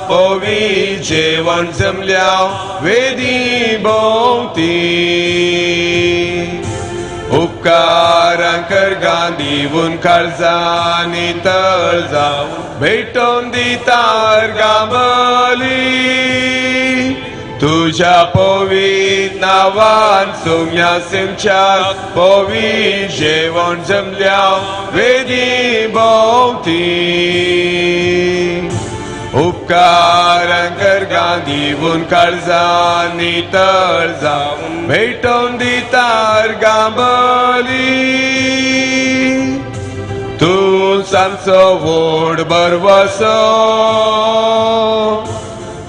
पवी जेवण जमल्या वेदी भोंवती उपकारां करगां दिवन काळजांनी तळ जावन भेटोवन दिता अर्गां बली तुझ्या पवित नावान सोम्या सिमच्या पवी जेवण जमल्या वेदी भोंवती उपकारां करगां दिवन काळजांनी तळ जावन भेटोवन दिता अर्गां बली तूं आमचो व्हड भरवसो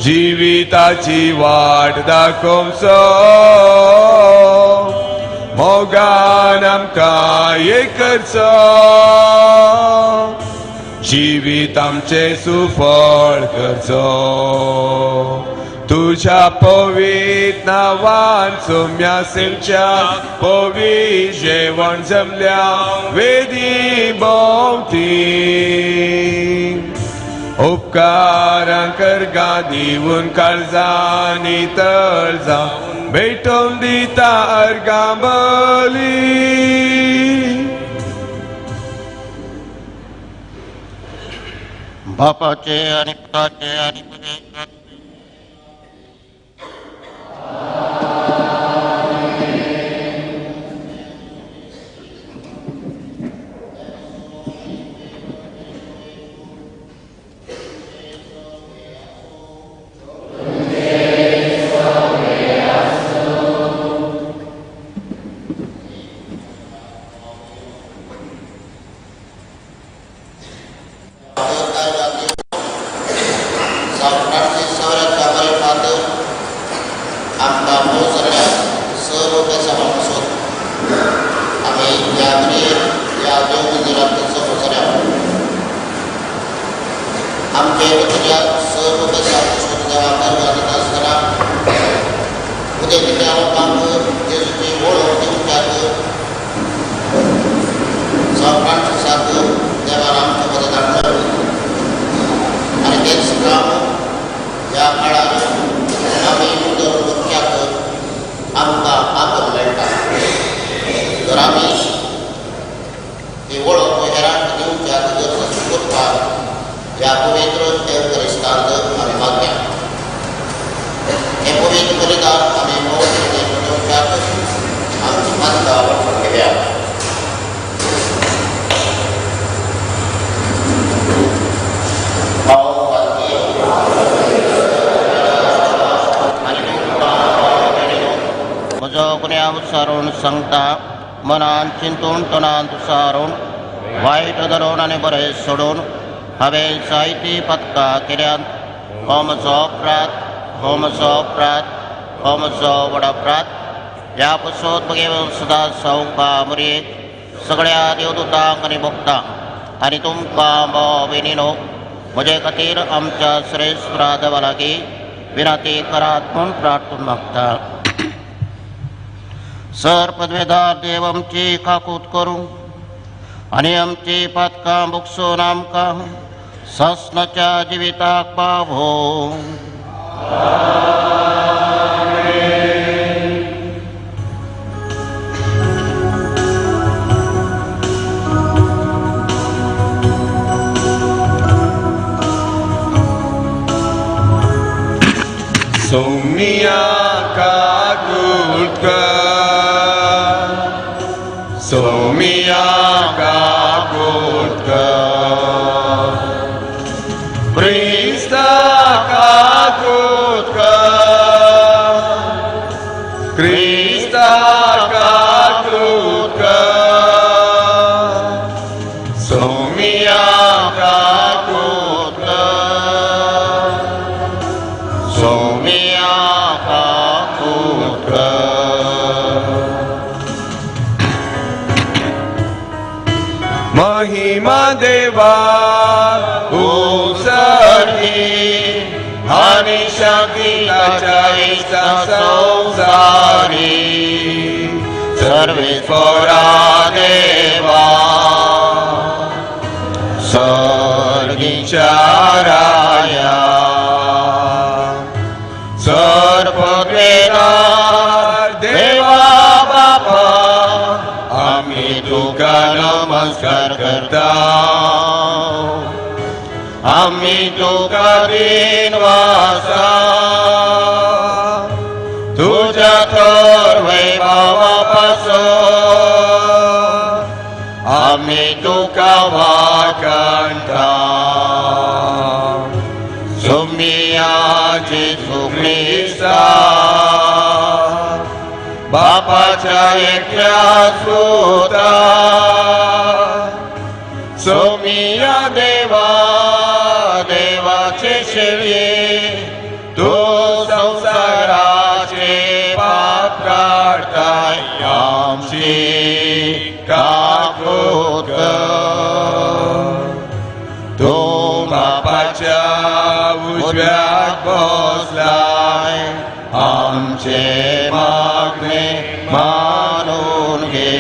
जिविताची वाट दाखोवचो मोगान आमकां एक करचो जिवीत आमचें सुफळ करचो तुझ्या पवित नावान सोम्या सिमच्या पवी जेवण जमल्या वेदी भोंवती उपकारां करगां दिवन काळजांनी तळ जावन भेटोवन दिता अर्गां बली. बापाचे आणि पुताचे आणि पवित्र आमकां मोजरल्या सर्व बेसांपासून आमी ह्या घडयेक ह्या देव मंदिरांत समजल्या आमचे तुज्या सर्व बेसांपासून देवा गर्गां दिता आसतना उद्या कित्या लोकांक जेजूची वळख दिवच्याक सांत फ्रांसिसाक देवान आमच्या मदत हाडलो आनी तेच काम ह्या काळार आमी मुदर करच्याक आमकां आदर मेळटा. तर आमी ही वळख हेरांक दिवच्याक गरज करपाक ह्या पवित्र एवकरिस्तांत आमी मागया. हें पवित्र बलिदान आमी पवित्र पेटोवच्याक आमची मातका वळख घेया. हांव म्हजो गुन्यांव सारून सांगता, मनान चिंतून तोंडान सारून वायट धरून आनी बरें सोडून हांवें जायतीं पदकां केल्यांत. हो म्हजो अपराध, हो म्हजो अपराध, हो म्हजो व्हड अपराध. ह्या पसत म्हगे सदां सावका मरयेक सगळ्या देवदूतांक आनी भोगता आनी तुमकां भाव भयणीनो म्हजे खातीर आमच्या श्रेश्ठ देवा लागीं विनंती करात म्हूण प्रार्थना मागता. सर पदवेदार देव आमची काकूत करूं आनी आमची पातकां भोगसून आमकां सासणाच्या जिविताक पावो. Somia kakutka, Somia kakutka, Krista kakutka, Krista kakutka, Somia kakutka, Somia kakutka. महिमा देवा उचली आणि शांती ताच्या इश्टा संवसारी सर्वेस्परा देवा सर्गीच्या राया. आमी तुका दिनवासा तुज्या थर वैभवा पासून आमी तुका वाखाणटा. सुमिया जेजू क्रिस्ता बापाच्या एकल्या सुता सोमिया देवा देवाचे शेळये तू संसाराचे पाप काडताय आमची काकूत कर. तूं बापाच्या उजव्याक बसलाय आमचे मागणे मानून घे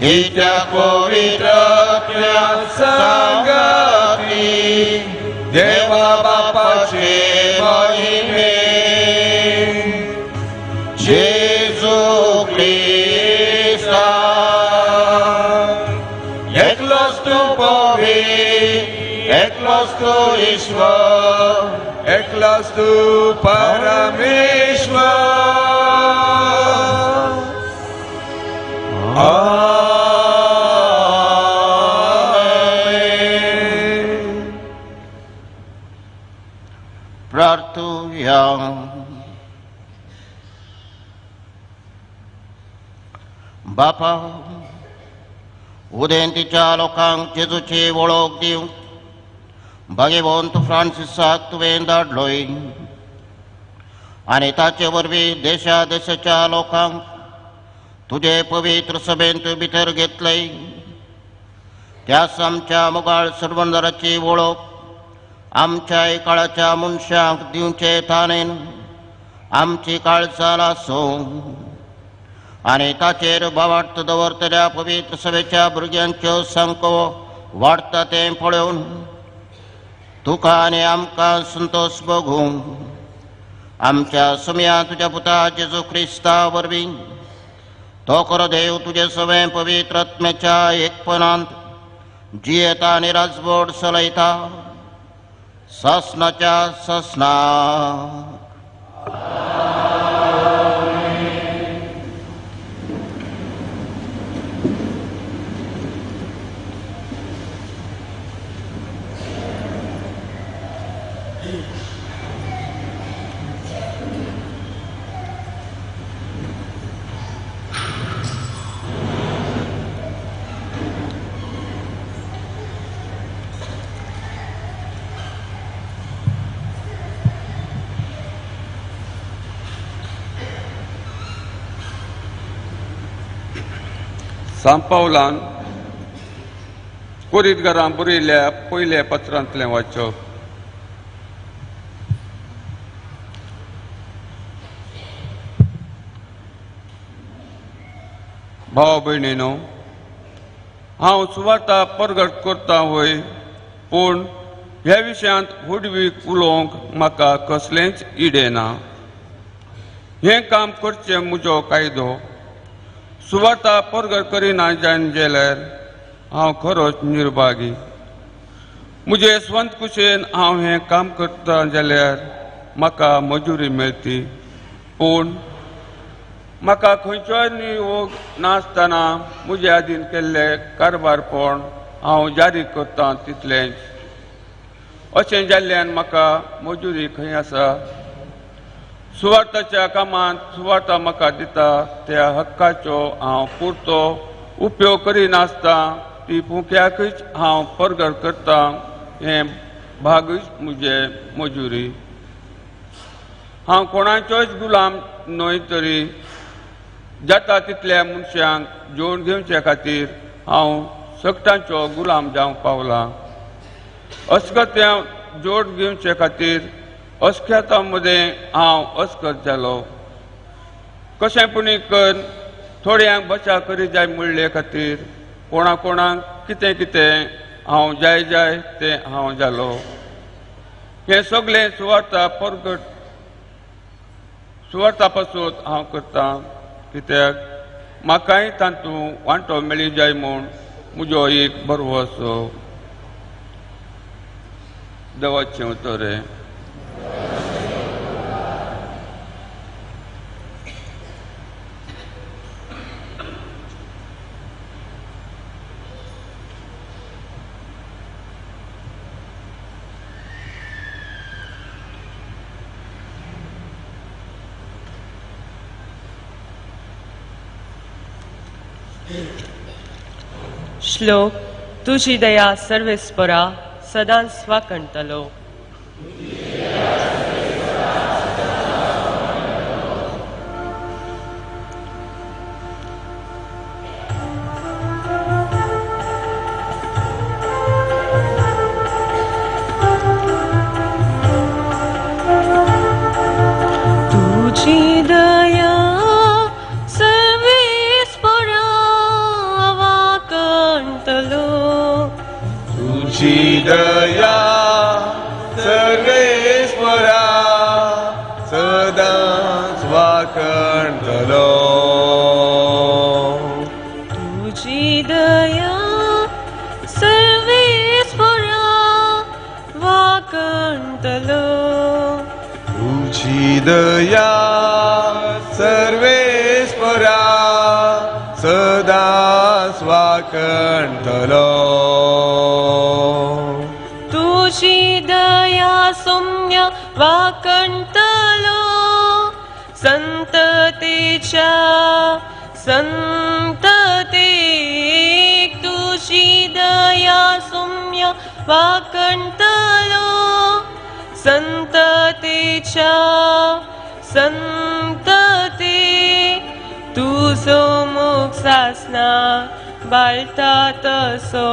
हिच्या पवित्रत्या सांगाती देवा बापाचे महिमे जेजू क्रिस्ता एकलोच तूं पवित्र एकलोच तूं ईश्वर एकलोच तूं परमेश्वर. आमेन. प्रार्थुया. बापा उदेंतीच्या लोकांक जेजूची वळख दिवंक भागेवंत फ्रांसिसाक तुवें धाडलोय आनी ताचे वरवीं देशा देशाच्या लोकांक तुजे पवित्र सभेंत भितर घेतलय. त्याच आमच्या मोगाळ सरबंदराची वळख आमच्याय काळाच्या मनशांक दिवचे ताणेन आमची काळजां आसूं आनी ताचेर भावार्थ दवरतल्या पवित्र सभेच्या भुरग्यांच्यो संको वाडटा तें पळोवन तुका आनी आमकां संतोश भोगूं. आमच्या सुमया तुज्या पुता जेजू क्रिस्ता वरवीं तो खरो देव तुजे सवें पवित्र आत्म्याच्या एकपणांत जियेता आनी राजवट चलयता सासनाच्या सासनाक. सांपावलान कोरीतघरां बरयल्ल्या पयल्या पत्रांतलें वाचप. भाव भयणीनो, हांव सुवार्ता परगट करता वय, पूण ह्या विशयांत व्हडवीक उलोवंक म्हाका कसलेंच इडें ना. हें काम करचें म्हजो कायदो. सुवार्ता परगट करिना जावन जाल्यार हांव खरोच निर्भागी. म्हजे स्वंत कुशेन हांव हें काम करता जाल्यार म्हाका मजुरी मेळटी, पूण म्हाका खंयचोय नियोग नासतना म्हजे आदीन केल्ले कारबारपण हांव जारी करता तितलेंच. अशें जाल्ल्यान म्हाका मजुरी खंय आसा? सुवार्थाच्या कामांत सुवार्था म्हाका दिता त्या हक्काचो हांव पुरतो उपयोग करिनासतना ती फुक्याकूच हांव परगट करता. हें भागूच म्हजें मजुरी. हांव कोणाचोच गुलाम न्हय, तरी जाता तितल्या मनशांक जोड घेवचे खातीर हांव सगटांचो गुलाम जावंक पावलां. अस्कत्या जोड घेवचे खातीर अस्ख्याता मदें हांव अस्कत जालो. कशें पुणी कर थोड्यांक बचा करी जाय म्हणले खातीर कोणा कोणाक कितें कितें हांव जाय जाय तें हांव जालो. हें सगळें सुवार्था परगट सुवार्था पासून हांव करतां, कित्याक म्हाकाय तातूंत वांटो मेळी जाय म्हूण म्हजो एक भरवंसो. देवाचें उतर हें. श्लोक तुजी दया सर्वेस्परा सदांच वाकणटलो. तुजी दया सर्वेस्परा वाकणटलो. तुजी दया सर्वेस्परा सदांच वाकणटलो. तुजी दया सर्वेस्परा वाकणटलो. तुजी दया सर्वेस्परा सदांच वाकणटलो. तुजी दया सौम्य वाकणटलो संततेच्या संततेक. तुजी दया सौम्य वाकणटलो संततेच्या संततेक. तुजो मुख सासना बाळटा तसो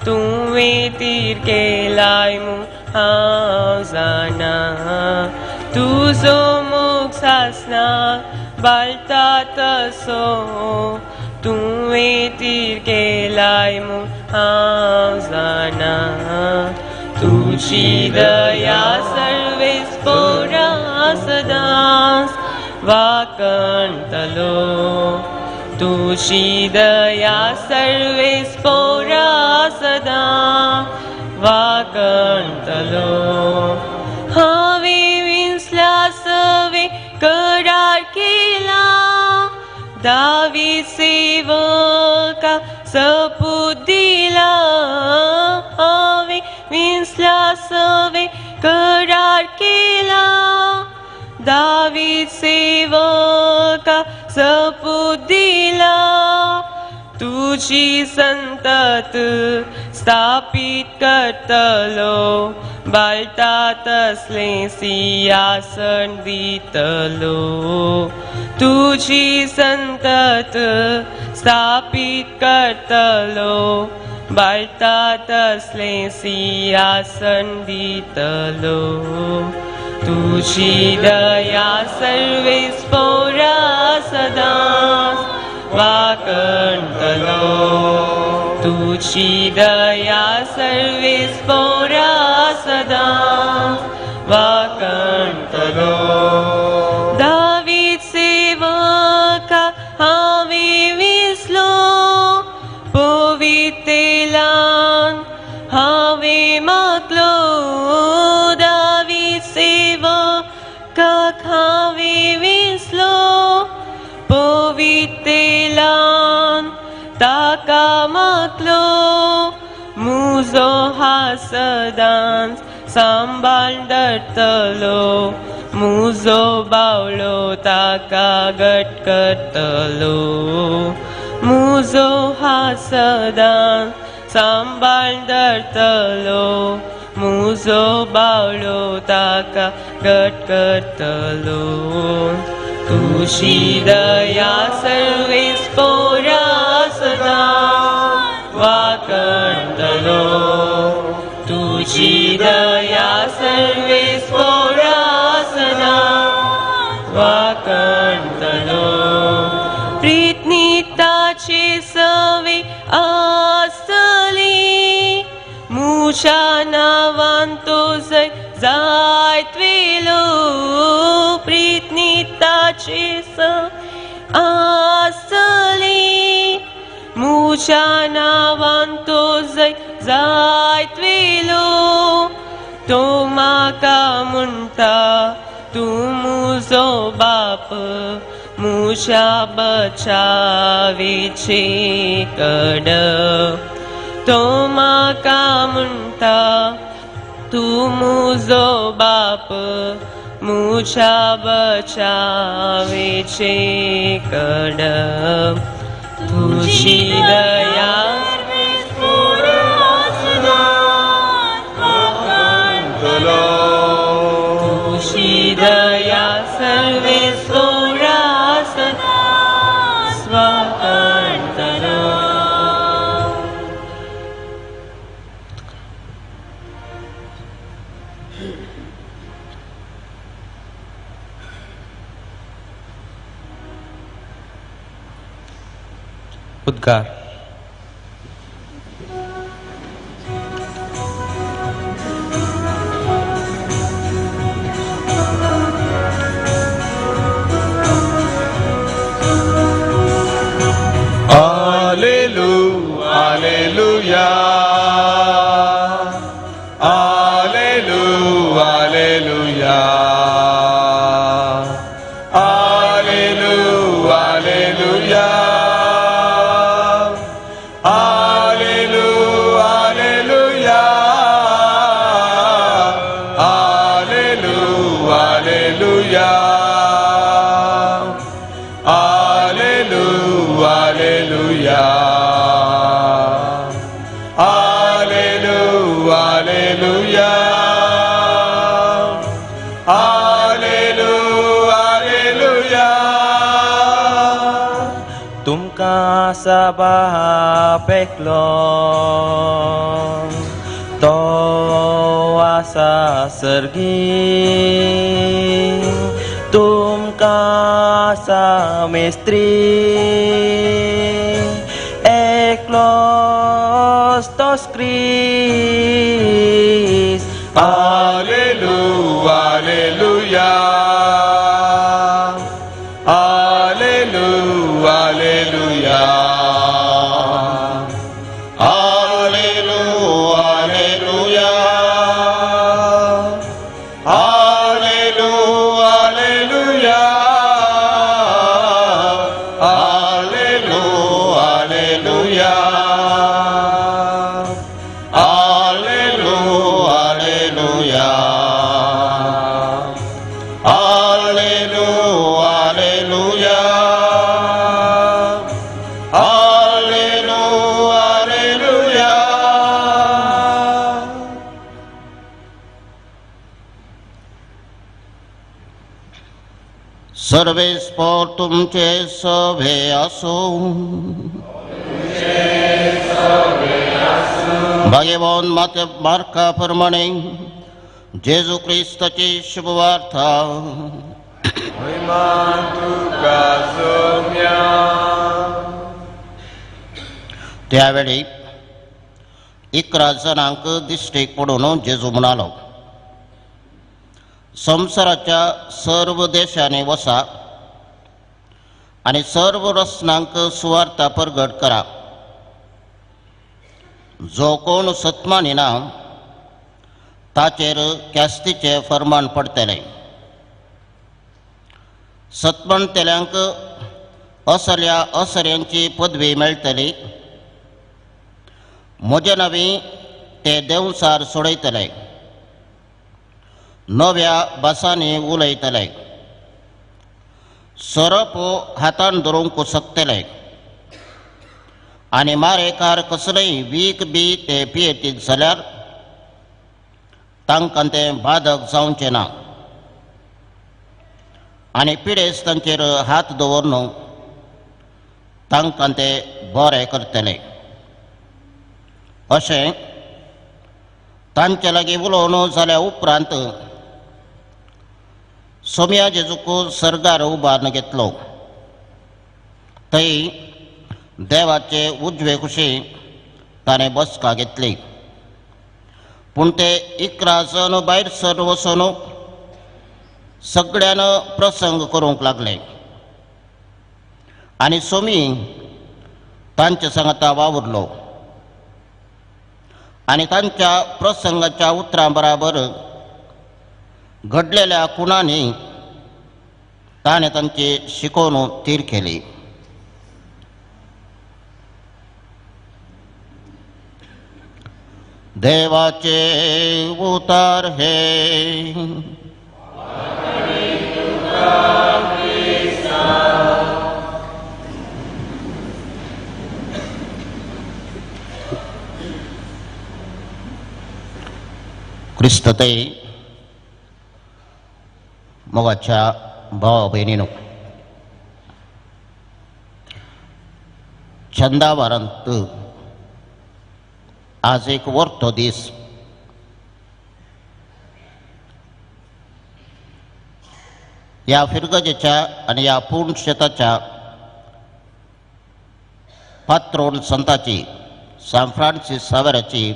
तुवें तीर केलाय म्हूण हांव जाणा. तुजो मुख सासना बाळटा तसो तुवें तीर केलाय म्हूण हांव जाणा. तुजी दया सर्वेस्परा सदांच वाकणटलो. तुजी दया सर्वेस्परा सदां वाकणटलो. हांवें विसल्या सवे करार केला दावी सेवका सपूत दिला. हांवें विसल्या सवे करार केला दावी सेवका सपूत दिला. तुजी संतत स्थापीत करतलो बाळटा तसलें सिंहासन दितलो. तुजी संतत स्थापीत करतलो बाळटा तसलें सिंहासन दितलो. तुजी दया सर्वेस्परा सदांच वाकणटलो. तुजी दया सर्वेस्परा सदांच वाकणटलो. दावीद सेवका हांवें विसलो पवित्रेलान हांवें मागलो. दावीद सेवकाक हांवें विसलो पवित्रेलान ताका मागलो. मुजो हा सदांच सांबाळ धरतलो मुजो बावलो ताका घट करतलो. मुजो हा सदांच सांबाळ धरतलो मुजो बावलो ताका घट करतलो. तुजी दया सर्वेस्परा सदां वाकणटलो. तुजी दया सर्वेस्परा सदां वाकणटलो. प्रीतनिताचे सवे आसतली मुज्या नांवान तो जय जायत वेलो. प्रीतनिताचे सवे आसतली मुज्या नांवान तो जय जायत वेलो. तो म्हाका म्हणटा तूं म्हजो बाप मुशा बचावेची कड तो म्हाका म्हणटा तूं म्हजो बाप मुशा बचावेची कड तुजी दया तुजी दया सर्वे सोळा सदा स्वतंत्र. उद्गार. Alleluia, Alleluia, Alleluia, Alleluia, Alleluia, Alleluia, Alleluia, Alleluia, Alleluia, Alleluia. Alleluia, Alleluia. Alleluia, Alleluia. Alleluia, Alleluia. तुमकां साबाप एकलो तो आसा सर्गी तुमकां आसा मेस्त्री एकलोच तोच क्रिस्त. Alleluia, Alleluia. Alleluia, Alleluia. Alleluia, Alleluia. Alleluia, Alleluia. Alleluia, Alleluia. Alleluia, Alleluia. Alleluia, Alleluia. Alleluia, Alleluia. सर्वेस्पोर तुमचे सभे असो. भाग्यवान माते मार्का प्रमाणे जेजू क्रिस्ताची शुभवार्ता. महिमा तुका सोम्या. त्यावेळी 11 जणांक दिश्टीक पडून जेजू म्हणालो, संवसाराच्या सर्व देशांनी वसा आनी सर्व रचनांक सुवार्ता प्रगट करा. जो कोण सत्मानिना ताचेर ख्यास्तीचें फर्मान पडटलें. सत्मानतेल्यांक असल्या असऱ्यांची पदवी मेळटली. म्हजे नांवी ते देंवचार सोडयतले, नव्या भासांनी उलयतले, सोरोप हातान धरूंक शकतले आनी मारेकार कसलेय वीख बी ते पियेतीत जाल्यार तांकां तें बादक जावचें ना. आनी पिडेस्तांचेर हात दवरून तांकां ते बरे करतले. अशें तांचे लागीं उलोवन जाल्या उपरांत सोम्या जेजूक सर्गार उबारून घेतलो. थंय देवाचे उजवे कुशी ताणें बसका घेतली. पूण ते 11 जण भायर सर वचून सगळ्यान प्रसंग करूंक लागले आनी सोमी तांचे सांगाता वावुरलो आनी तांच्या प्रसंगाच्या उतरां बराबर घडलेल्या खुणांनी ताणें तांची शिकोवन थीर केली. देवाचे उतार हे क्रिस्तते मोगाच्या भावा भयणीनो, चंदावारांत आज एक वर्तो दीस. ह्या फिरगजेच्या आनी ह्या पूर्ण शेताच्या पात्रोन संताची सान फ्रांसीस सावेराची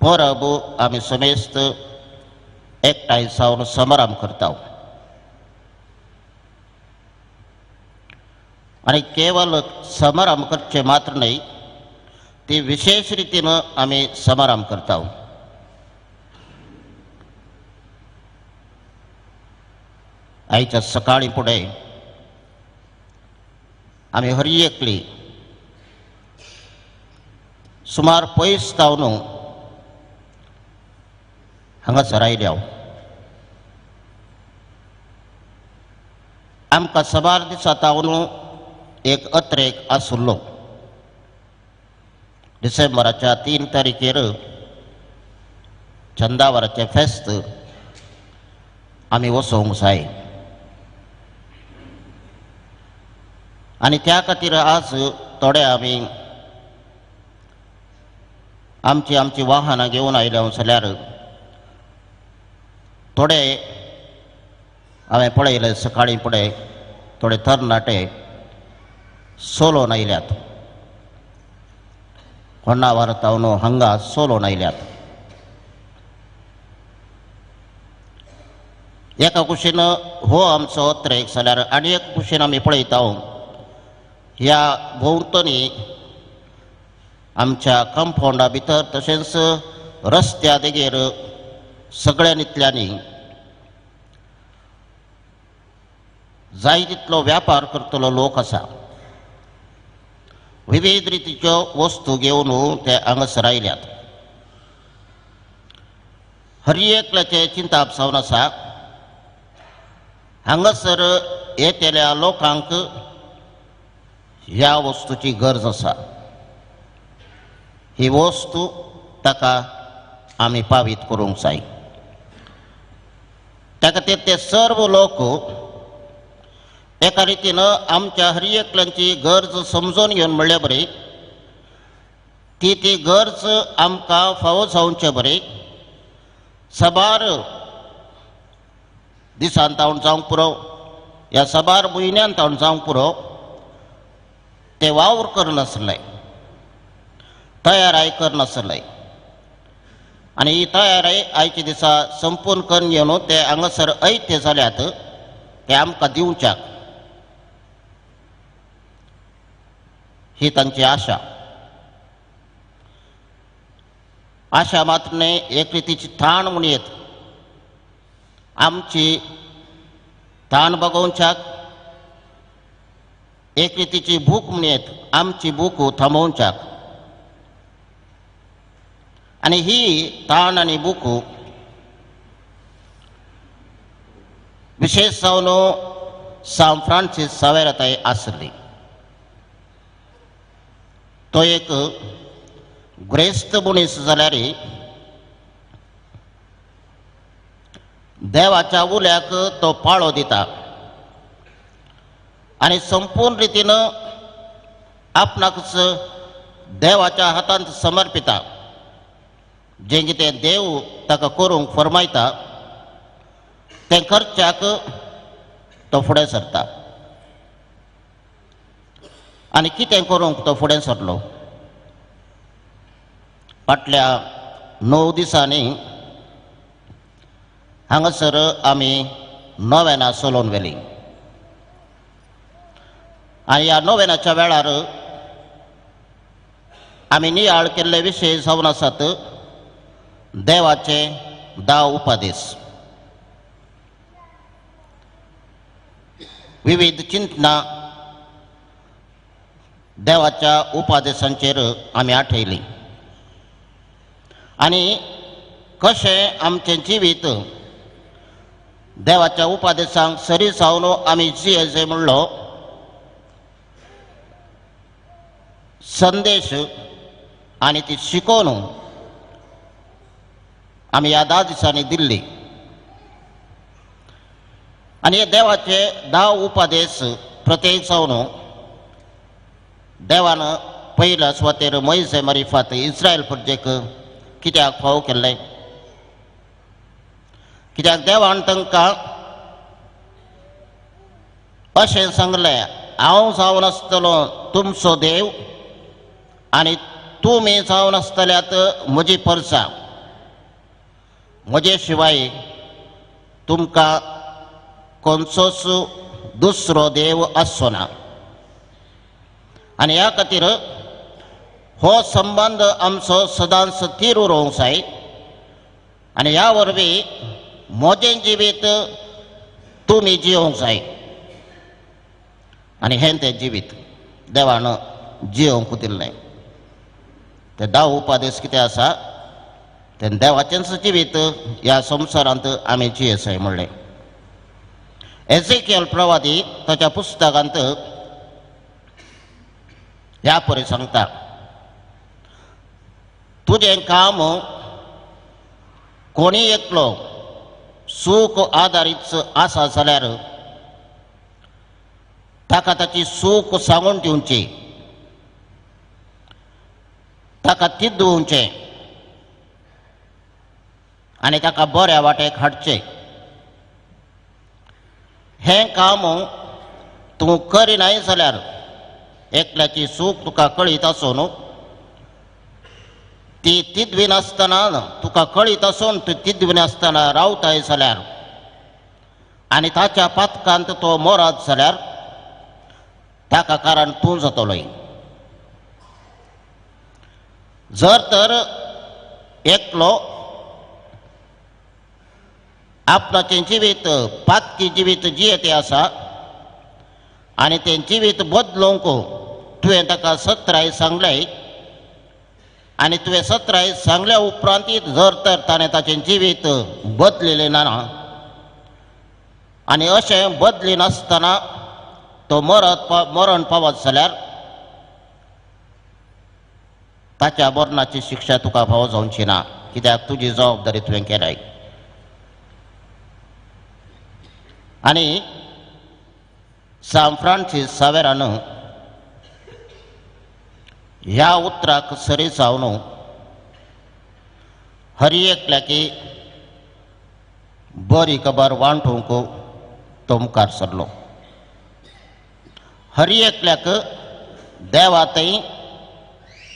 परब आमी समेस्त एकठांय जावन समारंभ करता. आनी केवल समारंभ करचे मात्र न्हय, ती विशेष रितीन आमी समारंभ करता. आयच्या सकाळी फुडें आमी हर एकली सुमार पयस जावन हांगासर आयल्या. आमकां साबार दिसा जावन एक अत्रेक आसुल्लो. डिसेंबराच्या 3 तारखेर चंदावराचें फेस्त आमी वसोवंक जाय आनी त्या खातीर आज थोडे आमी आमची आमची वाहनां घेवन आयल्या जाल्यार थोडे हांवें पळयलें सकाळीं फुडें थोडे तरणाटे सोलोन आयल्यात. होन्नावर तावन हांगा सोलोन आयल्यात. एका कुशीन हो आमचो अत्रेक जाल्यार आनी एक कुशीन आमी पळयता ह्या भोंवतणी आमच्या कंपावंडा भितर तशेंच रस्त्या देगेर सगळ्यांतल्यांनी जाय तितलो व्यापार करतलो लोक आसा. विविध रितीच्यो वस्तू घेवन ते हांगासर आयल्यात. हर एकल्याचें चिंताप जावन आसा हांगासर येतल्या लोकांक ह्या वस्तूची गरज आसा. ही वस्तू ताका आमी पावीत करूंक जाय. त्या खातीर ते सर्व लोक एका रितीन आमच्या हर एकल्यांची गरज समजून घेवन म्हणल्या बरी ती ती गरज आमकां फावो जावचे बरी साबार दिसान तावन जावंक पुरो ह्या साबार म्हयन्यान तावन जावंक पुरो ते वावर करनासले, तयाराय करनासले. आनी ही तयाराय आयच्या दिसा संपूर्ण करून घेवन ते हांगासर ऐते जाल्यात ते आमकां दिवच्याक ही तांची आशा. आशा मात्र न्हय, एक रितीची ताण म्हूण येत आमची ताण बगोवच्याक, एक रितीची भूक म्हूण येत आमची भूक थांबोवच्याक. आनी ही ताण आनी भूक विशेष जावन सान फ्रांसीस सावेराताय आसली. तो एक ग्रेस्त मनीस जाल्यार देवाच्या उल्याक तो पाळो दिता आनी संपूर्ण रितीन आपणाकच देवाच्या हातांत समर्पिता. जें कितें देव ताका करूंक फरमायता तें करच्याक तो फुडें सरता. आनी कितें करूंक तो फुडें सरलो? फाटल्या 9 दिसांनी हांगासर आमी नोवेनां चलोवन व्हेली आनी ह्या नोवेनाच्या वेळार आमी नियाळ केल्ले विशय जावन आसात देवाचे 10 उपदेश. विविध चिंतना देवाच्या उपदेशांचेर आमी आठयली आनी कशें आमचें जिवीत देवाच्या उपदेशांक सरी जावन आमी जियेजे म्हणलो संदेश आनी ती शिकोवन आमी ह्या 10 दिसांनी दिल्ली. आनी हे देवाचे 10 उपदेश प्रत्येक जावन देवान पयल्या सुवातेर मोयजे मारिफात इस्रायल प्रजेक कित्याक फावो केल्लें? कित्याक देवान तांकां अशें सांगलें, हांव जावन आसतलो तुमचो देव आनी तुमी जावन आसतल्यात म्हजी परसा, म्हजे शिवाय तुमकां कोणचोच दुसरो देव आसचो ना. आनी ह्या खातीर हो संबंद आमचो सदांच थीर उरोवंक जाय आनी ह्या वरवीं म्हजें जिवीत तुमी जियोवंक जाय. आनी हें तें जिवीत देवान जियोवंक दिल्लें. ते 10 उपदेश कितें आसा तें देवाचेंच जिवीत ह्या संवसारांत आमी जियेसाय म्हणलें. एझेकियल प्रवादी ताच्या पुस्तकांत ह्या परी सांगता, तुजें काम कोणी एकलो सूख आदारीत आसा जाल्यार ताका ताची सूख सांगून दिवची, ताका तिद्दुवचें आनी ताका बऱ्या वाटेक हाडचें. हें काम तूं करिनाय जाल्यार एकल्याची सूख तुका कळीत आसून ती तिद्वी नासतना तुका कळीत आसून ती तिद्वी नासतना रावताय जाल्यार आनी ताच्या पातकांत तो मोरात जाल्यार ताका कारण तूं जातलोय. जर तर एकलो आपणाचें जिवीत पातकी जिवीत जियेते आसा आनी तें जिवीत बदलूंक तुवें ताका सत्राय सांगलें आनी तुवें सत्राय सांगल्या उपरांत जर तर ताणें ताचें जिवीत बदलिलें ना आनी अशें बदली नासतना तो मरण पावत जाल्यार ताच्या मरणाची शिक्षा तुका फावो जावची ना, कित्याक तुजी जबाबदारी तुवें केल्याय. आनी सान फ्रांसीस सावेरान ह्या उतराक सरी जावन हर एकल्याकी बरी खबर वांटूंक तो मुखार सरलो. हर एकल्याक देवा थंय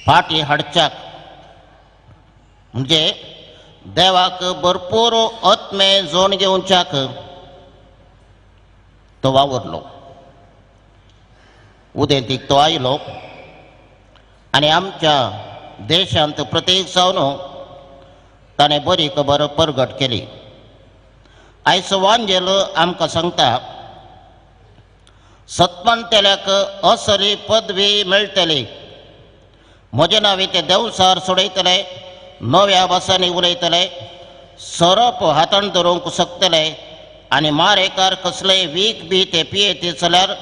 फाटी हाडच्याक म्हणजे देवाक भरपूर आत्मे जोण घेवच्याक तो वावुरलो. उदेंतीक तो आयलो आनी आमच्या देशांत प्रत्येक जावन ताणें बरी खबर परगट केली. आयज वांजेल आमकां सांगता, सतमणटेल्याक असली पदवी मेळटली, म्हजें नांव ते देवसार सोडयतले, नव्या भासांनी उलयतले, सोरोप हातान धरूंक शकतले आनी मारेकार कसलेय वीख बी ते पियेत जाल्यार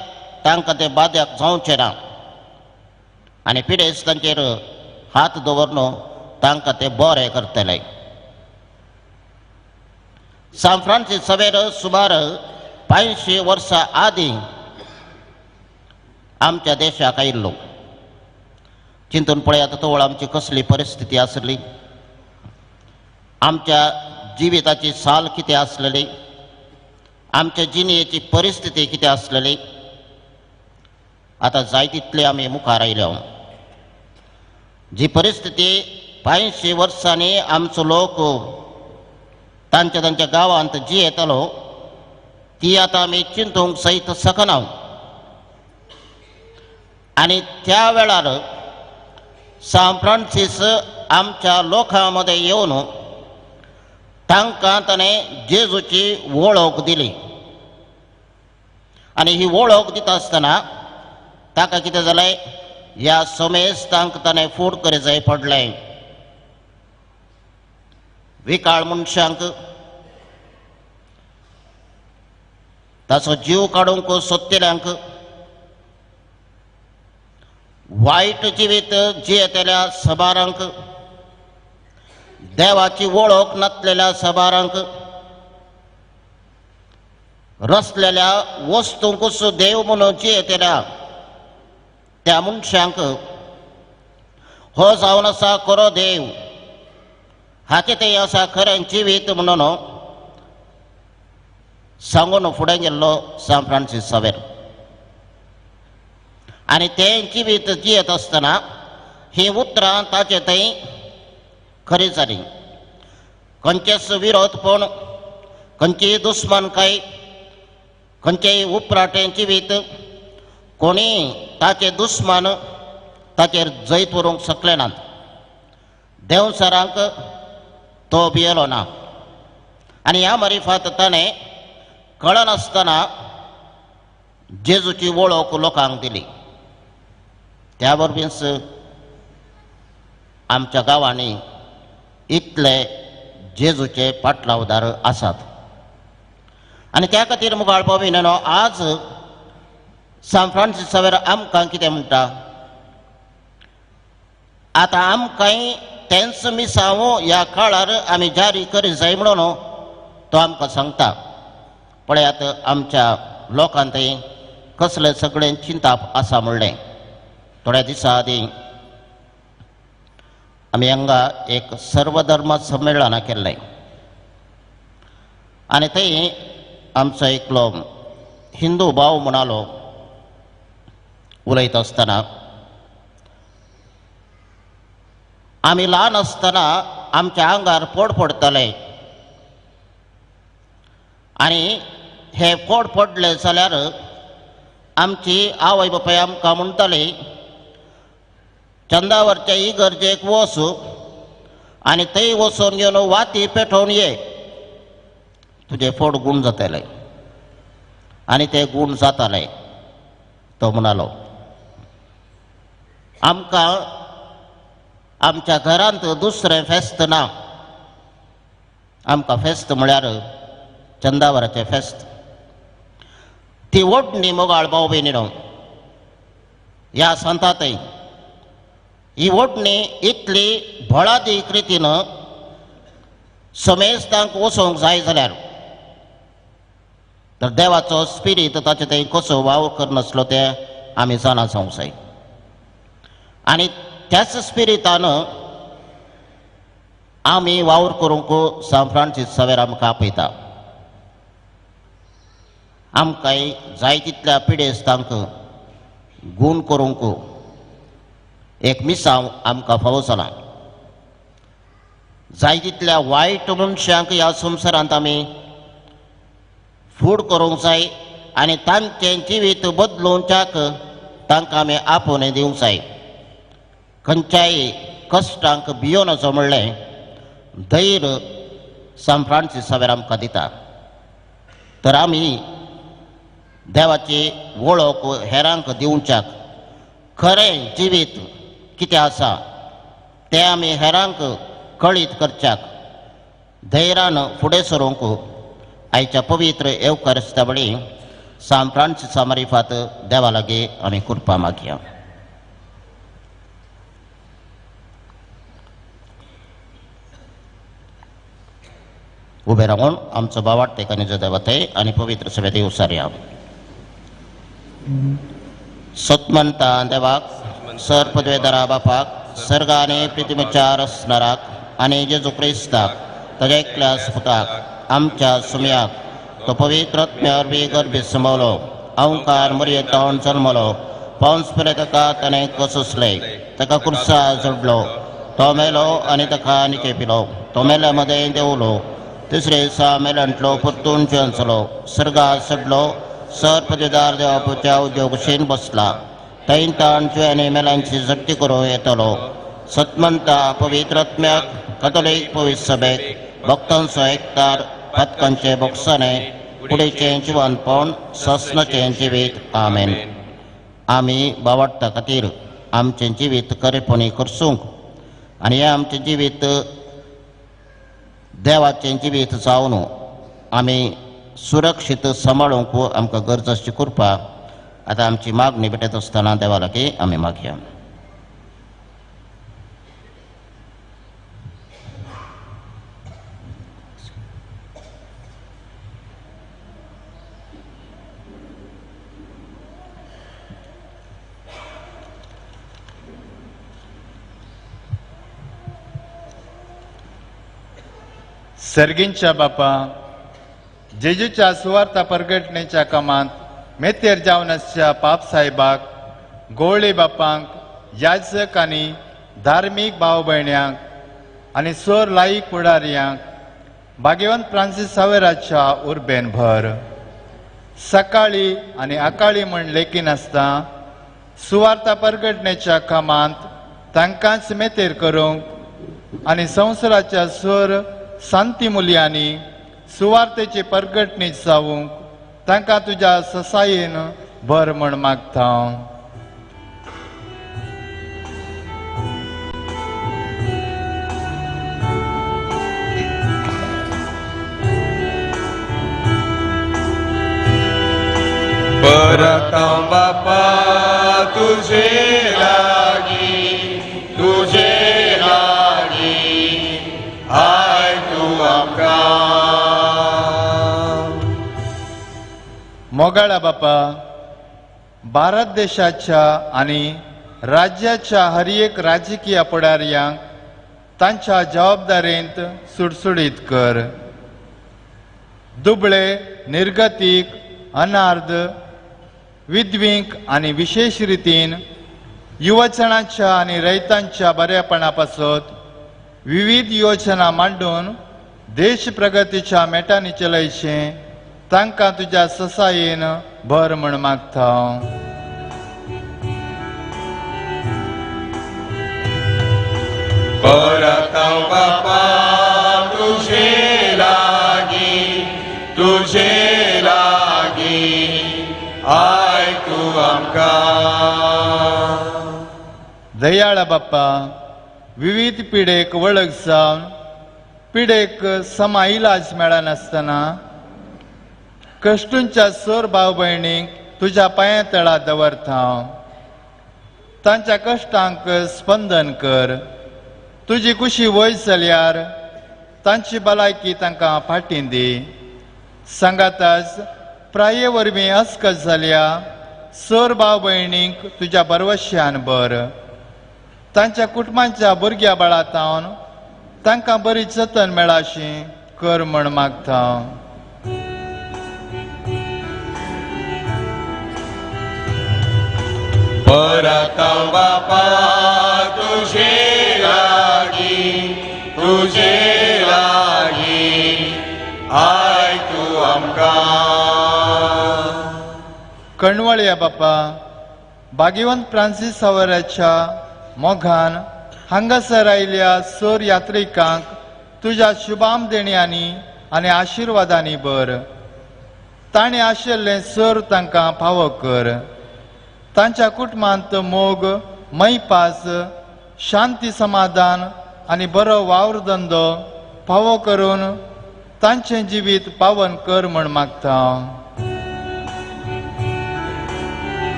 तांकां ते बाद्याक जावचें ना आनी पिडेस्त तांचेर हात दवरून तांकां ते बरे करतले. सान फ्रांसीस सवेर सुमार 500 वर्सां आदीं आमच्या देशाक आयिल्लो. चिंतून पळयात तवळ आमची कसली परिस्थिती आसली, आमच्या जिविताची साल कितें आसलेली, आमच्या जिणेची परिस्थिती कितें आसलेली. आतां जाय तितले आमी मुखार आयल्या. जी परिस्थिती 500 वर्सांनी आमचो लोक तांच्या तांच्या गांवांत जियेतालो ती आतां आमी चिंतूंक सयत शकना. आनी त्या वेळार सांत फ्रांसीस आमच्या लोकां मदें येवन तांकां ताणें जेजूची वळख दिली. आनी ही वळख दिता आसतना ताका कितें जालें, ह्या समेस्तांक ताणें फूड करी जाय पडलें. विकाळ मनशांक, ताचो जीव काडूंक सोदतल्यांक, वायट जिवीत जियेतल्या सबारांक, देवाची वळख नासलेल्या सबारांक, रसलेल्या वस्तूंकूच देव म्हणून जियेतल्या त्या मनशांक हो जावन आसा खरो देव, हाचें तें आसा खरें जिवीत म्हणून सांगून फुडें गेल्लो सांत फ्रांसीस सावेर. आनी तें जिवीत जियेत आसतना हीं उतरां ताचे थंय खरी जाली. खंयचेच विरोधपण, खंयचीय दुस्मानकाय, खंयचेय उपराटें जिवीत कोणीय ताचे दुस्मान ताचेर जैत व्हरूंक शकले नात. देंवचारांक तो भियेलो ना. आनी ह्या मारिफात ताणें कळनासतना जेजूची वळख लोकांक दिली. त्या बरोबरीच आमच्या गांवांनी इतले जेजूचे पाटलावदार आसात. आनी त्या खातीर मुखार भाव आज सांत फ्रांसीस सावेर आमकां कितें म्हणटा, आतां आमकांय तेंच मिसांव ह्या काळार आमी जारी करी जाय म्हणून तो आमकां सांगता. पळयात आमच्या लोकांत कसलें सगळें चिंताप आसा म्हणलें. थोड्या दिसां आदीं आमी हांगा एक सर्वधर्म संमेलनां केल्लें आनी थंय आमचो एकलो हिंदू भाव म्हणालो उलयता आसतना, आमी ल्हान आसतना आमच्या आंगार पोड पडटले आनी हे पोड पडले जाल्यार आमची आवय बापाय आमकां म्हणटाली, चंदावरच्या इगर्जेक वच आनी थंय वचून येवन वाती पेटोवन ये, तुजे फोड गूण जातले. आनी ते गूण जाताले. तो म्हणालो, आमकां आमच्या घरांत दुसरें फेस्त ना, आमकां फेस्त म्हळ्यार चंदावराचें फेस्त. ती ओडणी मोगाळ भाव भयणीनो ह्या सांतातय ही ओडणी इतली बळादीक रितीन समेस्तांक वचोंक जाय जाल्यार तर देवाचो स्पिरीत ताचे थंय कसो वावर करनासलो ते आमी जाणा जावंक जाय. आनी त्याच स्पिरितान आमी वावर करूंक सांत फ्रांसीस सावेर आमकां आपयता. आमकांय जाय तितल्या पिडेस्तांक गूण करूंक एक मिसांव आमकां फावो जालां. जाय तितल्या वायट मनशांक ह्या संवसारांत आमी फूड करूंक जाय आनी तांचें जिवीत बदलूंच्याक तांकां आमी आपोवणें दिवंक जाय. खंयच्याय कश्टांक भियोनचो म्हणलें धैर्य सांत फ्रांसीस सावेर आमकां दिता. तर आमी देवाची वळख हेरांक दिवच्याक खरें जिवीत कितें आसा तें आमी हेरांक कळीत करच्याक धैर्यान फुडें सरूंक आयच्या पवित्र येवकारस्ता बळी सांत फ्रांसीसा मारिफात देवा लागीं आमी कृपा मागया. उबे रावन आमचो बावाट तेकानी देवते आनी पवित्र सभेत उसारया. सतमंता देवाक, सर पदवेदारा बापाक, सर्गाने प्रतिमेच्या रसणाराक आनी जेजू क्रिस्ताक ताज्या एकल्या पुताक आमच्या सुमयाक तो पवित्र आत्म्या वरवीं गर्भीत समवलो, अंकार मरयेतावन जल्मलो, पावस पयले ताका ताणें कसोसले, ताका कुर्सा जोडलो, तो मेलो आनी ताका निके पिलो, तो मेल्या मदें देंवलो, तिसरे दिसा मेल्यांतलो परतून जिवन जालो, सर्गा चडलो, सर पदवेदार देवाच्या उद्योगशीन बसला, थंय ताण जिव्यांनी मेल्यांची झडटी करूं येतलो. सतमंता पवित्रत्म्याक कथोलीक पवित्र सभेक भक्तांचो एकतार पातकांचे बोगसाणे कुडीचें जिवनपण सस्नाचें जिवीत. आमेन. आमी बावडटा खातीर आमचें जिवीत खरेपणी करसूंक आनी हें आमचें जिवीत देवाचें जिवीत जावन आमी सुरक्षीत सांबाळूंक आमकां गरज आसची कृपा आतां आमची मागणी भेटयत आसतना देवा लागीं आमी मागया. सर्गींच्या बापा, जेजूच्या सुवार्ता परगटणेच्या कामांत मेतेर जावन आसच्या पाप साहेबाक, गोवळे बापांक, याजक आनी धार्मीक भाव भयण्यांक आनी सोर लायक फुडारयांक भाग्यवंत फ्रांसीस सावेराच्या उर्बेन भर. सकाळी आनी अकाळी म्हण लेखिनासतना सुवार्ता परगटणेच्या कामांत तांकांच मेतेर करूंक आनी संवसाराच्या सोर शांती मुल्यांनी सुवार्तेची परगटणी जावंक तांकां तुज्या ससायेन भर म्हण मागता. परत बापा तुझे लागी, तुझे लागी I तूं आमकां. मोगाळा बापा, भारत देशाच्या आनी राज्याच्या हर एक राजकीय फुडारयांक तांच्या जबाबदारेंत सुडसुडीत कर. दुबळे, निर्गतीक, अनार्द, विधवींक आनी विशेश रितीन युवजणांच्या आनी रयतांच्या बऱ्यापणा पासत विविध योजना मांडून देश प्रगतीच्या मेटांनी चलयचें तांकां तुज्या ससायेन भर म्हण मागता. परत बापा तुझे लागी, तुझे लागी I तूं आमकां. दयाळा बाप्पा, विविध पिडेक वळख जावन पिडेक समा इलाज मेळनासतना कश्टूंच्या सोर भाव भयणींक तुज्या पांया तळा दवरता. तांच्या कश्टांक स्पंदन कर. तुजी कुशी वय जाल्यार तांची भलायकी तांकां फाटीं दी. सांगाताच प्राये वरवीं अस्कत जाल्या सोर भाव भयणींक तुज्या बरवश्यान भर. तांच्या कुटुंबाच्या भुरग्या बाळा तावन तांकां बरी जतन मेळाशी कर म्हण मागता. परत बापा तुझे लागी, तुझे लागी I तूं आमकां. कणवळया बापा, भाग्यवंत फ्रांसीस सावराच्या मोगान हांगासर आयिल्ल्या सोर यात्रिकांक तुज्या शुभाम देण्यांनी आनी आशिर्वादांनी भर. ताणें आशिल्लें सोर तांकां फावो कर. तांच्या कुटुंबांत मोग, मैपास, शांती, समाधान आनी बरो वावर धंदो फावो करून तांचें जिवीत पावन कर म्हण मागता.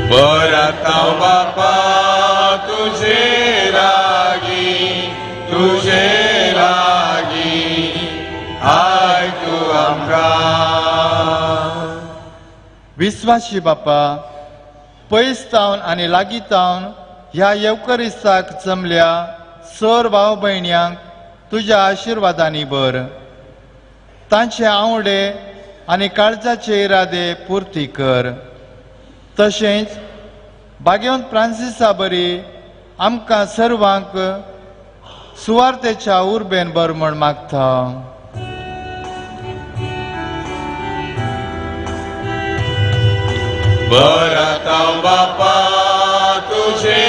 परत बापा तुझे लागी, तुझे लागी I तूं आमकां. विस्वाशी बापा, पयस तावन आनी लागीं तावन ह्या येवकरिस्ताक जमल्या सोर भाव भयण्यांक तुज्या आशिर्वादांनी भर. तांचे आवडे आनी काळजाचे इरादे पुर्ती कर. तशेंच भाग्यवंत फ्रांसिसा बरी आमकां सर्वांक सुवार्तेच्या उर्बेन भर म्हण मागता. परत बापा तुझे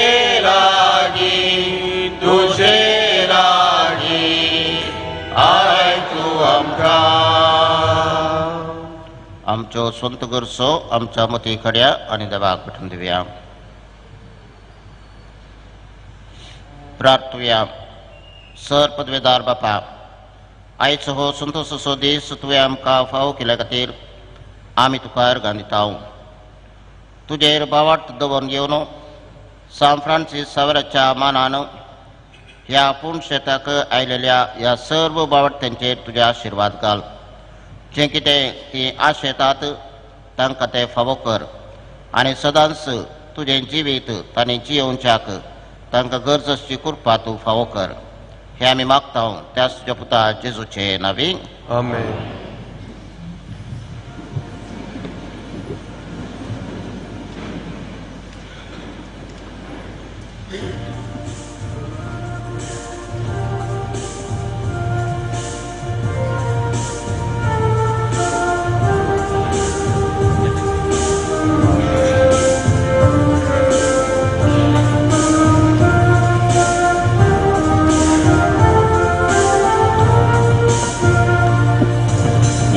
आमच्यो संत गरजो आमच्या मती खड्या आनी देवाक भेटून दिवया. प्रार्थुया. सर पदवेदार बापा, आयचो हो संतोषाचो दीस तुवें आमकां फावो केल्या खातीर आमी तुका अर्गां दिता. तुजेर बावाट दवरून घेवन सान फ्रांसीस सावराच्या मानान ह्या पूण शेताक आयलेल्या ह्या सर्व बावट्यांचेर तुजे आशिर्वाद घाल. जें कितें ती आशेतात तांकां तें फावो कर आनी सदांच तुजें जिवीत तांणी जियोवच्याक तांकां गरज आसची कृपा तूं फावो कर. हें आमी मागता त्याच तुज्या पुता जेजूचे नांवी. आमेन.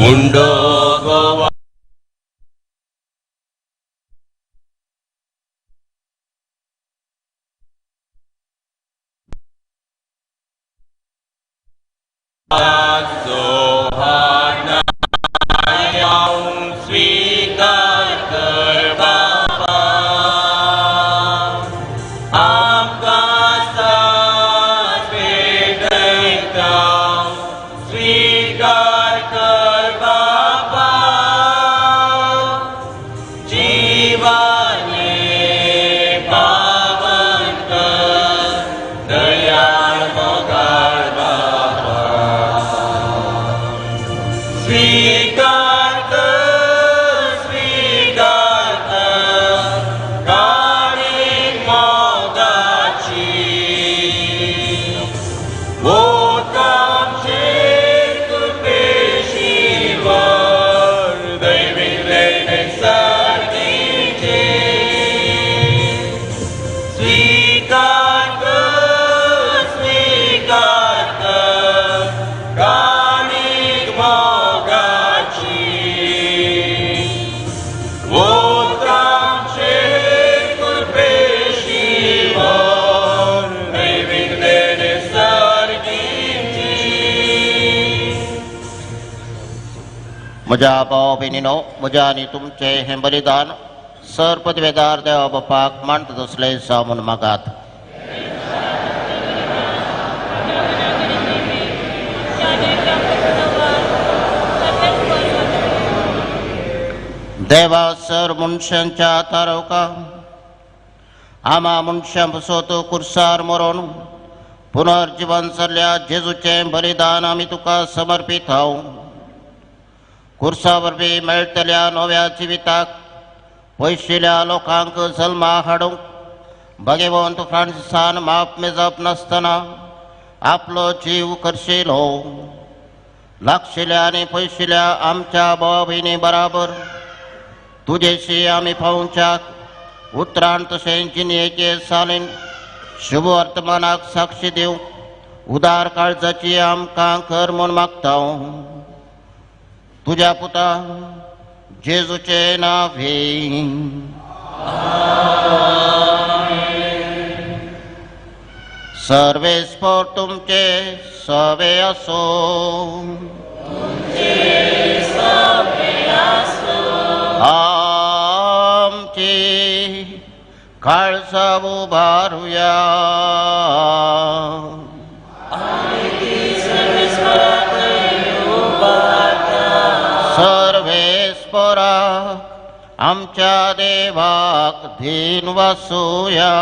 उंडो गोवा स्वीकार कर बाबा, आमकां साथ भेटयता, स्वीकार कर बाबा, जीवाने पावन कर, दयाळ मोगाळ बाबा, स्वीकार कर, स्वीकार कर, काळीक मोगाची, ओतांचे कृपेशी वर, दैविले सर्गीचे, स्वीकार कर, स्वीकार कर, काळीक मोगाची, ओतांचे कृपेशी वर, दैविले सर्गीचे. म्हज्या भाव भयणीनो, म्हज्या आनी तुमचें हें बलिदान सर पदवेदार देवा बापाक मानता तसलें जावं म्हूण मागात. देवा सर मनशांच्या तारवका आमा मनशां पसत कुर्सार मरोन पुनर्जिवन जाल्ल्या जेजूचें बलिदान आमी तुका समर्पीत हांव. कुर्सा वरवीं मेळटल्या नव्या जिविताक पयशिल्या लोकांक जल्मा हाडूंक भगवंत फ्रांसिसान माप मेजप नासतना आपलो जीव करशिलो. लागशिल्या आनी पयशिल्या आमच्या भावा भयणी बराबर तुजेशी आमी पावोवच्याक उतरान तशें जिणेचे सालीन शुभ वर्तमानाक साक्षी दिवंक उदार काळजाची आमकां कर म्हूण मागता. तुज्या पुता जेजूचे नांवे. सर्वेस्पर तुमचे सवे असो. आमची काळजा उबारुया. सर्वेस्परा आमच्या देवाक धीन वासूया.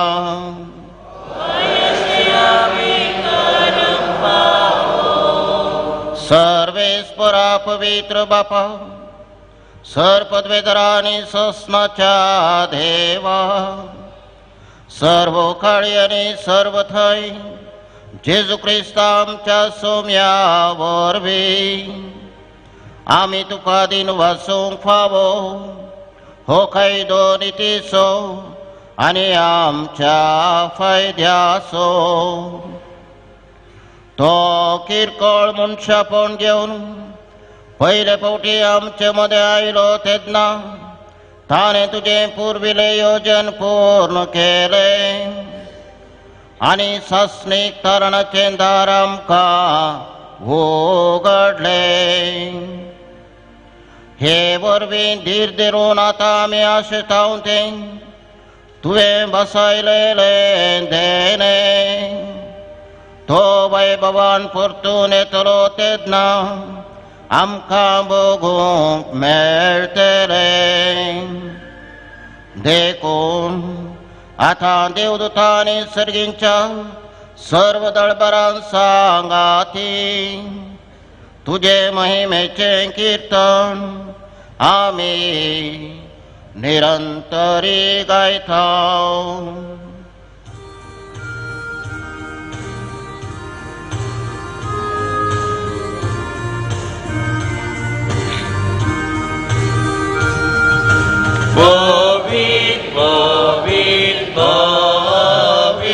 सर्वेस्परा पवित्र बापा, सर पदवेधरा आनी सस्नाच्या देवा, सर्व काळी आनी सर्व थंय जेजू क्रिस्त आमच्या सोम्या वरवीं आमी तुका दिन वासूंक फावो हो कायदो नितीचो आनी आमच्या फायद्याचो. तो किरकोळ मनशापण घेवन पयले फावटी आमचे मदें आयलो तेन्ना ताणें तुजें पुर्विल्लें योजन पूर्ण केलें आनी सासणीक तरणाचें दार आमकां उगडलें. हे वरवीं धीर धरून आतां आमी आशेतांव तें तुवें बसयलेलें देणें. तो वैभवान परतून येतलो तेन्ना आमकां बघूंक मेळटलें. देखून आतां देवदूतांनी सर्गींच्या सर्व दळबरान सांगाती तुजे महिमेचें किर्तन आमी निरंतरी गायता. पवीत पवीत पवीत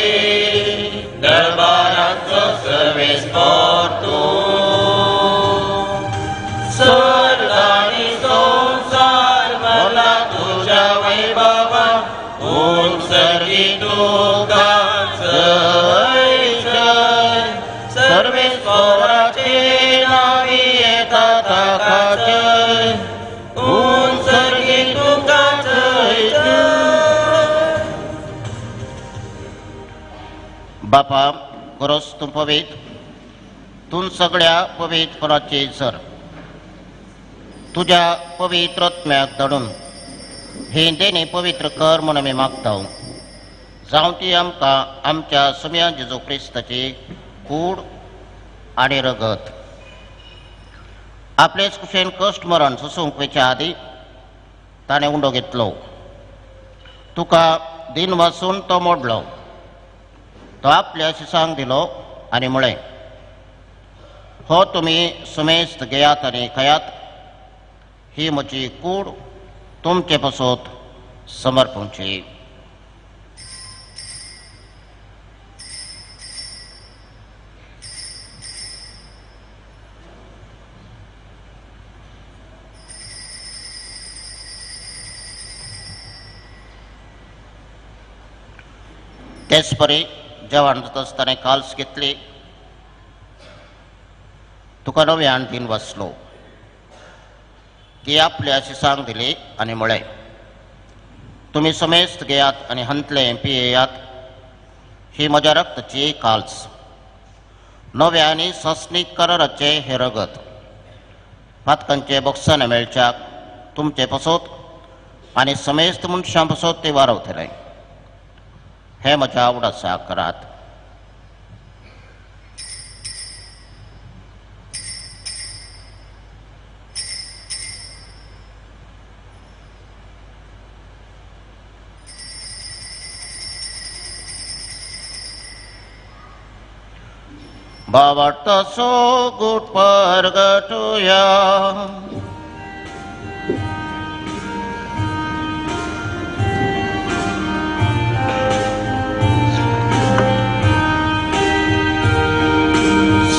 दरबाराचो सर्वेस्पर तूं, सर्ग आनी संवसार भरला तुज्या वैभवान, उंचर्गी तुका जय जय. सर्वेस्पराचे नांवी येता ताका जय, उंचर्गी तुका जय जय. बापा खरोच तूं पवित्र, तूं सगळ्या पवित्रपणाची सर. तुज्या पवित्र आत्म्याक धाडून ही देणी पवित्र कर म्हूण आमी मागता. जावं ती आमकां आमच्या सुम्या जेजू क्रिस्ताची कूड आनी रगत. आपलेच कुशेन कश्ट मरण सोसूंक वयच्या आदीं ताणें उंडो घेतलो, तुका दिन वासून तो मोडलो, तो आपल्या शिसांक दिलो आनी म्हळें, हो तुमी सुमेस्त घेयात आनी खायात, ही म्हजी कूड तुमचे पासत समर्पणची. तेच परी जेवण जाता आसतना काल्स घेतली, तुका नव्यान दिन वाचलो, ती आपल्या शिसांक दिली आनी म्हळें, तुमी समेस्त घेयात आनी हांतलें पियेयात, ही म्हज्या रक्ताची काल्स, नव्या आनी सस्नीक कराराचें हें रगत, पातकांचे बोक्साने मेळच्याक तुमचे पासत आनी समेस्त मनशां पासत ते वारवतले. हें म्हज्या आवडासा करात. बाबा गुट परगटुया.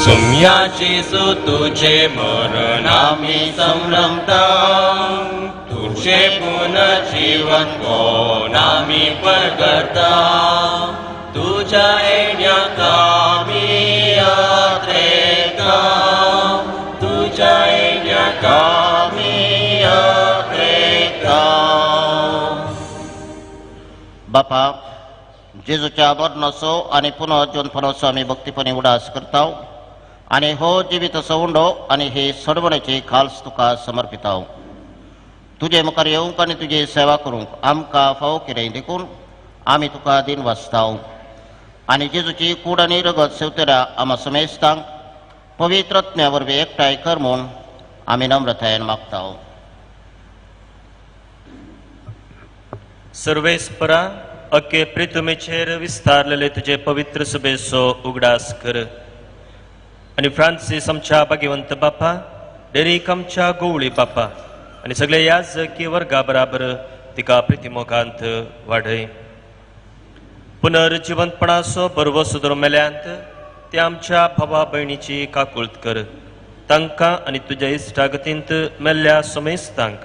सुम्या जेजू तुझे मरण आमी संभ्रमता, तुझे पुनर्जीवन कोण आमी परगटा, तुझ्या येण्याक आमी यात्रेता, तुझ्या येण्याक आमी यात्रेता. बापा जेजूच्या मरणाचो आनी पुनर्जीवनपणाचो आमी भक्तीपणी उडास करता आनी हो जिवीत उंडो आनी ही सडवणेची खाल्स तुका समर्पिताव. तुजे मुखार येवंक आनी तुजी सेवा करूंक आमकां फावो केलें देखून आमी तुका दिन वाचताव आनी जेजूची कूड आनी रगत सेवतल्या आमा समेस्तांक पवित्र आत्म्या वरवीं एकठांय कर म्हूण आमी नम्रतायेन मागताव. सर्वेस्परा अके प्रितुमेचेर विस्तारलेले तुजे पवित्र सभेचो उगडास कर आनी फ्रांसीस आमच्या भाग्यवंत बापा, डेरीक आमच्या गोवळी बापा आनी सगळे याजकी वर्गा बराबर तिका प्रितिमोगांत वाडय. पुनर्जिवंतपणाचो बरवो सुदरो मेल्यांत ते आमच्या भावा भयणीची काकुळत कर तांकां आनी तुज्या इश्टागतींत मेल्ल्या समेस्तांक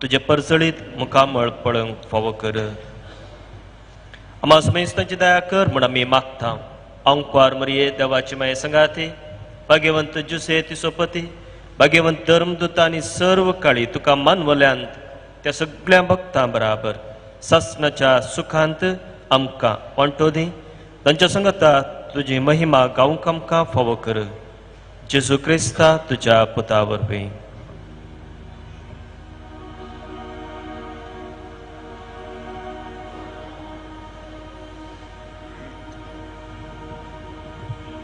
तुजें परजळीत मुखामळ पळोवंक फावो कर. आम्हा समेस्तांची दया कर म्हूण आमी मागता. अंकवार मरिये देवाची माये संगाती, भाग्यवंत जुसे तिसोपती, भाग्यवंत धर्मदूत आनी सर्व काळी तुका मानवल्यांत त्या सगळ्या भक्तां बराबर सासणाच्या सुखांत आमकां वांटो दी. तांच्या संगता तुजी महिमा गावंक आमकां फावो कर. जेजू क्रिस्ता तुज्या पुता वरवीं.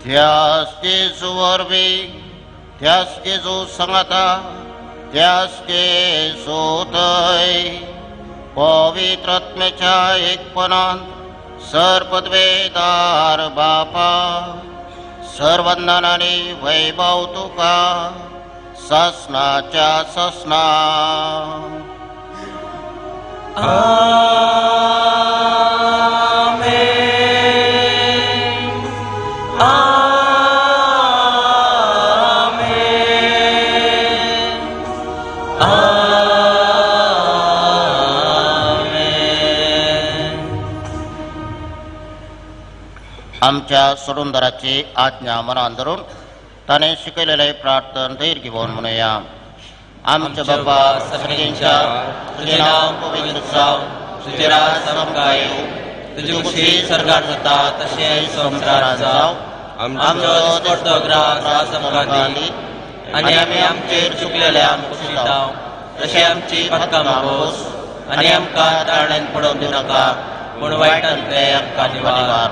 त्यास जेजू वरवीं, त्यास जेजू सांगाता, त्यास जेजू थंय पवित्र आत्म्याच्या एकपणान सर्वपदवेदार बापा, सर्वंदन आनी वैभव तुका सासणाच्या सासणा. आमेन. आमेन. आमेन. आमच्या सोडूनदाराची आज्ञा मनान धरून ताणें शिकयलेलें प्रार्थन धैर्य घेवन म्हणुया. आमच्या बाबा सर्गेंच्या, तुजें नांव पवित्र जावं, तुजें राज आमकां येवं, तुजी खुशी स्वर्गार जाता तशें संवसारांत जावं. आमचो दिसपडतो ग्रास आज आमकां दी आनी आमी आमचेर चुकलेल्यांक बक्षिताव तशें आमची पथकां मागोस आनी आमकां ताळण्यान पडोवन दिवनाका, पूण वायटांतले आमकां निवार.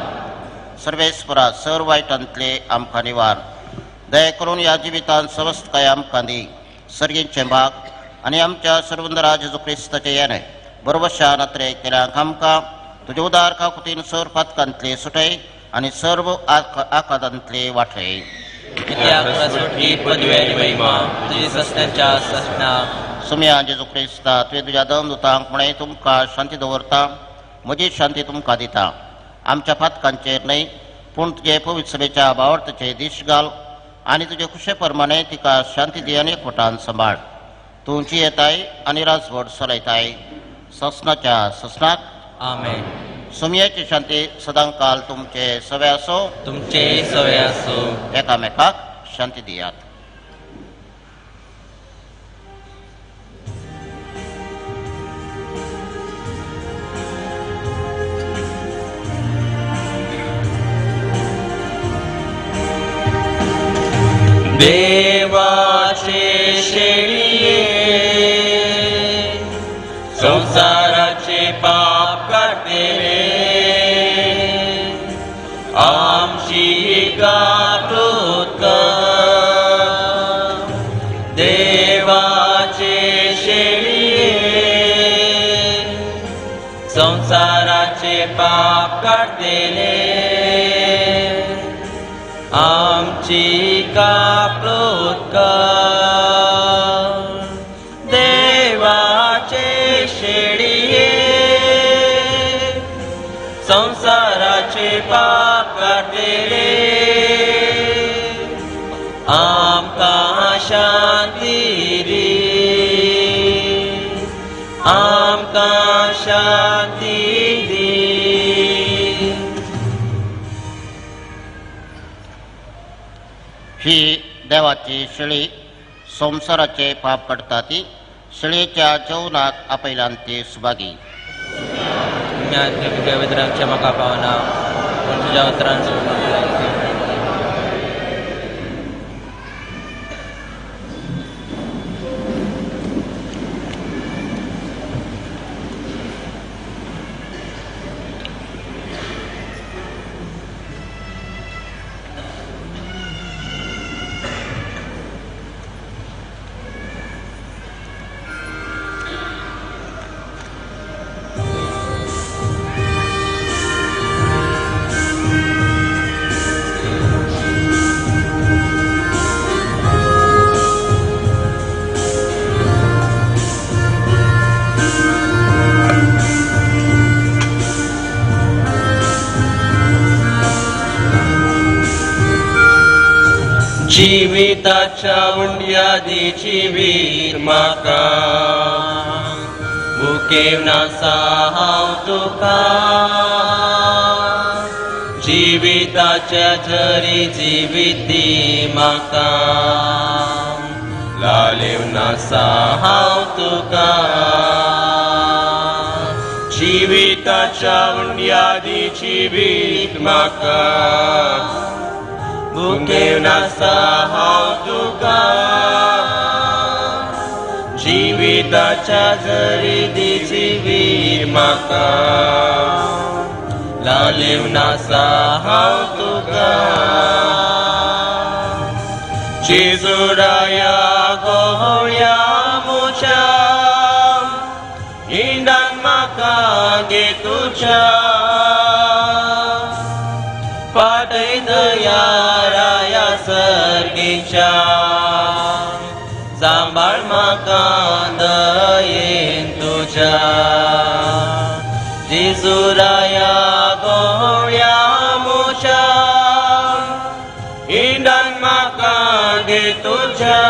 सर्वेस्परा सर वायटांतले आमकां निवार. दया करून ह्या जिवितांत समस्तकाय आमकां दी. सर्गींचें भाग आनी आमच्या सर्वंदरा जेजू क्रिस्ताचें येणें बरोबरशा नात्रे केल्यांक आमकां तुजे उदार काकुतीन सर पातकांतले सुटय आनी सर्व आकादांतले वाटय. कित्याक सुटली पदवी आनी महिमा तुजी ससण्याच्या ससना. सुम्या जेजू क्रिस्ता, तुवें तुज्या दमदुतांक म्हणें तुमकां शांती दवरता, म्हजी शांती तुमकां दिता. आमच्या पातकांचेर न्हय पूण तुजे पवित्र सभेच्या भावार्थाचे दीश घाल आनी तुजे खुशे प्रमाणे तिका शांती दी आनी एकवटान सांबाळ. तूं जियेताय आनी राजवट चलयताय ससनाच्या ससनाक. आमेन. सुमयाची शांती सदांकाल तुमचे सवे आसो. तुमचे सवे आसो. एकामेकाक शांती दियात. देवाचे शेळये संसाराचे पाप काडटले, आमची काकूत कर. देवाचे शेळये संसाराचे पाप काडटले, आमची काकूत कर. देवाचे शेळये संसाराचे पाप काडटले, आमकां शांती दी, आमकां शांती दी. ही देवाची शेळी संवसाराचे पाप काडटा ती शेळयेच्या जेवणाक आपयल्यान ती सुभागी. तुज्या उतरांचे म्हाका पावना, पूण तुज्या उतरांचो. जिविताच्या उंड्यादी जिवीत म्हाका भुकेवन आसा हांव तुका जिविताच्या झरी जिवीत दी म्हाका लालेवन आसा हांव तुका जिविताच्या उंड्यादी जिवीत म्हाका भुकेवन आसा हांव तुका जिविताच्या झरी दी जिवीत म्हाका लालेवन आसा हांव तुका जेजुराया गोळ्या म्हज्या इंडान म्हाका गे तुज्या पाटय दया राया सर्गीच्या सांबाळ म्हाका दयेन तुज्या जेजुराया गोळ्या म्हज्या इंडान म्हाका गे तुज्या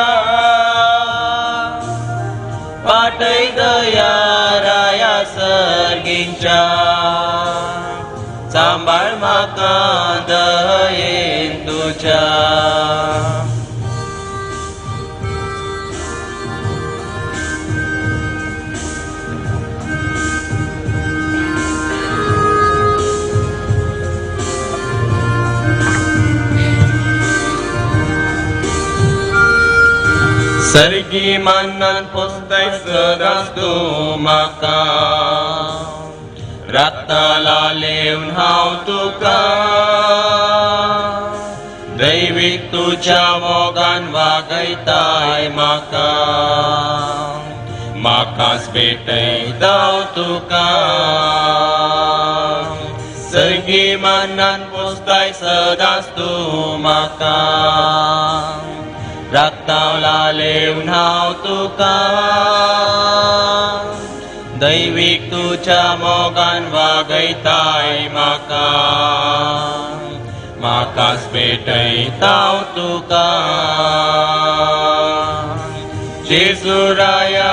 पाटय दया राया सर्गीच्या सांबाळ म्हाका दयेन तुज्या. सर्गी मानान पोसताय सदांच तूं म्हाका राखता लालेवन हांव तुका दैवीक तुज्या मोगान वागयताय म्हाका म्हाकाच भेटयता तुका सर्गी मानान पोसताय सदांच तूं म्हाका राखता लालेवन हांव तुका दैवीक तुज्या मोगान वागयताय म्हाका म्हाकाच भेटयता तुका जेजुराया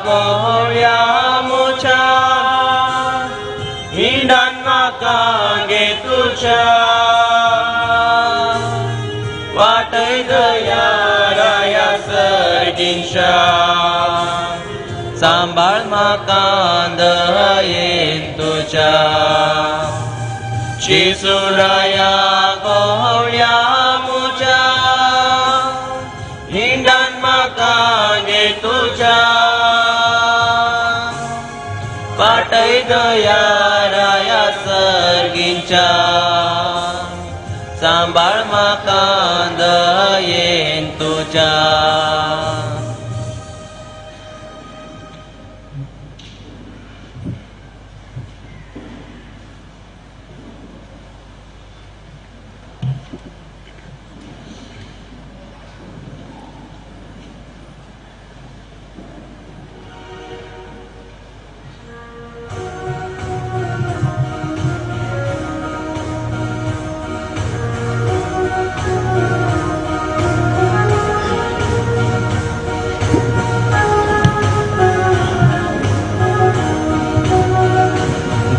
गोळ्या म्हज्या हिंडान म्हाका गे तुज्या वाटय दया राया सर्गीच्या सांबाळ म्हाका दयेन तुज्या जेजुराया गोळ्या म्हज्या हिंडान म्हाका गे तुज्या पाटय दया राया सर्गीच्या सांबाळ म्हाका दयेन तुज्या.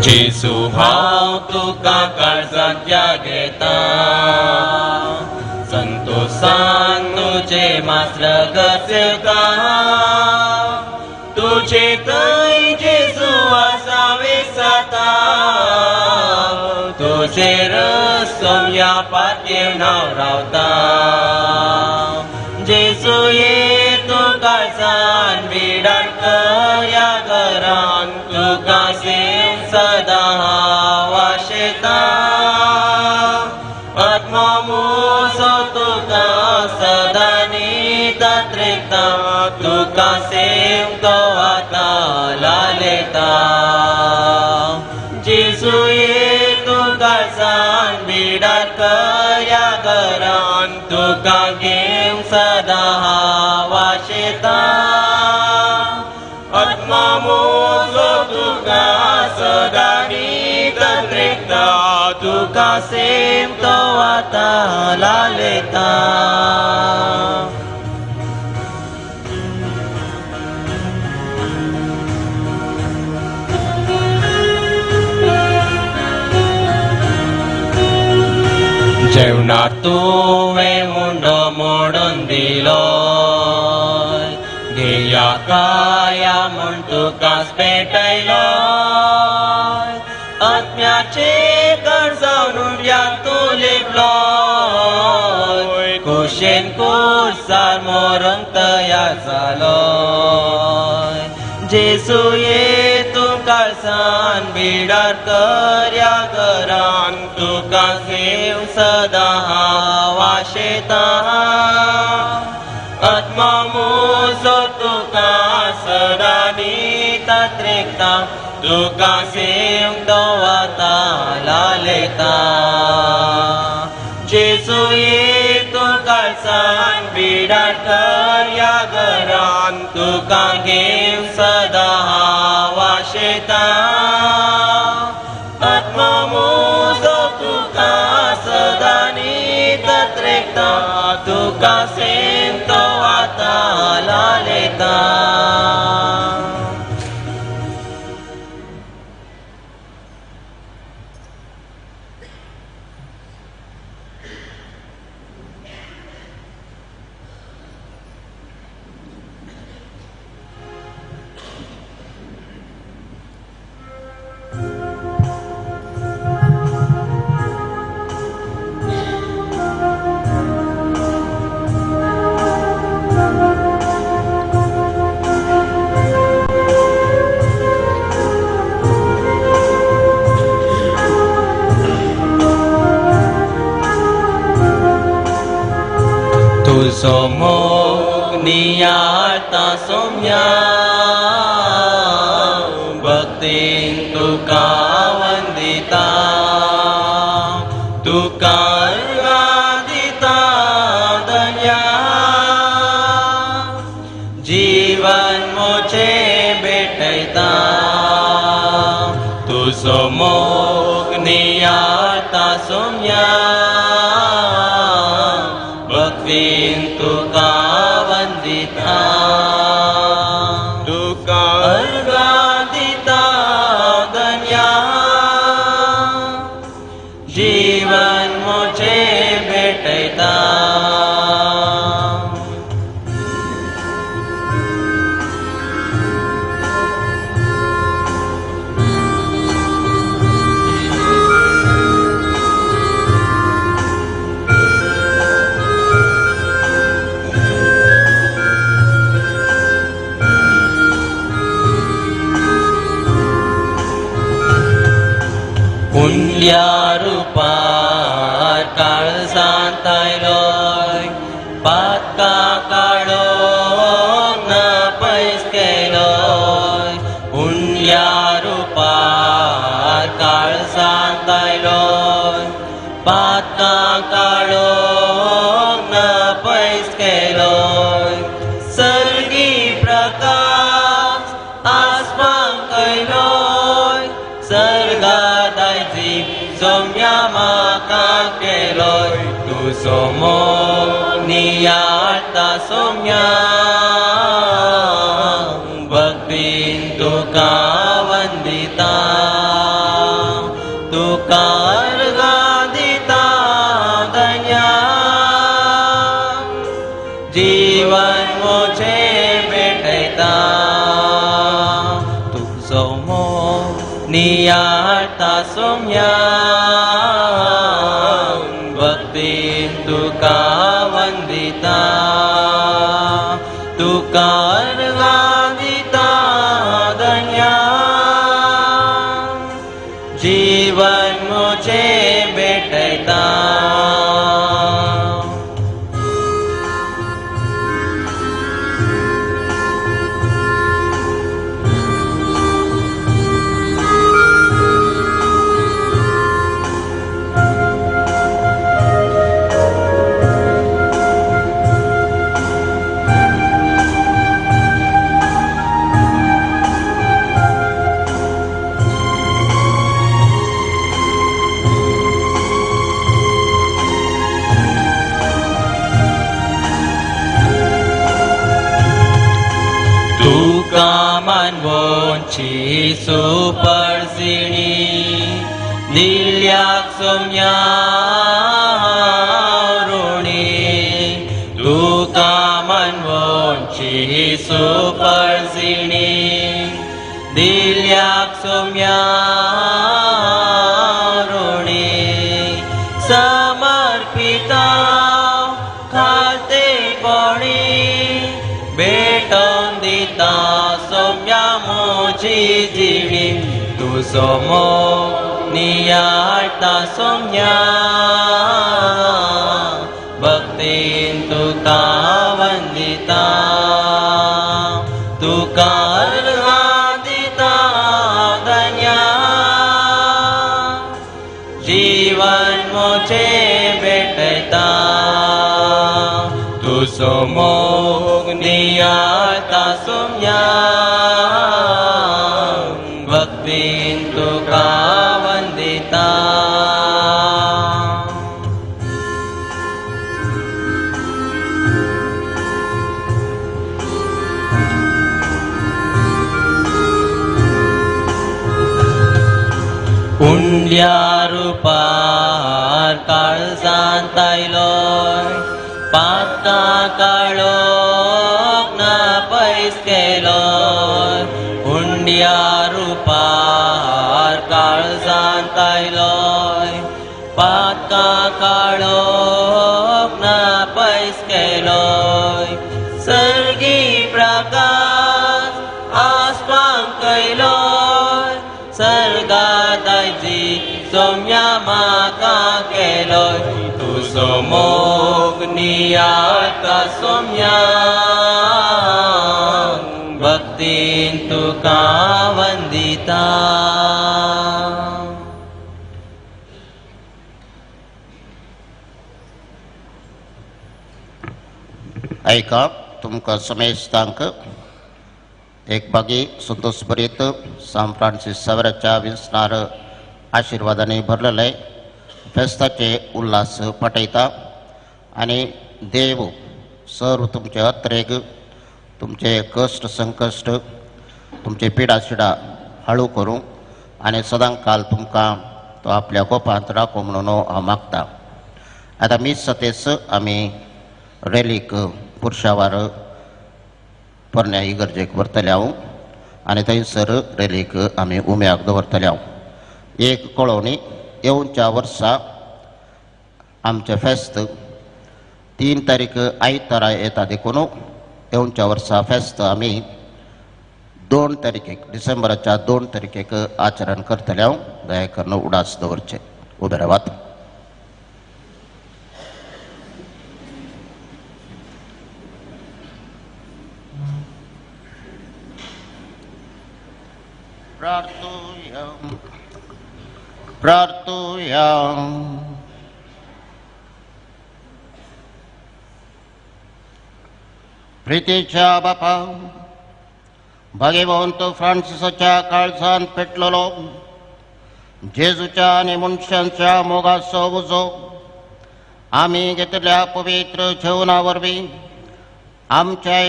जेजू हांव तुका काळजांत घेता संतोसान तुजे मास्र गचता तुजे थंय जेजू आसा वेसाता तुजे रसोम्या पातयेवन हांव रावता जेजू ये तूं काळजान बिडार कर ह्या घरान तुका सेव सदां हांव आशेता आत्मो म्हजो तुका सदां न्हिदांत तुका सेव तो आतां लालेता जेजू ये तूं काळजान बिडार कर ह्या घरान तुका घेवंक सदां हांव आशेता आत्मा म्हजो तुका सदां न्हिदांत तुका तुका सेम तो आतां लालयता. जेवणार तुवें उंडो मोडून दिलो, घेया काया म्हूण तुकाच पेटयलो. आत्म्याचे गरजावन उंड्याक तूं लिपलो, कुशेन कुर्सार मरूंक तयार जालो. जेसू ये तूं काळसान बिडार करया घरान, तुका घेव सदां हांव आशेतां. आत्मा म्हजो तुका सदां दिता त्रेकता, तुका सेव तो आतां लालयता. जेसू ये तूं काळसान बिडार करया घरान, तुका घेव सदां हांव आशेतां. आत्मा म्हजो तुका सदां दिता त्रेकता, तुका सेम तो आतां लालयता. तुजो मोग नियाळता सोम्या, भक्तीन तुका वंदिता, तुका अर्घां दिता धन्या. जीवन म्हजें भेटयता, तुजो मोग नियाळता सोम्या, भक्तीन तुका वंदिता, तुका अर्घां दिता धन्या. जीवन म्हजें भेटयता. पुण्या रुपार काळजांत आयलोय, पातकां काडून ना पयस केलोय. पुण्या रुपार काळजांत आयलोय, पातकां काडून ना पयस केलोय. सर्गी प्रकाश आसपाक कयलोय, सर्गा सोम्या म्हाका केलोय. तुजो मोग नियाळता सोम्या, भक्तीन तुका वंदिता, तुका अर्घां दिता धन्या. जीवन म्हजें भेटयता, तुजो मोग नियाळता सोम्या, भक्तीन तुका वंदिता, तुका अर्घां दिता धन्या. जीवन म्हजें भेटयता. मानवची सुपरजिणी दिल्याक सोम्या ऋणी तुका मानवची सुपरजिणी दिल्याक सोम्या ऋणी समर्पिता खातेपणी भेटोवन दिता सोम्या म्हजी जिणी तुजो मोग नियाळटा सोम्या भक्तीन तुका वंदिता तुका अर्घां दिता धन्या जीवन मोचे भेटता तुजो मोग नियाळटा सोम्या भक्तीन तुका वंदिता. उंड्या रुपार काळजांत आयलोय पातां काळोख ना पयस केलोय उंड्या रुपार काळजांत आयलोय पातां काळोख ना पयस केलोय सर्गी प्रकाश आसपांक कयलोय सर्गात आयजी सोम्या म्हाका केलोय तुजो मोग नियाळटा सोम्या भक्तीन तुका वंदिता. ऐका तुमकां समेस्तांक एक बागी संतोष भरीत सांत फ्रांसीस सावराच्या विसनार आशिर्वादांनी भरलेले फेस्ताचे उल्हास पाठयता आनी देव सर्व तुमचे अत्रेग तुमचे कश्ट संकश्ट तुमचे पिडा शिडा हळू करूं आनी सदां काल तुमकां तो आपल्या गोपांत राखो म्हणून हांव मागता. आतां मीस सतेस आमी रेलीक पुरशावार पोरण्या इगर्जेक व्हरतले हांव आनी थंयसर रेलीक आमी उम्याक दवरतले हांव. एक कळोवणी येवच्या वर्सा आमचें फेस्त 3 तारीख आयतारा येता देखून येवच्या वर्सा फेस्त आमी 2 तारखेक डिसेंबराच्या 2 तारखेक आचरण करतले हांव. दया करून उडास दवरचें. उबे रावात. प्रार्थुया प्रार्थुया. प्रितीच्या बापा भाग्यवंत फ्रांसिसाच्या काळजान पेटलेलो जेजूच्या आनी मनशांच्या मोगाचो उजो आमी घेतल्या पवित्र जेवणा वरवीं आमच्या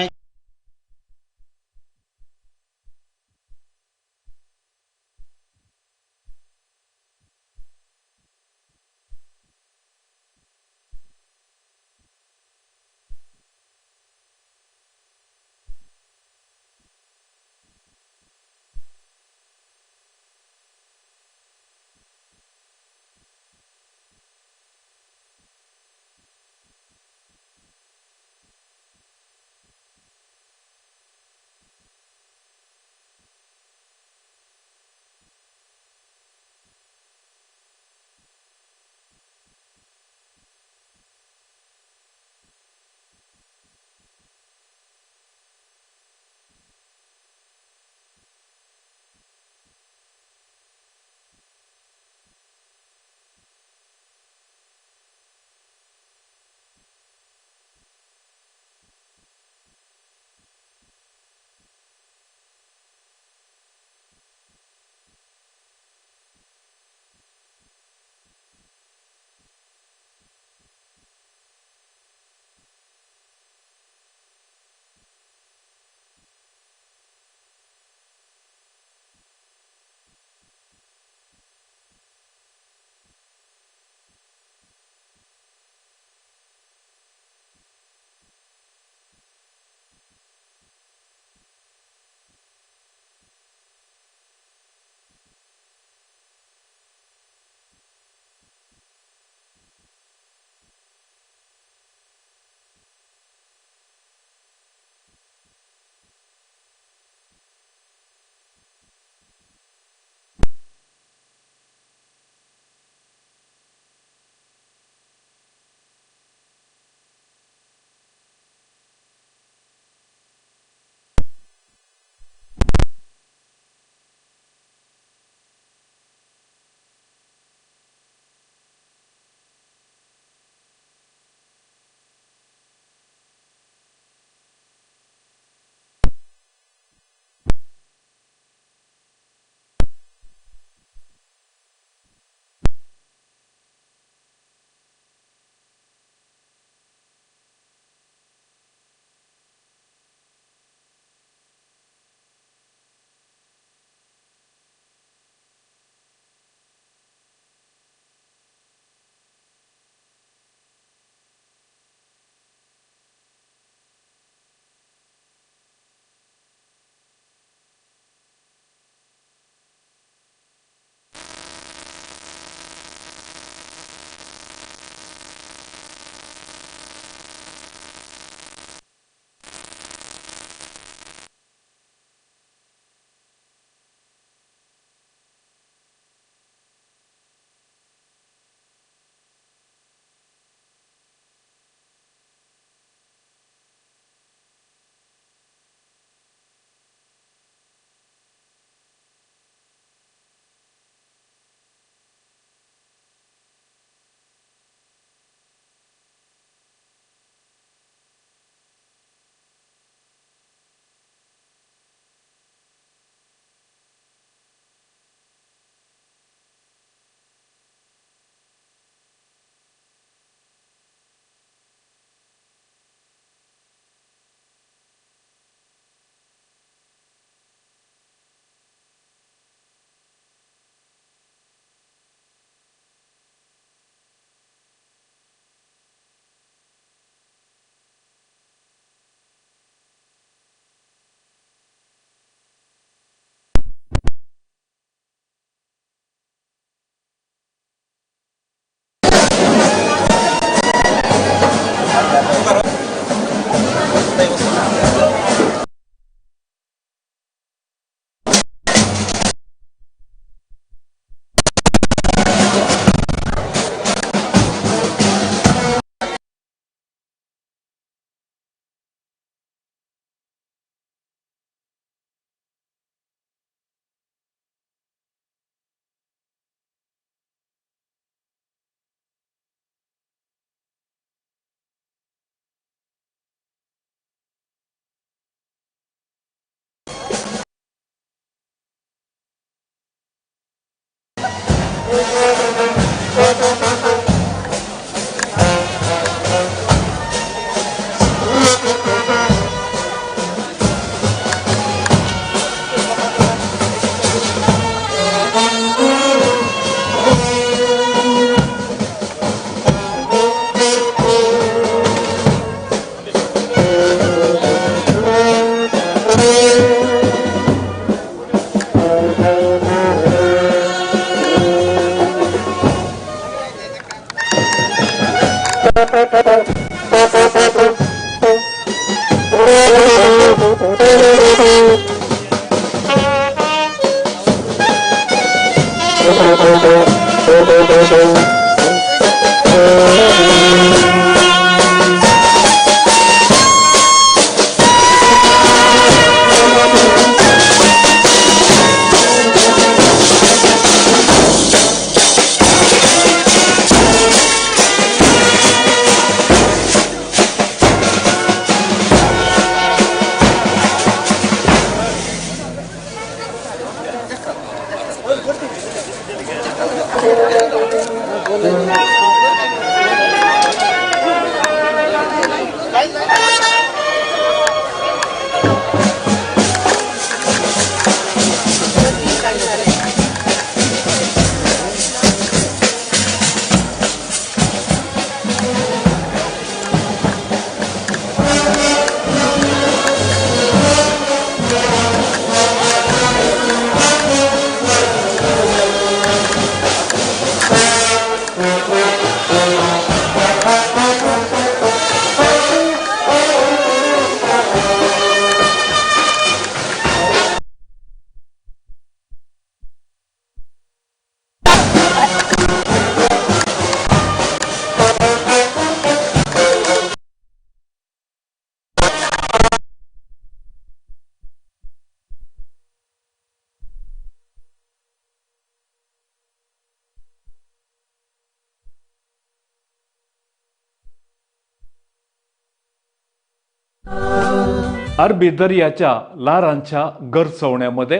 अरबी दर्याच्या ल्हारांच्या गरचवण्यामध्ये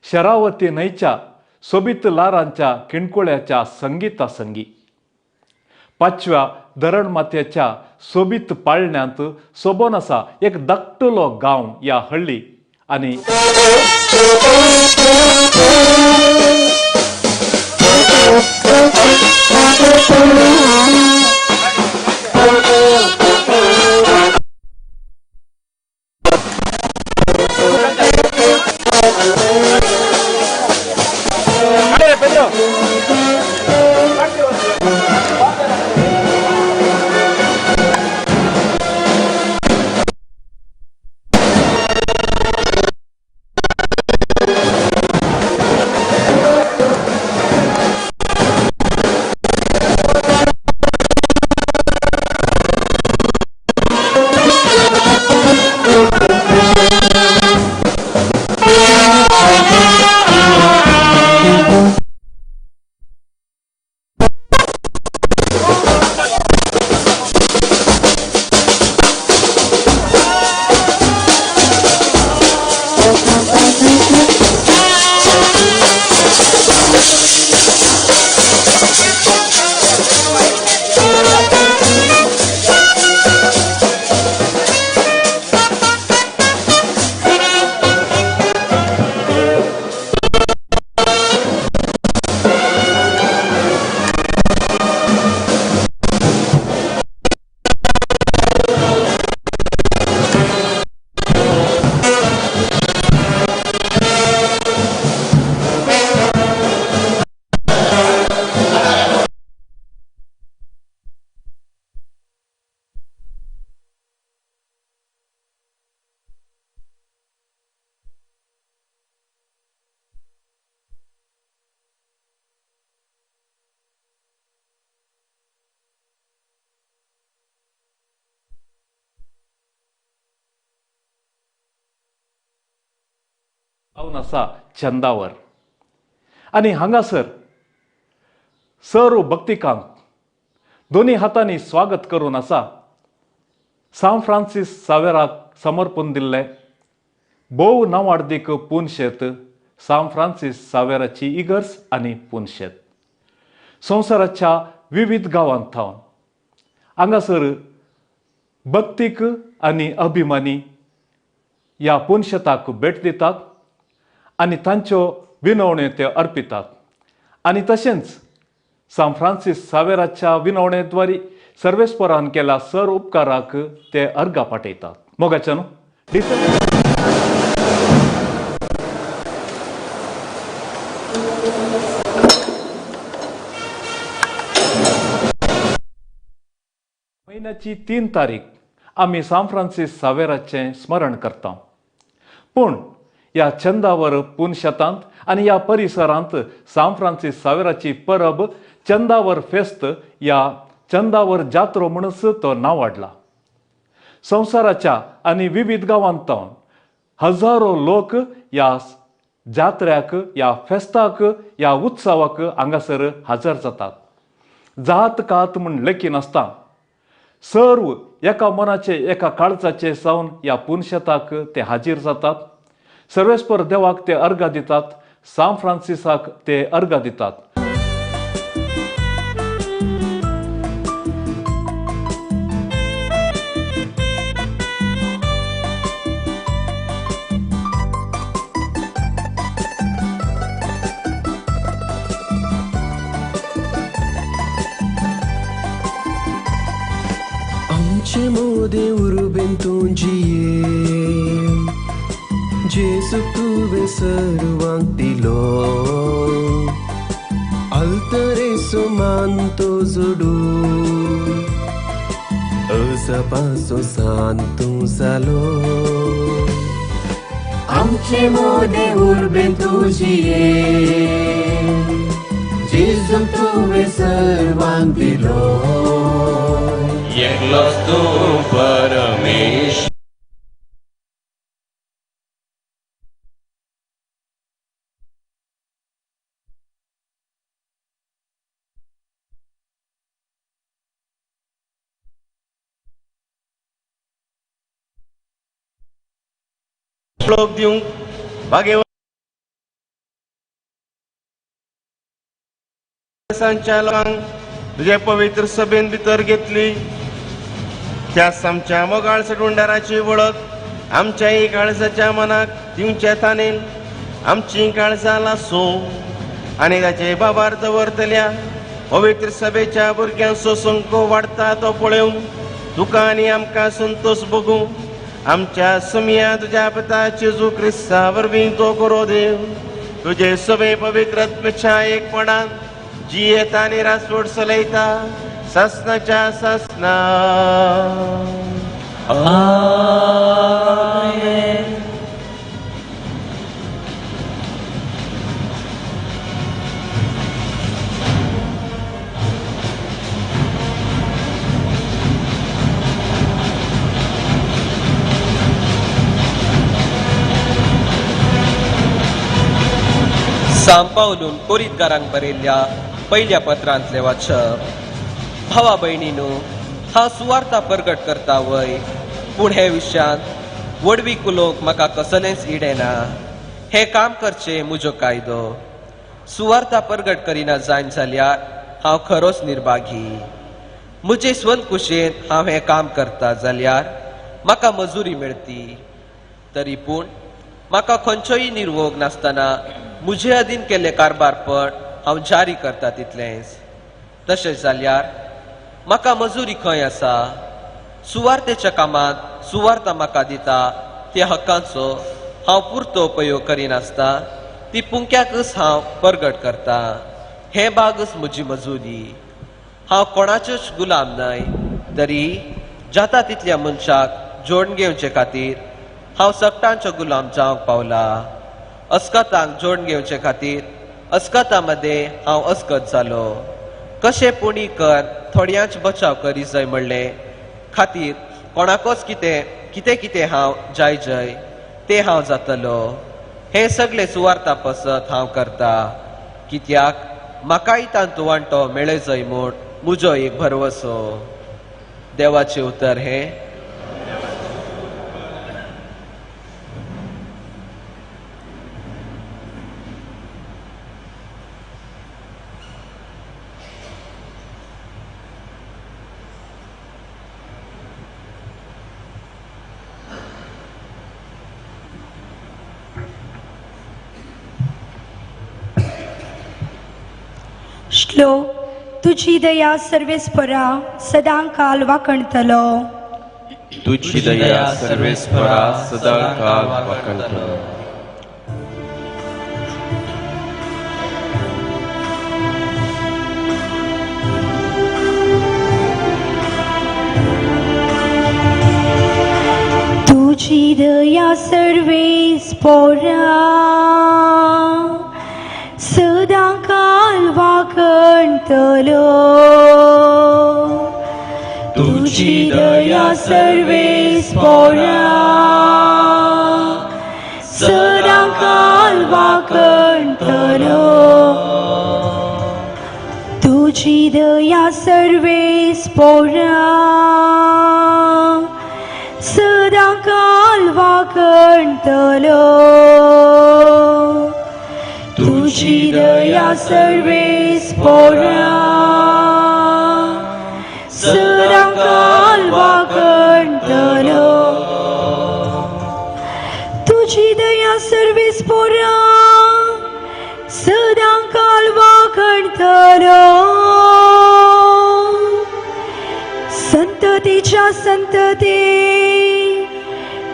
शरावती न्हंयच्या सोबीत ल्हारांच्या किणकुळ्याच्या संगीतासंगी पाचव्या धरणमात्याच्या सोबीत पाळण्यांत सोबोन आसा एक धाकटुलो गांव या हळ्ळी आनी जावन आसा चंदावर आनी हांगासर सर्व भक्तिकांक दोनी हातांनी स्वागत करून आसा सांत फ्रांसीस सावेराक समर्पण दिल्लें भोव नांवाडदीक पुनशेत सांत फ्रांसीस सावेराची इगर्ज आनी पुनशेत संवसाराच्या विविध गांवांत थावन हांगासर भक्तीक आनी अभिमानी ह्या पुनशेताक भेट दितात आनी तांच्यो विनवण्यो ते अर्पितात आनी तशेंच सांत फ्रांसीस सावेराच्या विनवणेद्वारी सर्वेस्परान केल्या सर उपकाराक ते अर्घा पाठयतात. मोगाच्यान डिसेंबर म्हयन्याची 3 तारीख आमी सांत फ्रांसीस सावेराचें स्मरण करता. पूण ह्या चंदावर पुनशेतांत आनी ह्या परिसरांत सांत फ्रांसीस सावेराची परब चंदावर फेस्त ह्या चंदावर जात्रो म्हणूच तो नांवाडला. संवसाराच्या आनी विविध गांवांत हजारो लोक ह्या जात्र्याक, ह्या फेस्ताक, ह्या उत्सवाक हांगासर हजर जातात. जात कात म्हूण लेखिनासता सर्व एका मनाचे एका काळजाचे जावन ह्या पुनशेताक ते हाजीर जातात. सर्वेस्पर देवाक ते अर्घा दितात, सांत फ्रांसिसाक ते अर्घा दितात. आमचे मोदे उर्बेन तुंजिये जेजू तुवें सर्वांक दिलो अल्तरेचो मानतो जोडू अजापाचो सांतू जालो. आमचे मोदे उर्बेन तुजिये जेजू तुवें सर्वांक दिलो एकलोच तूं परमेश्वर. श्लोक दिवंक भाग्यवंत लोकांक तुजे पवित्र सभेन भितर घेतली. त्याच आमच्या मोगाळ सटवणदाराची वळख आमच्याय काळजाच्या मनाक दिवचे तानेन आमची काळजां लासो आनी ताचे बाबार दवरतल्या पवित्र सभेच्या भुरग्यांचो संको वाडटा तो पळोवन तुका आनी आमकां संतोश भोगूं. आमच्या समया तुज्या पिता जेजू क्रिस्ता वरवीं तो करो देव. तुजे सभे पवित्र आत्म्याच्या एकपणान जियेता आनी रासवट चलयता सासनाच्या सासना. आमेन. सांत पावलून कोरितकारांक बरयल्ल्या पयल्या पत्रांतलें वाचप. भावा भयणीनू, हांव सुवार्ता परगट करता वय, पूण हे विशयांत व्हडवी कुलोवंक म्हाका कसलेंच इडें ना. हें काम करचें म्हजो कायदो. सुवार्ता परगट करिना जायन जाल्यार हांव खरोच निर्भागी. म्हजे स्वंतकुशेन हांव हें काम करता जाल्यार म्हाका मजुरी मेळती, तरी पूण म्हाका खंयचोय निर्वोग नासतना म्हजे अधीन केल्लें कारबारपण हांव जारी करता तितलेंच. तशें जाल्यार म्हाका मजुरी खंय आसा? सुवार्तेच्या कामांत सुवार्ता म्हाका दिता त्या हक्कांचो हांव पुरतो उपयोग करिनासता ती पुंक्याकच हांव परगट करता. हें बागच म्हजी मजुरी. हांव कोणाच्योच गुलाम न्हय, तरी जाता तितल्या मनशाक जोडून घेवचे खातीर हांव सगटांचो गुलाम जावंक पावला. अस्कतांक जोडून घेवचे खातीर अस्कता मदें हांव अस्कत जालो. कशें पुणी कर थोड्यांच बचाव करी जाय म्हणलें खातीर कोणाकच कितें कितें कितें हांव जाय जय तें हांव जातलो. हे सगळे सुवार्था पसत हांव करता, कित्याक म्हाकाय तांतू वांटो मेळजय म्हूण म्हजो एक भरवसो. देवाचें उतर हें. श्लोक तुजी दया सर्वेस्परा सदांकाल वाखणतलो. तुजी दया सर्वेस्परा सदांकाल वाखणतलो. तुजी दया सर्वेस्परा सदांकाल वाखणतलो. तुजी दया सर्वेस्परा सदांकाल वाखणतलो. तुजी दया सर्वेस्परा सदांकाल वाखणतलो. तुजी दया सर्वेस्परा सदांकाल वाखणतलो. तुजी दया सर्वेस्परा सदांकाल वाखणतलो. संततीच्या संतती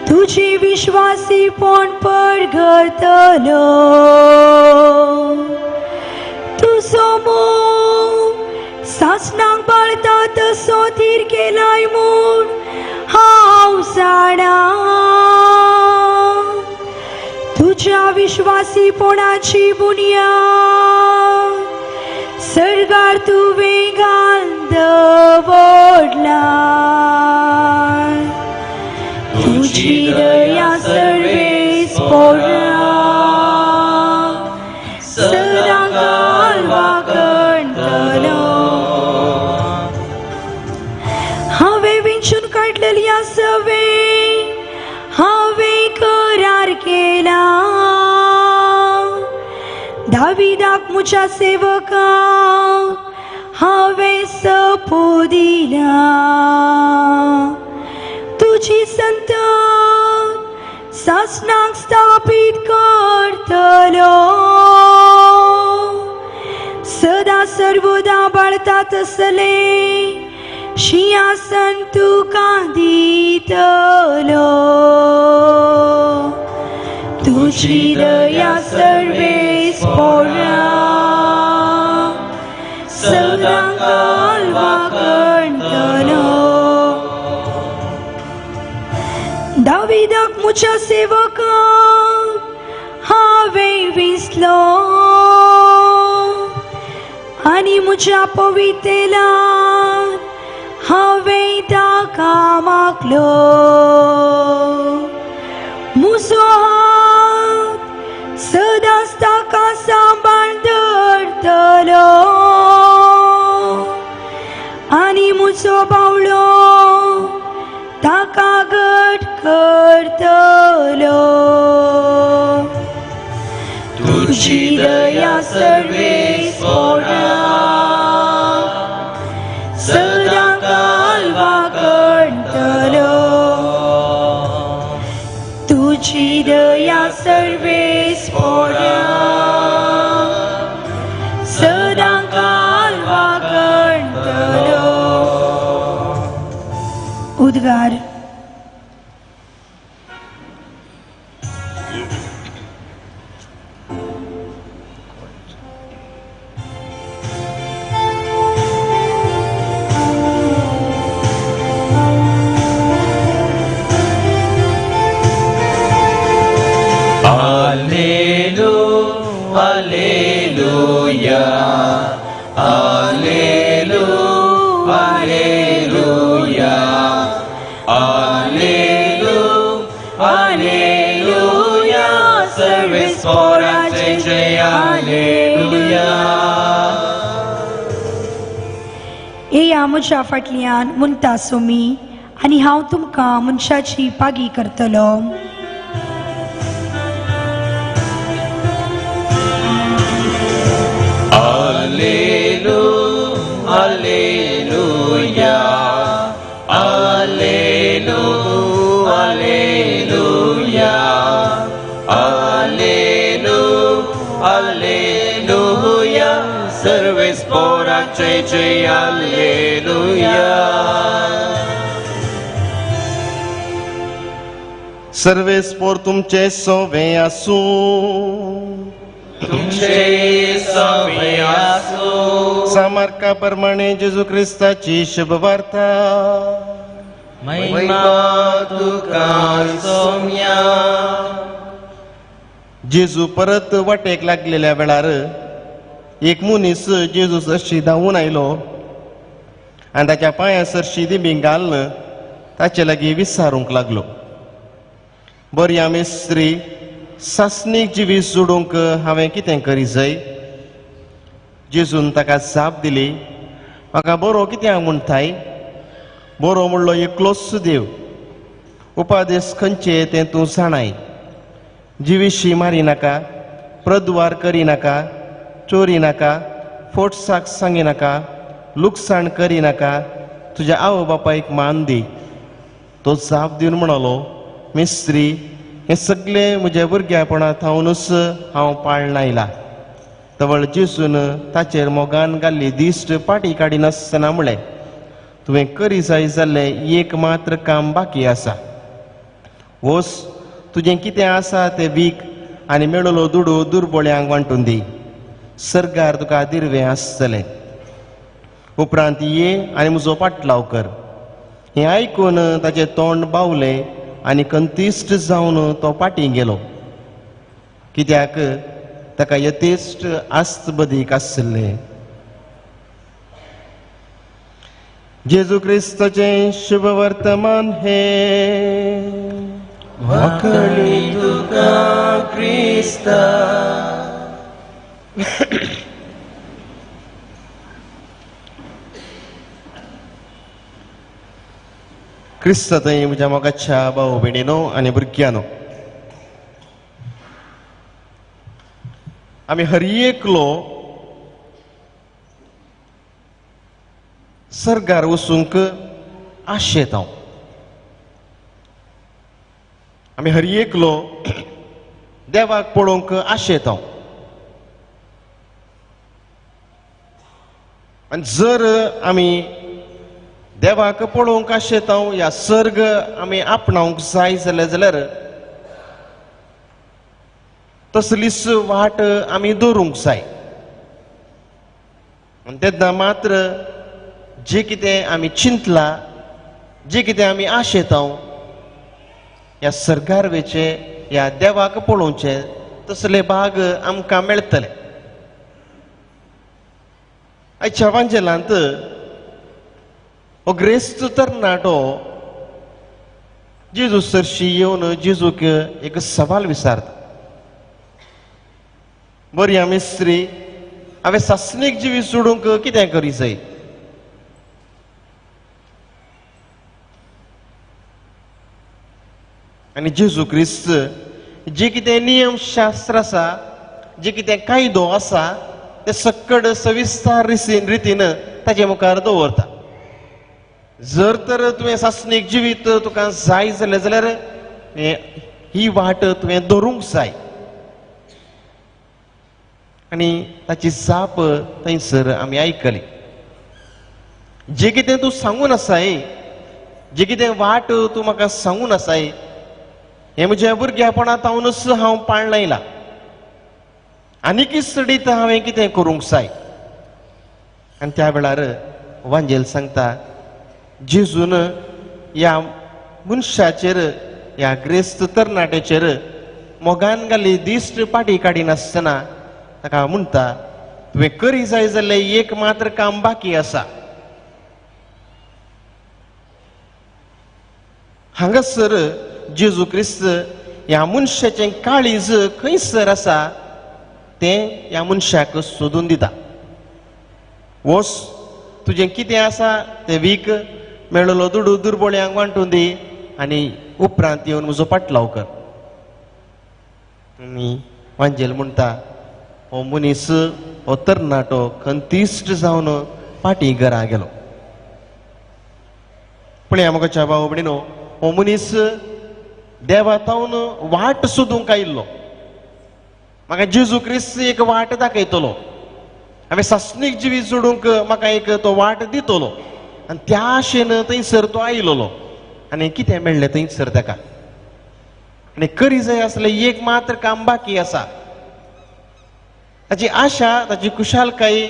तुजी विश्वासीपण परगटलो. तुजो मोग सासणाक बाळता तसो थीर केलाय म्हूण हांव जाणा. तुज्या विश्वासीपणाची बुन्याद सर्गार तुवें घालून दवरला. तुजी दया सर्वेस्परा सदांकाल वाखणतलो. हांवें विंचून काडलेल्या सवे हांवें करार केला. दाविदाक म्हज्या सेवकाक हांवें सपो दिला. तुजी संतत सासणाक स्थापीत करतलो. सदा सर्वदा बाळता तसले शिंयासन तुका दितलो. तुजी दया सर्वेस्परा सदांकाल वाखणतलो. दाविदाक म्हज्या सेवकाक हांवें विसलो आनी म्हज्या पवितेलान हांवें ताका मागलो. म्हजो हात सदांच ताका सांबाळ दवरतलो आनी म्हजो बावलो ताका घट करतलो. तुजी दया सर्वेस्परा सदांकाल वाखणतलो. तुजी दया सर्वेस्परा सदांकाल वाखणतलो. उद्गार. Alleluia, Alleluia, Alleluia, Alleluia, Alleluia, सर्वेस्पोराचे जय हालेलुया. येया म्हज्या फाटल्यान म्हणटा सोमी आनी हांव तुमकां मनशाची पागी करतलो. Alleluia, Alleluia, Alleluia, Alleluia, Alleluia, सर्वेस्पोराचे जय हालेलुया. सर्वेस्पोर तुमचे सोवे आसूं, तुमचे सोवे आसूं. सामार्का प्रमाणे जेजू क्रिस्ताची शुभवार्ता. महिमा तुका सोम्या. जेजू परत वाटेक लागलेल्या वेळार एक मनीस जेजू सरशी धांवून आयलो आनी ताच्या पांया सरशी दिमी घालून ताचे लागीं विचारूंक लागलो, बऱ्या मिस्त्री, सासणीक जिवीत जोडूंक हांवें कितें करी जाय? जेजून ताका जाप दिली, म्हाका बरो कित्याक म्हणटाय? बरो म्हणलो एकलोच देव. उपादेश खंयचे तें तूं जाणाय. जिविशी मारी नाका, प्रद्वार करी नाका, चोरी नाका, फोटसाक सांगी नाका, लुकसाण करी नाका, तुज्या आवय बापायक मान दी. तो जाप दिवन म्हणालो, मिस्त्री, हें सगळें म्हज्या भुरग्यापणा थावनूच हांव पाळण आयला. तवळ जेजून ताचेर मोगान घाल्ली दिश्ट पाटी काडिनासतना म्हळें, तुवें करी जाय जाल्लें एक मात्र काम बाकी आसा. वोस, तुजें कितें आसा तें वीक आनी मेळलो दुडू दुर्बोळ्यांक वांटून दी. सर्गार तुका दिर्वें आसतलें. उपरांत ये आनी म्हजो पाटलाव कर. हें आयकून ताचें तोंड बावलें आनी कंतिश्ट जावन तो पाटी गेलो, कित्याक ताका यथेश्ट आस्त बदीक आसलें. जेजू क्रिस्ताचें शुभ वर्तमान हें. वाकणी तुका क्रिस्ता. क्रिस्ता थंय म्हज्या मोगाच्या भाव भयणीनो आनी भुरग्यांनो, आमी हर एकलो सर्गार वचूंक आशेता. आमी हर एकलो देवाक पळोवंक आशेता. आनी जर आमी देवाक पळोवंक आशेता ह्या सर्ग आमी आपणावंक जाय जाल्यार जाल्यार तसलीच वाट आमी दवरूंक जाय. आनी तेन्ना मात्र जे कितें आमी चिंतला, जे कितें आमी आशेता ह्या सर्गार वेचे, ह्या देवाक पळोवचें तसले भाग आमकां मेळटले. आयच्या वांजेलांत हो ग्रेस्त तरणाटो जेजू सरशी येवन जेजूक एक सवाल विचारता, बरी मिस्त्री, हांवें सासणीक जिवीत सोडूंक कितें करी जाय? आनी जेजू क्रिस्त जे कितें नियम शास्त्र आसा, जे कितें कायदो आसा ते सक्कड सविस्तार रितीन ताचे मुखार दवरता. जर तर तुवें सासणीक जिवीत तुका जाय जालें जाल्यार ही वाट तुवें धरूंक जाय. आनी ताची जाप थंयसर आमी आयकली. जे कितें तूं सांगून आसाय, जे कितें वाट तूं म्हाका सांगून आसाय, हें म्हज्या भुरग्यापणा तावनूच हांव पाळण आयला. आनीक चडीत हांवें कितें करूंक जाय? आनी त्या वेळार वांजेल सांगता, जेजून ह्या मनशाचेर, ह्या ग्रेस्त तरणाट्याचेर मोगान घाली दिश्ट पाटी काडिनासतना ताका म्हणटा, तुवें करी जाय जाल्लें एक मात्र काम बाकी आसा. हांगासर जेजू क्रिस्त ह्या मनशाचें काळीज खंयसर आसा तें ह्या मनशाक सोदून दिता. वोस तुजें कितें आसा तें वीक, मेळिल्लो दुडू दुर्बोळ्यांक वांटून दी आनी उपरांत येवन म्हजो पाटलाव कर. आनी वांजेल म्हणटा हो मनीस हो तरणाटो खंतिश्ट जावन फाटीं घरा गेलो. पळया म्हज्या भाव भयणीनो, हो मनीस देवा तावन वाट सोदूंक आयिल्लो. म्हाका जेजू क्रिस्त एक वाट दाखयतलो, हांवें सासणीक जिवीत जोडूंक म्हाका एक तो वाट दितलो आनी त्या आशेन थंयसर तो आयिल्लो. आनी कितें मेळ्ळें थंयसर ताका? आनी करी जाय आसलें एक मात्र काम बाकी आसा. ताची आशा, ताची खुशालकाय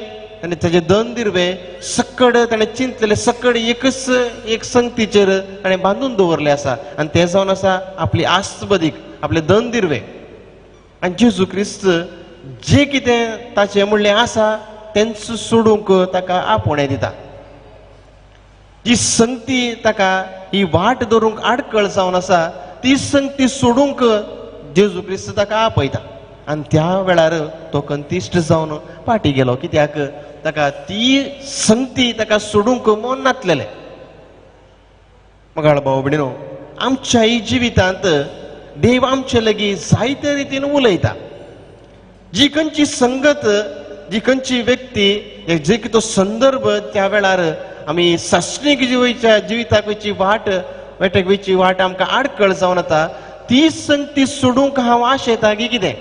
आनी ताचे धन दिर्वे सकड ताणें चिंतलेले सकड एकच एक संगतीचेर ताणें बांदून दवरलें आसा आनी तें जावन आसा आपली आस्त बदीक, आपले धन दिर्वे. आनी जेजू क्रिस्त जे कितें ताचें म्हणलें आसा तेंच सोडूंक ताका आपोवणें दिता. जी संगती ताका ही वाट धरूंक आडखळ जावन आसा ती संगती सोडूंक जेजू क्रिस्त ताका आपयता. आनी त्या वेळार तो कंतिश्ट जावन फाटीं गेलो, कित्याक ताका ती संगती ताका सोडूंक मन नातलेलें. मगाळ भाव भयणीनो, आमच्याय जिवितांत देव आमचे लागीं जायते रितीन उलयता. जी खंयची संगत, जी खंयची व्यक्ती, जे तो संदर्भ त्या वेळार आमी सासणीक जिवच्या जिविताक वयची वाट, वाटेक वयची वाट आमकां आडखळ जावन येता ती संगती सोडूंक हांव आशेता की कितें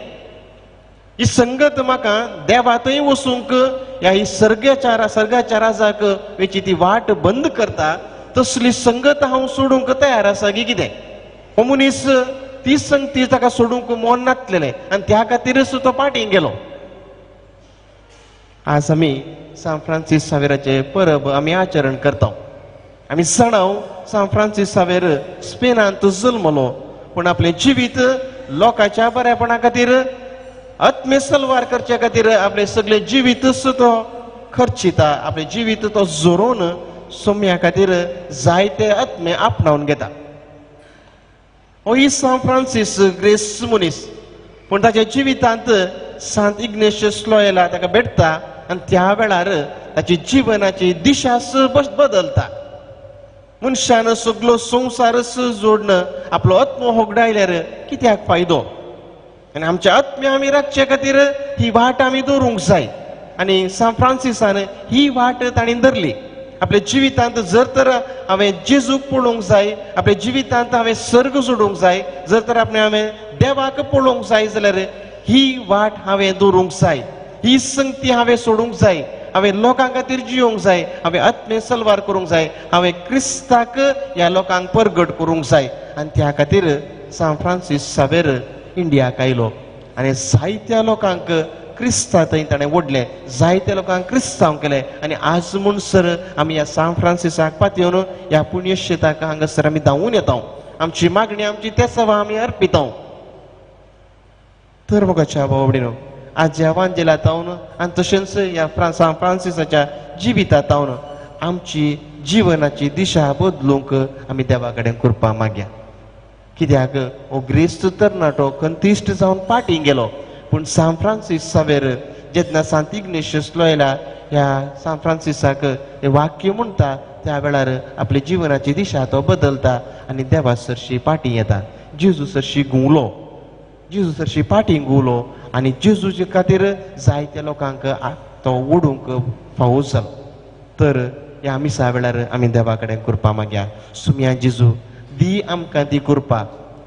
ही संगत म्हाका देवा थंय वचूंक ह्या ही सर्गाच्या सर्गाच्या राजाक वयची ती वाट बंद करता तसली संगत हांव सोडूंक तयार आसा की कितें. हो मनीस ती संगती ताका सोडूंक मन नातलेलें आनी त्या खातीरच तो फाटीं गेलो. आज आमी सांत फ्रांसीस सावेराचे परब आमी आचरण करता. आमी जाणाव सांत फ्रांसीस सावेर स्पेनांत जल्मलो, पूण आपलें जिवीत लोकांच्या बऱ्यापणा खातीर, आत्मे सलवार करच्या खातीर आपलें सगळें जिवीतच तो खर्चिता, आपलें जिवीत तो जोरोवन सोम्या खातीर जायते आत्मे आपणावन घेता. हो ही सांत फ्रांसीस ग्रेस मनीस, पूण ताच्या जिवितांत सांत इग्नेशियस लोयला ताका भेटता आनी त्या वेळार ताची जिवनाची दिशा बदलता. मनशान सगलो संवसारच जोडण आपलो आत्मो होगडायल्यार कित्याक फायदो? आनी आमच्या आत्म्या आमी राखचे खातीर ही वाट आमी दवरूंक जाय. आनी सांत फ्रांसिसान ही वाट ताणें धरली. आपल्या जिवितांत जर तर हांवें जेजूक पळोवंक जाय, आपल्या जिवितांत हांवें सर्ग जोडूंक जाय, जर तर आपणें हांवें देवाक पळोवंक जाय जाल्यार ही वाट हांवें दवरूंक जाय, ही संगती हांवें सोडूंक जाय, हांवें लोकां खातीर जियोंक जाय, हांवें आत्मे सलवार करूंक जाय, हांवें क्रिस्ताक ह्या लोकांक परगट करूंक जाय. आनी त्या खातीर सांत फ्रांसीस सावेर इंडियाक आयलो आनी जायत्या लोकांक क्रिस्ता थंय ताणें ओडलें, जायत्या लोकांक क्रिस्तांव केलें. आनी आज म्हणसर आमी ह्या सांत फ्रांसिसाक पातयेवन ह्या पुण्यक्षेत्राक हांगासर आमी धांवून येता, आमची मागणी आमची तेसवां आमी अर्पिता. तर मोगाच्या भाव भयणीनो, आज ह्या वांजेला तावन आनी तशेंच ह्या सांत फ्रांसिसाच्या जिविता तावन आमची जिवनाची दिशा बदलूंक आमी देवा कडेन कृपा मागया. कित्याक हो ग्रेस्त तरणाटो खंतिश्ट जावन फाटीं गेलो, पूण सांत फ्रांसीस सावेर जेन्ना सांत इग्नेशियस लोयला ह्या सांत फ्रांसिसाक हें वाक्य म्हणटा त्या वेळार आपल्या जिवनाची दिशा तो बदलता आनी देवा सरशी फाटीं येता. जेजू सरशी घुंवलो, जेजू सरशी फाटीं घुंवलो आनी जेजूचे खातीर जायत्या लोकांक तो ओडूंक फावो जालो. तर ह्या मिसा वेळार आमी देवा कडेन कृपा मागया. सुम्या जेजू दी आमकां ती कृपा,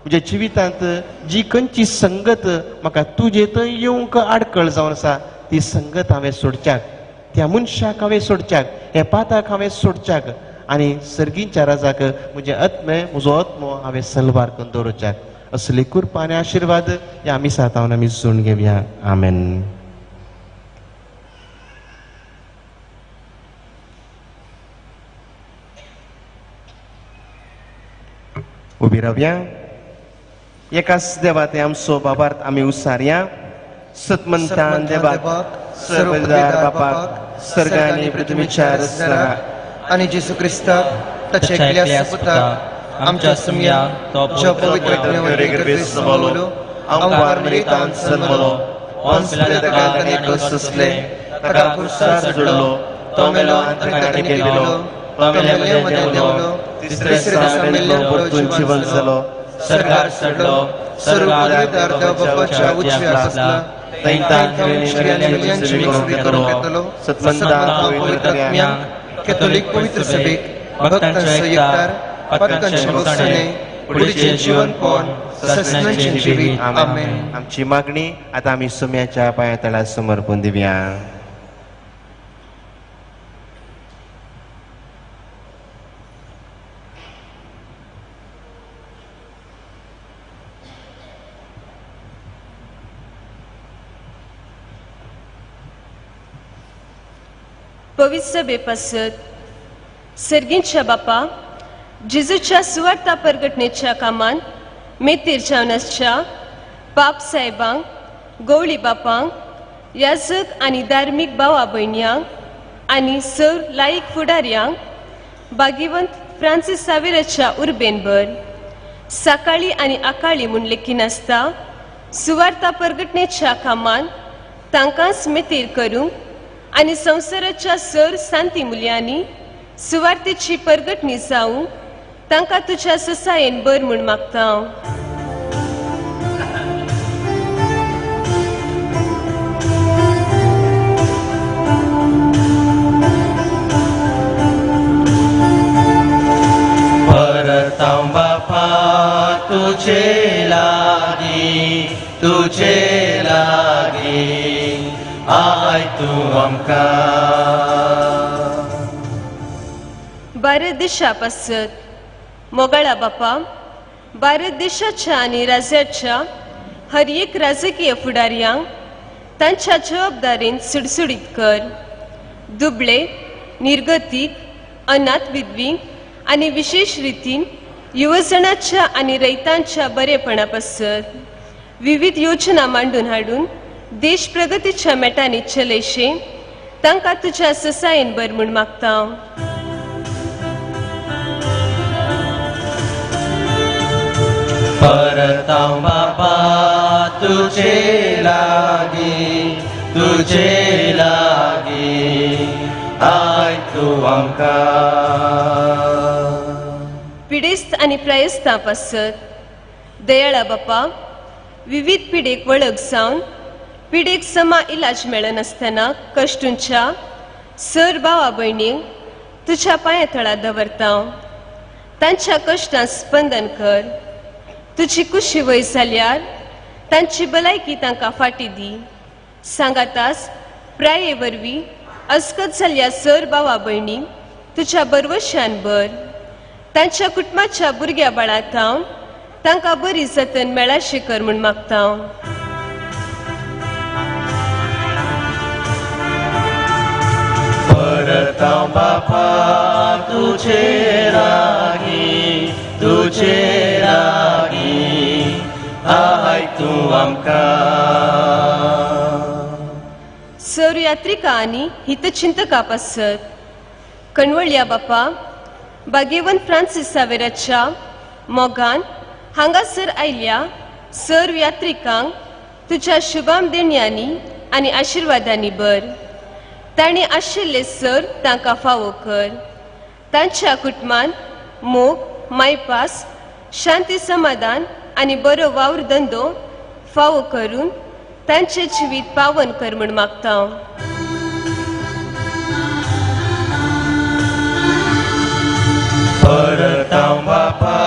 म्हज्या जिवितांत जी खंयची संगत म्हाका तुजे थंय येवंक आडखळ जावन आसा ती संगत हांवें सोडच्याक, त्या मनशाक हांवें सोडच्याक, हे पाताक हांवें सोडच्याक आनी सर्गींच्या राजाक म्हजें आत्मे म्हजो आत्मो हांवें सलवार करून दवरच्याक. असली कृपा आनी आशिर्वाद ह्या मिसांत आमी जोडून घेवया. आमेन. उबी रावया. एकाच देवा ते आमचो बाबार्थ आमी उसारया. सतमंतान देवाक, सर्वदार बापाक, सर्ग आनी पृथ्वीच्या रचणाराक आनी जेजू क्रिस्ताक ताच्या एकल्या सुपुताक आमच्या सुमया तो पवित्र आत्म्यावरवीं आमकार मरितान जन्मलो, पोन्स पिलाताक ताणें कश्ट सोंसले, ताका क्रुसार चडलो, तो मेलो आनी ताका ताणें दिलो, तो मेल्ल्या मदें देंवलो, तिसऱ्या दिसा मेल्ल्या परतून जिवंत जालो, सरकार चडलो, सर्व पदवीधार देव बापाच्या उजव्या बसला, थंय करूंक येतलो, सत्वंता पवित्र आत्म्याक, कॅथोलीक पवित्र सभेक, भक्तांचो एकतार, पातकांचे भोगसणे, कुडीचें जिवनपण, सस्नांचें जिवीत. आमेन. आमची मागणी आतां आमी सुम्याच्या पांया तळा समर्पून दिवया. पवित्र सभे पासत सर्गींच्या बापा, जेजूच्या सुवार्ता परगटणेच्या कामांत मेतीर जावन आसच्या पाप साहेबांक, गवळी बापांक, याजक आनी धार्मीक भावा भयण्यांक आनी सर लायक फुडारयांक भाग्यवंत फ्रांसीस सावेराच्या उर्बेन भर. सकाळी आनी आकाळी म्हूण लेखिनासता सुवार्ता परगटणेच्या कामांत तांकांच मेतीर करूंक आनी संवसाराच्या सर शांती मुल्यांनी सुवार्तेची परगटणी जावंक तांकां तुज्या ससायेन बर म्हूण मागता. परत हांव बापा तुजे लागीं, तुजे लागीं I तूं आमकां. भारत देशा पासत मोगाळा बापा, भारत देशाच्या आनी राज्याच्या हर एक राजकीय फुडारयांक तांच्या जबाबदारेन सुडसुडीत कर. दुबळे, निर्गतीक, अनाथ विधवींक आनी विशेश रितीन युवजणाच्या आनी रयतांच्या बरेपणा पासत विविध योजना मांडून हाडून देश प्रगतीच्या मेटांनी चलयशे तांकां तुज्या ससायेन बर म्हूण मागता. परत हांव बापा तुजे लागीं, तुजे लागीं I तूं आमकां. पिडेस्त आनी प्रायस्तां पासत दयाळा बापा, विविध पिडेक वळख जावन पिडेक समा इलाज मेळनासतना कश्टूंच्या सर भावा भयणींक तुज्या पांया तळा दवरता. तांच्या कश्टांत स्पंदन कर. तुजी कुशी वय जाल्यार तांची भलायकी तांकां फाटी दी. सांगातास प्राये वरवीं अस्कत जाल्ल्या सर भावा भयणींक तुज्या बरवशान भर. तांच्या कुटुंबाच्या भुरग्या बाळा थावन तांकां बरी जतन मेळाशें कर म्हूण मागता. परत हांव बापा तुजे लागीं, तुजे लागीं I तूं आमकां. सर यात्रिका आनी हितचिंतका पासत कणवळया बापा, भाग्यवंत फ्रांसीस सावेराच्या मोगान हांगासर आयल्या सर यात्रिकांक तुज्या शुभाम देण्यांनी आनी आशिर्वादांनी भर. तांणी आशिल्ले सर तांकां फावो कर. तांच्या कुटुंबान मोग, मायपास, शांती, समाधान आनी बरो वावर धंदो फावो करून तांचें जिवीत पावन कर म्हूण मागता. परत हांव बापा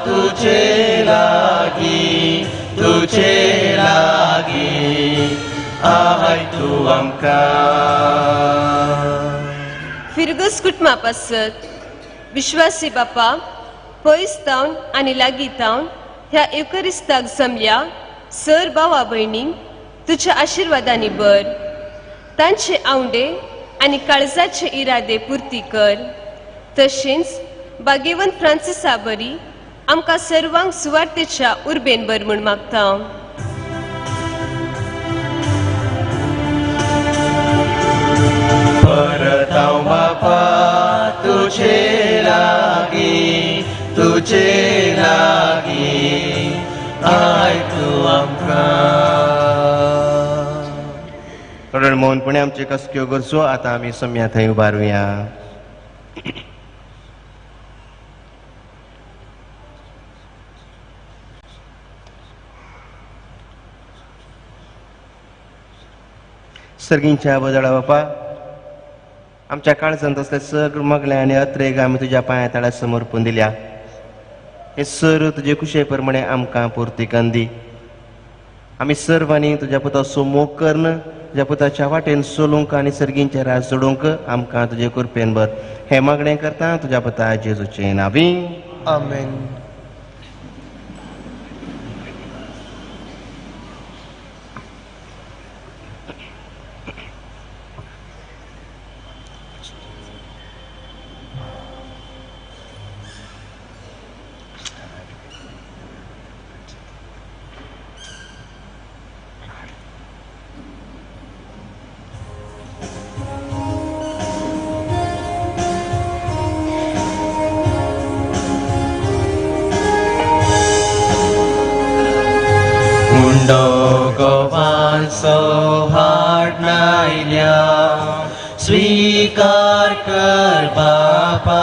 तुजे लागीं, तुजे लागीं I तूं आमकां. फिरगस कुटुंबा पासत विश्वासी बापा, पयस तावन आनी लागीं तावन ह्या एवकरिस्ताक जमल्या सर भावा भयणींक तुज्या आशिर्वादांनी भर. तांचे आवंडे आनी काळजाचे इरादे पुर्ती कर. तशेंच भाग्यवंत फ्रांसिसा बरी आमकां सर्वांक सुवार्तेच्या उर्बेन भर म्हूण मागता. परत हांव बापा तुजे लागीं, तुजे तुमचे लागीं आयकू आमकां. थोडे मौनपणे आमचे कसक्यो गरजो आतां आमी सम्या थंय उबारुया. सर्गींच्या बदला बापा, आमच्या काळजांत असले सगळं मगले आनी अत्रेग आमी तुज्या पांया तळा समर्पून दिल्या. हे सर तुजे कुशे प्रमाणे आमकां पुर्तीकन दी. आमी सर्वांनी तुज्या पुताचो मोग करून तुज्या पुताच्या वाटेन चलूंक आनी सर्गींचे राज जोडूंक आमकां तुजे कृपेन भर. हें मागणें करता तुज्या पुता जेजूचे नांवी. आमेन. स्वीकार कर बापा,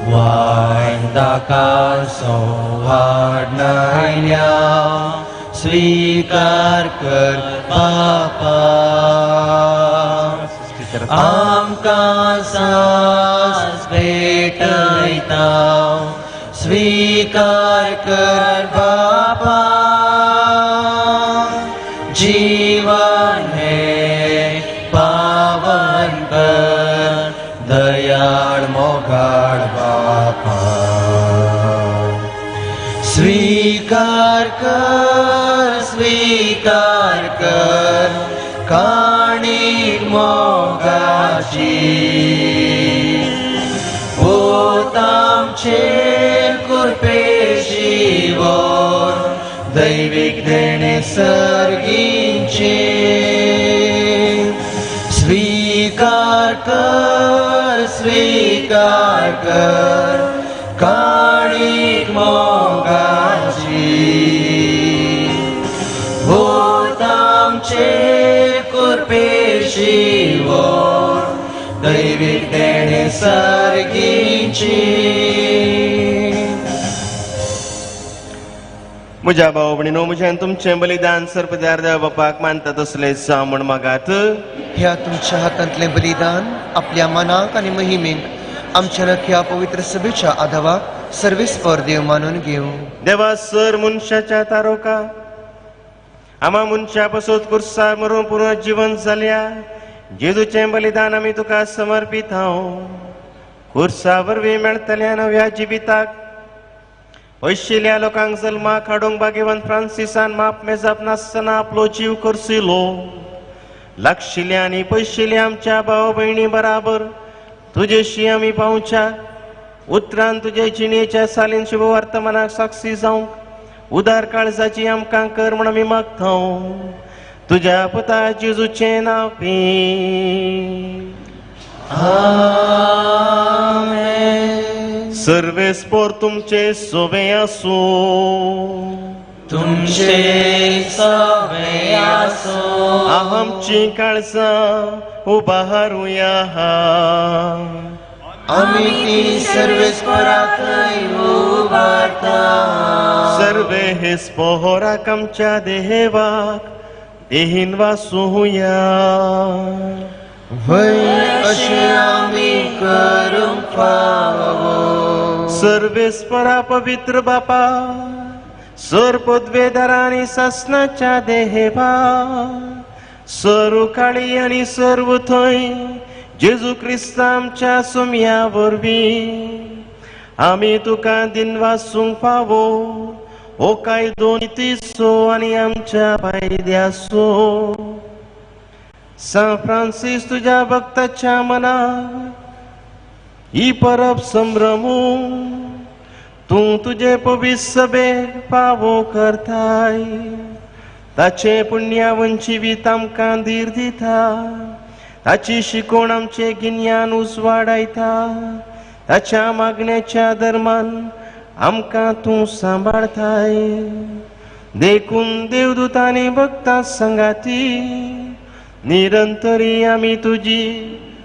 वायन दाका सौहार्द नायल्या स्वीकार कर बापा. आमकां सास भेटयता स्वीकार कर बापा. जीवन हे पावन कर दयाळ मोगाळ बापा. स्वीकार कर स्वीकार कर काणी मोगाची ओतामचे कृपेशी वोर दैविक देणे सर्गींचे. स्वीकार कर स्वीकार कर काणीक मोगाची भूतामचे कृपेशी वोर दैविक देणे सर्गींची. म्हज्या भाव भयणीनो, म्हज्यान तुमचें बलिदान सर्पदार देव बापाक मानता तसलें जावं म्हूण मागात. ह्या तुमच्या हातांतलें बलिदान आपल्या मनाक आनी महिमेक आमच्या ह्या पवित्र सभेच्या आदावाक सर्वेस्पर देव मानून घेवं. देवा सर मनशाच्या तारोका आमा मनशा पसत कुर्सार मरून पुनर्जीवन जाल्या जेजूचें बलिदान आमी तुका समर्पीत हांव. कुर्सा वरवीं मेळटल्या नव्या जिविताक पयशिल्ल्या लोकांक जल्माक हाडूंक भाग्यवंत फ्रांसिसान माप मेजाप नासतना आपलो जीव करसिलो. लागशिल्ल्या आनी पयशिल्ल्या आमच्या भाव भयणी बराबर तुजेशी आमी पावच्या उतरान तुजे जिणेच्या सालीन शुभ वर्तमानाक साक्षी जावंक उदार काळजाची आमकां कर म्हूण आमी मागता तुज्या पुता जेजूचें नांव. आमेन. सर्वेस्पोर तुमचे सोबे आसूं. तुमचे सोबे आसूं. आमची काळजां उबारुया. आमी ती सर्वेस्पराकय उबारता. सर्वेस्पोराक आमच्या देवाक देहीन वासुया. वय अशें आमी करूंक फावो. सर्वेस्परा पवित्र बापा, सर पदवेदार आनी सासनाच्या देवा, सरू काळी आनी सर्व थंय जेजू क्रिस्ता आमच्या सुमया वरवीं आमी तुका दिनवासूंक फावो हो कायदो नितीचो आनी आमच्या फायद्याचो. सांत फ्रांसीस तुज्या भक्ताच्या मनाक ही परब संभ्रमू तूं तुजे पवित्र सभेक पावो करताय. ताचें पुण्यावन जिवीत आमकां धीर दिता. ताची शिकवण आमचें गिन्यान उजवाडायता. ताच्या मागण्याच्या दरम्यान आमकां तूं सांबाळताय. देखून देवदूतांनी भक्ता संगाती निरंतरी आमी तुजी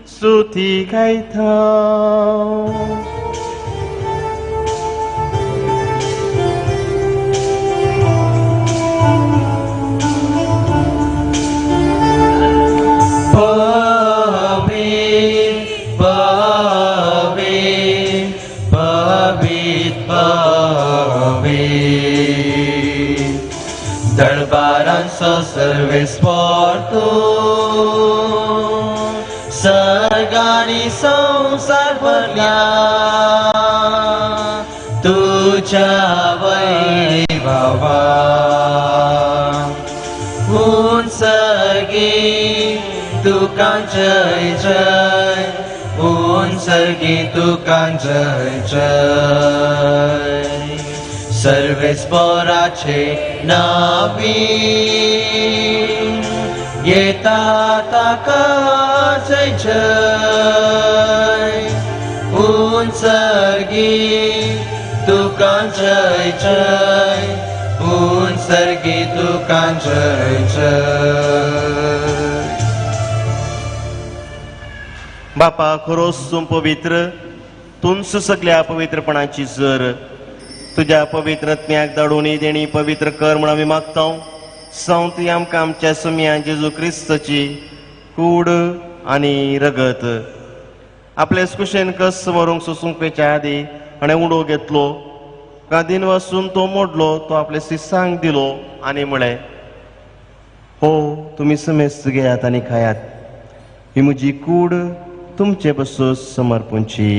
स्तुती गायता. दळबारांचो सर्वेस्पोर तूं, सर्गांनी संवसार भरल्या तुज्या वैभवा. उंचगी तुका जय जय, उंचगी तुका जय जय. सर्वेस्पोराचे नावी येता ताका जय जय. उंचगी तुका जय जय, उंचगी तुका जय जय. बापा खरोच तूं पवित्र, तूंच सगल्या पवित्रपणाची जर. तुज्या पवित्र आत्म्याक धाडून ही देणी पवित्र कर म्हूण आमी मागता. संत आमकां आमच्या सुम्या जेजू क्रिस्ताची कूड आनी रगत आपले कुशेन कस मरूंक सोसूंक पेच्या आदी आनी उडो घेतलो, कादीन वासून तो मोडलो, तो आपले सिसांक दिलो आनी म्हळें, हो तुमी समेस्त घेयात आनी खायात, ही म्हजी कूड तुमचे पसून समर्पूंची.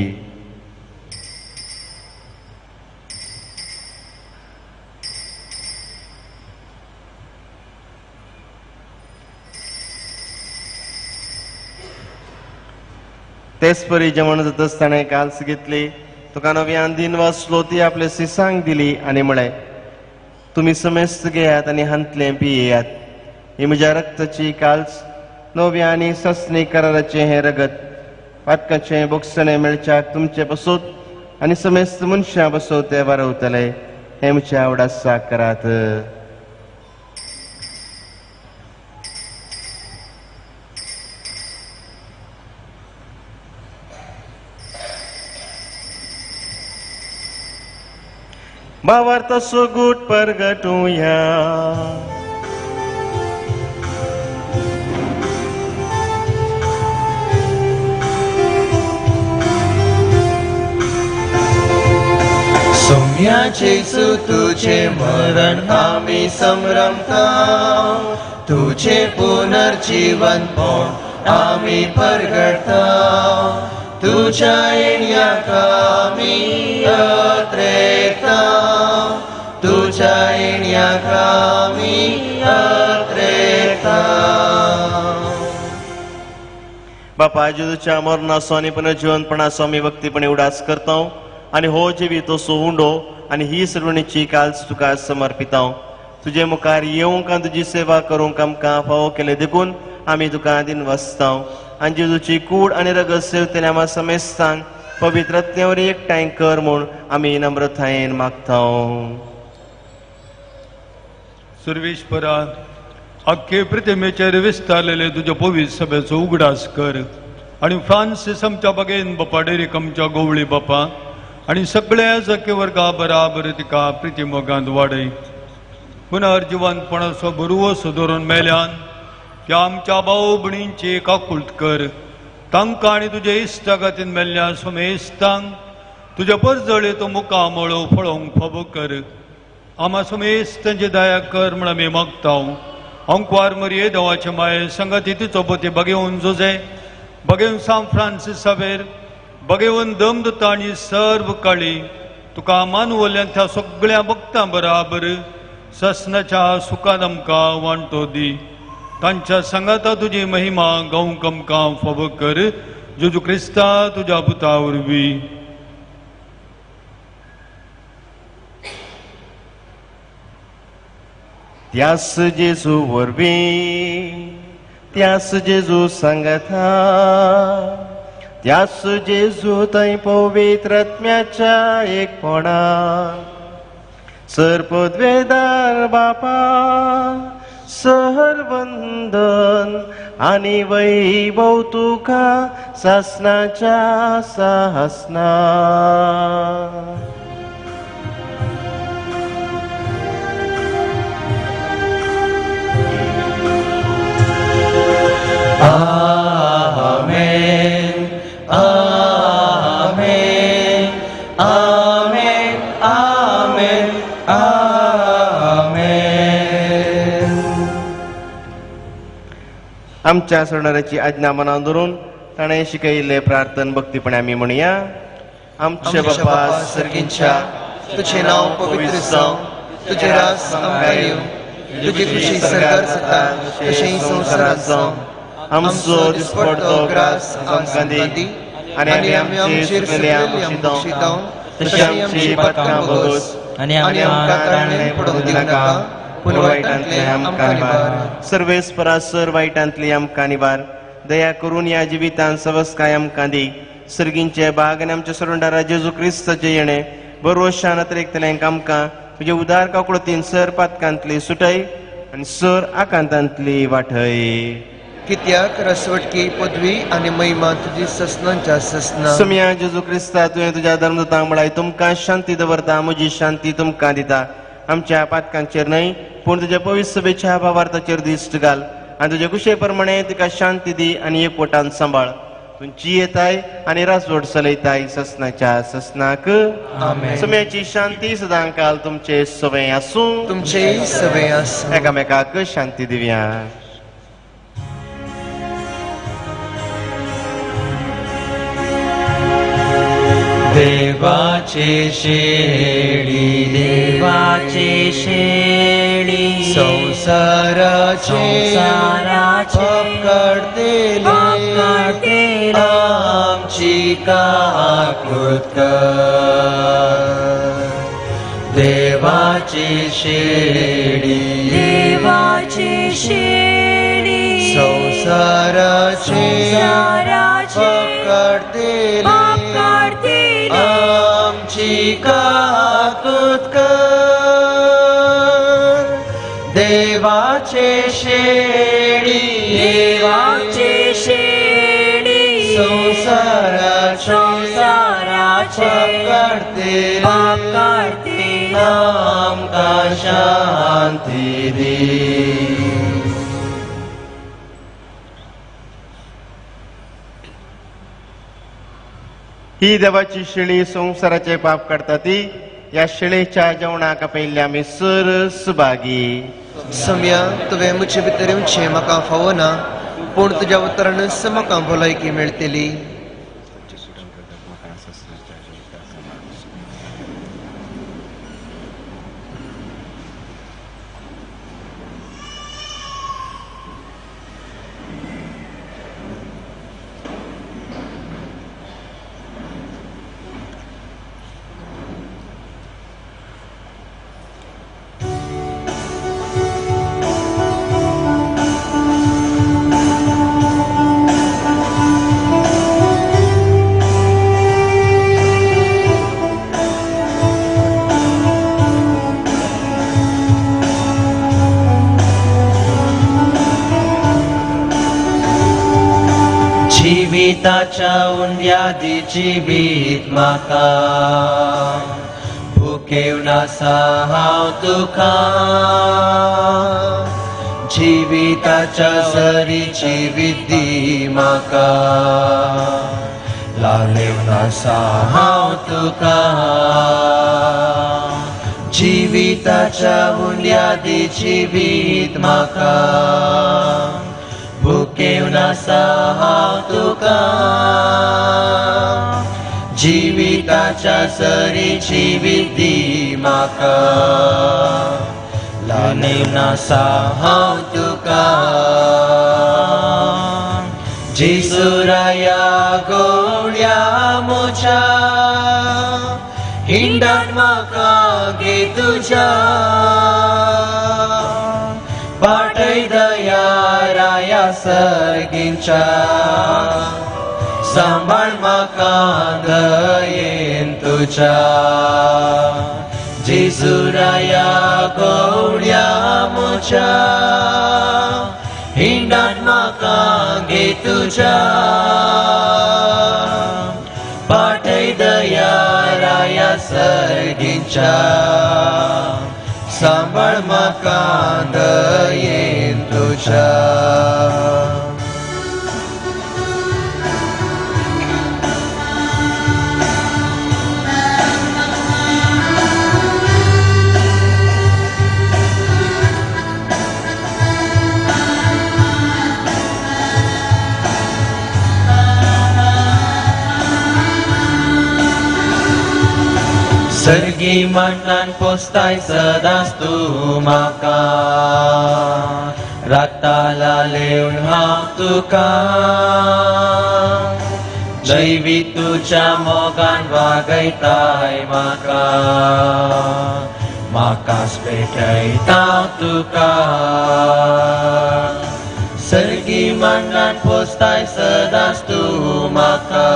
तेच परी जेवण जातच ताणें काल्स घेतली, तुका नव्यान दिन वाचलो, ती आपले सिसांक दिली आनी म्हळें, तुमी समेस्त घेयात आनी हांतलें पियेयात, ही म्हज्या रक्ताची काल्स, नव्या आनी ससनी कराराचें हें रगत, पातकाचें बोगसणें मेळच्याक तुमचे पसून आनी समेस्त मनशां पसून तें वारवतले. हें म्हज्या आवडासा करात. भावार्थाचो गूट परगटुया. सोम्या जेजू तुझे मरण आमी संभ्रमता, तुझे पुनर्जीवन पण आमी परगटता. तुझ्या येण्याक आमी अत्रेता, तुझ्या येण्याक आमी अत्रेता. बापा जेजूच्या मरणाचो आनी पुनर्जीवनपणाचो आमी भक्तीपणे उडास करता आनी हो जिवीत असो उंडो आनी ही सर्वणीची काल्स तुका समर्पिता. तुजे मुखार येवंक आनी तुजी सेवा करूंक आमकां फावो केले देखून आमी तुका दिनवासता. आनी जेजूची कूड आनी रगत सेवतल्या आमकां समेस्तांक पवित्र आत्म्या एकठांय कर म्हूण आमी नम्रतायेन मागता. सर्वेश्वरा, आख्खे प्रतिमेचेर विस्तारलेले तुज्या पवित्र सभेचो उगडास कर आनी फ्रांसीस आमच्या बगेन बापा, डेरीक आमच्या गोवळी बापा आनी सगळ्या जके वर्गा बराबर तिका प्रिती मोगांत वाडय. पुनर्जिवंतपणाचो बरुवसो धरून मेल्यान त्या आमच्या भाव भयणींची काकूळट कर. तांकां आनी तुजे इश्टागतीन मेल्ल्या सुमेस्तांक तुज्या परजळेचो मुखामळो पळोवंक फावो कर. आमा सुमेस्तांची दया कर म्हूण आमी मागता. अंकवार मरये देवाचे माये संगती तिचो पती बगेवन जुजे, बगेवन सांत फ्रांसीस सावेर, बगेवन दमदता आनी सर्व काळी तुका मानवल्यान त्या सगळ्या भक्तां बराबर ससनाच्या सुखान आमकां वांटो दी. तांच्या सांगाता तुजी महिमा गावंक आमकां फावो कर. जेजू क्रिस्ता तुज्या पुता वरवीं. त्यास जेजू वरवीं, त्यास जेजू सांगाता, त्यास जेजू थंय पवित्र आत्म्याच्या एकपणान सर पदवेदार बापा सहर वंदन आनी वैभव तुका सासनाच्या सासना. आमेन आमेन आमेन आमेन आमेन. आमच्या सोडणाऱ्याची आज्ञा मनान धरून ताणें शिकयिल्लें प्रार्थन भक्तीपणे आमी म्हणया. आमचे बापा सर्गींच्या, तुझे नांव पवित्र जावं, तुझे राज आमकां येवं, तुजी खुशी सरकार जाता तशें संवसारांत जावं. आमचो दिसपडतो ग्रास आमकां दी आनी आमी आमचेर चुकलेल्यांक बक्षितांव तशी आमची पातकां भोगोस आनी आमकां ताळणें पडूंक दिवनाका, पूण वायटांतले आमकां निवार. सर्वेस्परा सर वायटांतली आमकां निवार. दया करून ह्या जिवितान सवस्काय आमकां दी. सर्गींचे बाग आनी आमच्या सोडणारा जेजू क्रिस्ताचे येणें बरोशान अतिरेकतल्यांक आमकां तुजे उदार काकुळतीन सर पातकांतली सुटय आनी सर आकांतांतली वाटय. कित्याक रसवटकी पदवी आनी महिमा तुजी ससनांच्या ससना. सुम्या जेजू क्रिस्ता तुवें तुज्या धर्मदूतांक म्हळाय, तुमकां शांती दवरता, म्हजी शांती तुमकां दिता. आमच्या पातकांचेर न्हय पूण तुज्या पवित्र सभेच्या भावार्थाचेर दिश्ट घाल आनी तुज्या कुशे प्रमाणे तिका शांती दी आनी एकवटान सांबाळ. तूं जियेताय आनी राजवट चलयताय ससनाच्या ससनाक. सुम्याची शांती सदांकाल तुमचे सवय आसूं. तुमचे सवय आसूं. एकामेकाक शांती दिवया. देवाचे शेळी, देवाचे शेळी, संसाराचे पाप काडतेले आमची काकूत कर. देवाचे शेळी, देवाचे शेळी, संसाराचे पाप काडतेले आमची काकूत कर. देवाचे शेळी, देवाचे शेळी, संसाराचे पाप काडतेले आमकां शांती दी. ही देवाची शेळी संवसाराचे पाप काडटा ती ह्या शेळेच्या जेवणाक आपयिल्ले आमी सर सुभागी. सम्या तुवें म्हजे भितर येवचें म्हाका फावना, पूण तुज्या उतरानच म्हाका भलायकी मेळटली. जिविताच्या उंड्यादी जिवीत म्हाका भुकेवन आसा हांव तुका. जिविताच्या सरीची विद्दी म्हाका लालेवन आसा हांव तुका. जिविताच्या उंड्यादी जिवीत म्हाका भुकेवन आसा हांव तुका. जिविताच्या सरीची विद्दी म्हाका लालेवन आसा हांव तुका. जेजुराया गोड्या म्हज्या हिंडान म्हाका गे तुज्या वाटय दया राया सर्गींच्या सांबाळ म्हाका दयेन तुज्या जेजुराया गवळ्या म्हज्या हिंडान म्हाका घे तुज्या पाठय दया राया सर्गींच्या सांबाळ म्हाका दयेन तुज्या. सर्गी मण्णान पोसताय सदांच तूं म्हाका राताला लेवन हांव तुका दैवी तुज्या मोगान वागयताय म्हाका म्हाकाच भेटयता तुका सर्गी मण्णान पोसताय सदांच तूं म्हाका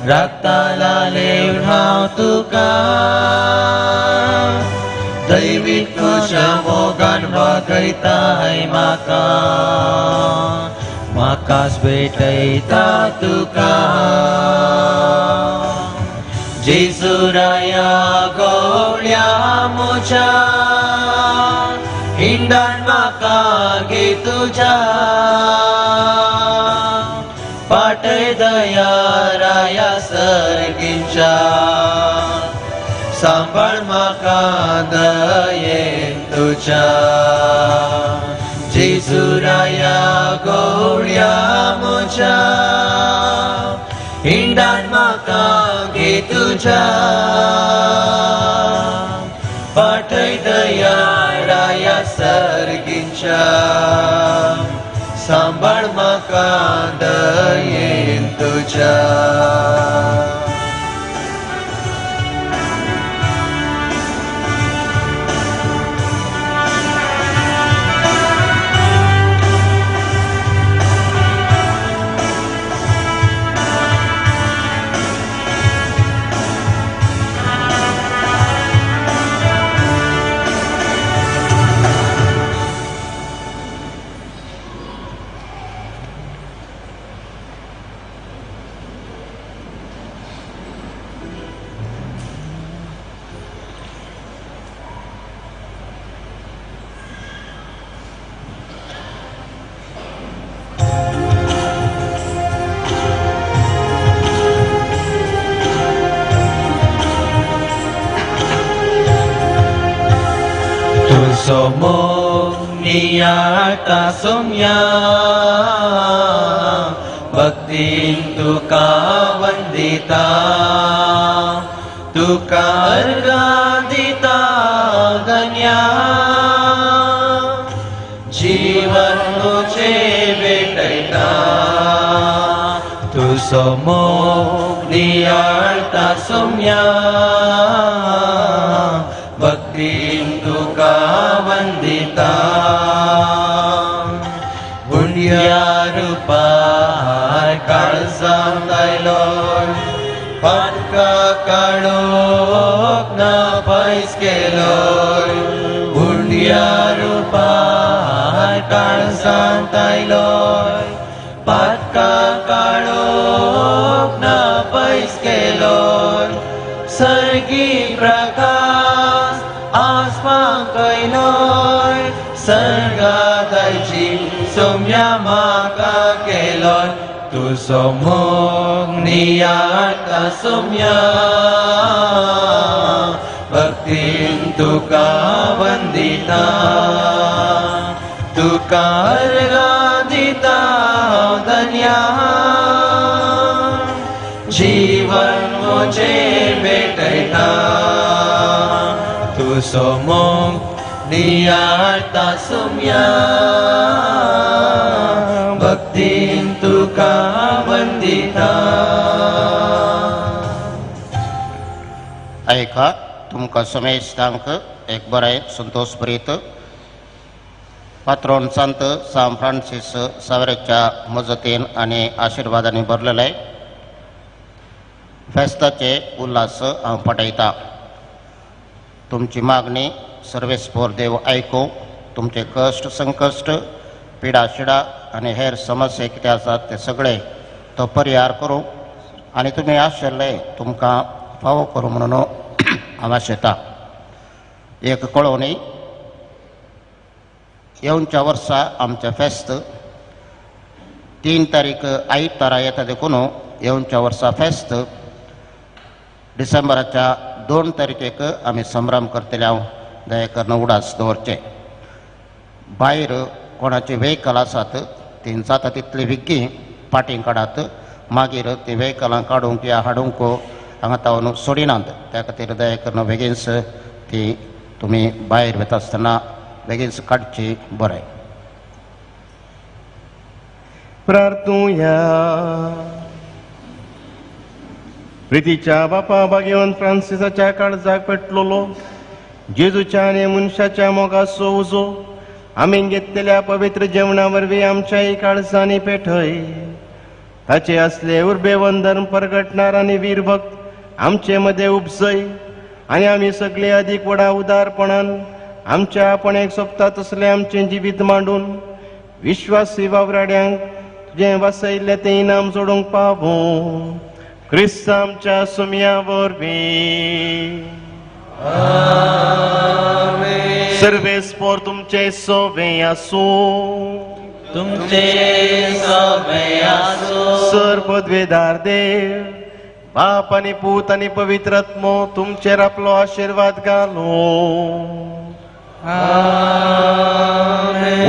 राताला लेवन हांव तुका दैवी तुज्या मोगान वागयताय म्हाका म्हाकाच भेटयता तुका जेजुराया गवळ्या म्हज्या हिंडान म्हाका घे तुज्या पाठय दया राया सर्गींच्या सांबाळ म्हाका दयेन तुज्या जेजुराया गवळ्या म्हज्या हिंडान म्हाका घे तुज्या पाठय दया राया सर्गींच्या सांबाळ म्हाका दयेन तुज्या. तुजो मोग नियाळटा सोम्या भक्तीन तुका वंदिता तुका अर्घां दिता गन्या जीवन म्हजें भेटयता तुजो मोग नियाळटा सोम्या भक्तीन तुका वंदिता पुण्या रुपार काळजांत आयलो पातका काडूंक ना पयस केलो पुण्या रुपार काळजांत आयलो पातका काडूंक ना पयस केलो सर्गी प्रकाश आसमांक कयलोय सर्गादायची सोम्या म्हाका केलोय तुजो मोग नियाळटा सोम्या भक्तीन तुका वंदिता तुका अर्घां दिता धन्या जीवन म्हजें भेटयता तुजो मोग नियाळटा सोम्या भक्तीन तुका वंदिता. आयका तुमकां समेस्तांक एक बरें संतोश भरीत पात्रोन संत सांत फ्रांसीस सावरेच्या मजतीन आनी आशिर्वादांनी भरलेले फेस्ताचे उल्हास हांव पटयता. तुमची मागणी सर्वेस्पोर देव आयकूं. तुमचे कश्ट संकश्ट पिडा शिडा आनी हेर समस्या कितें आसात ते सगळे तो परिहार करूं आनी तुमी आशिल्ले तुमकां फावो करूं म्हणून हांव आशेता. एक कळोवणी, येवच्या वर्सा आमचें फेस्त 3 तारीख आयतारा येता देखून येवच्या वर्सा फेस्त डिसेंबराच्या 2 तारखेक आमी संभ्रम करतले. हांव दया करून उडास दवरचें. भायर कोणाची व्हेकल आसात ती जाता तितली विग्गी पाटीं काडात, मागीर ती व्हेकलां काडूंक या हाडूंक हांगा तावन सोडिनात. त्या खातीर दया करून बेगीनच ती तुमी भायर वता आसतना बेगीनच काडची बरें. प्रार्थुया. प्रितीच्या बापा भाग्यवंत फ्रांसिसाच्या काळजाक पेटलोलो जेजूच्या आनी मनशाच्या मोगाचो उजो आमी घेतलेल्या पवित्र जेवणा वरवीं आमच्याय काळजांनी पेटय. ताचे असले उर्बेवंत धर्म परगटणार आनी वीर भक्त आमचे मदें उपजय आनी आमी सगळे अदीक व्हडा उदारपणान आमच्या आपणेक सोबता तसलें आमचें जिवीत मांडून विश्वासी वावराड्यांक तुजें वासयल्लें तें इनाम जोडूंक पावूं. क्रिस्त आमच्या सुमया वरवीं. सर्वेस्पोर तुमचे सोवे आसूं. तुमचे सोवे आसूं. सर पदवेदार देव बाप आनी पूत आनी पवित्र आत्मो तुमचेर आपलो आशिर्वाद घालूं.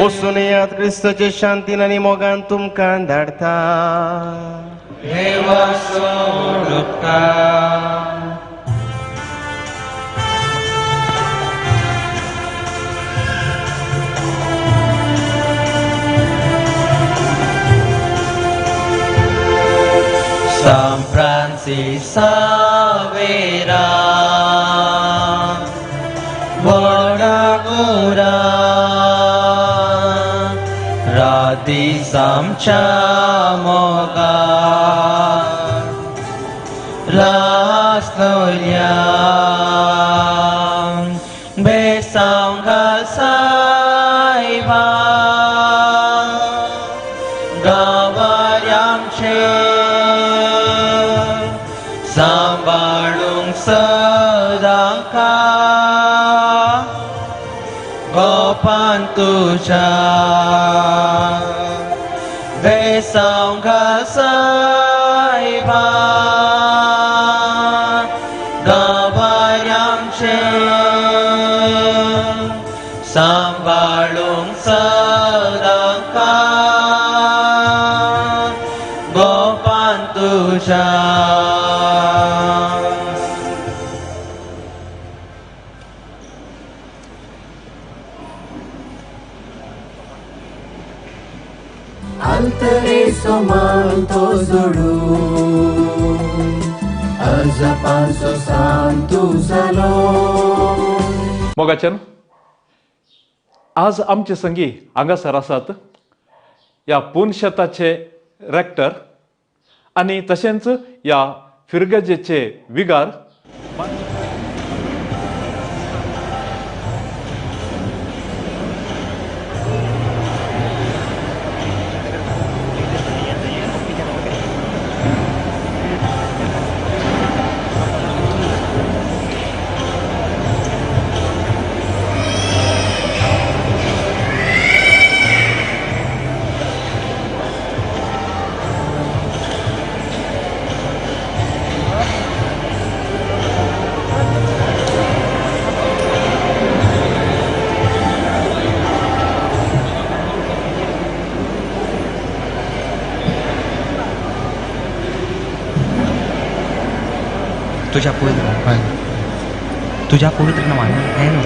वचून येयात क्रिस्ताचे शांतीन आनी मोगान तुमकां धाडटा. देवा सोडुपकार. San Francis Xavier, Boragura, Radi Samcha Moga, Rasnolia, Besanga Saiba, Gavaryam Che. सांबाळूंक सदांका गोपान तुज्या बेसांव घाल सायबा गांवांचे सांबाळूंक सदांका गोपान तुज्या. Manto zodu अजपांचो सांतू जालो. मोगाचन आज आमचे संगी हांगासर आसात ह्या पुनशेताचे रेक्टर आनी तशेंच ह्या फिरगजेचे विगार तुझ्या पवित्र तुझ्या पवित्र नावान हे न्हू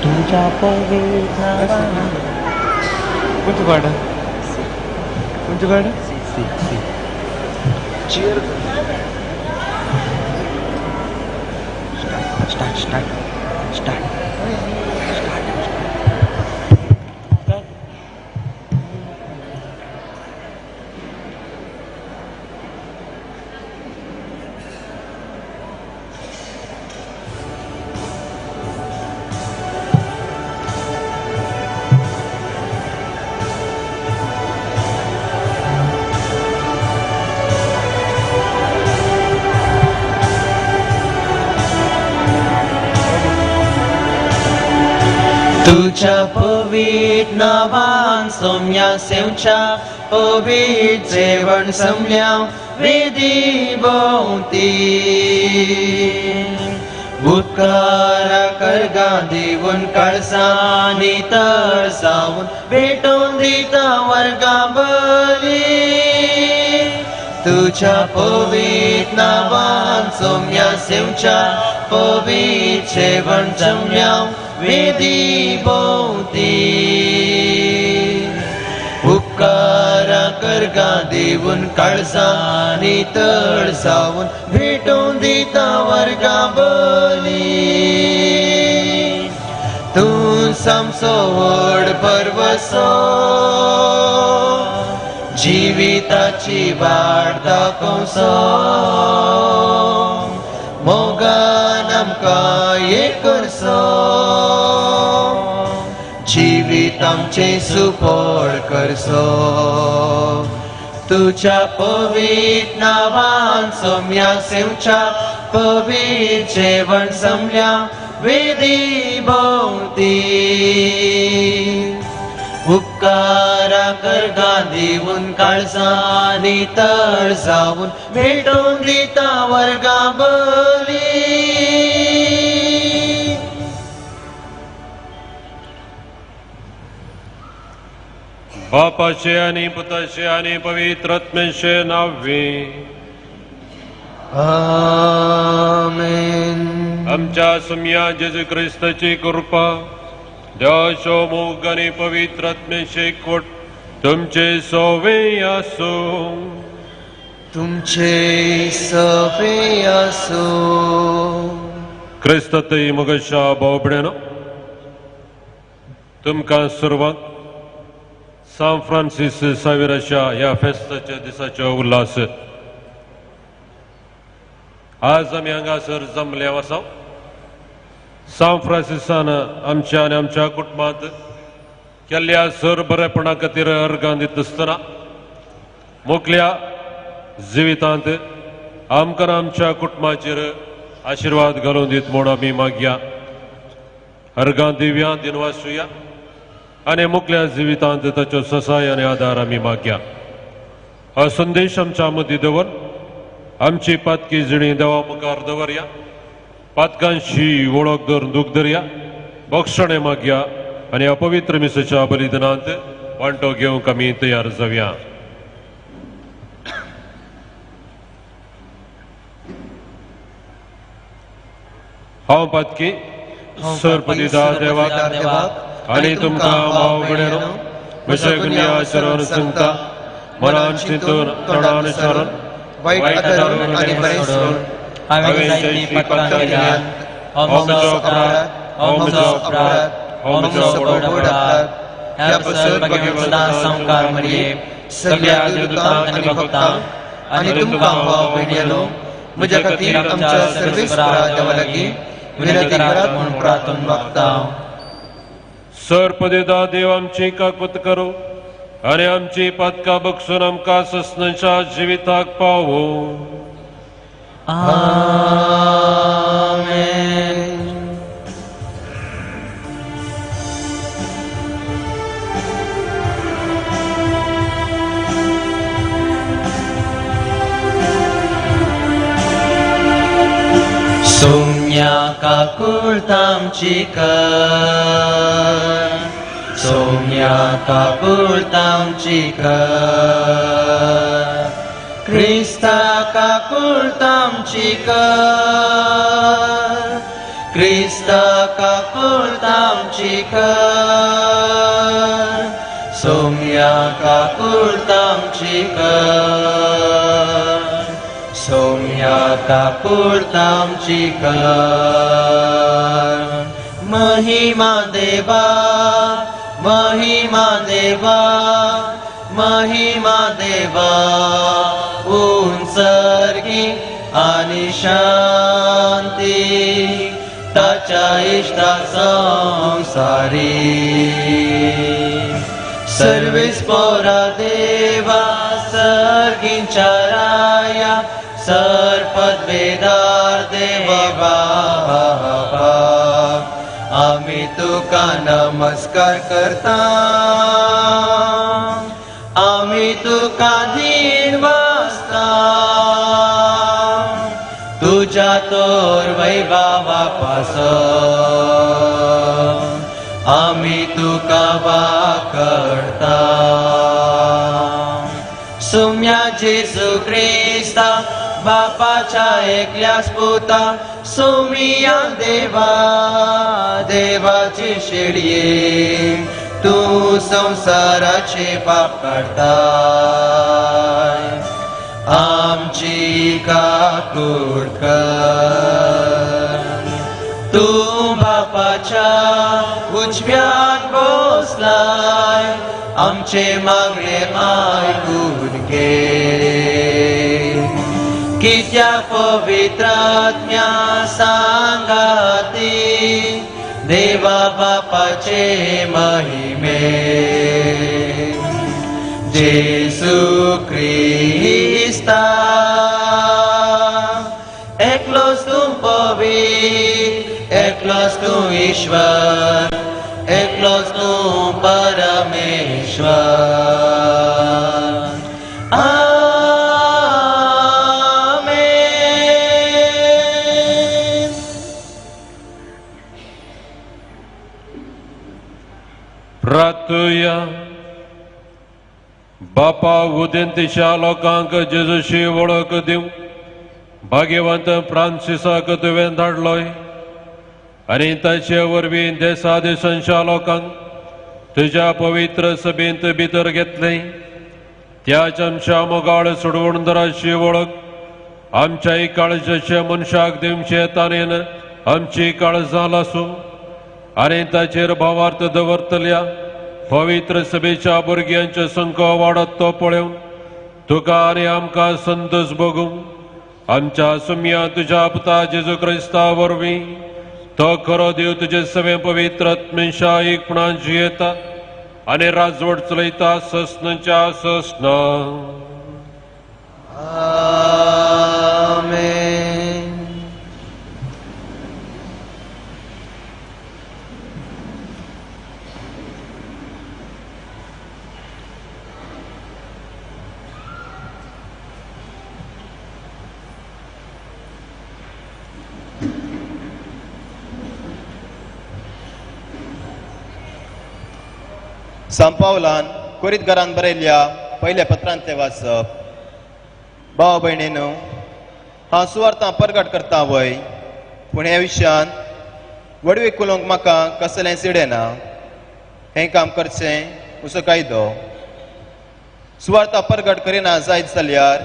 तुझ्या पवित्र नावान. खंयचो कार्ड? खंयचो card? C C C. Chair. Start start start. तुझ्या पवित्र नावान सोम्या सेवच्या पवित्र जेवण समल्या वेदी भोवती उपकारा करगा दिवन काळसांनी तळसावन भेटोवन दिता वर्गा बली तुझ्या पवित्र नावान सोम्या सेवच्या पवित्र जेवण जमल्या वेदी भोवती उपकारा करगा दिवन काळसांनी तळसावन भेटोवन दिता वर्गा बली तूं सामसो व्हड भरवसो जिविताची वाट दाखोवसो मोगान आमकां एक करसो जिवीत आमचें सुफळ करसो तुझ्या पवित्र नावान सोम्या सेवच्या पवित्र जेवण समल्या वेदी भोवती उपकारा करगा दिवन काळसांनी तळसावन भेटोवन दिता वर्गा बली बापाचे आनी पुताचे आनी पवित्र आत्म्याचे नावे आमेन. आमच्या सुम्या जेजू क्रिस्ताची कृपा, देवाचो मोग आनी पवित्र आत्म्याचे एकवट तुमचे सोवे आसूं. तुमचे सवे आसूं. क्रिस्तातय मगशा भावभयणांनो, तुमकां सर्वांक सांत फ्रांसीस सावेराच्या ह्या फेस्ताच्या दिसाचो उल्हास. आज आमी हांगासर जमले आसा. सांत फ्रांसिसान आमच्या आनी आमच्या कुटुंबांत केल्ल्या सर बरेपणा खातीर अर्गां दिता आसतना मोकल्या जिवितांत आमकां आमच्या कुटुंबाचेर आशिर्वाद घालून दीत म्हूण आमी मागया. अर्गां दिव्या दिनवासुया आनी मुकल्या जिवितांत ताचो ससाय आनी आदार आमी मागया. हो संदेश आमच्या मदीं दवर, आमची पातकी जिणी देवा मुखार दवरया, पातकांशी वळख धरून दूख धरया, बक्षणें मागया आनी अपवित्र मिसाच्या बलिदानांत वांटो घेवंक आमी तयार जावया. हांव पातकी सरपतिदा देवाक आनी तुमकां भाव भयणांनो म्हज्या गुन्यांवाचेर शरण सांगता, मनान चिंतून तोंडान शरण वायट धरून आनी बरें सोडून हांवें जायतीं पातकां केल्यांत. हो म्हजो अपराध, हो म्हजो अपराध, हो म्हजो व्हड अपराध. ह्या पासत भगवंत सदां सामकार मरये सगळ्या देवदूतांक आनी भक्तांक आनी तुमकां भाव भयणांनो म्हज्या खातीर आमच्या सर्वेस्परा देवा लागीं विनंती करात म्हूण प्रार्थना मागता. सरपदेदा देव आमची काकूत करूं आनी आमची पातकां बक्षून आमकां ससनाच्या जिविताक पावो. आमेन. सोम्या काकुळतामची कर, सोम्या काकुळतामची कर, क्रिस्ता काकुळतामची कर, क्रिस्ता काकुळतामची कर, सोम्या काकुळतामची कर, सोम्या काकुळतामची कर. महिमा देवा, महिमा देवा, महिमा देवा उंचरगी आनी शांती ताच्या इश्टा संसारी. सर्वेस्पोरा देवा सर्गींच्या राया सरपदवेदार देव बाबा आमी तुका नमस्कार करता, आमी तुका दीन वासता, तुज्या तोर वैभावा पासत आमी तुका वाकडता. सुम्या जेजू क्रिस्ता बापाच्या एकल्याच पुता, सुमिया देवा देवाची शेडये, तूं संवसाराचे पाप काडताय, आमची काकूट कर. तूं बापाच्या उजव्यान बसलाय, आमचे मागणे आयकून घे. कित्याक पवित्रात्म्या सांगाती देवा बापाचे महिमे, जेसू क्रिस्ता एकलोच तूं पवित्र, एकलोच तूं ईश्वर, एकलोच तूं परमेश्वर. आमेन. प्रार्थुया. बापा उदेंतीच्या लोकांक जेजूशी वळख दिवंक भाग्यवंत फ्रांसिसाक तुवें धाडलोय आनी ताचे वरवीं देसा देशांच्या लोकांक तुज्या पवित्र सभेंत भितर घेतलें. त्याच आमच्या मोगाळ सोडवणदाराची वळख आमच्याय काळजाच्या मनशाक दिवचे ताणेन आमची काळजां लासूं आनी ताचेर भावार्थ दवरतल्या पवित्र सभेच्या भुरग्यांचे संको वाडत तो पळोवन तुका आनी आमकां संतोष भोगूं. आमच्या सुम्या तुज्या पुता जेजू क्रिस्ता वरवीं तो खरो देव तुजे सगळे पवित्र आत्मेशा एकपणान जियेता आनी राजवट चलयता ससनाच्या ससना. आमेन. सांपावलान कोरीतघरान बरयल्ल्या पयल्या पत्रांतलें वाचप. भाव भयणीनो, हांव सुवार्थां परगट करता वय, पूण ह्या विशयान वडवी कुलोवंक म्हाका कसलें सिडेना. हें काम करचें असो कायदो. सुवार्था परगट करिना जायत जाल्यार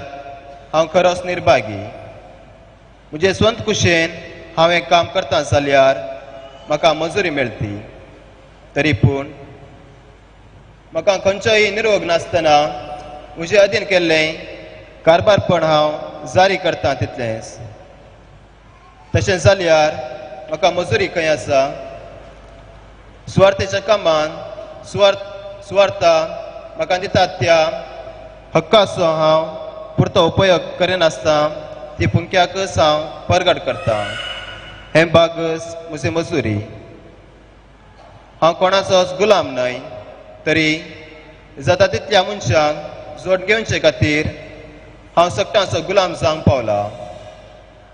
हांव खरोच निर्भागी. म्हजे स्वंत कुशेन हांव हें काम करता जाल्यार म्हाका मजुरी मेळटी, तरी पूण म्हाका खंयचोय निरोग नासतना म्हजे अधीन केल्लें कारबारपण हांव जारी करता तितलेंच. तशें जाल्यार म्हाका मजुरी खंय आसा? सुवार्थेच्या कामान सुवार्था म्हाका दितात त्या हक्काचो हांव पुरतो उपयोग करिनासतना ती पुंक्याकच हांव परगट करता. हें बागस म्हजी मजुरी. हांव कोणाचोच गुलाम न्हय, तरी जाता तितल्या मनशांक जोड घेवचे खातीर हांव सगटांचो गुलाम जावंक पावला.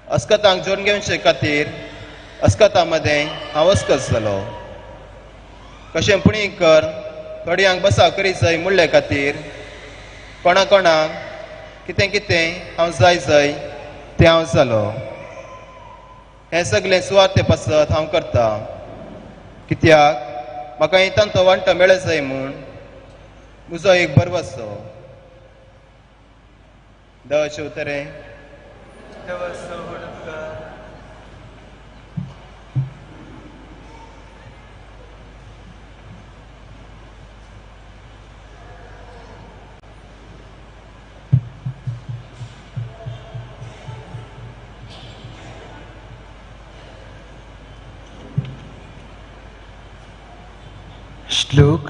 अस्कतांक जोड घेवचे खातीर अस्कतां मदें हांव अस्कत जालो. कशें पुणी कर थोड्यांक बसाव करीत जाय म्हणले खातीर कोणा कोणाक कितें कितें हांव जाय जाय तें हांव जालो. हें सगळें सुवार्थे पासत हांव करता, कित्याक म्हाका तांचो वांटो मेळत जाय म्हूण म्हजो एक भरवसो. देवाचें उतरें. श्लोक.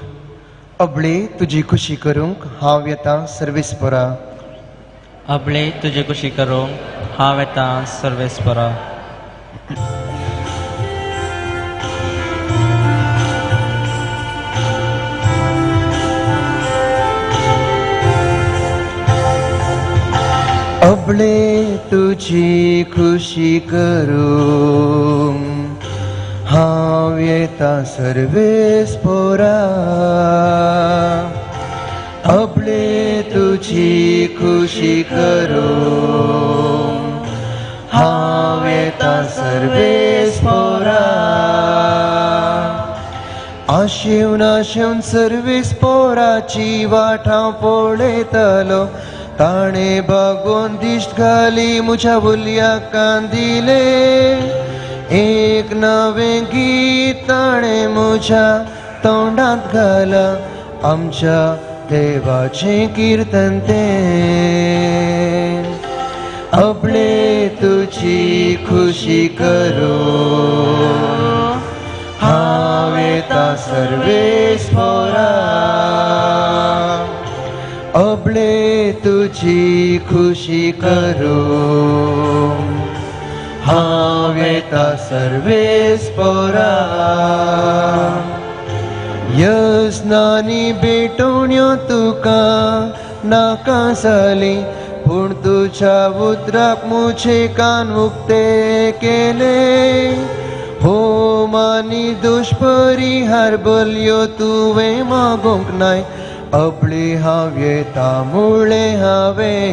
अबळे तुजी खुशी करूंक हांव येता सर्वेस्परा. अबळे तुजी खुशी करूंक हांव येता सर्वेस्परा. आपले तुजी खुशी करूं हांव येता सर्वेस पोरा आपले तुजी खुशी करूं हांव येता सर्वेस पोरा आशेवन आशेवन सर्वेस पोराची वाट हांव पळयतलो ताणें बागोवन दिश्ट घाली म्हज्या उलयाक कान दिले एक नवें गीत ताणें म्हज्या तोंडांत घालां आमच्या देवाचें किर्तन तें आपले तुजी खुशी करूं हांव येता सर्वेस पोरा आपले तुजी खुशी करूं हांव येता सर्वेस पोरा यसनानी भेटवण्यो तुका नाका जाली पूण तुज्या उतराक म्हजे कान उक्ते केले हो मानी दुश्परिहार बलयो तुवें मागोवंक नाय आपली हांव येता मुळें हांवें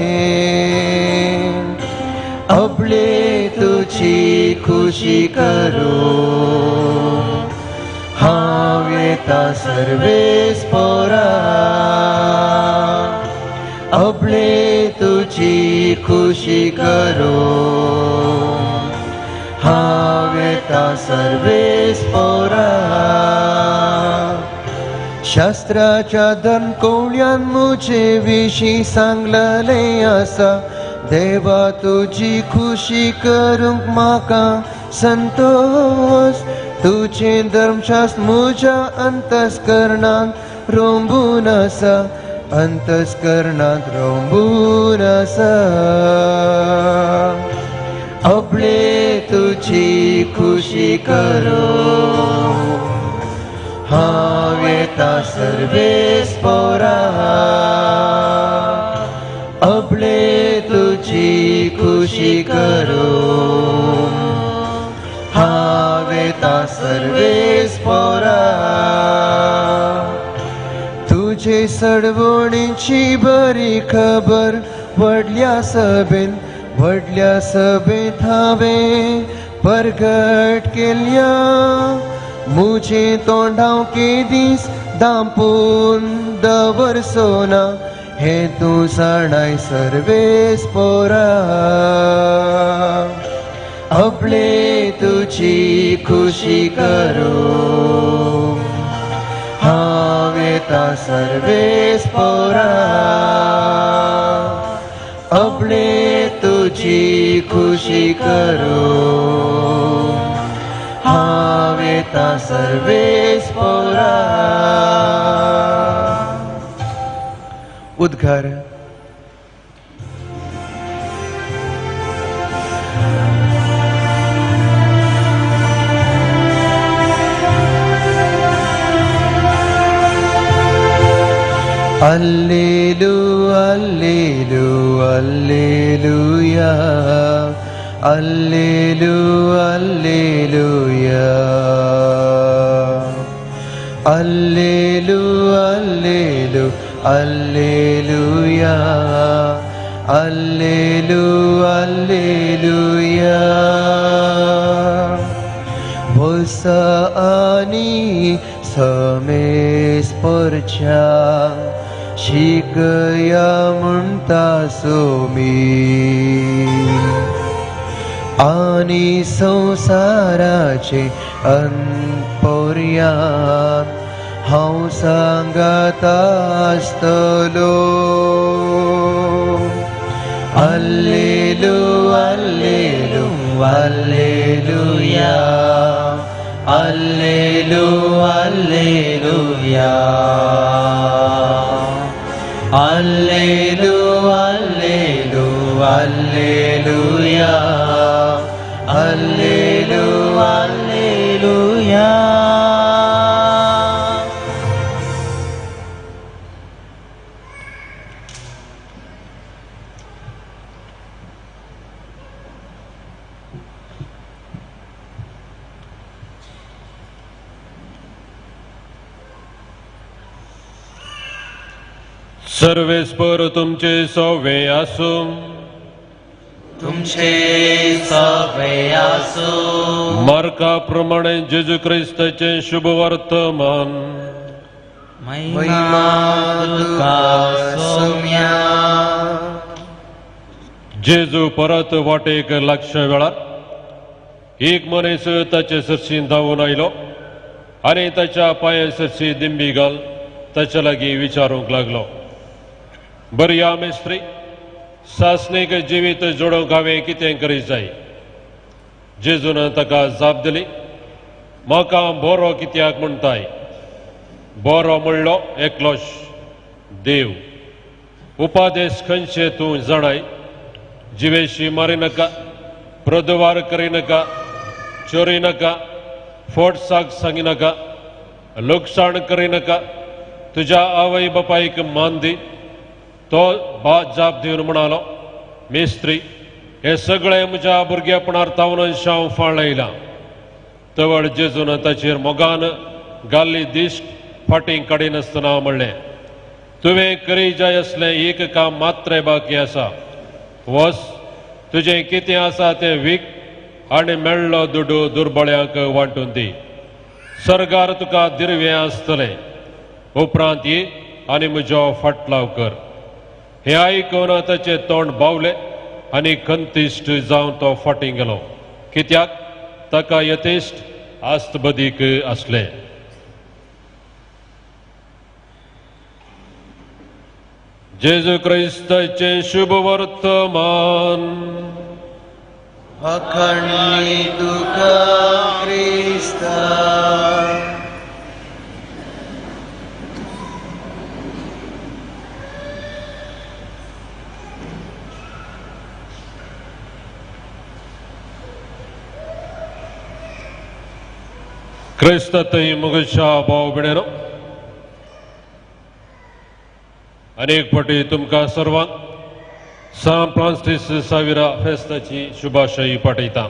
आपले तुजी खुशी करूं हांव येता सर्वेस पोरा आपले तुजी खुशी करूं हांव येता सर्वेस पोरा शास्त्राच्या दनकोवल्यान म्हजे विशीं सांगलेलें आसा देवा तुजी खुशी करूंक म्हाका संतोश तुजें धर्मशास्त्र म्हज्या अंतस्करणांत रोंबून आसा अंतस्करणांत रोंबून आसा आपले तुजी खुशी करूं हांव येता सर्वेस पोरा आपले तुजी खुशी करूं हांव येता सर्वेस पोरा तुजे सडवणीची बरी खबर व्हडल्या सभेंत हांवें परगट केल्या म्हजें तोंड हांव केदीस दांपून दवरचो ना हें तूं जाणाय सर्वेस पोरा आपले तुजी खुशी करूं हांव येता सर्वेस पोरा आपले तुजी खुशी करूं हांव येता सर्वेस पोरा. उद्गार. Allelu, Allelu, Alleluia, Allelu, Alleluia, Allelu, Allelu, Alleluia, Allelu, Alleluia. Vosa ani Samesh परच्या शिकया म्हणटा सोमी आनी संवसाराचे अंतपर्यांत हांव सांगात आसतलो. Allelu, Allelu, Alleluia, Allelu, Alleluia, Allelu, Allelu, Alleluia, Allelu, Alleluia. सर्वेस्पर तुमचे सवे आसूं. तुमचे सवे आसूं. मार्का प्रमाणे जेजू क्रिस्ताचें शुभ वर्तमान. महिमा तुका सोम्या. जेजू परत वाटेक लागच्या वेळार एक मनीस ताचे सरशी धांवून आयलो आनी ताच्या पांया सरशी दिंबी घाल ताच्या लागीं विचारूंक लागलो, बरया मेस्त्री, सासणीक जिवीत जोडूंक हांवें कितें करीत जाय? जेजून ताका जाप दिली, म्हाका बरो कित्याक म्हणटाय? बरो म्हणलो एकलोच देव. उपादेश खंयचे तूं जाणाय? जिवेशी मारिनाका, प्रदवार करिनाका, चोरी नाका, फोट साग सांगिनाका, लुकसाण करिनाका, तुज्या आवय बापायक मान दी. तो जाप दिवन म्हणालो, मेस्त्री, हे सगळें म्हज्या भुरगेपणार तावन हांव फाळयलां. तवळ जेजून ताचेर मोगान घाल्ली दिश्ट फाटीं काडिनासतना म्हणलें, तुवें करी जाय असलें एक काम मात्र बाकी आसा. वस, तुजें कितें आसा तें वीक आनी मेळ्ळो दुडू दुर्बळ्यांक वांटून दी. सर्गार तुका दिर्वें आसतलें. उपरांत ये आनी म्हजो फाटलाव कर. हें आयकून ताचें तोंड बावलें आनी खंतिश्ट जावन तो फाटीं गेलो, कित्याक ताका यथेश्ट आस्तबदीक आसलें. जेजू क्रिस्ताचें शुभ वर्तमान. अखंडी तुका क्रिस्ता. क्रिस्तातय मुगशा भाव भयणींनो, अनेक फावटी तुमकां सर्वांक सान फ्रांसीस साविरा फेस्ताची शुभाशयी पाठयता.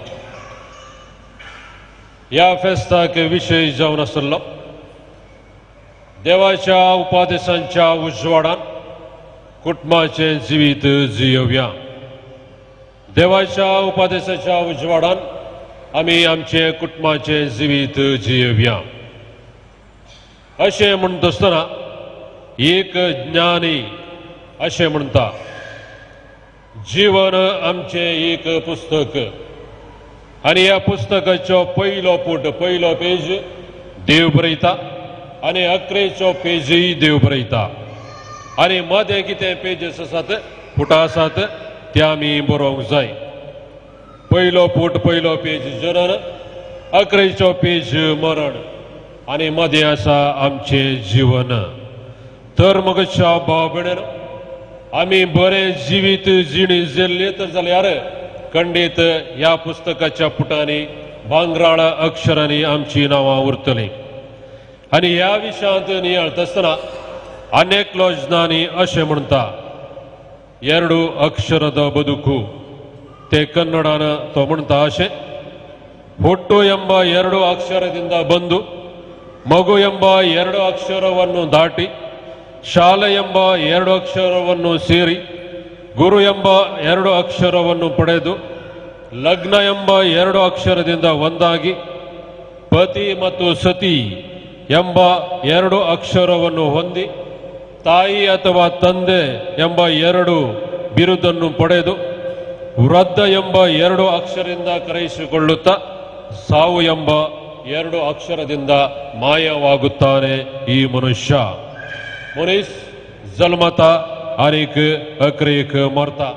ह्या फेस्ताक विशय जावन आसलो देवाच्या उपादेशांच्या उजवाडान कुटुंबाचें जिवीत जियोवया. देवाच्या उपादेशाच्या उजवाडान आमी आमचें कुटुंबाचें जिवीत जियोवया. अशें म्हणटा आसतना एक ज्ञानी अशें म्हणटा, जीवन आमचें एक पुस्तक आनी ह्या पुस्तकाचो पयलो पुट, पयलो पेज देव बरयता आनी अकरेचो पेजूय देव बरयता आनी मदें कितें पेजीस आसात, पुटां आसात, ते आमी बरोवंक जाय. पयलो पुट, पयलो पेज जनन, अकरेचो पेज मरण आनी मदें आसा आमचें जीवन. तर मगच्या भाव भयणींनो, आमी बरें जिवीत जिणी जिल्ली तर जाल्यार खंडीत ह्या पुस्तकाच्या पुटांनी भांगराळ अक्षरांनी आमची नांवां उरतलीं. आनी ह्या विशयांत नियाळत आसतना अनेक ज्ञानी अशें म्हणटा, एरडू अक्षರದ बदुकू. ते कन्नडान तो म्हणटा अशें, ಹುಟ್ಟು ಎಂಬ ಎರಡು ಅಕ್ಷರದಿಂದ ಬಂದು ಮಗು ಎಂಬ ಎರಡು ಅಕ್ಷರವನ್ನು ದಾಟಿ ಶಾಲೆ ಎಂಬ ಎರಡು ಅಕ್ಷರವನ್ನು ಸೇರಿ ಗುರು ಎಂಬ ಎರಡು ಅಕ್ಷರವನ್ನು ಪಡೆದು ಲಗ್ನ ಎಂಬ ಎರಡು ಅಕ್ಷರದಿಂದ ಒಂದಾಗಿ ಪತಿ ಮತ್ತು ಸತಿ ಎಂಬ ಎರಡು ಅಕ್ಷರವನ್ನು ಹೊಂದಿ ತಾಯಿ ಅಥವಾ ತಂದೆ ಎಂಬ ಎರಡು ಬಿರುದನ್ನು ಪಡೆದು ವೃದ್ಧ ಎಂಬ ಎರಡು ಅಕ್ಷರದಿಂದ ಕರೆಯಿಸಿಕೊಳ್ಳುತ್ತಾ ಸಾವು ಎಂಬ ಎರಡು ಅಕ್ಷರದಿಂದ ಮಾಯವಾಗುತ್ತಾನೆ ಈ ಮನುಷ್ಯ. मनीस जल्मता आनीक अक्रेक मरता,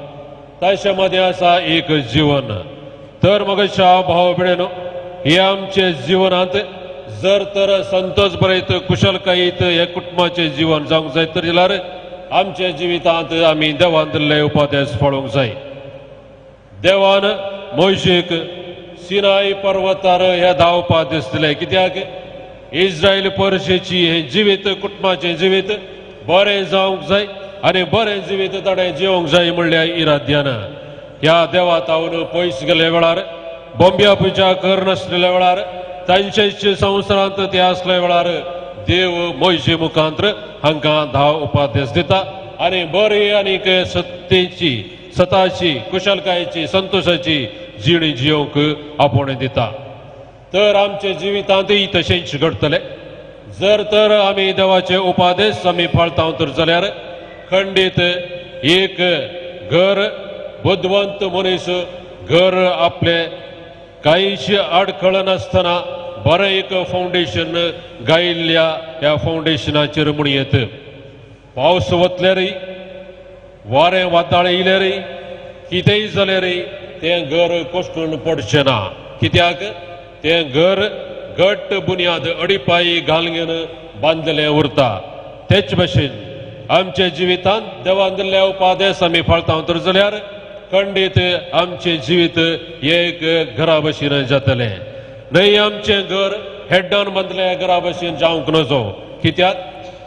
ताच्या मदें आसा एक जीवन. तर मगच्या भाव भयणींनो, हे आमचे जिवनांत जर तर संतोष बरयत कुशलकायेत हे कुटुंबाचें जीवन जावंक जाय तर जाल्यार आमच्या जिवितांत आमी देवान दिल्ले उपदेश पाळूंक जाय. देवान मोयशेक सिनाय पर्वतार हे 10 उपदेश दिले, कित्याक इस्रायल परशेची हें जिवीत, कुटुंबाचें जिवीत बरें जावंक जाय आनी बरें जिवीत ताणें जिवंक जाय म्हणल्या इराद्यान. ह्या देवा तावन पयस गेल्ल्या वेळार, बोंब्या पुजा करनासलेल्या वेळार, तांचेच संवसारांत ते आसल्या वेळार देव मोयशे मुखांत्र हांकां 10 उपदेश दिता आनी बरी आनीक सत्तेची सताची कुशलकायेची संतोशाची जिणी जियोवंक आपोवणें दिता. तर आमच्या जिवितांतूय तशेंच घडटलें. जर तर आमी देवाचे उपादेश आमी पाळता तर जाल्यार खंडीत एक घर बुदवंत मनीस घर आपले कांयच आडखळ नासतना बरें एक फावंडेशन गायिल्ल्या ह्या फावंडेशनाचेर म्हूण येत. पावस वतल्यारय वारें वाताळ येयल्यारय कितेंय जाल्यारय तें घर कोसळून पडचें ना. कित्याक तें घर घट्ट बुन्याद अडिपाई घालून बांदलें उरता. तेच भशेन आमच्या जिवितांत देवान दिल्ले उपादेश आमी पाळता तर जाल्यार खंडीत आमचें जिवीत एक घरा भशेन जातलें. न्हय आमचें घर हेड्डान बांदले घरा भशेन जावंक नजो. कित्याक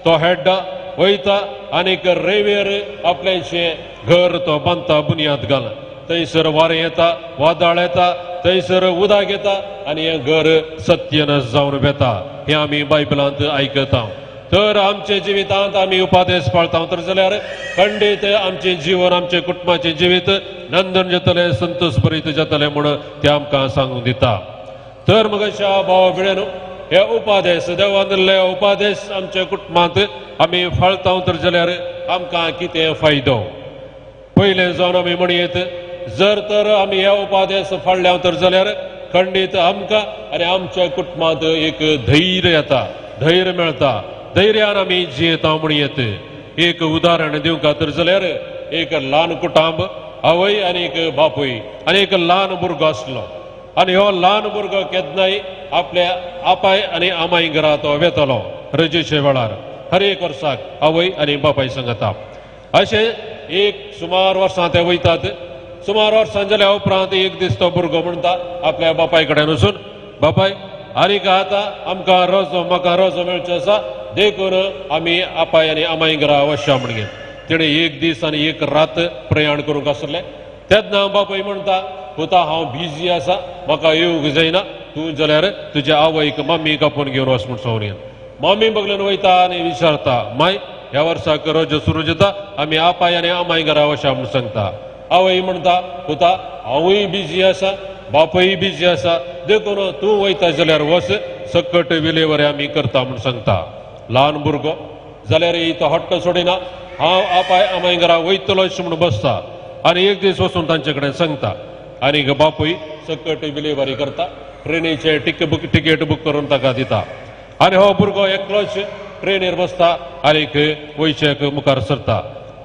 तो हेड्डा वयता आनीक रेंवेर आपल्याचें घर तो बांदता बुन्याद घाल. थंयसर वारें येता, वादळ येता, थंयसर उदक येता आनी हें घर सत्यनाश जावन वेता. हें आमी बायबलांत आयकता. तर आमच्या जिवितांत आमी उपादेश पाळता तर जाल्यार खंडीत आमचें जीवन आमचें कुटुंबाचें जिवीत नंदन जातलें, संतोष भरीत जातलें म्हूण तें आमकां सांगून दिता. तर मगशा भाव भयणीनो हे उपादेश देवान दिल्ले उपादेश आमच्या कुटुंबांत आमी फाळता तर जाल्यार आमकां कितें फायदो? पयलें जावन आमी म्हणयेत जर तर आमी हे उपादेश फाळ्ळे तर जाल्यार खंडीत आमकां आनी आमच्या कुटुंबांत एक धैर्य येता, धैर्य मेळटा. धैर्यान आमी जियेता म्हणयेत. एक उदाहरण दिवंक तर जाल्यार एक ल्हान कुटुंब, आवय आनी एक बापूय आनी एक ल्हान भुरगो आसलो आनी हो ल्हान भुरगो केन्नाय आपल्या आपाय आनी आमाय घरा तो वेतलो रजेच्या वेळार हर एक वर्साक आवय आनी बापाय सांगता. अशें एक सुमार वर्सां ते वयतात. सुमार वर्सां जाल्या उपरांत एक दीस तो भुरगो म्हणटा आपल्या बापाय कडेन वचून, बापाय आनीक आतां आमकां रजो म्हाका रजो मेळचो आसा देखून आमी आपाय आनी आमाय घरा वचया म्हणगे. तेणें एक दीस आनी एक रात प्रयाण करूंक आसलें. तेन्ना बापूय म्हणटा पुता हांव बिजी आसा म्हाका येवंक जायना, तूं जाल्यार तुज्या आवयक मम्मीक आपोवन घेवन वच म्हूण सांगून. मम्मी बगलेन वयता आनी विचारता, माय ह्या वर्साक रजो सुरू जाता आमी आपाय आनी आमाय घरा वचया म्हूण सांगता. आवय म्हणटा पुता हांवूय बिजी आसा बापूय बिजी आसा देखून तूं वयता जाल्यार वच, सकट विलेवरी आमी करता म्हूण सांगता. ल्हान भुरगो जाल्यार तो हट्ट सोडिना, हांव आपाय आमाय घरा वयतलो अशें म्हूण बसता आनी एक दीस वचून तांचे कडेन सांगता. आनी बापूय सकट विलेवारी करता, ट्रेनीचे तिकेट बूक करून ताका दिता आनी हो भुरगो एकलोच ट्रेनीर बसता आनीक वयचेक मुखार सरता.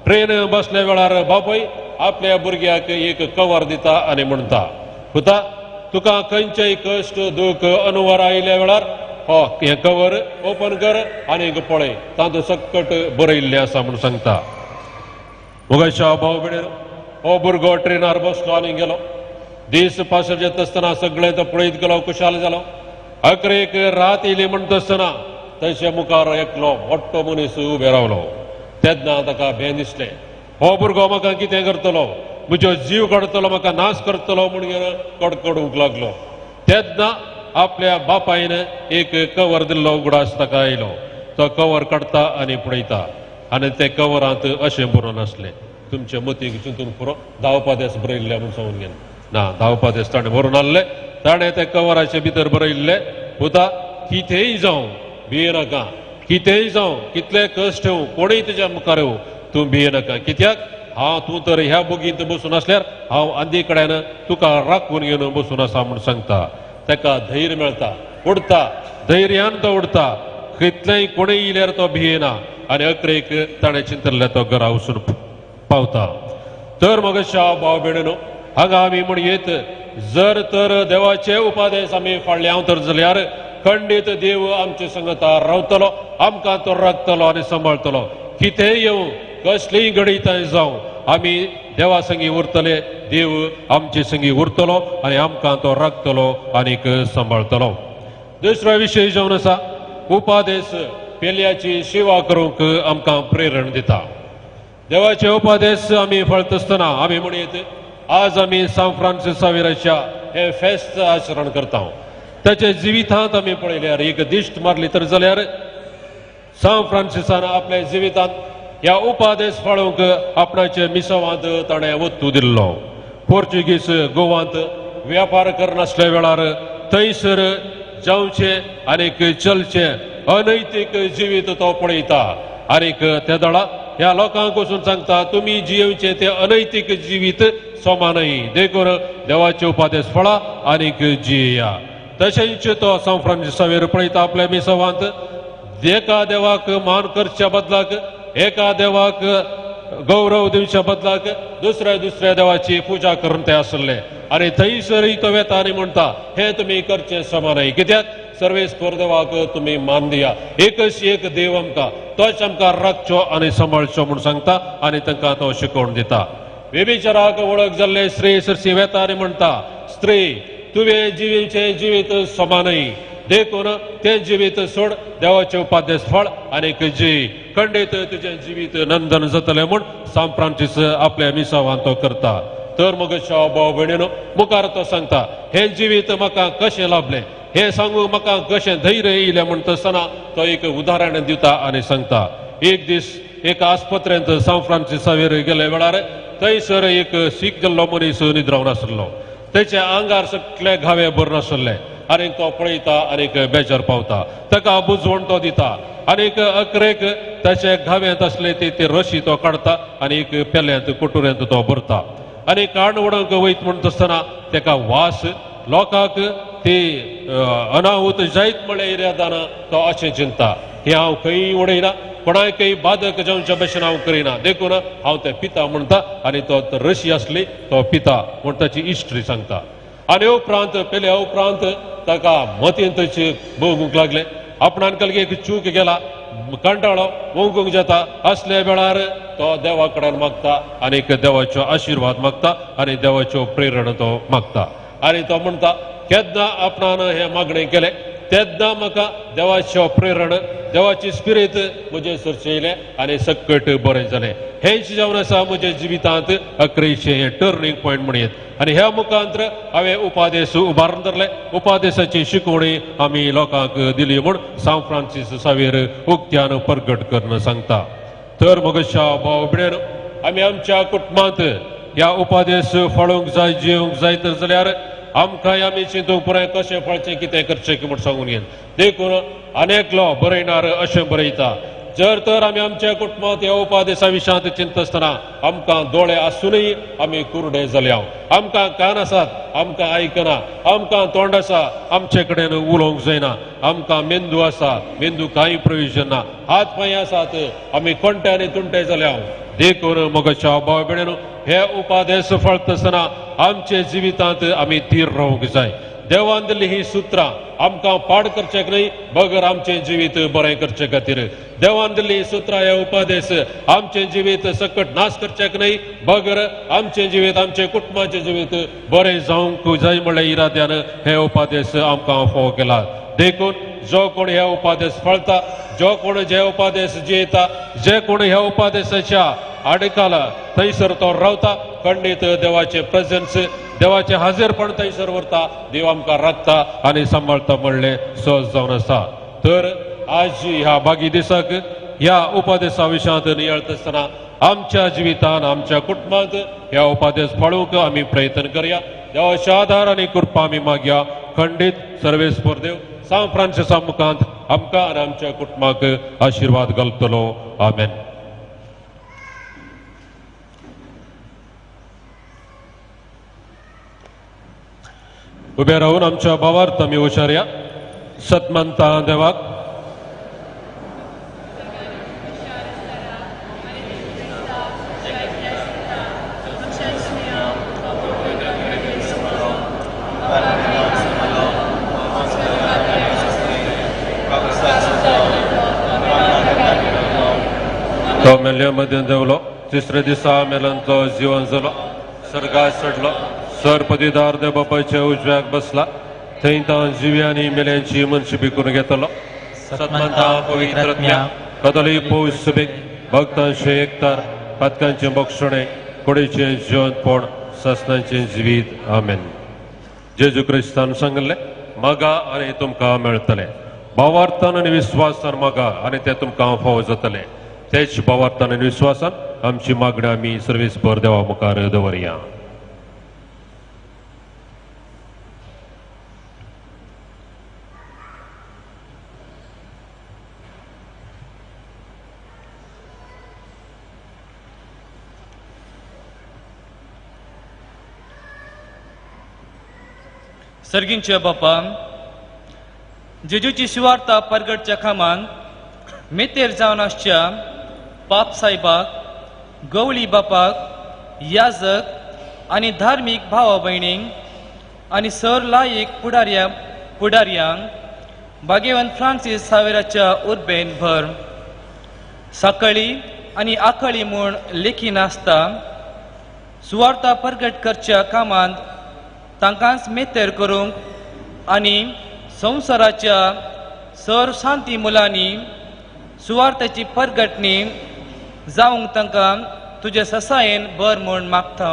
ट्रेन बसल्या वेळार बापूय आपल्या भुरग्याक एक कवर दिता आनी म्हणटा, पुता तुका खंयचेय कश्ट दूख अनुवार आयिल्ल्या वेळार हो हें कवर ओपन कर आनीक पळय तातूंत सकट बरयिल्लें आसा म्हूण सांगता. मुगाच्या भाव भयणीनो हो भुरगो ट्रेनार बसलो आनी गेलो. दीस पासर येता आसतना सगळें तो पळयत गेलो, खुशाल जालो. अकरेक रात येयली म्हणटा आसतना ताच्या मुखार एकलो मोठो मनीस उबे रावलो. तेन्ना ताका भें दिसलें, हो भुरगो म्हाका कितें करतलो, म्हजो जीव काडटलो, म्हाका नाश करतलो म्हूण कडकडूंक लागलो. तेन्ना आपल्या बापायन एक कवर दिल्लो उगडास ताका आयलो. तो कवर काडटा आनी पळयता आनी ते कवरांत अशें बरोवन आसलें, तुमचे मतीक चिंतून पुरो धांवपादेस बरयल्ले म्हूण सांगून घेन ना, धांवपादेस ताणें बरोवन हाडले. ताणें ते कवराचे भितर बरयल्ले, पुता कितेंय जावं भिये नाका, कितेंय जावं कितले कश्ट येवं कोणूय तुज्या मुखार येवं तूं भिये नाका. कित्याक हांव तूं तर ह्या बोगींत बसून आसल्यार हांव आंदी कडेन तुका राखून घेवन बसून आसा म्हूण सांगता. ताका धैर्य मेळटा, उडता, धैर्यान तो उडता, कितलेंय कोणूय येयल्यार तो भियेना आनी अकरेक ताणें चिंतल्लें तो घरा वचून पावता. तर मगशा भाव भयणीनो हांगा आमी म्हणयेत जर तर देवाचे उपादेश आमी फाडले तर जाल्यार खंडीत देव आमचे संगता रावतलो, आमकां तो राखतलो आनी सांबाळतलो. कितेंय येवं कसलीय घडयताय जावं आमी देवा संगी उरतले, देव आमचे संगी उरतलो आनी आमकां तो राखतलो आनीक सांबाळतलो. दुसरो विशय जावन आसा उपादेश पेल्याची सेवा करूंक आमकां प्रेरण दिता. देवाचे उपादेश आमी फळत आसतना आमी म्हणयेत आज आमी सांत फ्रांसीस सावेराच्या हें फेस्त आचरण करता. ताच्या जिवितांत आमी पळयल्यार एक दिश्ट मारली तर जाल्यार सांत फ्रांसिसान आपल्या जिवितांत ह्या उपादेश फाळूंक आपणाचे मिसावांत ताणें वत्तू दिल्लो. पोर्चुगीज गोवांत व्यापार करनासल्या वेळार थंयसर जावचें आनीक चलचें अनैतीक जिवीत तो पळयता आनीक ते दळा ह्या लोकांक वचून सांगता तुमी जियेवचें तें अनैतीक जिवीत समा न्हय, देखून देवाचे उपादेश फळा आनीक जियेया. तशेंच तो सांत फ्रांसीस सावेर पळयता आपल्या मिसावांत एका देवाक मान करच्या बदलाक, एका देवाक गौरव दिवच्या बदलाक दुसऱ्या दुसऱ्या देवाची पुजा करून ते आसले आनी थंयसरय तो वेता आनी म्हणटा हें तुमी करचें समा न्हय, कित्याक सर्वेस्पर देवाक तुमी मान दिया, एकच एक देव आमकां, तोच आमकां राखचो आनी सांबाळचो म्हूण सांगता आनी तांकां तो शिकोवन दिता. व्यभिचाराक वळख जाल्ले स्त्री सरशी वेता आनी म्हणटा स्त्री तुवें जिवीचें जिवीत समा न्हय, देखून तें जिवीत सोड, देवाचें उपादेश फळ आनीक जी खंडीत तुजें जिवीत नंदन जातलें म्हूण सांत फ्रांसीस आपल्या मिसावान तो करता. तर मग भाव भयणीनो मुखार तो सांगता हें जिवीत म्हाका कशें लाभलें, हें सांगूंक म्हाका कशें धैर्य येयलें म्हणटा आसतना तो एक उदाहरण दिता आनी सांगता. एक दीस एका आस्पत्रेंत सांत फ्रांसीस सावेर गेले वेळार थंयसर एक सीख जाल्लो मनीस निद्रावन आसलो, तेच्या आंगार सगळे घावे भरून आसले आनीक तो पळयता आनीक बेजार पावता, ताका बुजवण तो दिता आनीक अकरेक ताचे घाव्यांत आसले ते रशी तो काडटा आनी एक पेल्यांत कुटुऱ्यांत तो भरता आनी काण उडोवंक वयत म्हणटा आसतना ताका वास लोकांक ती अनाहूत जायत म्हळ्या इरादान तो अशें चिंता हें हांव खंय उडयना, कोणाकय बादक जावच्या भशेन हांव करिना, देखून हांव तें पिता म्हणटा आनी तो रशी आसली तो पिता म्हूण ताची इश्ट्री सांगता. आनी उपरांत पेल्या उपरांत ताका मतींतच भोगूंक लागलें, आपणान कलगे एक चूक गेला, कंटाळो ओंकूंक जाता. असल्या वेळार तो देवा कडेन मागता आनी देवाचो आशिर्वाद मागता आनी देवाच्यो प्रेरणा तो मागता आनी तो म्हणटा केन्ना आपणान हें मागणें केलें तेन्ना म्हाका देवाच्यो प्रेरणा देवाची स्पिरीत म्हजें सरचें येयलें आनी सकट बरें जालें. हेंच जावन आसा म्हज्या जिवितांत अकरेचें हें टर्निंग पॉयंट म्हणयेत आनी ह्या मुखांत हांवें उपादेश उबारून धरले, उपादेशाची शिकवणी आमी लोकांक दिली म्हूण सांत फ्रांसीस सावेर उक्त्यान परगट करून सांगता. तर मगशा भाव भयणीनो आमी आमच्या कुटुंबांत ह्या उपादेश फळोवंक जाय, जिवंक जाय तर जाल्यार आमकां आमी चिंतूंक पुराय कशें फळचें कितें करचें की म्हूण सांगून घेन. देखून अनेकलो बरयणार अशें बरयता, जर तर आमी आमच्या कुटुंबांत ह्या उपादेशा विशयांत चिंततना आमकां दोळे आसूनय आमी कुरडे जाल्या, आमकां कान आसात आमकां आयकना, आमकां तोंड आसा आमचे कडेन उलोवंक जायना, आमकां मेंदू आसा मेंदू कांय प्रयोजन ना, हात पांय आसात आमी कोणटे आनी तुंटे जाल्या. देखून मगच्या भाव भयणीनो हे उपादेश फळतासतना आमच्या जिवितांत आमी थीर रावंक जाय. देवान दिल्ली ही सुत्रां आमकां पाड करचें न्हय बगर आमचें जिवीत बरें करचे खातीर. देवान दिल्ली सुत्रां हे उपादेश आमचें जिवीत सकट नाश करचें न्हय बगर आमचें जिवीत आमचें कुटुंबाचें जिवीत बरें जावंक जाय म्हणल्या इराद्यान हे उपादेश आमकां फावो केला. देखून जो कोण हे उपादेश फळता, जो कोण जे उपादेश जियेता, जे कोण ह्या उपादेशाच्या आडकाला थंयसर तो रावता, खंडीत देवाचें प्रेजन्स देवाचें हाजीरपण थंयसर उरता, देव आमकां राखता आनी सांबाळता म्हणलें सहज जावन आसा. तर आज ह्या बागी दिसाक ह्या उपादेशा विशयांत नियाळता आसतना आमच्या जिवितान आमच्या कुटुंबांत ह्या उपादेश पाळूंक आमी प्रयत्न करया. देवाच्या आदार आनी कृपा आमी मागया. खंडीत सर्वेस्पर देव सांत फ्रांसिसा मुखांत आमकां आनी आमच्या कुटुंबाक आशिर्वाद घालतलो. आमेन. उबे रावून आमच्या भावार्थ आमी उचारया. सतमंता देवाक तो मेल्ल्या मदें देवलो, तिसऱ्या दिसा मेलांचो जिवन जालो, सर्गार चडलो, सर पदीदार देव बापायच्या उजव्याक बसला, थंय तो जिवी आनी मेल्यांची मनशिपी करून घेतलो. सतमंता पवित्र कदली पौस सुबेक भक्तांचे एकतार पातकांचें बक्षणें कुडीचें जिवंतपण सासनाचें जिवीत. आमेन. जेजू क्रिस्तान सांगलें मागा आनी तुमकां मेळटलें, भावार्थान आनी विस्वासान मागा आनी तें तुमकां फावो जातलें. तेच भावार्थान आनी विस्वासान आमची मागण्यो आमी सर्वेस्पर देवा मुखार दवरया. सर्गींच्या बापा, जेजूची सुवार्ता परगटच्या कामांत मेतेर जावन आसच्या पाप सायबाक, गवळी बापाक, याजक आनी धार्मीक भावा भयणींक आनी सर लायक पुडारयांक भाग्यवंत फ्रांसीस सावेराच्या उर्बेन भर. साकळी आनी आखळी म्हूण लेखी नासता सुवार्ता परगट करच्या कामांत तांकांच मेतेर करूंक आनी संवसाराच्या सर शांती मुलांनी सुवार्थाची परगटणी जावंक तांकां तुजे ससायेन बर म्हूण मागता.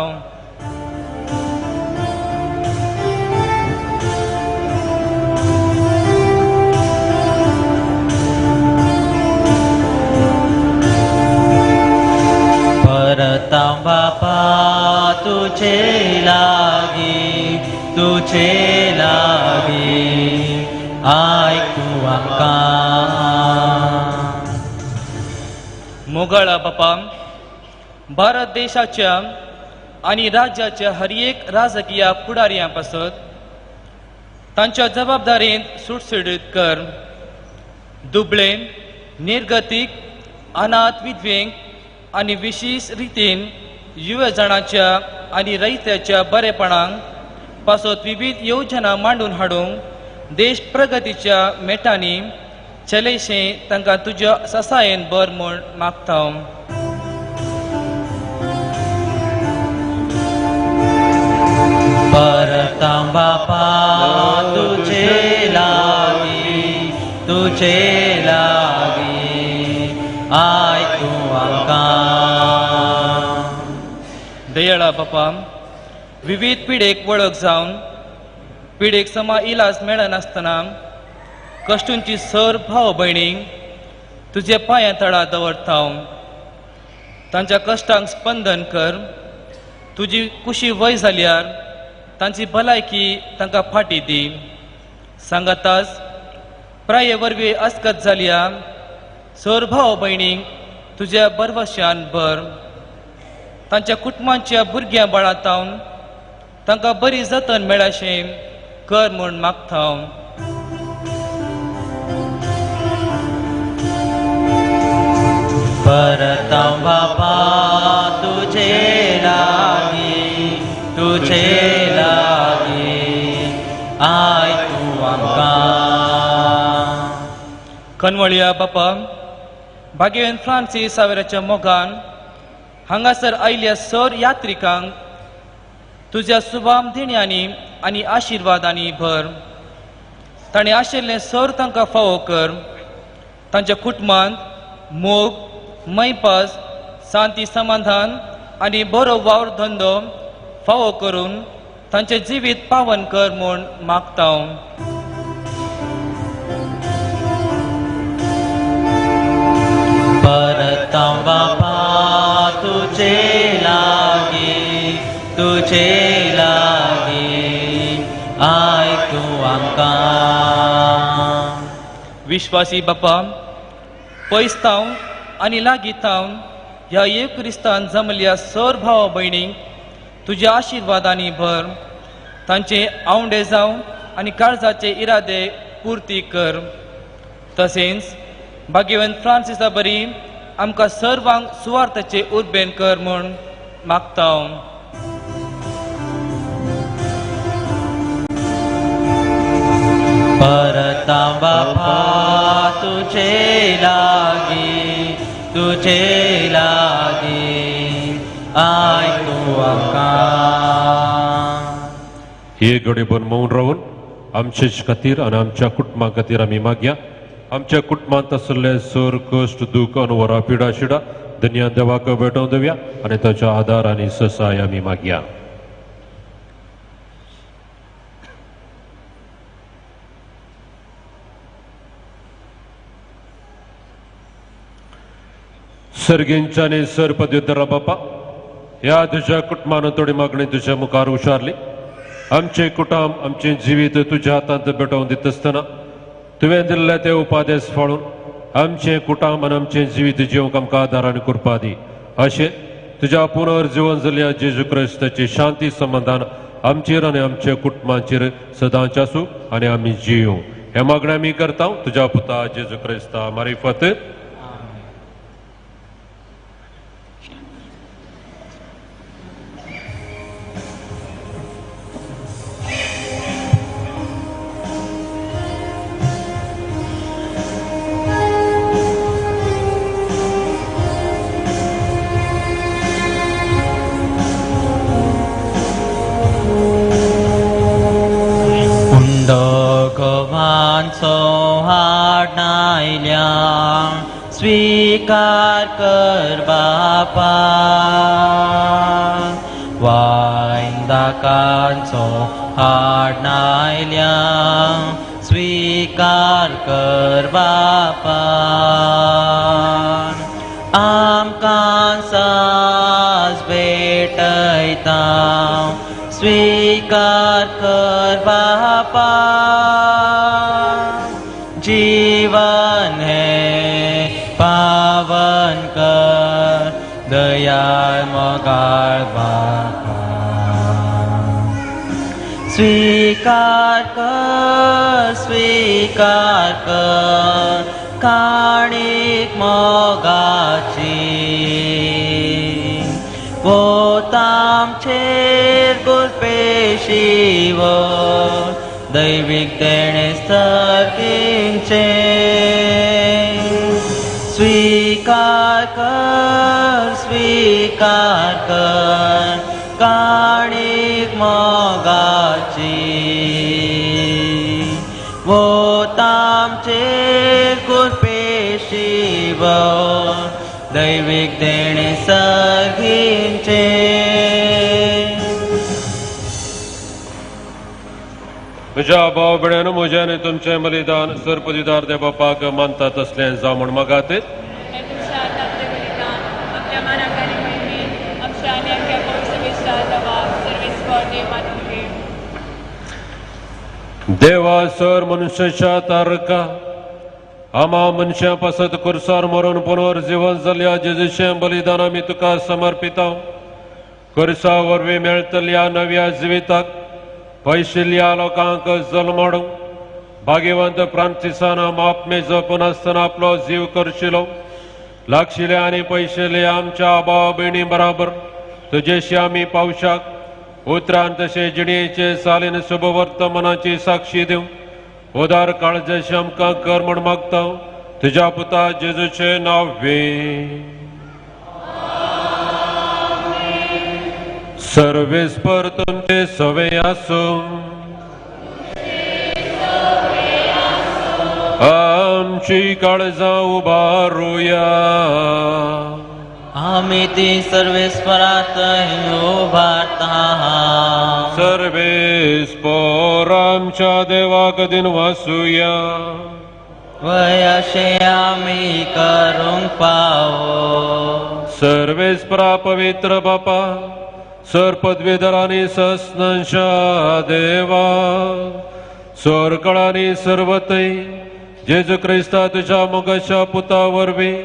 परतां बापा तुझे लागी, तुझे लागी आयक तूं आमकां. मोगाळा बापा, भारत देशाच्या आनी राज्याच्या हर एक राजकीय फुडारयां पासत तांच्या जबाबदारेंत सुटसुटीत कर. दुबळे, निर्गतीक, अनाथ विधवेंक आनी विशेश रितीन युवा जाणाच्या आनी रयत्याच्या बरेपणांक पासत विविध योजना मांडून हाडूंक देश प्रगतीच्या मेटांनी चलेशें तांकां तुज्या ससायेन बर म्हूण मागता. परतां बापा तुझे लागी, तुझे लागी आयक तूं आमकां. दयाळा बापा, विविध पिडेक वळख जावन पिडेक समा इलाज मेळनासतना कश्टूंची सर भाव भयणींक तुजे पांयां तळा दवरता. तांच्या कश्टांक स्पंदन कर. तुजी कुशी वय जाल्यार तांची भलायकी तांकां फाटी दी. सांगाताच प्राये वरवीं अस्कत जाल्या सर भाव भयणींक तुज्या बरवशान भर. तांच्या कुटुंबाच्या भुरग्यां बाळां तावन तांकां बरी जतन मेळाशें कर म्हूण मागता. परतां बापा तुझे लागी, तुझे लागी आयक तूं आमकां. कनवळया बापा, भाग्यवंत फ्रांसीस सावेराच्या मोगान हांगासर आयिल्ल्या सर यात्रिकांक तुज्या सुभाम देण्यांनी आनी आशिर्वादांनी भर. ताणें आशिल्लें सर तांकां फावो कर. तांच्या कुटुंबांत मोग, मैपास, शांती, समाधान आनी बरो वावर धंदो फावो करून तांचें जिवीत पावन कर म्हूण मागता. परतां बापा तुझे लागी, तुझे लागी आयक तूं आमकां. विश्वासी बापा, पयस तावन आनी लागीं तावन ह्या एक क्रिस्तान जमल्या सर भावा भयणींक तुज्या आशिर्वादांनी भर. तांचे आवंडे जावं आनी काळजाचे इरादे पुर्ती कर. तशेंच भाग्यवंत फ्रांसिसा बरी आमकां सर्वांक सुवार्थाचे उर्बेन कर म्हूण मागता. परतां बापा तुझे लागी, तुझे लागी आयक तूं आमकां. हे घडीभर मौन रावन आमचेच खातीर आनी आमच्या कुटुंबा खातीर आमी मागया. आमच्या कुटुंबांत आशिल्ले सर कश्ट, दूख, अनवरा, पिडा शिडा धन्या देवाक भेटोवन दिवया आनी ताचो आदार आनी ससाय आमी मागया. सर्गेंच्यानी सर पदव्युत्तरा बापा, ह्या तुज्या कुटुंबान थोडी मागणी तुज्या मुखार उचारली. आमचें कुटुंब आमचें जिवीत तुज्या हातांत भेटोवन दिता आसतना तुवें दिल्ले ते उपादेश फाळून आमचें कुटुंब आनी आमचें जिवीत जिवंक आमकां आदार आनी कृपा दी. अशें तुज्या पुनर्जिवन जाल्ल्या जेजू क्रिस्ताची शांती संबंदान आमचेर आनी आमच्या कुटुंबाचेर सदांच आसूं आनी आमी जियों. हे मागणें आमी करता तुज्या पुता जेजू क्रिस्ता मारिफत. स्वीकार कर बापा, वायंदाकांचो हाडनायल्या स्वीकार कर बापा. आमकां साज भेटयता स्वीकार कर बापा. जीवन है पावन कर दयाळ मोगाळ बापा. स्वीकार कर स्वीकार कर काणीक मोगाची, वोतामचेर गुरपेशी वो दैवीक देणे सर्गींचें. स्वीकार कर स्वीकार कर काणीक मोगाची, वोतामचेर कृपेशी वो दैवीक देणे सर्गींचें. म्हज्या भाव भयणांनो, म्हजें आनी तुमचें बलिदान सरपदीदार देव बापाक मानता तसलें जावं म्हूण मागात. देवा सर मनुष्याच्या तारका आमा मनशां पासत कुर्सार मरून पुनर्जिवन जाल्ल्या जेजूचें बलिदान आमी तुका समर्पिता. कुर्सा वरवीं मेळटल्या नव्या जिविताक पयशिल्ल्या लोकांक जल्मडूं भाग्यवंत फ्रांसिसान माप जपून आसतना आपलो जीव करशिलो. लागशिल्या आनी पयशिल्ल्या आमच्या भाव भयणी बराबर तुजेशी आमी पावशाक उतरान तशें जिणेचे चालीन शुभवर्तमानाची साक्षी दिवं. उदार काळजाशी आमकां कर म्हूण मागता तुज्या पुता जेजूचें नांव वे. सर्वेस्पर तुमचे सवे आसूं. आमची काळजां उबारुया. आमी ती सर्वेस्परात उबारता. सर्वेस्पर आमच्या देवाक दिन वासुया. वय अशें आमी करूंक पावो. सर्वेस्परा पवित्र बापा, सर पदवीधरांनी सस्नांच्या देवा, सोरकळांनी सर्वतय जेजू क्रिस्ता तुज्या मोगाच्या पुता वरवीं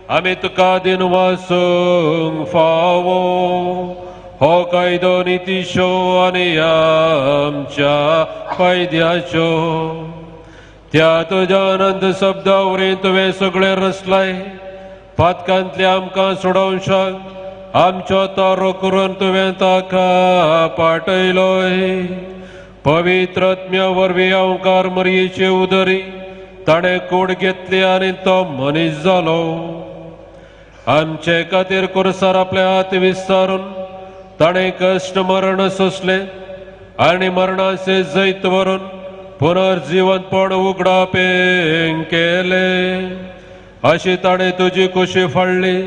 आमी तुका दिन वासूंक फावो. हो कायदो नितीशो आनी आमच्या फायद्याच्यो. त्या तुज्या अनंत शब्दा वरवीं तुवें सगळें रचलाय. पातकांतले आमकां सोडोवंक आमचो तारो करून तुवें ताका पाटयलोय. पवित्र आत्म्या वरवीं अंकार मरयेचे उदरी ताणें कूड घेतली आनी तो मनीस जालो. आमचे खातीर कुर्सार आपले हात विस्तारून ताणें कश्ट मरण सोंसलें आनी मरणाचे जैत व्हरून पुनर्जिवंतपण उगडापें केलें. अशी ताणें तुजी कुशी फाडली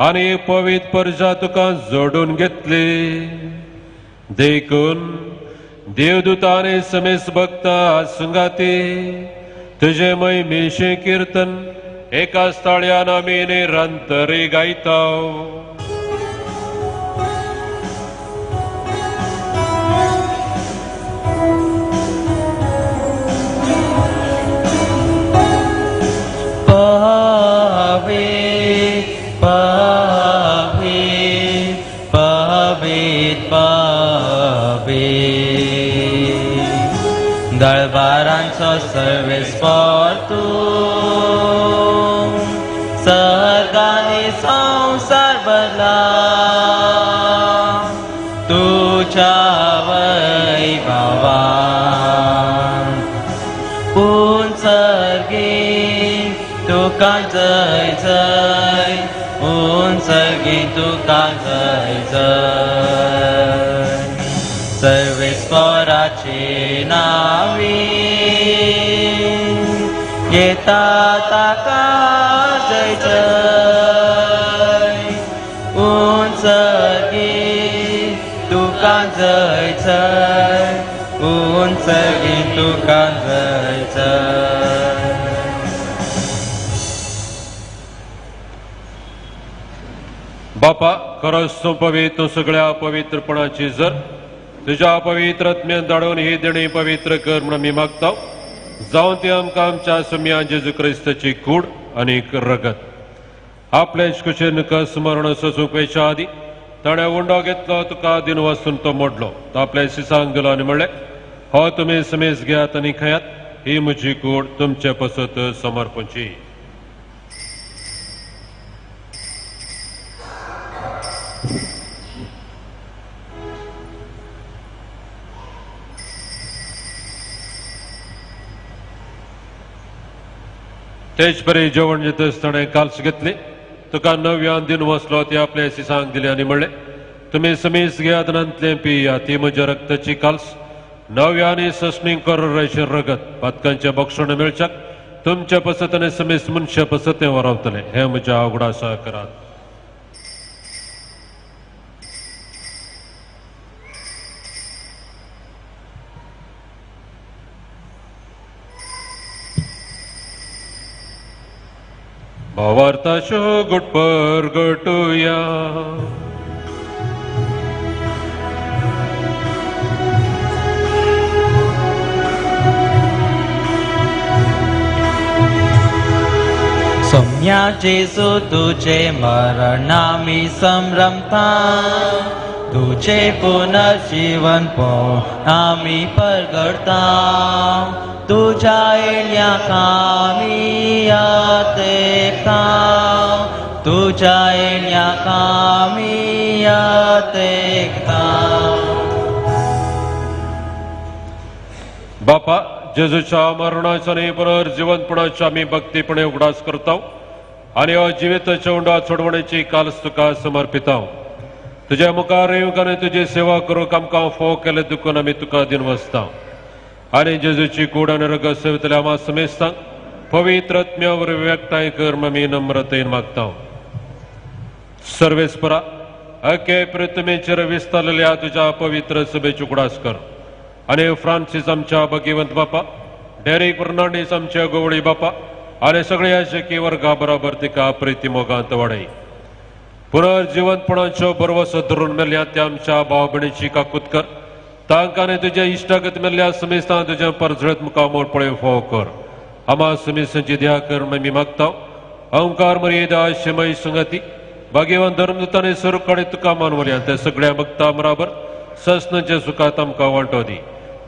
आनी पवित्र परजा तुका जोडून घेतली. देखून देवदूतांनी समेस भक्ता सुंगाती तुजे महिमेचें किर्तन एका स्थाळ्यान आमी निरंतरी गायता. दळबारांचो सर्वेस्पर तूं सर्गांनी संवसार भरला तुज्या वैभवान. पूण सर्गी तुका जय जय, पूण सर्गी तुका जय जय. सर्वेस्पराचे नावी येता ताका जय जय. उंचगी तुका जय जय, उंचगी तुका जय जय. बापा खरोच तूं पवित्र, सगळ्या पवित्रपणाची जर तुज्या पवित्र आत्म्यान धाडून ही देणी पवित्र कर म्हणून आमी मागता. जावन ती आमकां आमच्या सुम्या जेजू क्रिस्ताची कूड आनी रगत आपले कुशीन स्मरण सोसूंक वयच्या आदीं ताणें उंडो घेतलो, तुका दिन वचून तो मोडलो, तो आपल्या शिसांक दिलो आनी म्हणलें, हो तुमी समेज घेयात आनी खायात, ही म्हजी कूड तुमचे पसत समर्पणची. तेच परी जेवण जेतच ताणें काल्स घेतली, तुका नव्यान दिन वसलो, ती आपल्या शिसांक दिली आनी म्हणलें, तुमी समीस घेयात आनी पियात, ती म्हज्या रक्ताची काल्स, नव्यान ससणी करोराचें रगत पातकांचें बक्षण मेळच्याक तुमच्या पसत आनी समीस मनशा पसत तें वरावतलें. हें म्हज्या उगडासा करात. भावार्थाचो गुटपर गटुया. सोम्या जेजू तुझे मरण आमी संभ्रमता, तुझे पुनर्जीवन पोण आमी परगडता, तुझ्या येण्याक आमी आतेकता, तुझ्या येण्याक आमी आतेकता. बापा जेजूच्या मरणाचो आनी पुनर्जिवंतपणाचो आमी भक्तीपणे उगडास करता आनी हो जिविताच्या उंडा सोडवणेची काल्स तुका समर्पिता. तुज्या मुखार येवंक आनी तुजी सेवा करूंक आमकां फोव केले दुखून आमी तुका दिनवासता. आनी जेजूची कूड आनी रगत सेवतल्या आमा समेस्तांक पवित्र आत्म्या वरवीं एकठांय कर आमी नम्रतेन मागता. सर्वेस्परा अके पृथ्वीचेर विस्तारलेल्या तुज्या पवित्र सभेची उगडास कर आनी फ्रांसीस आमच्या भगिवंत बापा, डेरिक फर्नांडीस आमच्या गोवळी बापा आनी सगळ्या शेकी वर्गा बरोबर तिका प्रिती मोगांत वाडय. पुनर्जिवंतपणाचो भरवसो धरून मेल्ल्या त्या आमच्या भाव भयणीची काकूत कर, तांकां आनी तुज्या इश्टागत मेल्ल्या समेस्तां तुज्या परजळत मुखामोड पळय फोव कर. आमा समेस्तांची द्या कर आमी मागता. ओंकार मर्यादा शिमय संगती भाग्यवान धर्मदूतांनी स्वरूप तुका मानवल्या त्या सगळ्या भक्ता बराबर ससनाच्या सुखात आमकां वांटो दी.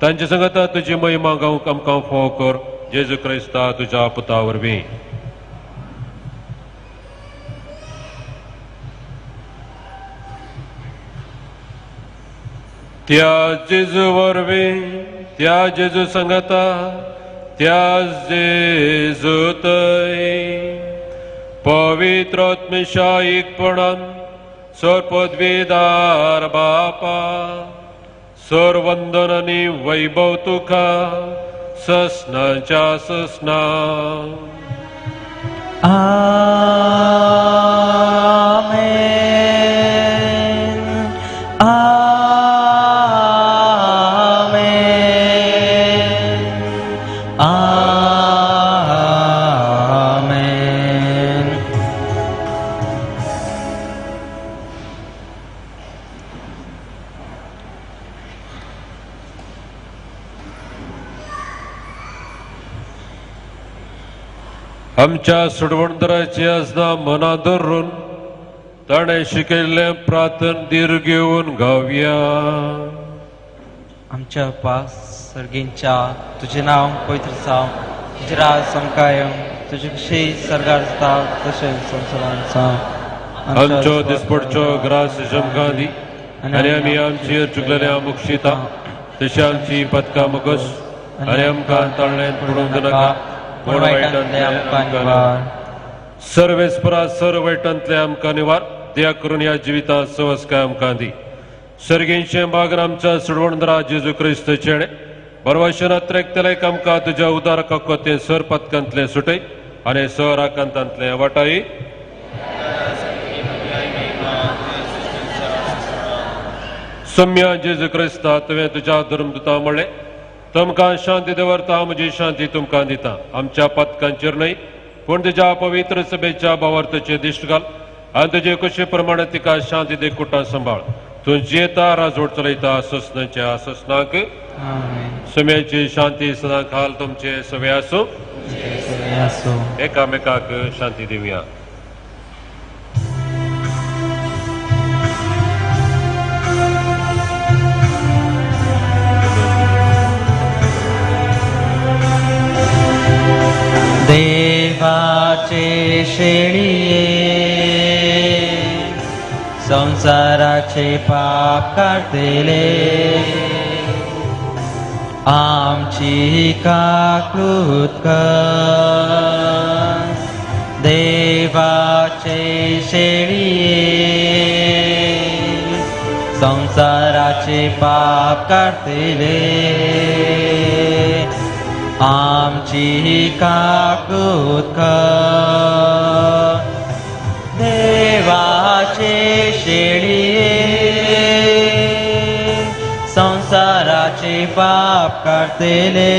तांचे संगता तुजी महिमा गावंक आमकां फोव कर, जेजू क्रिस्ता तुज्या पुता वरवीं. त्या जेजू वरवीं, त्या जेजू संगता, त्या जेजू तय पवित्र आत्म्याच्या एकपणान सर पदवीदार बापा, सर वंदन आनी वैभव तुका ससनाच्या ससना. आमेन, आमेन, आमेन. आमच्या सोडवणदाराची आसना मनां धरून ताणें शिकयल्लें प्रार्थन धीर घेवन गावया. आमच्या बापा सर्गींच्या, तुजें नांव पवित्र जावं, तुजें राज आमकां येवं, तुजें कशी सर्गार जाता तशें संवसारांत जावं. आमचो दिसपडचो ग्रास जमकां दी आनी आमी आमची चुकलेल्या मुक्षिता तशी आमची पदकां मुगस आनी आमकां ताळ्यांत पडूंक नाका पूण वायटांतले आमकां निवार. सर्वेस्परा सर वायटांतले आमकां निवार. दया करून ह्या जिवितांत सवसकाय आमकां दी. सर्गेंचे मागण आमच्या सोडवणदारा जेजू क्रिस्त चेणे बरवाशन अत्रेकतलेक आमकां तुज्या उदार ककोतें सर पदकांतलें सुटय आनी सर आकांतांतलें वाटाय. सम्या जेजू क्रिस्ता तुवें तुज्या धर्मदुता म्हणलें तुमकां शांती दवरता म्हजी शांती तुमकां दिता. आमच्या पदकांचेर न्हय पूण तुज्या पवित्र सभेच्या भावार्थाचेर दिश्ट घाल आनी तुजे कशे प्रमाणे तिका शांती दे कुटां सांबाळ. तूं जियेता राजवट चलयता ससनाच्या ससनाक. सम्याची शांती सदां खाल तुमचे सगळे आसूं. एकामेकाक शांती दिवया. देवाचे शेळये संसाराचे पाप काडतले, आमची काकूत कर. देवाचे शेळये संसाराचे पाप काडतले, आमची काकूत कर. देवाचे शेळये संसाराचे पाप काडतले,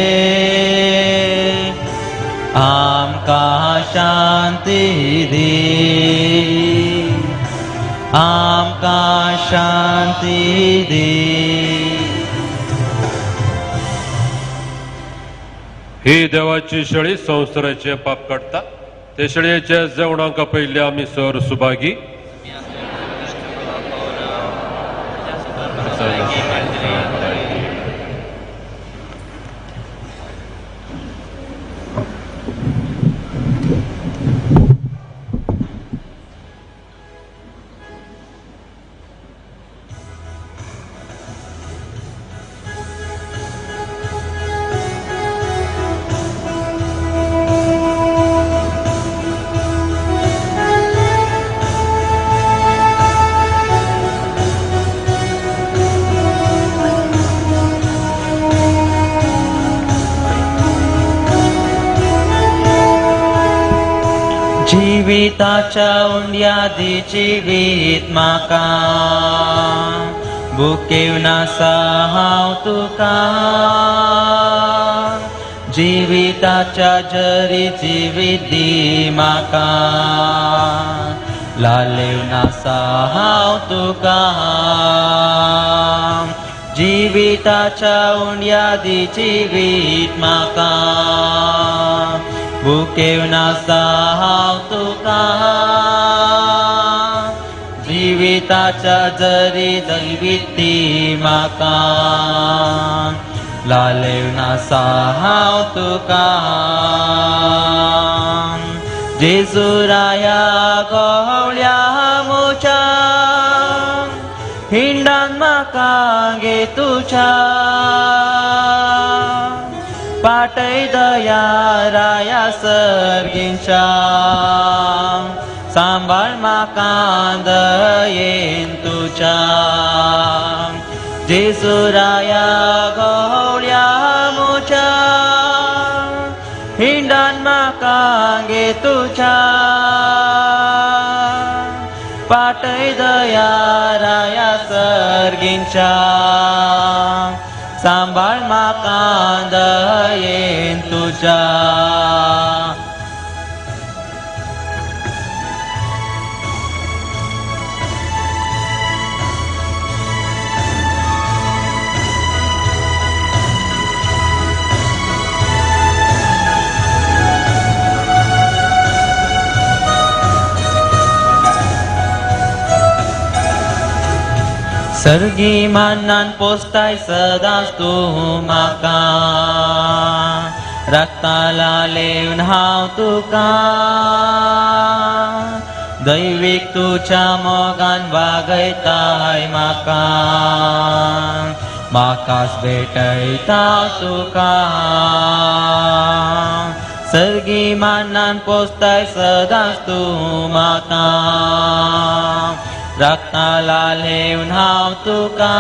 आमकां शांती दी, आमकां शांती दी. ही देवाची शेळी संवसाराचे पाप काडटा. ते शेळयेच्या जेवणाक पयले आमी सर सुभागी. जिविताच्या उंड्यादी जिवीत म्हाका भुकेवन आसा हांव तुका, जिविताच्या जरी जिवीत दी म्हाका लालेवन आसा हांव तुका. जिविताच्या उंड्यादी जिवीत म्हाका भुकेवन आसा हांव तुका, जिविताच्या जरी जिवीत दी म्हाका लालेवन आसा हांव तुका. जेजू राया गवळ्या मोच्या हिंडान म्हाका गे तुज्या, पाटय दया राया सर्गींच्या, सांबाळ म्हाका दयेन तुज्या. जेजू राया गवळ्या मोच्या हिंडान म्हाका गे तुज्या, पाटय दया राया सर्गींच्या, सांबाळ म्हाका दयेन तुज्या. सर्गी मानान पोसताय सदांच तूं म्हाका राखताला लेवन हांव तुका दैवीक तुज्या मोगान वागयताय म्हाका म्हाकाच भेटयता तुका सर्गी मानान पोसताय सदांच तूं म्हाका राखताला लेवन हांव तुका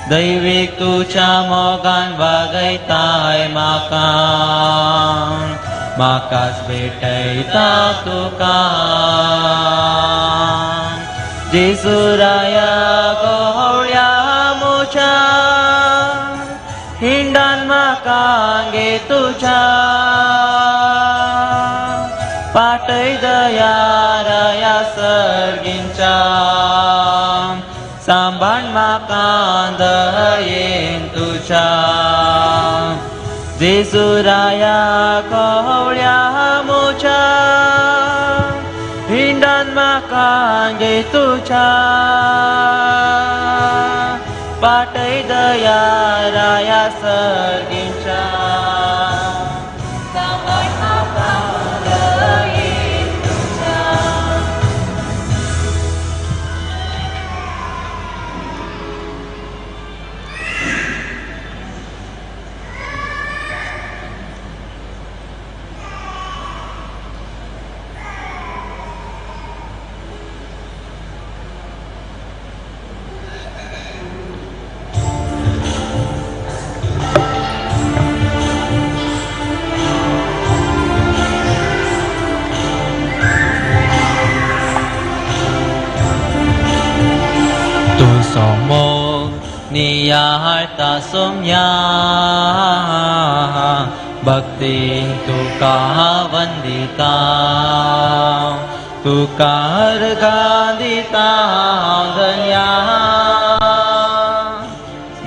दैवीक तुज्या मोगान वागयताय म्हाका म्हाकाच भेटयता तुका जेजूराया गोवळ्या म्हज्या हिंडान म्हाका गे तुज्या पाटय दया राया सर्गींच्या सांबाळ म्हाका दयेन तुज्या जेजूराया कोवळ्या म्हज्या हिंडान म्हाका गे तुज्या पाटय दया राया सर्गींच्या सांबाळ म्हाका दयेन तुज्या. तुजो मोग नियाळता सोम्या भक्तीन तुका वंदिता तुका अर्घां दिता हांव धन्या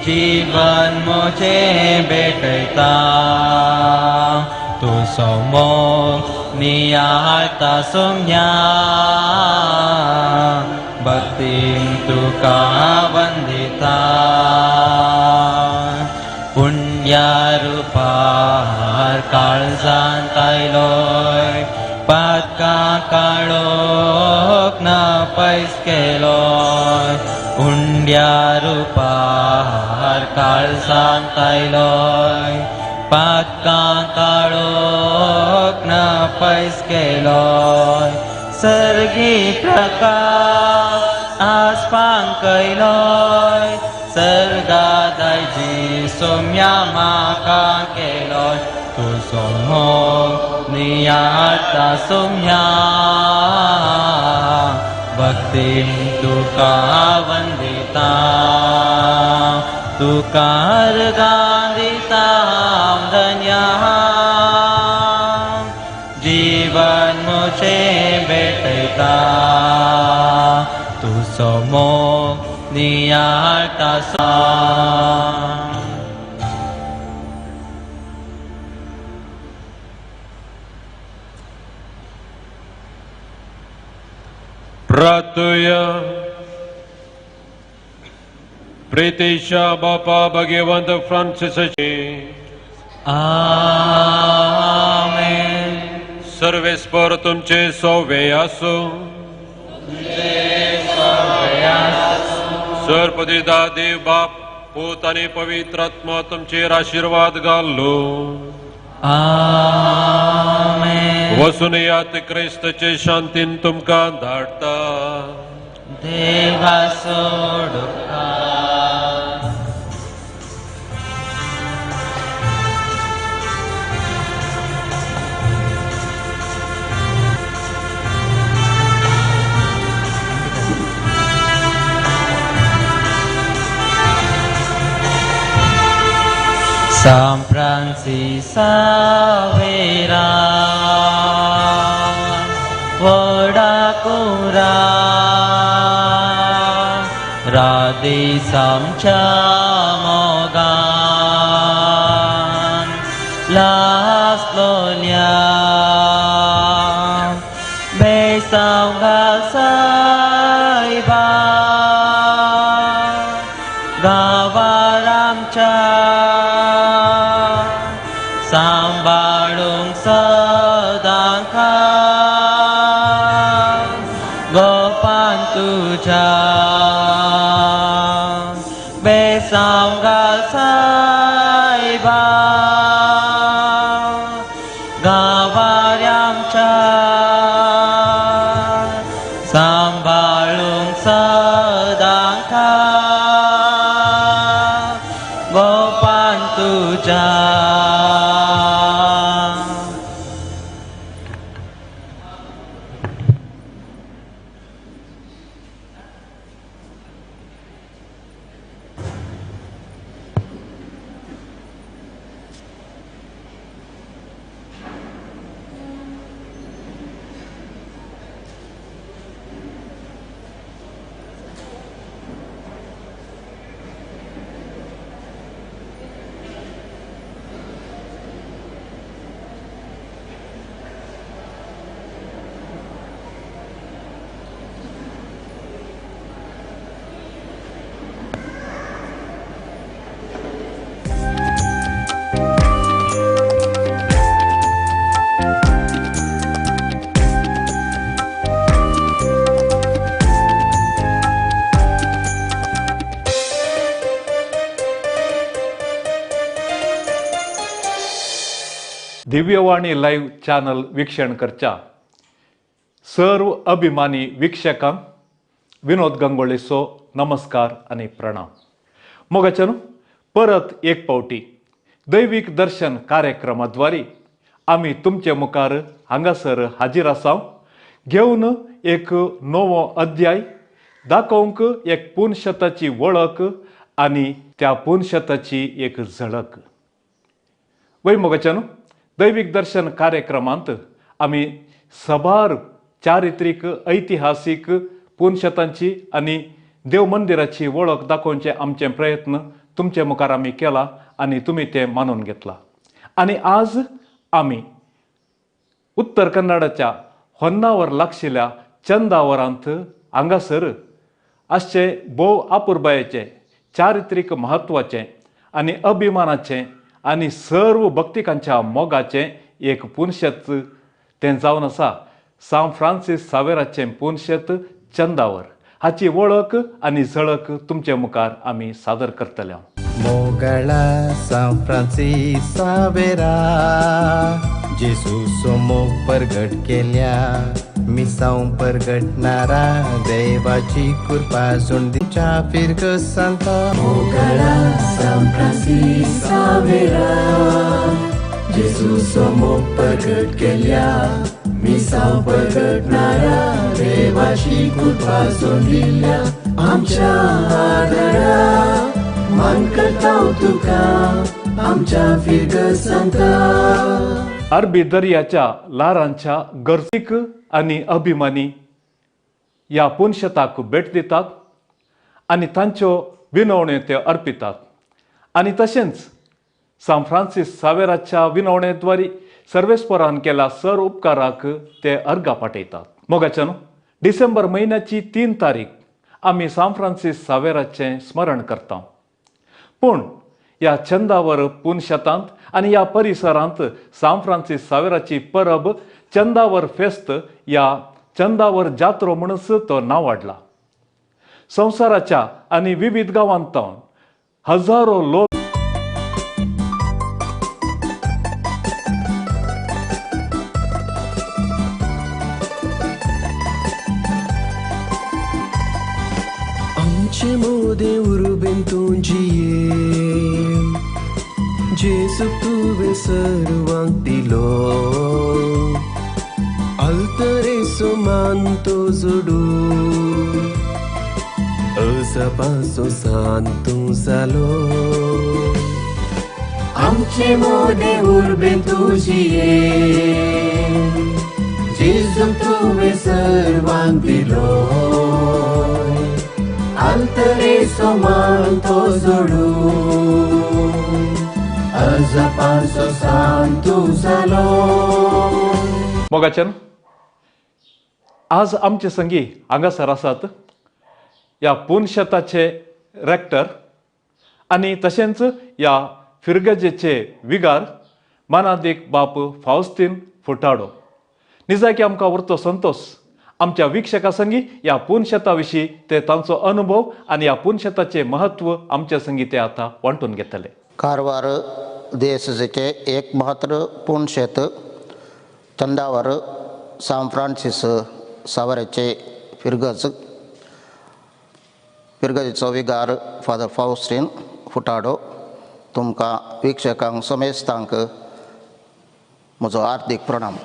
जीवन म्हजें भेटयता तुजो मोग नियाळता सोम्या भक्तीन तुका वंदिता पुण्या रुपार काळजांत आयलोय पातकां काळोख ना पयस केलोय उंड्या रुपार काळजांत आयलोय पातकां काळोख ना पयस केलोय सर्गी प्रकाश आसपांक कैलोय सर्गा दायजी सोम्या म्हाका केलोय तुजो मोग नियाळता सोम्या भक्तीन तुका वंदिता तुका अर्घां दिता हांव धन्या जीवन म्हजें भेटयता तुजो मोग नियाळता प्रार्थुया. प्रितेशा बापा भगवंत फ्रांसिसाचे आमेन. सर्वेस्पर तुमचे सोवे आसूं. सरपदिदा देव बाप पूत आनी पवित्र आत्मा तुमचेर आशिर्वाद घालो. आमेन. वसून यात क्रिस्तचे शांतीन तुमकां धाडटा. देवा सोडुका. San Francis Xaviera वडाकुरा राधे सामच्या मोगान लासलोल्या बेसांव घाल सायबा. सांबाळूंक सदां गोपान तुज्या बेसांव घाल सायबा गांवार आमच्या सांबाळूंक सदां गोपान तुज्या. दिव्यवाणी लाईव्ह चॅनल वीक्षण करच्या सर्व अभिमानी वीक्षकांक विनोद गंगोळेचो नमस्कार आनी प्रणाम. मोगाच्यान परत एक पावटी दैवीक दर्शन कार्यक्रमाद्वारे आमी तुमचे मुखार हांगासर हाजीर आसा घेवन एक नवो अध्याय दाखोवंक एक पुनशताची वळख आनी त्या पुनशताची एक झळक. वय मोगाच्यान दैवीक दर्शन कार्यक्रमांत आमी सबार चारित्रीक ऐतिहासीक पुनशतांची आनी देव मंदिराची वळख दाखोवचे आमचे प्रयत्न तुमचे मुखार आमी केला आनी तुमी ते मानून घेतला. आनी आज आमी उत्तर कन्नडाच्या होन्नावर लागशिल्ल्या चंदावरांत हांगासर आसचे भोव आपुरबायेचें चारित्रीक म्हत्वाचें आनी अभिमानाचें आनी सर्व भक्तिकांच्या मोगाचें एक पुनशेत तें जावन आसा सांत फ्रांसीस सावेराचें पुनशेत चंदावर. हाची वळख आनी झळक तुमचे मुखार आमी सादर करतले. मोगळा सांत फ्रांसीस सावेरा जेसूचो मोग परगट केल्या मिसांव परगटणारा देवाची कृपा जोंदीच्या फिरक सांता. मोगळा सांत फ्रांसीस सावेरा जेसूचो मोग परगट केल्या मिसांव परगटणारा देवाची कृपा जोंदिल्या आमच्या आदरा मान करता तुका आमच्या फिरक सांता. अरबी दर्याच्या ल्हारांच्या गर्जीक आनी अभिमानी ह्या पुनशताक भेट दितात आनी तांच्यो विनवण्यो ते अर्पितात आनी तशेंच सांत फ्रांसीस सावेराच्या विनवणेद्वारे सर्वेस्परान केल्या सर उपकाराक ते अर्घा पाठयतात. मोगाच्यान डिसेंबर म्हयन्याची 3 तारीख आमी सांत फ्रांसीस सावेराचें स्मरण करता. पूण ह्या चंदावर पुनशतांत आनी ह्या परिसरांत सांत फ्रांसीस सावेराची परब चंदावर फेस्त ह्या चंदावर जात्रो म्हणून तो नांवाडला. संवसाराच्या आनी विविध गांवांत हजारो लोक आमचे मोदे उर्बेन तुंजिये जेजू तुवें सर्वांक दिलो अल्तरेचो मान तो जोडू अजापाचो सांतू जालो. आमचे मोदे उर्बेन तुजिये जेजू तुवें सर्वांक दिलो अल्तरेचो मान तो जोडू अजापाचो सांतू जालो. मोगाच्यान आज आमचे संगी हांगासर आसात ह्या पुनशताचे रेक्टर आनी तशेंच ह्या फिरगजेचे विगार मानादीक बाप फावस्तीन फुटाडो. निजाकी आमकां उरतो संतोश आमच्या वीक्षकां संगी ह्या पुनशेता विशीं ते तांचो अनुभव आनी ह्या पुनशेताचें म्हत्व आमच्या संगी ते आतां वांटून घेतले. कारवार देशेचें एक मात्र पुनशेत चंदावर सांत फ्रांसीस सावराचे फिरगज फिरगजेचो विगार फादर फावस्टीन फुटाडो. तुमकां वीक्षकांक समेस्तांक म्हजो हार्दीक प्रणाम.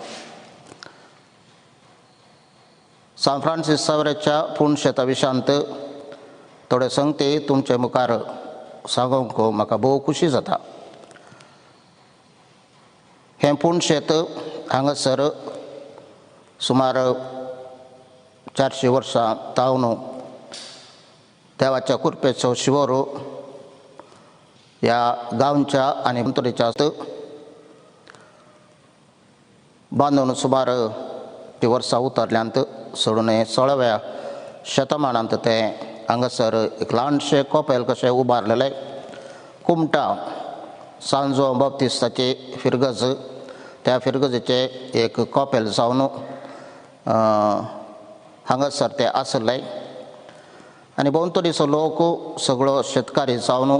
सांत फ्रांसीस सावराच्या पुनशेता विशांत थोडे संगती तुमचे मुखार सांगूंक म्हाका भोव खुशी जाता. हें पुनशेत हांगासर सुमार 400 वर्सां तावन देवाच्या कृपेचो शिवोर ह्या गांवच्या आनी अंतरेच्या बांदून सुमार ती वर्सां उतरल्यांत सोडून 16व्या शतमानांत तें हांगासर एक ल्हानशें कोपेल कशें उबारलेलें. कुमटा सांजो बाप्तिस्ताची फिरगज, त्या फिरगजेचें एक कोपेल जावन हांगासर तें आसलें. आनी भोंवतणीचो लोक सगळो शेतकारी जावन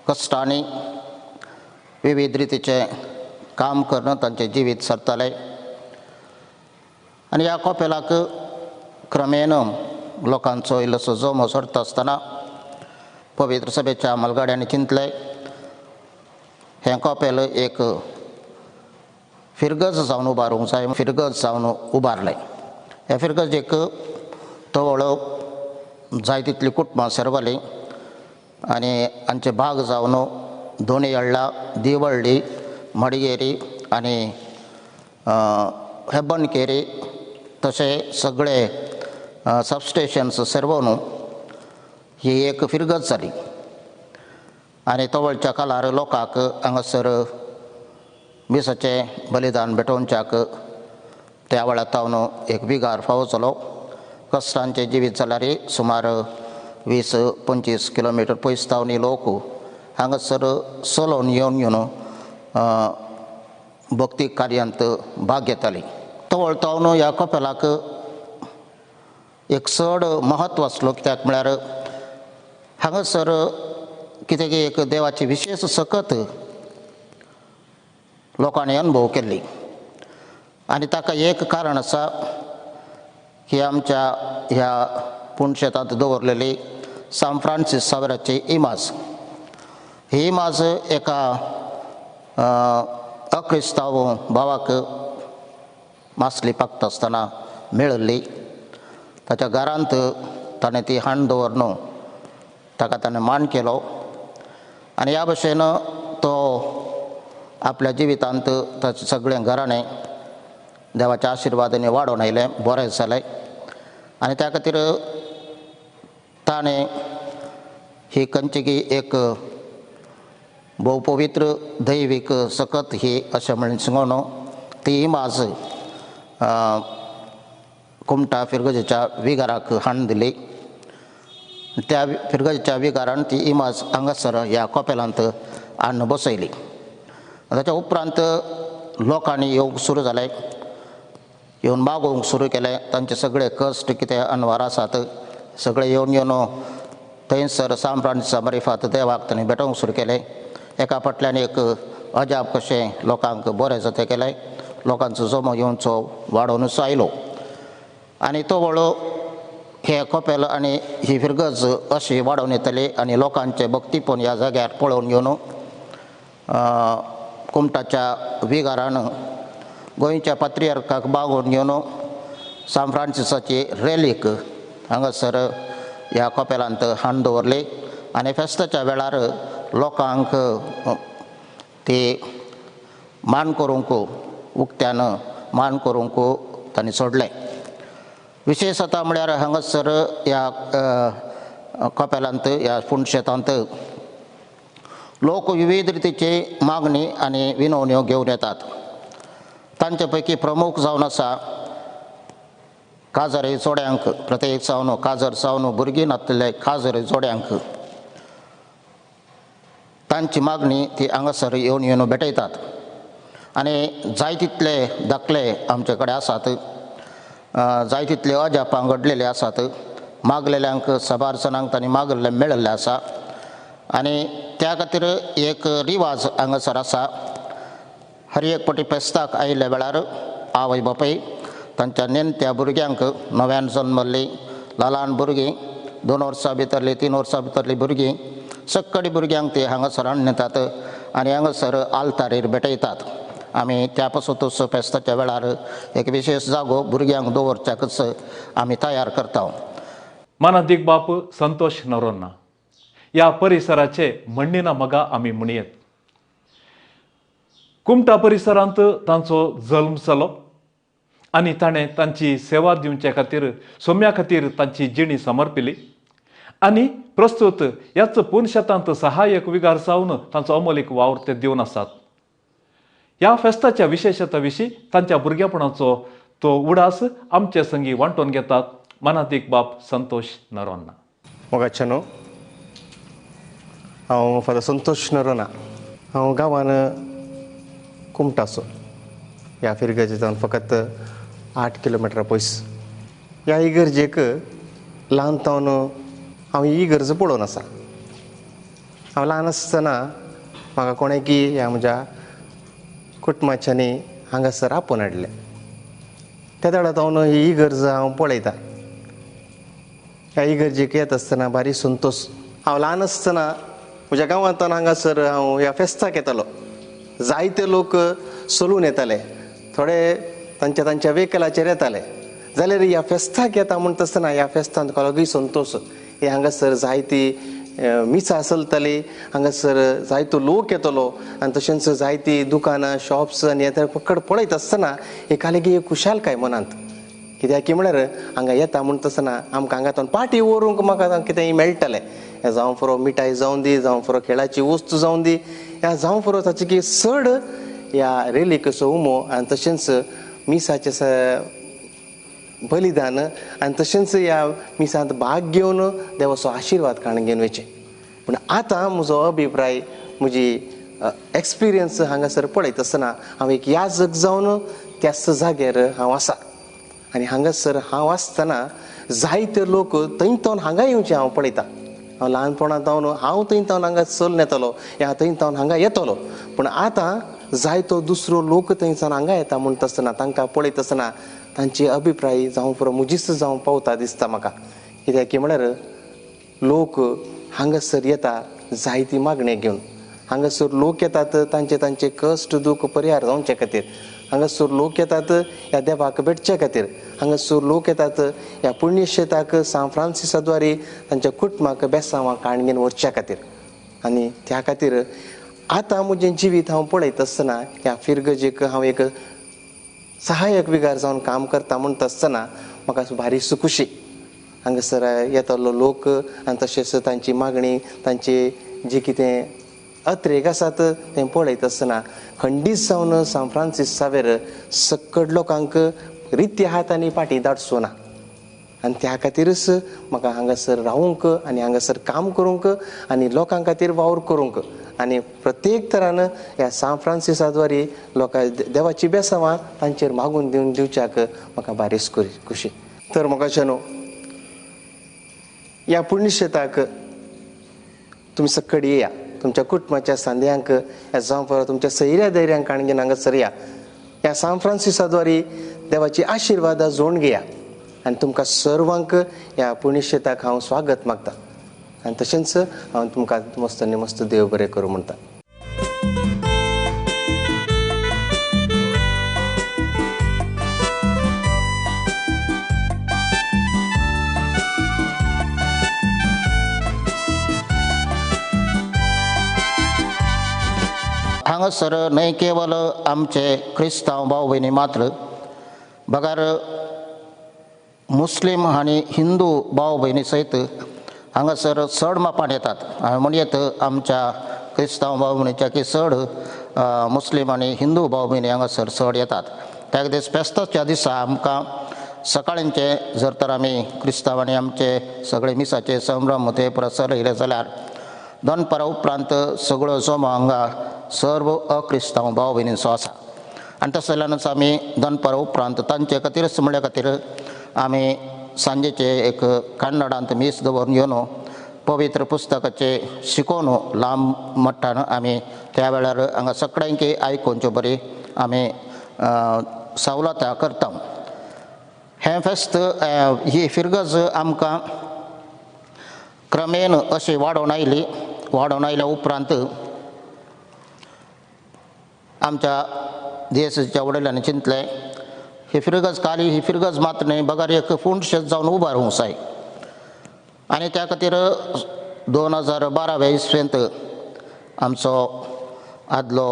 कश्टांनी विविध रितीचें काम करून तांचें जिवीत सरतालें. आनी ह्या कोपेलाक क्रमेण लोकांचो इल्लोसो जमो सरता आसतना पवित्र सभेच्या म्हालगड्यांनी चिंतलें हें कोपेल एक फिरगज जावन उबारूंक जाय. फिरगज जावन उबारलें. हे फिरगजेक तवळ जाय तितलीं कुटुंबां सेरवलीं आनी हांचे भाग जावन दोनी हळ्ळा, दिवळ्ळी, मडगेरी आनी हेब्बनकेरी तशें सगळे सबस्टेशन्स सेरवून ही एक फिरगज जाली. आनी तवळच्या काळार लोकांक हांगासर मिसाचें बलिदान भेटोवच्याक त्या वेळार तावन एक विगार फावो जालो. कश्टांचें जिवीत जाल्यार सुमार 20-25 किलोमिटर पयस तावन लोक हांगासर चलोवन येवन येवन भक्ती कार्यांत भाग घेताली. तवळ तावन ह्या कपेलाक एक चड म्हत्व आसलो, कित्याक म्हळ्यार हांगासर कितें एक देवाची विशेश सकत लोकांनी अनुभव केल्ली. आनी ताका एक कारण आसा की आमच्या ह्या पुनशेतांत दवरलेली सांत फ्रांसीस सावराची इमाज. ही इमाज एका अक्रिस्तांव भावाक मासली पाकता आसतना मेळिल्ली. ताच्या घरांत ताणें ती हाण दवरून ताका ताणें मान केलो आनी ह्या भशेन तो आपल्या जिवितांत ताचें सगळें घराणें देवाच्या आशिर्वादांनी वाडोवन आयलें, बरें जालें. आनी त्या खातीर ताणें ही खंयची एक भोव पवित्र दैवीक सकत ही अशें म्हणून सांगून ती इमाज कुमटा फिरगजेच्या विगाराक हाडून दिली. त्या फिरगजेच्या विगारान ती इमाज हांगासर ह्या कोपेलांत हाडून बसयली. ताच्या उपरांत लोकांनी येवंक सुरू जालें, येवन मागोवंक सुरू केलें. तांचे सगळे कश्ट कितें अनवार आसात सगळे येवन येवन थंयसर सांत फ्रांसीसा मारिफात देवाक तांणी भेटोवंक सुरू केलें. एका फाटल्यान एक अजाप कशें लोकांक बरें जाता केलें. लोकांचो जमो येवचो वाडोवनूच आयलो आनी तो वळो हे कोपेल आनी ही फिरगज अशी वाडोवन येतली आनी लोकांचें भक्तीपण ह्या जाग्यार पळोवन घेवन कुमटाच्या विगारान गोंयच्या पात्रियार्काक बागोवन घेवन सांत फ्रांसीसाची रेलीक हांगासर ह्या कोपेलांत हाडून दवरली आनी फेस्ताच्या वेळार लोकांक ती मान करूंक उक्त्यान मान करूंक तांणी सोडलें. विशेश आतां म्हळ्यार हांगासर ह्या कोपेलांत ह्या पुनशेतांत लोक विविध रितीची मागणी आनी विनवण्यो घेवन येतात. तांचे पैकी प्रमुख जावन आसा काजरे जोड्यांक, प्रत्येक जावन काजर जावन भुरगीं नासलेले काजरे जोड्यांक तांची मागणी ती हांगासर येवन येवन भेटयतात. आनी जाय तितले दाखले आमचे कडेन आसात, जाय तितले अजापां घडलेले आसात. मागलेल्यांक साबार जाणांक तांणी मागल्लें मेळिल्लें आसा आनी त्या खातीर एक रिवाज हांगासर आसा. हर एक पटी फेस्ताक आयिल्ल्या वेळार आवय बापूय तांच्या नेणट्या भुरग्यांक, नव्यान जल्मल्लीं ल्हान भुरगीं, 2 वर्सां भितरलीं 3 वर्सां भितरलीं भुरगीं, सक्कडी भुरग्यांक ते हांगासर हाडून येतात आनी हांगासर आल्तारीर भेटयतात. आमी त्या पासतूच फेस्ताच्या वेळार एक विशेश जागो भुरग्यांक दवरच्याकच आमी तयार करता. मानादीक बाप संतोष नरोन्हा ह्या परिसराचे म्हणणीना मगा आमी म्हणयेत. कुमटा परिसरांत तांचो जल्म जालो आनी ताणें तांची सेवा दिवचे खातीर सोम्या खातीर तांची जिणी समर्पिली आनी प्रस्तुत ह्याच पुनशेतांत सहाय्यक विगार जावन तांचो अमलीक वावर ते दिवन आसात. ह्या फेस्ताच्या विशेशता विशीं तांच्या भुरगेपणाचो तो उडास आमचे संगी वांटून घेतात मानादीक बाप संतोष नरोन्हा. मोगाच्या न्हू, हांव फादर संतोष नरोन्हा. हांव गांवान कुमटाचो, ह्या फिरगर्जे जावन फकत 8 किलोमिटरां पयस. ह्या इगर्जेक ल्हान तावन हांव ही इगर्ज पळोवन आसा. हांव ल्हान आसतना म्हाका कोणें की ह्या म्हज्या कुटुंबाच्यांनी हांगासर आपोवन हाडलें. त्या वेळार हांव ही इगर्ज हांव पळयता. ह्या इगर्जेक येत आसतना भारी संतोश. हांव ल्हान आसतना म्हज्या गांवांतल्यान हांगासर हांव ह्या फेस्ताक येतालो. जायते लोक चलून येताले, थोडे तांच्या तांच्या वेकलाचेर येताले. जाल्यार ह्या फेस्ताक येता म्हणटा आसतना ह्या फेस्तांत तुका संतोश. हे हांगासर जायती मिसां चलताली, हांगासर जायतो लोक येतलो आनी तशेंच जायती दुकानां, शॉप्स आनी हे फकत पळयत आसतना एकालेगी एक खुशालकाय मनांत. कित्याक की म्हळ्यार हांगा येता म्हणटा आसतना आमकां हांगा पाटी व्हरूंक म्हाका कितेंय मेळटलें. हें जावं पुरो मिठाय जावं दी, जावं पुरो खेळाची वस्तू जावं दी, ह्या जावं पुरो ताची की चड ह्या रेलीकचो उमो आनी तशेंच मिसाचें बलिदान आनी तशेंच ह्या मिसांत भाग घेवन देवाचो आशिर्वाद काडून घेवन वयचें. पूण आतां म्हजो अभिप्राय, म्हजी एक्सपिरियन्स हांगासर पळयत आसतना हांव एक याजक जावन त्याच जाग्यार हांव आसा आनी हांगासर हांव आसतना जायते लोक थंय तावन हांगा येवचे हांव पळयता. हांव ल्हानपणांत हांव थंय तावन हांगा चलून येतालो, ह्या थंय तावन हांगा येतलो. पूण आतां जायतो दुसरो लोक थंयच्यान हांगा येता म्हणटा आसतना तांकां पळयत आसतना तांची अभिप्राय जावं पुरो म्हजीच जावं पावता दिसता म्हाका. कित्याक की म्हळ्यार लोक हांगासर येता जायती मागणी घेवन, हांगासर लोक येतात तांचे तांचे कश्ट दुख परिहार जावचे खातीर, हांगासर लोक येतात ह्या देवाक भेटचे खातीर, हांगासर लोक येतात ह्या पुण्यक्षेत्राक सांत फ्रांसिसा द्वारे तांच्या कुटुंबाक बेसांवां काडून घेवन व्हरच्या खातीर. आनी त्या खातीर आतां म्हजें जिवीत हांव पळयत आसतना ह्या फिरगर्जेक हांव एक सहाय्यक विगार जावन काम करता म्हणटा आसतना म्हाका भारी खुशी. हांगासर येतलो लोक आनी तशेंच तांची मागणी, तांची जी कितें अत्रेक आसात तें पळयत आसतना खंडीत जावन सांत फ्रांसीस सावेर सक्कड लोकांक रित्या हातांनी फाटीं धाडचो ना. आनी त्या खातीरच म्हाका हांगासर रावूंक आनी हांगासर काम करूंक आनी लोकां खातीर वावर करूंक आनी प्रत्येक तरान ह्या सांत फ्रांसिसा द्वारे लोकां देवाची बेसांवां तांचेर मागून दिवन दिवच्याक म्हाका भारीच खुशी. तर म्हाका न्हू ह्या पुण्यक्षेत्राक तुमी सक्कड येया, तुमच्या कुटुंबाच्या सांद्यांक ह्या जावं पुरो तुमच्या सैऱ्या धैर्यांक काणगेन हांगासर या. ह्या सांत फ्रांसिसा द्वारे देवाची आशिर्वादां जोडून घेया आनी तुमकां सर्वांक ह्या पुण्यक्षेत्राक हांव स्वागत मागता आनी तशेंच हांव तुमकां मस्त आनी मस्त देव बरें करूं म्हणटा. हांगासर न्हय केवल आमचे क्रिस्तांव भाव भयणी मात्र बगर मुस्लीम आनी हिंदू भाव भयणी सयत हांगासर चड मापान येतात. हांवें म्हणयेत आमच्या क्रिस्तांव भाव भयणीच्या की चड मुस्लीम आनी हिंदू भाव भयणी हांगासर चड येतात. त्या खातीर फेस्ताच्या दिसा आमकां सकाळींचे जर तर आमी क्रिस्तांवांनी आमचे सगळे मिसाचे संभ्रम ते परत चलयले जाल्यार दनपारा उपरांत सगळो जमो हांगा सर्व अक्रिस्तांव भाव भयणींचो आसा. आनी तशें जाल्यानच आमी दनपार उपरांत तांचे खातीरच म्हणल्या खातीर आमी सांजेचे एक कन्नडांत मीस दवरून येवन पवित्र पुस्तकाचे शिकोवन लांब मट्टान आमी त्या वेळार हांगा सगळ्यांकी आयकुंच्यो बरी आमी सवलतां करता. हें फेस्त ही फिरगज आमकां क्रमेन अशी वाडोवन आयली. वाडोवन आयल्या उपरांत आमच्या देशाच्या वडिलांनी चिंतलें ही फिरगज काली ही फिरगज मात्र न्हय बगर एक फुंडशेत जावन उबो रावूंक जाय. आनी त्या खातीर 2012 इसवेंत आमचो आदलो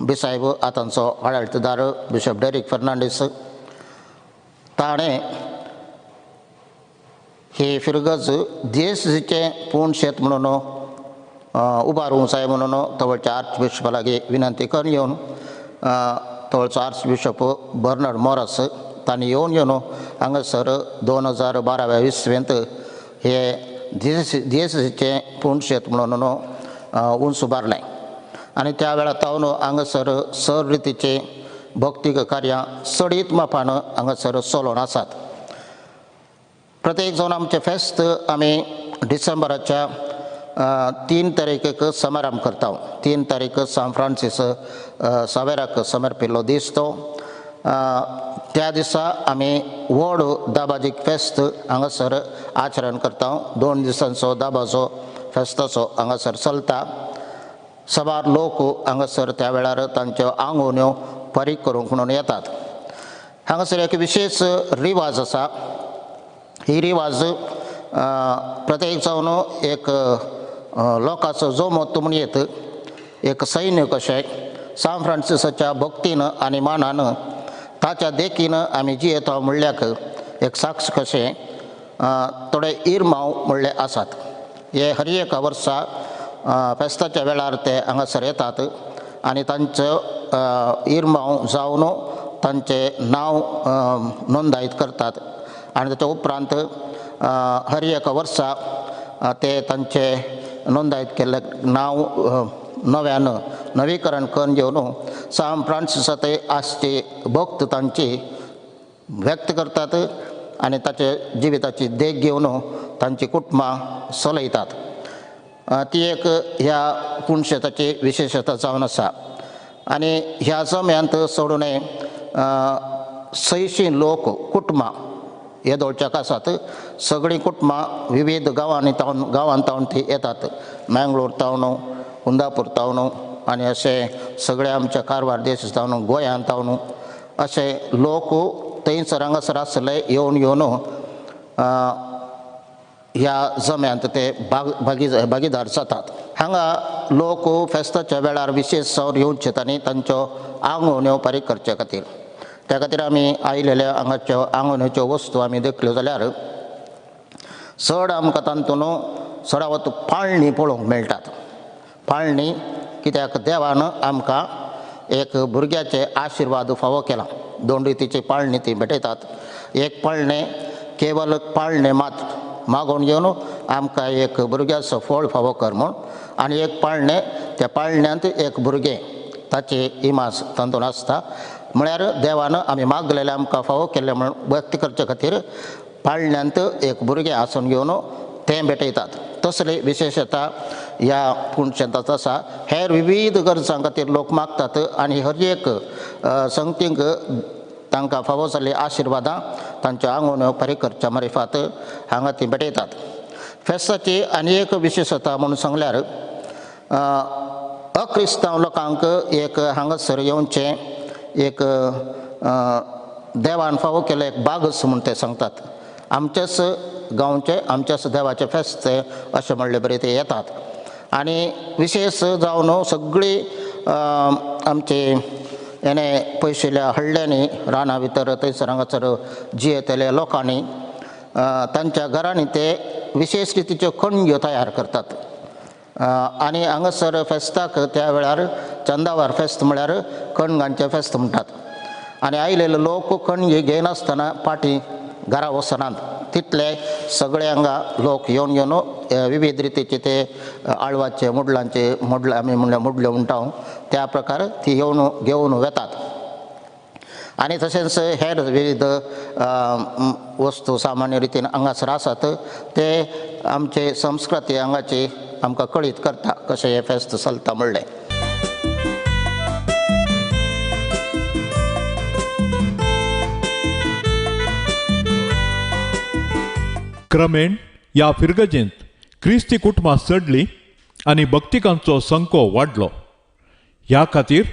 बिसायब आतांचो आडळतदार बिशप डेरीक फर्नांडीस ताणें ही फिरगज देशाचें पूर्ण शेत म्हणून उबारूंक जाय म्हणून तवळच्या आर्च बिशपा लागीं विनंती करून येवन तवळचो आर्च बिशप बर्नर्ड मोरस तांणी येवन येवन हांगासर 2012 इसवेंत हे देशाचें पूर्ण शेत म्हणून उंच उबारलें. आनी त्या वेळार तावन हांगासर सर रितीचें भक्तीक कार्यां चडीत मापान हांगासर चलोवन आसात. प्रत्येक जावन आमचें फेस्त आमी डिसेंबराच्या 3 तारखेक समारंभ करता. 3 तारीख सान फ्रांसीस सावेराक समर्पिल्लो दीस तो. त्या दिसा आमी व्हड दाबाजीक फेस्त हांगासर आचरण करता. 2 दिसांचो दाबाजो फेस्ताचो हांगासर चलता. सबार लोक हांगासर त्या वेळार तांच्यो आंगोवण्यो फारीक करूंक म्हणून येतात. हांगासर एक विशेश रिवाज आसा. ही रिवाज प्रत्येक जावन एक लोकांचो जोमत म्हूण येत एक सैन्य कशें सान फ्रांसिसाच्या भक्तीन आनी मानान ताच्या देखीन आमी जियेता म्हणल्याक एक साक्ष कशें थोडे इरमांव म्हणले आसात. हे हर एका वर्सा फेस्ताच्या वेळार ते हांगासर येतात आनी तांचो इरमांव जावन तांचें नांव नोंदायत करतात. आनी ताच्या उपरांत हर एका वर्सा ते तांचे नोंदायत केल्लें नांव नव्यान नवीकरण करून घेवन सान फ्रांसिसा ते आसचे भक्त तांची व्यक्त करतात आनी ताचे जिविताची देख घेवन तांची कुटुंबां चलयतात. ती एक ह्या पुणशेताची विशेशता जावन आसा. आनी ह्या जम्यांत सोडून 600 लोक कुटुंबां येदोळच्याक आसात. सगळीं कुटुंबां विविध गांवांनी तावन गांवांत तावन ती येतात. मँगलोर तावन, कुंदापूर तावन आनी अशे सगळे आमच्या कारवार देश जावन गोंयांत तावन अशे लोक थंयसर हांगासर आसले येवन येवन ह्या जम्यांत ते भागीदार जातात. हांगा लोक फेस्ताच्या वेळार विशेश जावन येवचे आनी तांच्यो आंगोवण्यो फारीक करचे खातीर. त्या खातीर आमी आयलेल्या हांगाच्यो आंगोवण्याच्यो वस्तू आमी देखल्यो जाल्यार चड आमकां तातूंत चडावत पाळणी पळोवंक मेळटात. पाळणी कित्याक देवान आमकां एक भुरग्याचे आशिर्वाद फावो केला. 2 रितीची पाळणी ती भेटयतात. एक पाळणें केवल पाळणें मात मागोवन घेवन आमकां एक भुरग्याचो फळ फावो कर म्हूण, आनी एक पाळणें त्या पाळण्यांत एक भुरगें ताची इमाज तातूंत आसता. म्हळ्यार देवान आमी मागलेलें आमकां फावो केल्लें म्हूण व्यक्त करचे खातीर पाळण्यांत एक भुरगें आसून घेवन तें भेटयतात. तसली विशेशता ह्या पुणशेंतात आसा. हेर विविध गरजां खातीर लोक मागतात आनी हर एक संगतींक तांकां फावो जाल्लीं आशिर्वादां तांच्या आंगोवण्यो फारीक करच्या मारिफात हांगा ती भेटयतात. फेस्ताची आनी एक विशेशता म्हणून सांगल्यार अक्रिस्तांव लोकांक एक हांगासर येवचें एक देवान फावो केलें एक बागस म्हूण ते सांगतात. आमच्याच गांवचे आमच्याच देवाचें फेस्त अशें म्हणले बरें ते येतात. आनी विशेश जावन सगळीं आमचे हेणे पयशिल्ल्या हळ्ळ्यांनी रानां भितर थंयसर हांगासर जियेतल्या लोकांनी तांच्या घरांनी ते विशेश रितीच्यो कणग्यो तयार करतात. आनी हांगासर फेस्ताक त्या वेळार चंदावर फेस्त म्हळ्यार कणगांचें फेस्त म्हणटात. आनी आयलेले लोक कणगी घेयनासतना फाटीं घरा वचनात. तितले सगळे हांगा लोक येवन येवन विविध रितीचे ते आळवाचे मुडलांचे मुडला आमी म्हणल्यार मुडल्यो म्हणटा त्या प्रकार ती येवन घेवन वेतात. आनी तशेंच हेर विविध वस्तू सामान्य रितीन हांगासर आसात ते आमचे संस्कृती हांगाची आमकां कळीत करता कशें हें फेस्त चलता म्हणलें. क्रमेण ह्या फिरगजेंत क्रिस्ती कुटुंबां चडलीं आनी भक्तिकांचो संको वाडलो. ह्या खातीर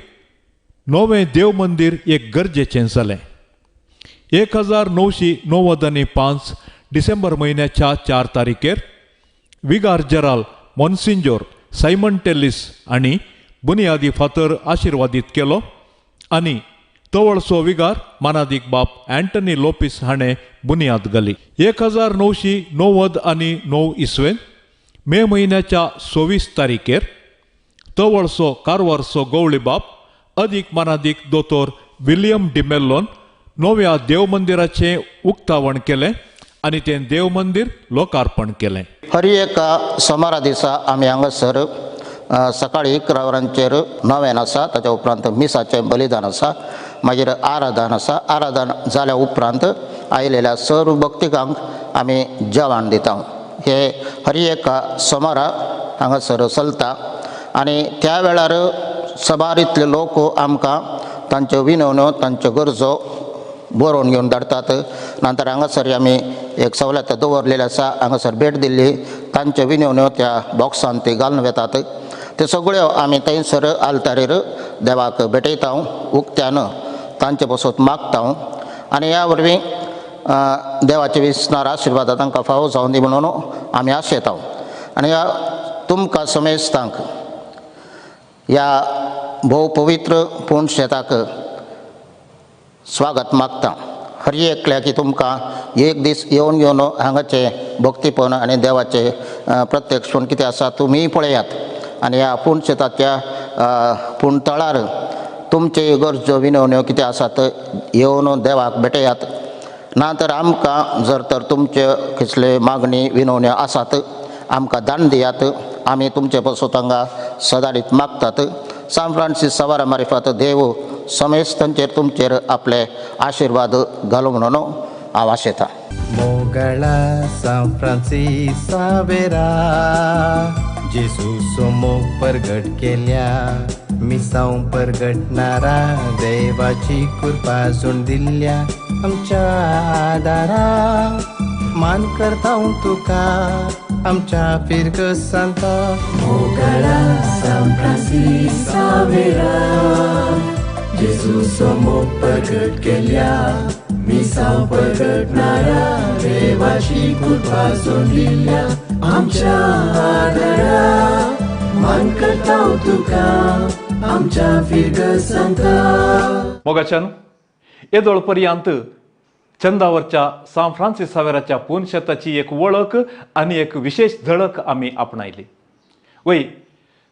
नवें देव मंदीर एक गरजेचें जालें. 1995 डिसेंबर म्हयन्याच्या 4 तारखेर विगार जेराल मोन्सिंजोर सायमन टेलिस आनी बुनियादी फातर आशिर्वादीत केलो आनी तवळसो विगार मानादीक बाप अँटनी लोपीस हाणें बुनियाद घाली. 1999 इसवेन मे म्हयन्याच्या 26 तारखेर तवळसो कारवारचो गवळी बाप अदीक मानादीक दोतोर विलियम डिमेल्लोन नव्या देव मंदिराचें उक्तावण केलें आनी तें देव मंदीर लोकार्पण केलें. हर एका सोमारा दिसा आमी हांगासर सकाळी 11 वरांचेर नवेन आसा, ताच्या उपरांत मिसाचें बलिदान आसा, मागीर आराधन आसा. आराधन जाल्या उपरांत आयिल्ल्या सर्व भक्तिकांक आमी जेवण दिता. हे हर एका सोमारा हांगासर चलता आनी त्या वेळार सबार इतले लोक आमकां तांच्यो विनवण्यो तांच्यो गरजो बरोवन घेवन धाडटात. नंतर हांगासर आमी एक सवलत दवरलेली आसा, हांगासर भेट दिल्ली तांच्यो विनवण्यो त्या बॉक्सान ती घालून वेतात. ते सगळ्यो आमी थंयसर आल्तारीर देवाक भेटयता, उक्त्यान तांचे पासून मागता आनी ह्या वरवीं देवाचे विसणार आशिर्वाद तांकां फावो जावन दी म्हणून आमी आशेता. आनी ह्या तुमकां समेस्तांक ह्या भोव पवित्र पूर्ण शेताक स्वागत मागता. हर एकल्याक तुमकां एक दीस येवन घेवन हांगाचें भक्तीपण आनी देवाचें प्रत्यक्षपण कितें आसा तुमी पळयात आनी ह्या पूर्ण शेताच्या पूर्ण तळार तुमचे गरजो विनवण्यो कितें आसात येवन देवाक भेटयात. ना तर आमकां जर तर तुमचे कसले मागणी विनवण्यो आसात आमकां दान दियात, आमी तुमचे पासून हांगा सदारीत मागतात. सांत फ्रांसीस सावारा मारिफात देव समेस्तांचेर तुमचेर आपले आशिर्वाद घालूं म्हणून हांव आशेता. मोगळा सांत फ्रांसीस सावेरा जेजू सोमो परगट केल्या मिसांव परगटणारा देवाची कृपा जोड दिल्ल्या आमच्या आदारा मान करता तुका आमच्या फिरगसांता. मोगळा सांत फ्रांसीस सावेरा जेजू सोमो परगट केल्या मिसांव परगटणारा देवाची कृपा जोड दिल्ल्या आमच्या आदारा मान करता तुका आमच्या फिरगसांता. मोगाच्यान येदोळ पर्यंत चंदावरच्या सांत फ्रांसीस सावेराच्या पुनशेताची एक वळख आनी एक विशेष झळक आमी आपणायली. वय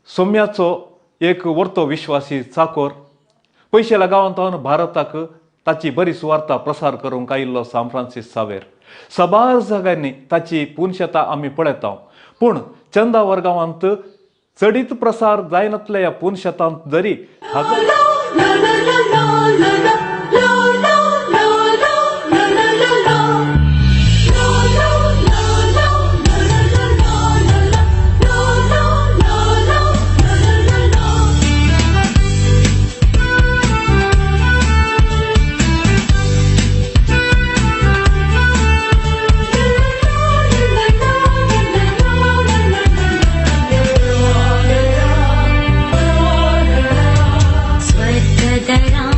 सोम्याचो एक वर्तो विश्वासी चाकोर पयशेल्या गांवांत भारताक ताची बरी सुवार्ता प्रसार करूंक आयिल्लो सांत फ्रांसीस सावेर. सबार जाग्यांनी ताची पुनशेतां आमी पळयता, पूण चंदावर गांवांत चडीत प्रसार जायनातल्या ह्या पुनशेतांत जरी स्वर्गदरा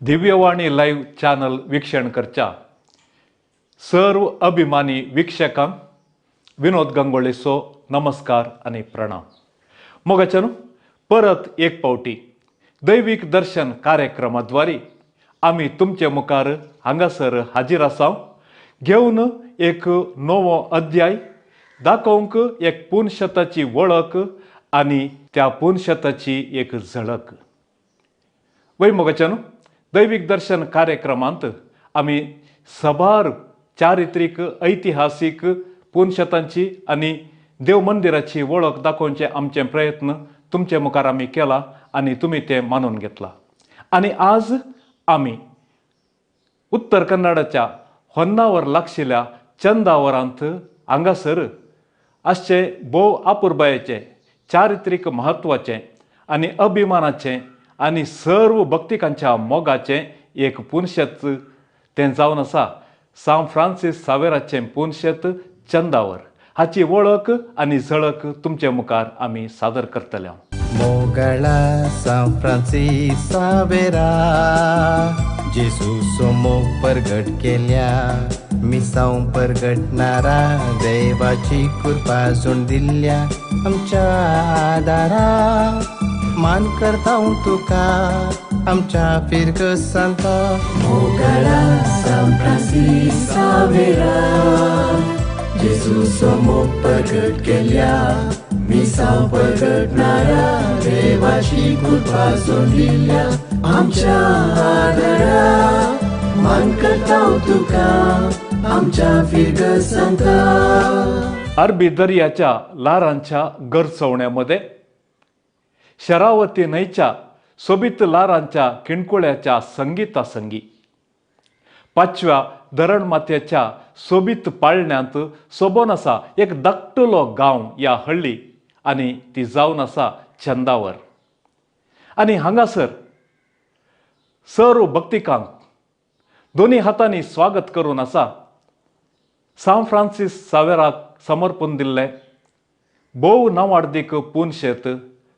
दिव्यवाणी लायव्ह चॅनल वीक्षण करच्या सर्व अभिमानी वीक्षकांक विनोद गंगोळेचो नमस्कार आनी प्रणाम. मोगाच्यान परत एक पावटी दैवीक दर्शन कार्यक्रमाद्वारे आमी तुमचे मुखार हांगासर हाजीर आसा घेवन एक नवो अध्याय दाखोवंक एक पुनशताची वळख आनी त्या पुनशताची एक झळक. वय मोगाच्यान दैवीक दर्शन कार्यक्रमांत आमी सबार चारित्रीक ऐतिहासीक पुनशतांची आनी देव मंदिराची वळख दाखोवचे आमचे प्रयत्न तुमचे मुखार आमी केला आनी तुमी ते मानून घेतला. आनी आज आमी उत्तर कन्नडाच्या होन्नावर लागशिल्ल्या चंदावरांत हांगासर आसचे भोव आपुरबायेचें चारित्रीक म्हत्वाचें आनी अभिमानाचें आनी सर्व भक्तिकांच्या मोगाचें एक पुनशेत तें जावन आसा सांत फ्रांसीस सावेराचें पुनशेत चंदावर. हाची वळख आनी झळक तुमचे मुखार आमी सादर करतले. मोगळा सांत फ्रांसीस सावेरा जेजूचो मोग परगट केल्या मिसांव परगटणारा देवाची कृपा जोड दिल्ल्या आमच्या आदारा मान करता तुका आमच्या फिरगसांता. मोगळा सांत फ्रांसीस सावेरा जेजूचो मोग परगट केल्या मिसांव परगटणारा देवाची कृपा जोड दिल्ल्या आमच्या आदारा मान करता तुका आमच्या फिरगसांता. अरबी दर्याच्या ल्हारांच्या गरचवण्यामध्ये शरावती न्हंयच्या सोबीत ल्हारांच्या किणकुळ्याच्या संगीता संगी पाचव्या धरण माथ्याच्या सोबीत पाळण्यांत सोबोन आसा एक धाकटुलो गांव या हळ्ळी आनी ती जावन आसा चंदावर. आनी हांगासर सर्व भक्तिकांक दोनी हातांनी स्वागत करून आसा सांत फ्रांसीस सावेराक समर्पण दिल्लें भोव नांवाडदीक पुनशेत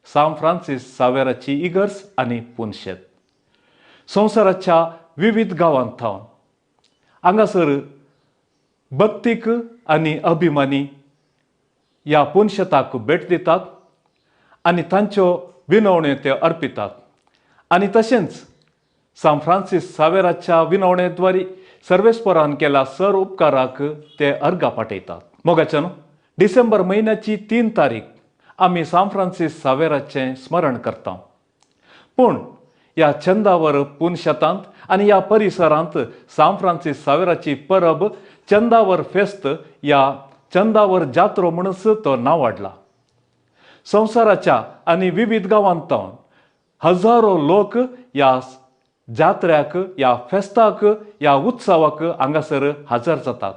सांत फ्रांसीस सावेराची इगर्ज आनी पुनशेत. संवसाराच्या विविध गांवांत थावन हांगासर भक्तीक आनी अभिमानी ह्या पुनशेताक भेट दितात आनी तांच्यो विनवण्यो ते अर्पितात. आनी तशेंच सांत फ्रांसीस सावेराच्या विनवणेद्वारे सर्वेस्परान केल्या सर उपकाराक ते अर्घा पाठयतात. मोगाच्यान डिसेंबर म्हयन्याची 3 तारीख आमी सांत फ्रांसीस सावेराचें स्मरण करता. पूण ह्या चंदावर पुनशेतांत आनी ह्या परिसरांत सांत फ्रांसीस सावेराची परब चंदावर फेस्त ह्या चंदावर जात्रो म्हणूच तो नांवाडला. संवसाराच्या आनी विविध गांवांत हजारो लोक ह्या जात्र्याक ह्या फेस्ताक ह्या उत्सवाक हांगासर हजर जातात.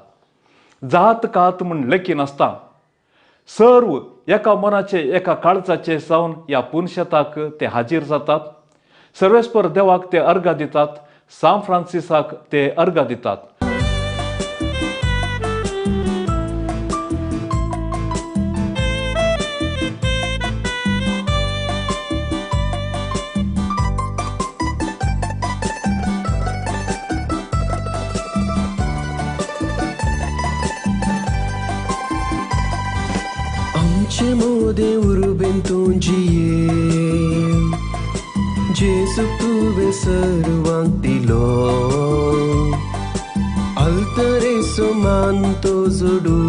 जात कात म्हूण लेखिनासता सर्व एका मनाचे एका काळजाचे जावन ह्या पुनशेताक ते हाजीर जातात. सर्वेस्पर देवाक ते अर्घा दितात, सांत फ्रांसिसाक ते अर्घा दितात. मोदे उर्बेन तुंजिये जेजू तुवें सर्वांक दिलो अल्तरेचो मान तो जोडू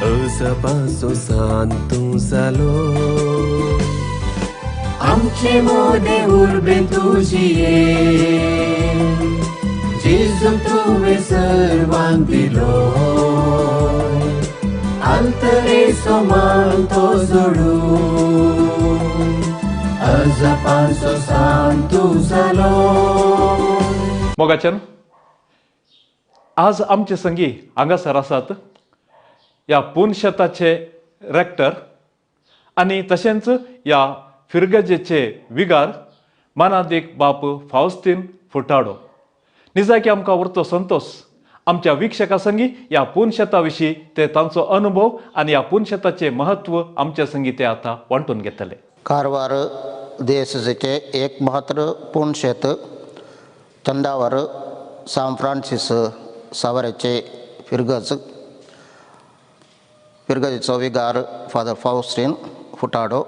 अजापाचो सांतू जालो. आमचे मोदे उर्बेन तुजिये जेजू तुवें सर्वांक दिलो अल्तरेचो मान तो जोडू अजापाचो सांतू जालो. मोगाच्यान आज आमचे संगी हांगासर आसात ह्या पुनशेताचे रेक्टर आनी तशेंच ह्या फिरगजेचे विगार मानादीक बाप फावस्तीन फुटाडो. निजाकी आमकां उरतो संतोश आमच्या वीक्षकां संगी ह्या पुनशेता विशीं ते तांचो अनुभव आनी ह्या पुनशेताचें म्हत्व आमच्या संगी ते आतां वांटून घेतले. कारवार दियेसेसीचें एक म्हत्वपूर्ण शेत चंदावर सांत फ्रांसीस सावराचे फिरगज फिरगजेचो विगार फादर फावस्टीन फुटाडो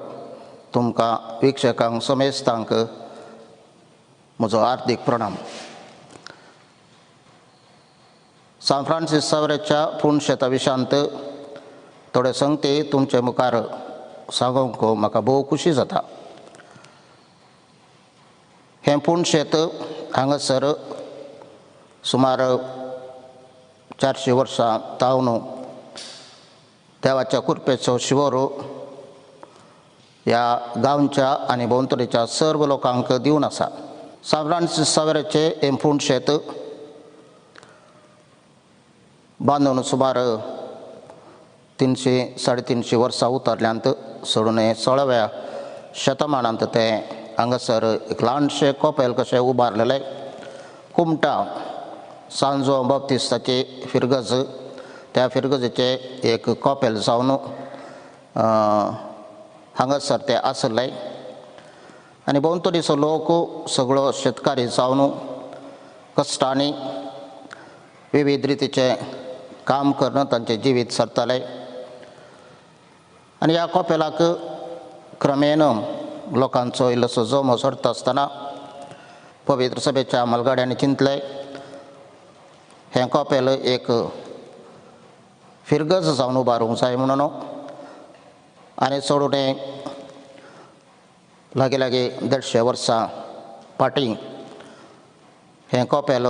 तुमकां वीक्षकांक समेस्तांक म्हजो हार्दीक प्रणाम. सांत फ्रांसीस सावराच्या पूर्ण शेता विशांत थोडे संगती तुमचे मुखार सांगूंक म्हाका भोव खुशी जाता. हें पूर्ण शेत हांगासर सुमार 400 वर्सां तावन देवाच्या कृपेचो शिवोर ह्या गांवच्या आनी भोंवतणीच्या सर्व लोकांक दिवन आसा. सांत फ्रांसीस सावराचें हें पूर्ण शेत बांदून सुमार 300 350 वर्सां उतरल्यांत सोडून 16व्या शतमानांत तें हांगासर एक ल्हानशें कोपेल कशें उबारलेलें. कुमटा सांजो बाप्तिस्ताची फिरगज त्या फिरगजेचें एक कोपेल जावन हांगासर तें आसलें आनी भोंवतणीचो लोक सगळो शेतकारी जावन कश्टांनी विविध रितीचें काम करून तांचें जिवीत सरतालें. आनी ह्या कोपेलाक क्रमेण लोकांचो इल्लोसो जमो सरता आसतना पवित्र सभेच्या म्हालगड्यांनी चिंतलें हें कोपेल एक फिरगज जावन उबारूंक जाय म्हणून आनी सोडून लागीं लागीं 150 वर्सां फाटीं हें कोपेल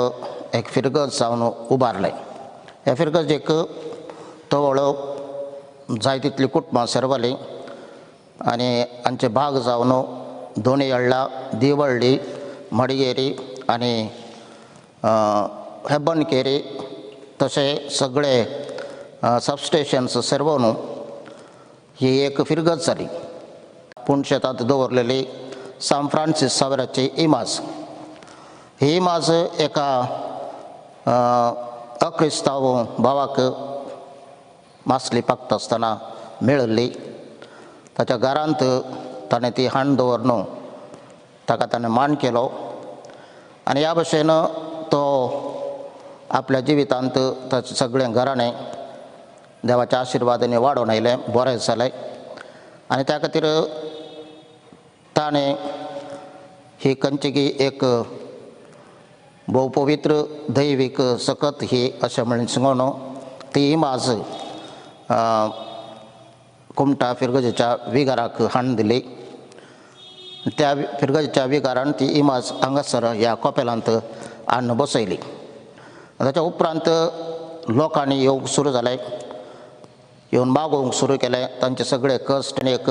एक फिरगज जावन उबारलें. हे फिरगजेक तवळ जाय तितलीं कुटुंबां सेरवलीं आनी हांचे भाग जावन दोनी हळ्ळा, दिवळ्ळी, मडिगेरी आनी हेब्बनकेरी तशें सगळे सबस्टेशन्स सेरवून ही एक फिरगज जाली. पूण शेतांत दवरलेली सांत फ्रांसीस सावराची इमाज ही इमाज एका अक्रिस्तांव भावाक मासली पाकता आसतना मेळिल्ली. ताच्या घरांत ताणें ती हाण दवरून ताका ताणें मान केलो आनी ह्या भशेन तो आपल्या जिवितांत ताचें सगळें घराणें देवाच्या आशिर्वादांनी वाडोवन आयलें, बरें जालें. आनी त्या खातीर ताणें ही खंयची एक भोव पवित्र दैवीक सकत ही अशें म्हणून सांगून ती इमाज कुमटा फिरगजेच्या विगाराक हाडून दिली. त्या फिरगजेच्या विगारान ती इमाज हांगासर ह्या कोपेलांत हाडून बसयली. ताच्या उपरांत लोकांनी येवंक सुरू जालें, येवन मागोवंक सुरू केलें. तांचे सगळे कश्ट आनी एक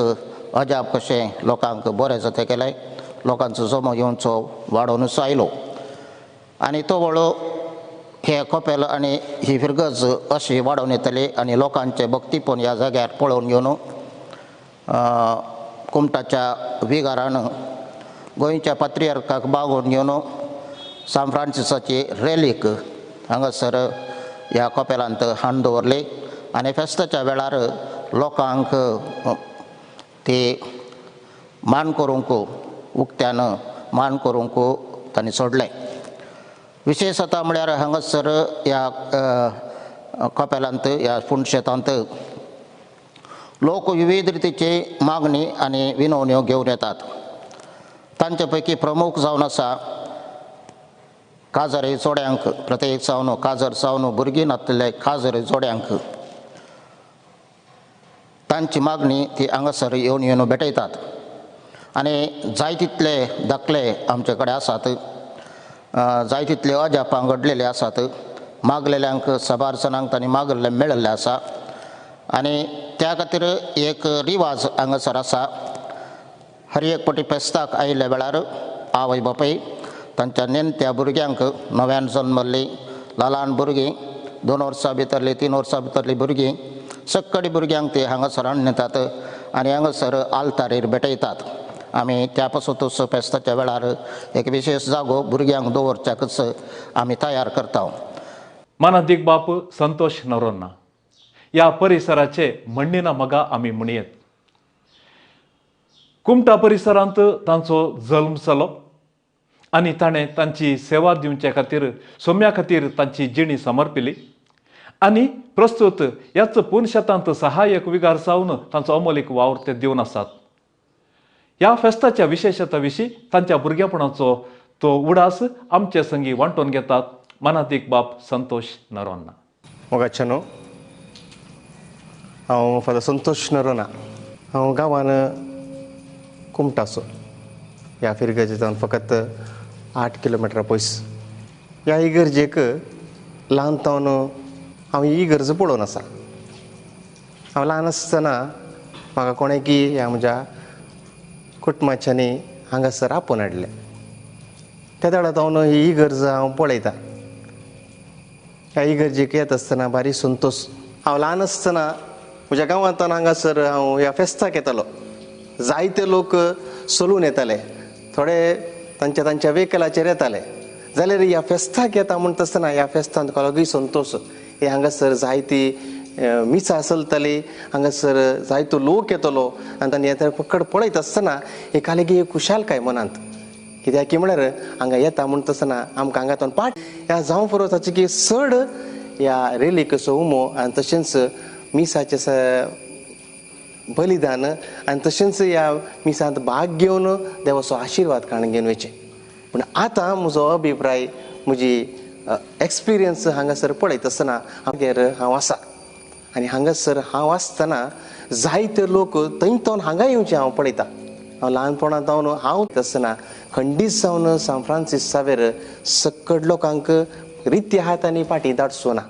अजाप कशें लोकांक बरें जाता केलें. लोकांचो जमो येवचो वाडोवनूच आयलो आनी तो वळो हे कोपेल आनी ही फिरगज अशी वाडोवन येतली आनी लोकांचें भक्तीपण ह्या जाग्यार पळोवन घेवन कुमटाच्या विगारान गोंयच्या पात्रियार्काक बागोवन घेवन सांत फ्रांसिसाची रेलीक हांगासर ह्या कोपेलांत हाडून दवरली आनी फेस्ताच्या वेळार लोकांक ती मान करूंक उक्त्यान मान करूंक तांणी सोडलें. विशेश आतां म्हळ्यार हांगासर ह्या कोपेलांत ह्या पूर्ण शेतांत लोक विविध रितीची मागणी आनी विनवण्यो घेवन येतात. तांचे पैकी प्रमुख जावन आसा काजरे जोड्यांक, प्रत्येक जावन काजर जावन भुरगीं नासलेले काजरे जोड्यांक तांची मागणी ती हांगासर येवन येवन भेटयतात आनी जाय तितले दाखले आमचे कडेन आसात, जाय तितले अजापां घडलेले आसात. मागलेल्यांक साबार जाणांक तांणी मागल्लें मेळिल्लें आसा आनी त्या खातीर एक रिवाज हांगासर आसा. हर एक पटी फेस्ताक आयिल्ल्या वेळार आवय बापूय तांच्या नेणट्या भुरग्यांक नव्यान जल्मल्लीं ल्हान भुरगीं 2 वर्सां भितरलीं 3 वर्सां भितरलीं भुरगीं सक्कडी भुरग्यांक ते हांगासर हाडून येतात आनी हांगासर आल्तारीर भेटयतात. आमी त्या पासून फेस्ताच्या वेळार एक विशेश जागो भुरग्यांक दवरच्याकच आमी तयार करता. मानादीक बाप संतोष नरोन्ना ह्या परिसराचे म्हणणीना मगा आमी म्हणयेत. कुमटा परिसरांत तांचो जल्म जालो आनी ताणें तांची सेवा दिवचे खातीर सोम्या खातीर तांची जिणी समर्पिली आनी प्रस्तुत ह्याच पुनशेतांत सहाय्यक विगार जावन तांचो अमोलीक वावर ते दिवन आसात. ह्या फेस्ताच्या विशेशता विशीं तांच्या भुरगेपणाचो तो उडास आमचे संगी वांटून घेतात मनातीक बाप संतोष नरोन्ना. मोगाच्यानो, हांव फादर संतोष नरोना. हांव गांवान कुमटाचो. ह्या फिरगजेच्यान फकत 8 किलोमिटरां पयस. ह्या इगर्जेक ल्हान तावन हांव ही इगर्ज पळोवन आसा. हांव ल्हान आसतना म्हाका कोणें की ह्या म्हज्या कुटुंबाच्यांनी हांगासर आपोवन हाडलें. त्या वेळार हांव ही इगर्ज हांव पळयतां. ह्या इगर्जेक येता आसतना बारीक संतोश. हांव ल्हान आसतना म्हज्या गांवांतल्यान हांगासर हांव ह्या फेस्ताक येतालो. जायते लोक चलून येताले, थोडे तांच्या तांच्या वेकलाचेर येताले. जाल्यार ह्या फेस्ताक येता म्हणटा आसतना ह्या फेस्तांत कोलोगूय संतोश. हे हांगासर जायती मिसां चलताली, हांगासर जायतो लोक येतलो आनी तांणी येता फकत पळयत आसतना एक आलेगी एक खुशालकाय मनांत. कित्याक की म्हळ्यार हांगा येता म्हणटा आसतना आमकां हांगा पाट ह्या जावं पुरो ताची की चड ह्या रेलीकचो उमो आनी तशेंच मिसाचें बलिदान आनी तशेंच ह्या मिसांत भाग घेवन देवाचो आशिर्वाद काडून घेवन वयचें. पूण आतां म्हजो अभिप्राय, म्हजी एक्सपिरियन्स हांगासर पळयत आसतना हांगेर हांव आसा आनी हांगासर हांव आसतना जायते लोक थंय तावन हांगा येवचे हांव पळयतां. हांव ल्हानपणांत जावन हांव आसतना खंडीत जावन सांत फ्रांसीस सावेर सकड लोकांक रित्या हातांनी फाटीं धाडचो ना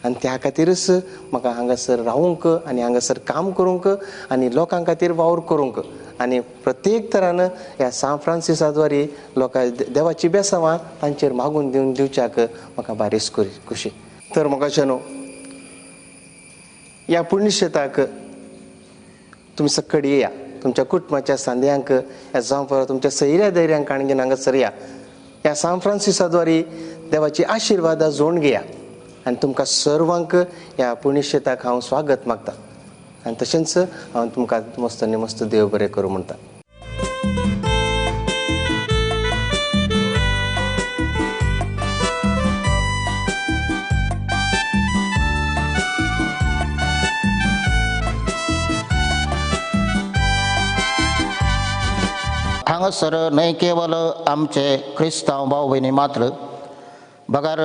आनी त्या खातीरच म्हाका हांगासर रावूंक आनी हांगासर काम करूंक आनी लोकां खातीर वावर करूंक आनी प्रत्येक तरान ह्या सांत फ्रांसिसा द्वारी लोकां देवाची बेसांवां तांचेर मागून दिवन दिवच्याक म्हाका बारीस खुशी. तर म्हाका न्हू ह्या पुण्यशेताक तुमी सकड येया, तुमच्या कुटुंबाच्या सांद्यांक ह्या जावं तुमच्या सैऱ्या धैर्यांक आणगेन हांगासर या. ह्या सांत फ्रांसिसा द्वारी देवाची आशिर्वादां जोडून घेया आनी तुमकां सर्वांक ह्या पुण्यशेताक हांव स्वागत मागता आनी तशेंच हांव तुमकां मस्त आनी मस्त देव बरें करूं म्हणटा. हांगासर न्हय केवल आमचे क्रिस्तांव भाव भयणी मात्र बगर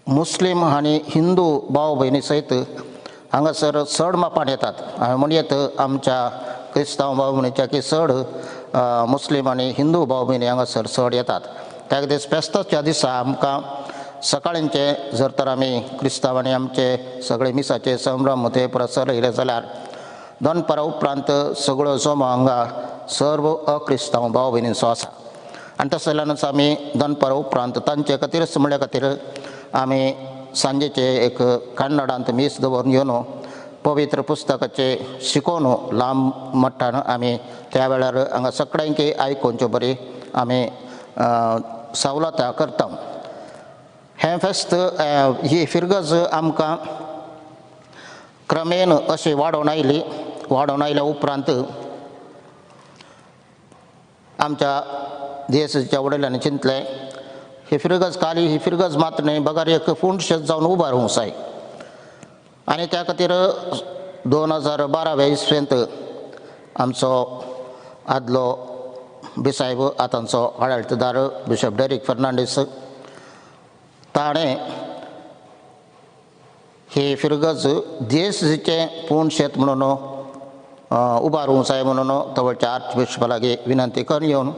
मुस्लीम आनी हिंदू भाव भयणी सयत हांगासर चड मापान येतात. हांवें म्हणयेत आमच्या क्रिस्तांव भाव भयणीच्या की चड मुस्लीम आनी हिंदू भाव भयणी हांगासर चड येतात. त्या खातीर फेस्ताच्या दिसा आमकां सकाळींचे जर तर आमी क्रिस्तांव आनी आमचे सगळे मिसाचे संभ्रम ते परत चलयले जाल्यार दनपारा उपरांत सगळो जमो हांगा सर्व अक्रिस्तांव भाव भयणींचो आसा आनी तशें जाल्यानच आमी दनपारा उपरांत तांचे खातीरच म्हणल्या खातीर आमी सांजेचे एक कन्नडांत मीस दवरून येवन पवित्र पुस्तकाचे शिकोवन लांब मट्टान आमी त्या वेळार हांगा सगळ्यांक आयकोवच्यो बरी आमी सवलतां करता. हें फेस्त ही फिरगज आमकां क्रमेन अशी वाडोवन आयली. वाडोवन आयल्या उपरांत आमच्या देशाच्या वडिलांनी चिंतलें ही फिरगज काली ही फिरगज मात्र न्हय बगर एक फुंडशेत जावन उबो रावूंक जाय आनी त्या खातीर 2012 इसवेंत आमचो आदलो बिसायब आतांचो आडळतदार बिशप डेरीक फर्नांडीस ताणें ही फिरगज देशाचें पूण शेत म्हणून उबारूंक जाय म्हणून तवळच्या आर्च बिशपा लागीं विनंती करून येवन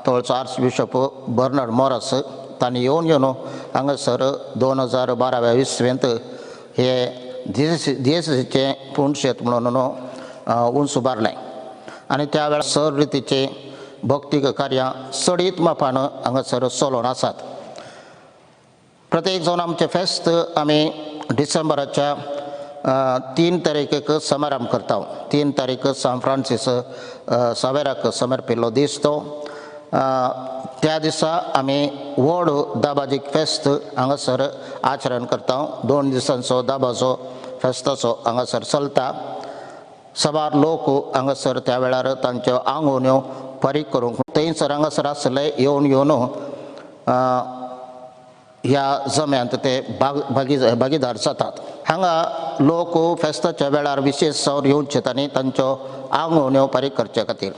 तवळचो आर्च बिशप बर्नर्ड मॉरस तांणी येवन येवन हांगासर 2012 इसवेंत हे देशाचें पूण शेत म्हणून उंच उबारलें आनी त्या वेळार सर रितीचें भक्तीक कार्यां चडीत मापान हांगासर चलोवन आसात. प्रत्येक जावन आमचें फेस्त आमी डिसेंबराच्या 3 तारखेक समारंभ करता. 3 तारीख सांत फ्रांसीस सावेराक समर्पिल्लो दीस तो. त्या दिसा आमी व्हड दाबाजीक फेस्त हांगासर आचरण करता. 2 दिसांचो दाबाजो फेस्ताचो हांगासर चलता. साबार लोक हांगासर त्या वेळार तांच्यो आंगोवण्यो फारीक करूंक थंयसर हांगासर आसले येवन येवन ह्या जम्यांत ते भागीदार जातात. हांगा लोक फेस्ताच्या वेळार विशेश जावन येवचे आनी तांच्यो आंगोवण्यो फारीक करचे खातीर.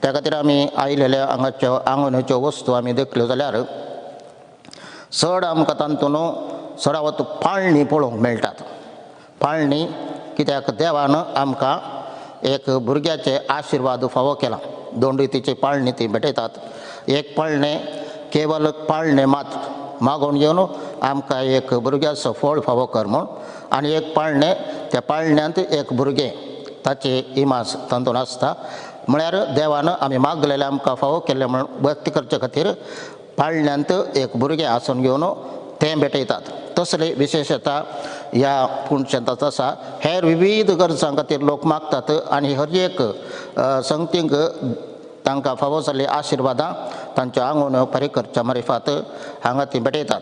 त्या खातीर आमी आयलेल्या हांगाच्यो आंगोवण्याच्यो वस्तू आमी देखल्यो जाल्यार चड आमकां तातूंत चडावत पाळणी पळोवंक मेळटात. पाळणी कित्याक देवान आमकां एक भुरग्याचे आशिर्वाद फावो केला. दोन रितीची पाळणी ती भेटयतात. एक पाळणें केवल पाळणें मात मागोवन घेवन आमकां एक भुरग्याचो फळ फावो कर म्हूण, आनी एक पाळणें त्या पाळण्यांत एक भुरगें ताचे इमाज तातूंत आसता. म्हळ्यार देवान आमी मागलेलें आमकां फावो केल्लें म्हूण व्यक्त करचे खातीर पाळण्यांत एक भुरगें आसून घेवन तें भेटयतात. तसली विशेशता ह्या पुणशेंतात आसा. हेर विविध गरजां खातीर लोक मागतात आनी हर एक संगतींक तांकां फावो जाल्ली आशिर्वादां तांच्यो आंगोवण्यो फारीक करच्या मारिफात हांगा ती भेटयतात.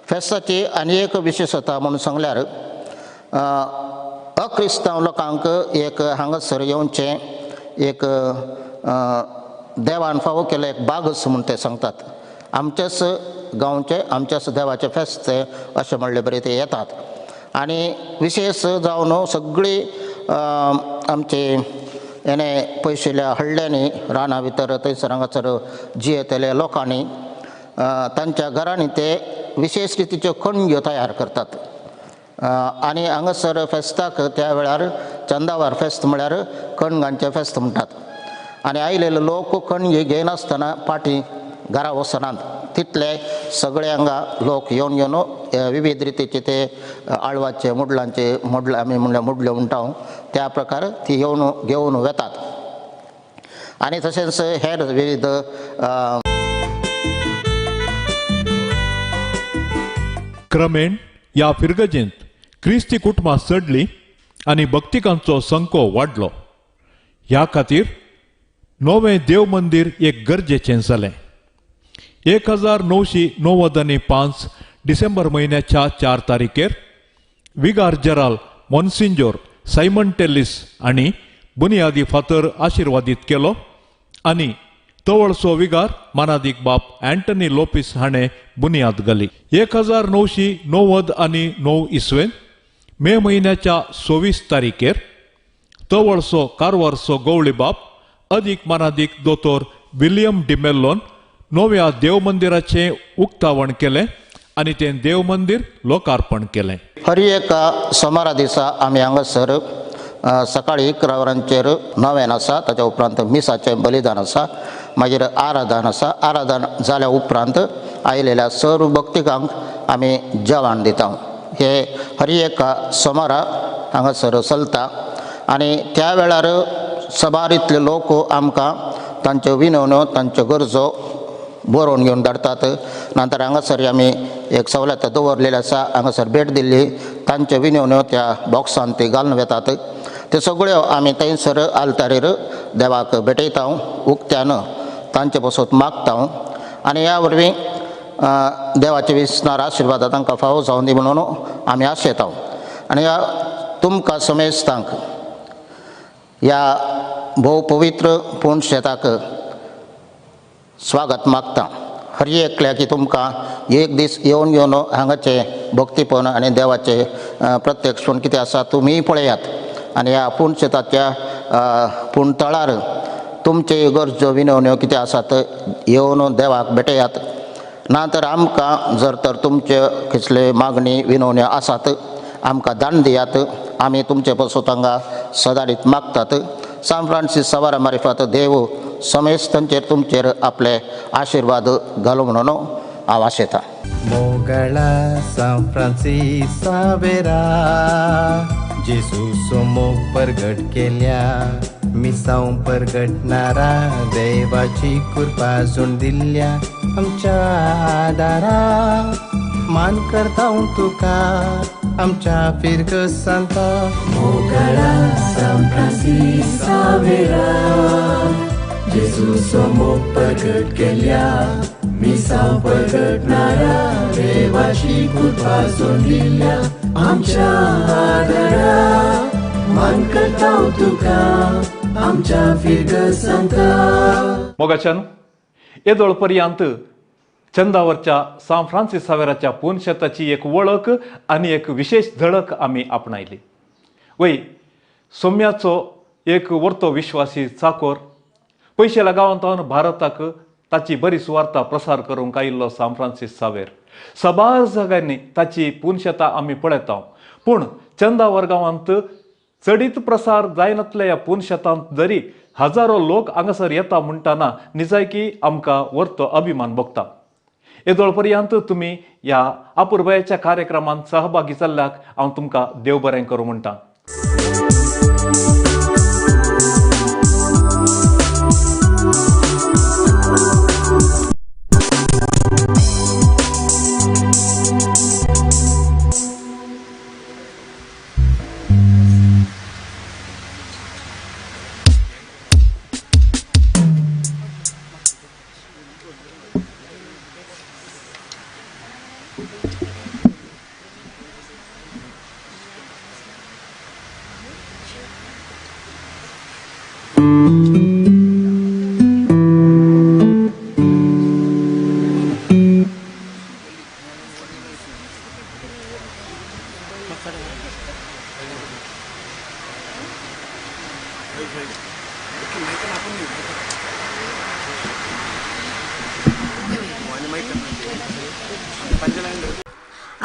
फेस्ताची आनी एक विशेशता म्हणून सांगल्यार अक्रिस्तांव लोकांक एक हांगासर येवचें एक देवान फावो केलें एक बागस म्हूण ते सांगतात. आमच्याच गांवचे आमच्याच देवाचे फेस्त अशें म्हणले बरें ते येतात. आनी विशेश जावन सगळीं आमचे हेणे पयशिल्ल्या हळ्ळ्यांनी रानां भितर थंयसर हांगासर जियेतले लोकांनी तांच्या घरांनी ते विशेश रितीच्यो कणग्यो तयार करतात. आनी हांगासर फेस्ताक त्या वेळार चंदावर फेस्त म्हळ्यार कणगांचें फेस्त म्हणटात. आनी आयलेले लोक कणगी घेयनासतना फाटीं घरा वचनात. तितले सगळे हांगा लोक येवन येवन विविध रितीचे ते आळवाचे मुडलांचे मुडलां आमी म्हणल्यार मुडल्यो म्हणटा त्या प्रकार ती येवन घेवन वेतात. आनी तशेंच हेर विविध क्रमेण ह्या फिरगजेंत क्रिस्ती कुटुंबां चडली आनी भक्तिकांचो संको वाडलो. ह्या खातीर नवें देव मंदीर एक गरजेचें जालें. 1995 डिसेंबर म्हयन्याच्या 4 तारखेर विगार जेराल मोन्सिंजोर सायमन टेलिस आनी बुनियादी फातर आशिर्वादीत केलो आनी तवळसो विगार मानादीक बाप अँटनी लोपीस हाणें बुनियाद घाली. 1999 इसवेन मे म्हयन्याच्या 26 तारखेर तवळसो कारवारचो गवळी बाप अदीक मानादीक दोतोर विलियम डिमेल्लोन नव्या देवमंदिराचें उक्तावण केलें आनी तें देवमंदीर लोकार्पण केलें. हर एका सोमारा दिसा आमी हांगासर सकाळीं 11 वरांचेर नवेन आसा, ताच्या उपरांत मिसाचें बलिदान आसा, मागीर आराधन आसा. आराधन जाल्या उपरांत आयलेल्या सर्व भक्तिकांक आमी जेवण दिता. हे हर एका सोमारा हांगासर चलता आनी त्या वेळार सबार इतले लोक आमकां तांच्यो विनवण्यो तांच्यो गरजो बरोवन घेवन धाडटात. नंतर हांगासर आमी एक सवलत दवरलेली आसा, हांगासर भेट दिल्ली तांच्यो विनवण्यो त्या बॉक्सान ती घालून वेतात. त्यो सगळ्यो आमी थंयसर आल्तारीर देवाक भेटयता, उक्त्यान तांचे पासत मागता आनी ह्या वरवीं देवाचे विसणार आशिर्वाद तांकां फावो जावन दी म्हणून आमी आशेता. आनी ह्या तुमकां समेस्तांक ह्या भोव पवित्र पूर्ण शेताक स्वागत मागता. हर एकल्याक तुमकां एक दीस येवन येवन हांगाचें भक्तीपण आनी देवाचें प्रत्यक्षपण कितें आसा तुमी पळयात आनी ह्या पूर्ण शेताच्या पूर्ण तळार तुमचे गरजो विनवण्यो कितें आसात येवन देवाक भेटयात. ना तर आमकां जर तर तुमचे कसले मागणी विनवण्यो आसात आमकां दान दियात, आमी तुमचे पासून हांगा सदारीत मागतात. सान फ्रांसीस सवारा मारिफात देव समेस्तांचेर तुमचेर आपले आशिर्वाद घालूं म्हणून हांव आशेतां. मोगळा सान फ्रांसीस सावेरा जेजूचो मोग परगट केल्या मिसांव परगटणारा देवाची कृपा जोड दिल्ल्या आमच्या आदारा मान करता तुका आमच्या फिरगसांता. मोगळा सान फ्रांसीस सावेरा जेजूचो मोग परगट केल्या मिसांव परगटणारा देवाची कृपा जोड दिल्ल्या आमच्या आदारा मान करता तुका आमच्या फिर्गजांता. मोगाच्यान येदोळ पर्यंत चंदावरच्या सांत फ्रांसीस सावेराच्या पुनशेताची एक वळख आनी एक विशेष झळक आमी आपणायली. वय सोम्याचो एक वर्तो विश्वासी चाकोर पयशेल्या गांवांत भारताक ताची बरी सुवार्ता प्रसार करूंक आयिल्लो सांत फ्रांसीस सावेर. सबार जाग्यांनी ताची पुनशेतां आमी पळयता, पूण चंदावर गांवांत चडीत प्रसार जायनातल्या ह्या पुनशेतांत जरी हजारो लोक हांगासर येता म्हणटाना निजायकी आमकां वर्तो अभिमान भोगता. येदोळ पर्यंत तुमी ह्या अपुरबायेच्या कार्यक्रमांत सहभागी जाल्ल्याक हांव तुमकां देव बरें करूं म्हणटा.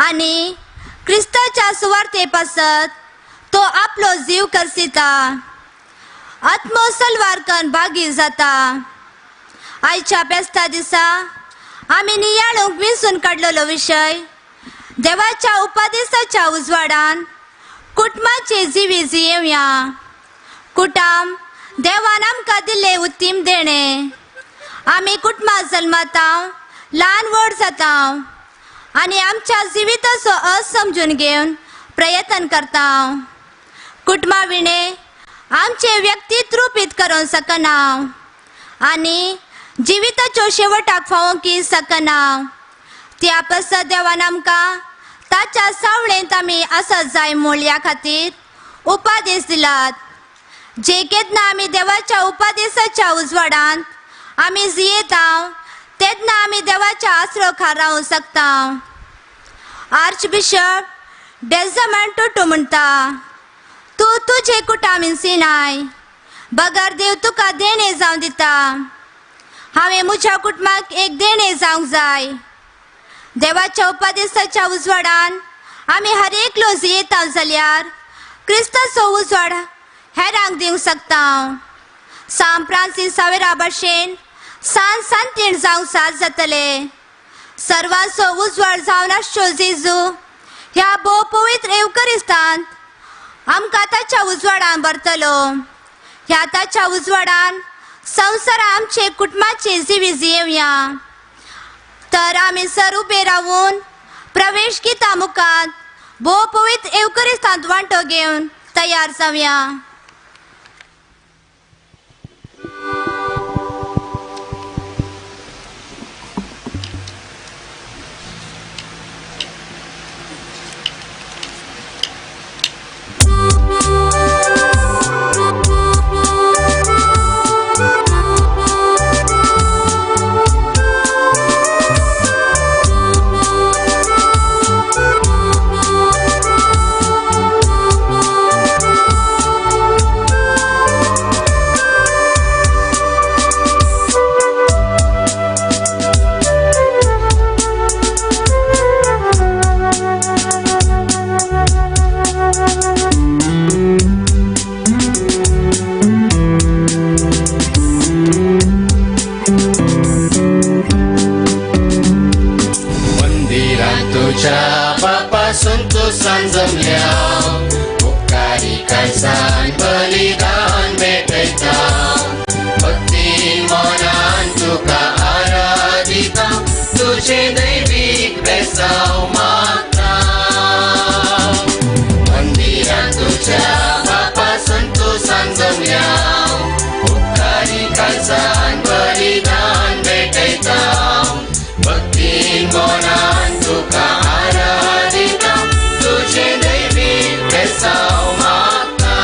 आनी क्रिस्ताच्या सुवार्ते पासत तो आपलो जीव करसिता, आत्मसलवारकन भागी जाता. आयच्या फेस्ता दिसा आमी नियाळूंक विंचून काडलेलो विशय देवाच्या उपदेसाच्या उजवाडान कुटुंबाचे जिवी जियेवया. कुटुंब देवान आमकां दिल्ले उत्तीम देणे. आमी कुटुंबां जल्मता, ल्हान व्हड जाता आनी आमच्या जिविताचो अर्थ समजून घेवन प्रयत्न करता. कुटुंबा विणे आमचे व्यक्तित्व रुपीत करूंक शकना आनी जिविताच्यो शेवटाक फावोंक शकना. त्या पासत देवान आमकां ताच्या सावळेंत आमी आसत जाय म्हूण ह्या खातीर उपदेश दिलात. जे केन्ना आमी देवाच्या उपदेशाच्या उजवाडांत आमी जियेता तेन्ना आमी देवाच्या आसरो खाला रावंक शकता. आर्च बिशप डेजमंड टुटू म्हणटा, तूं तुजें कुटुंब हिंसिनाय, बगर देव तुका देणें जावन दिता. हांवें म्हज्या कुटुंबाक एक देणें जावंक जाय. देवाच्या उपदेशाच्या उजवाडान आमी हर एकलो जियेता जाल्यार क्रिस्ताचो उजवाड हेरांक दिवंक शकता. सांत फ्रांसीस सावेरा भशेन सान सांतीण जावंक साथ जातले. सर्वांचो उजवाड जावन आसचो जेजू ह्या भोव पवित्र येवकरिस्तांत आमकां ताच्या उजवाडान भरतलो. ह्या ताच्या उजवाडान संवसार आमचे कुटुंबाचे जिवी जियेवया. तर आमी सर उबे रावून प्रवेश गिता मुखार भोव पवित्र येवकरिस्तांत वांटो घेवन तयार जावया. बलिदान भेटयता, भक्ती मनान तुका आराधिता, तुझे दैवीक बेसाव मागता. मंदिरान तुझ्या बापा संतोषान जमल्या, उपकारी काळजान बलिदान भेटयता, भक्ती मनान तुका आराधिता, तुझे दैवीक बेसाव मागता.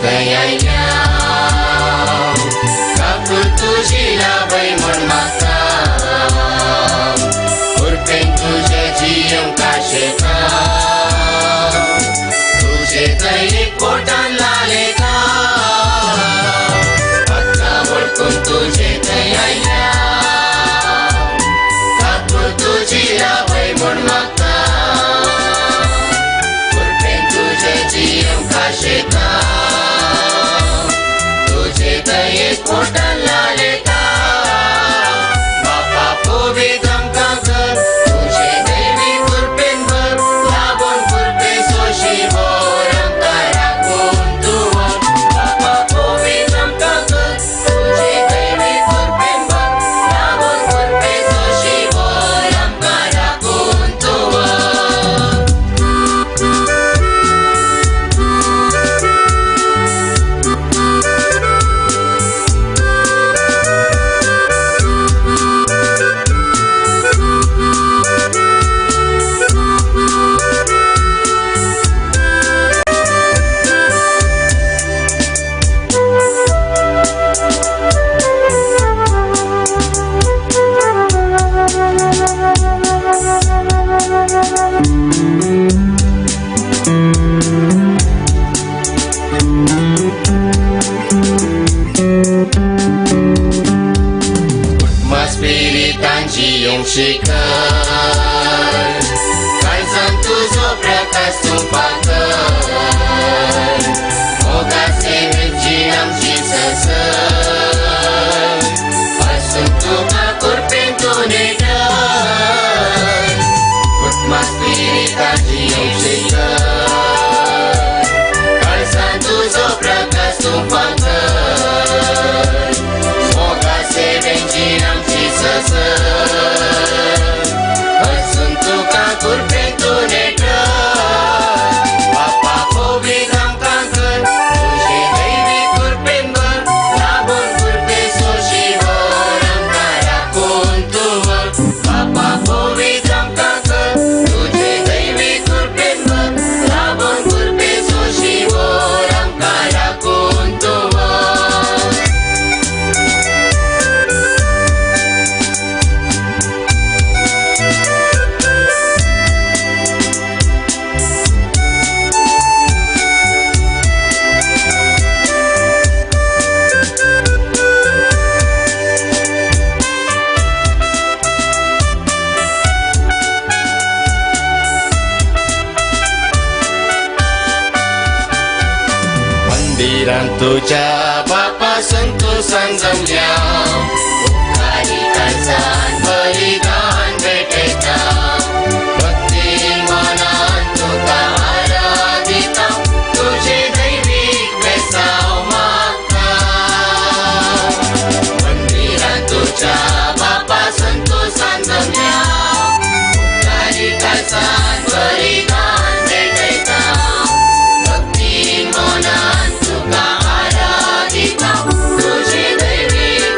थंय आयल्या काकूळ तुजी लाभय म्हूण मागता कृपेन तुजे जियेवंक आशेता तुजे दयेक पोटान लालेता आतां वळखून तुजे थंय आयल्या काकूळ तुजी लाभय म्हूण मागता कृपेन तुजे जियेवंक आशेता तुजे दयेक पोटान लालेता बापा पवित्र आमकां कर तुजे दैवी कृपेन भर लाबून कृपे सोशी वर आमकां राखून तूं व्हर बापा पवित्र आमकां कर तुजे दैवी कृपेन भर लाबून कृपे सोशी वर आमकां राखून तूं व्हर. कुटुंबा जियोंक शिकय काळजान तुजो प्रकाश तूं पातळ मोगा सेवेक जीण आमची ससय आसूं तुका कृपेन तूं नेटय कुटुंबा स्पिरितान जियोंक शिकय काळजान तुजो प्रकाश तूं पातळ मोगा सेवेक जीण आमची ससय आसूं तुका कृपेन तूं नेटय बापा पवित्र आमकां कर तुजे दैवी कृपेन भर लाबून कृपे सोशी वर आमकां राखून तूं व्हर बापा पवित्र आमकां कर तुजे दैवी कृपेन भर लाबून कृपे सोशी वर आमकां राखून तूं व्हर. मंदिरांत तुज्या बापा संतोषान जमल्या उपकारी काळजान बलिदान भेटयता भक्ती मनान तुका आराधिता तुजे दैवीक बेसांव मागता मंदिरांत तुज्या बापा संतोषान जमल्या उपकारी काळजान बलिदान भेटयता भक्ती मनान तुका आराधिता तुजे दैवीक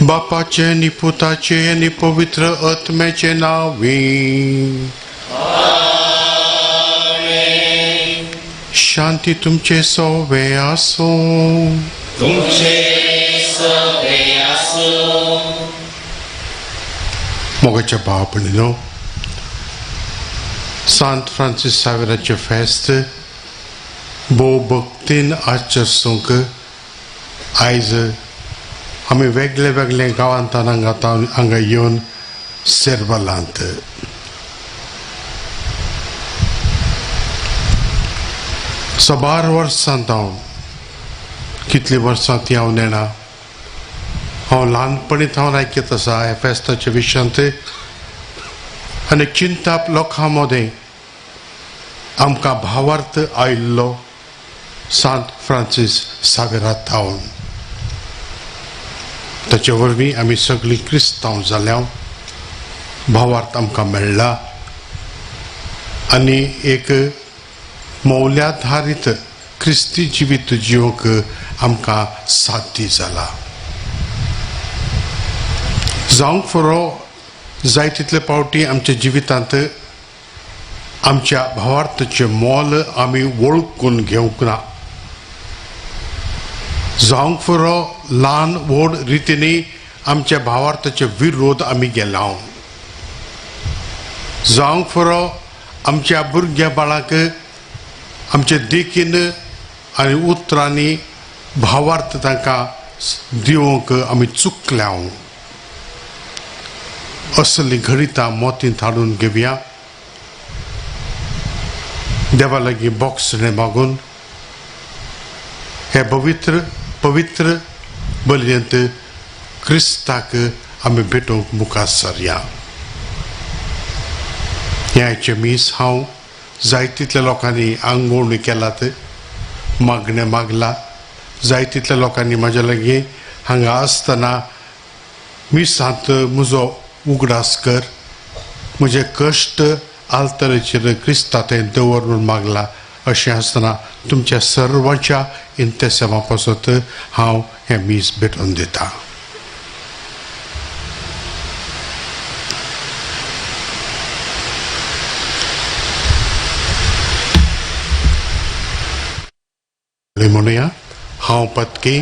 बापाचे आनी पुताचे आनी पवित्र आत्म्याचे नांवे. शांती तुमचे सोवे आसूं. तुमचे सोवे आसूं. मोगाच्या भाव भयणीनो, सांत फ्रांसीस सावेराचें फेस्त भोव भक्तीन आचरसूंक आयज आमी वेगळे वेगळे गांवांत हांगा येवन सेरवलांत. साबार वर्सां हांव कितलीं वर्सां ती हांव नेणा, हांव ल्हानपणी थावन आयकत आसा ह्या फेस्ताच्या विशयांत आनी चिंताप लोकां मदें आमकां भावार्थ आयिल्लो सांत फ्रांसीस सावेरा थावन. ताचे वरवीं आमी सगळीं क्रिस्तांव जाल्या, भावार्थ आमकां मेळ्ळा आनी एक मौल्याधारीत क्रिस्ती जिवीत जिवंक आमकां साध्य जाला. जावंक फुरो जाय तितले पावटी आमच्या जिवितांत आमच्या भावार्थाचें मोल आमी वळखून घेवंक ना. जावंक फुरो ल्हान व्हड रितींनी आमच्या भावार्थाचे विरोध आमी गेला. जावंक फुरो आमच्या भुरग्या बाळाक आमचे देखीन आनी उतरांनी भावार्थ तांकां दिवंक आमी चुकल्या. असली घडितां मोतींत हाडून घेवया, देवा लागीं बोगसणें मागून हे पवित्र पवित्र बलयंत क्रिस्ताक आमी भेटोवंक मुखार सरया. ह्याचें मीस हांव जाय तितल्या लोकांनी आंगवणी केलात, मागणें मागला. जाय तितल्या लोकांनी म्हाज्या लागीं हांगा आसतना मिसांत म्हजो उगडास कर, म्हजे कश्ट आल्तरेचेर क्रिस्ता थंय दवर म्हूण मागला. अशें आसतना तुमच्या सर्वांच्या इंतेसांवा पासत हांव हें मीस भेटोवन दितां. म्हणुया, हांव पत्की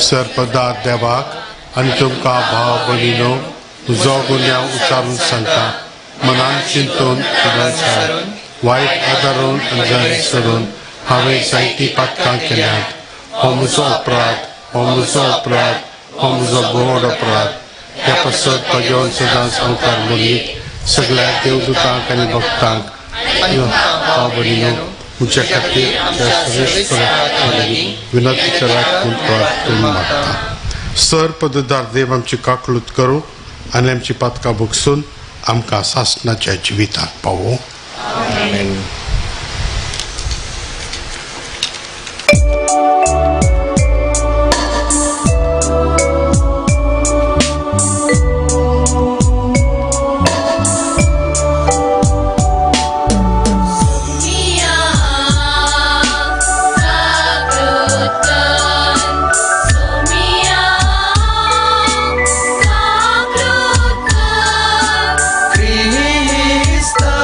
सरपदार देवाक आनी तुमकां भाव भयणीनो म्हजो गुन्यांव उच्चारून सांगता. मनान चिंतून वायट आदारून आनी सोडून हांवें जायतीं पातकां केल्यांत. हो म्हजो अपराध, हो म्हजो अपराध, हो म्हजो व्हड अपराध. ह्या पासत भगवान सदांच संवसार मुनी सगळ्या देवदूतांक आनी भक्तांक भाव भयणीनो म्हज्या खातीर विनंती करात म्हूण प्रार्थना मागता. सर पददार देव आमची काकळूत करूं आनी आमची पातकां भोगसून आमकां सासणाच्या जिविताक पावो. Krista.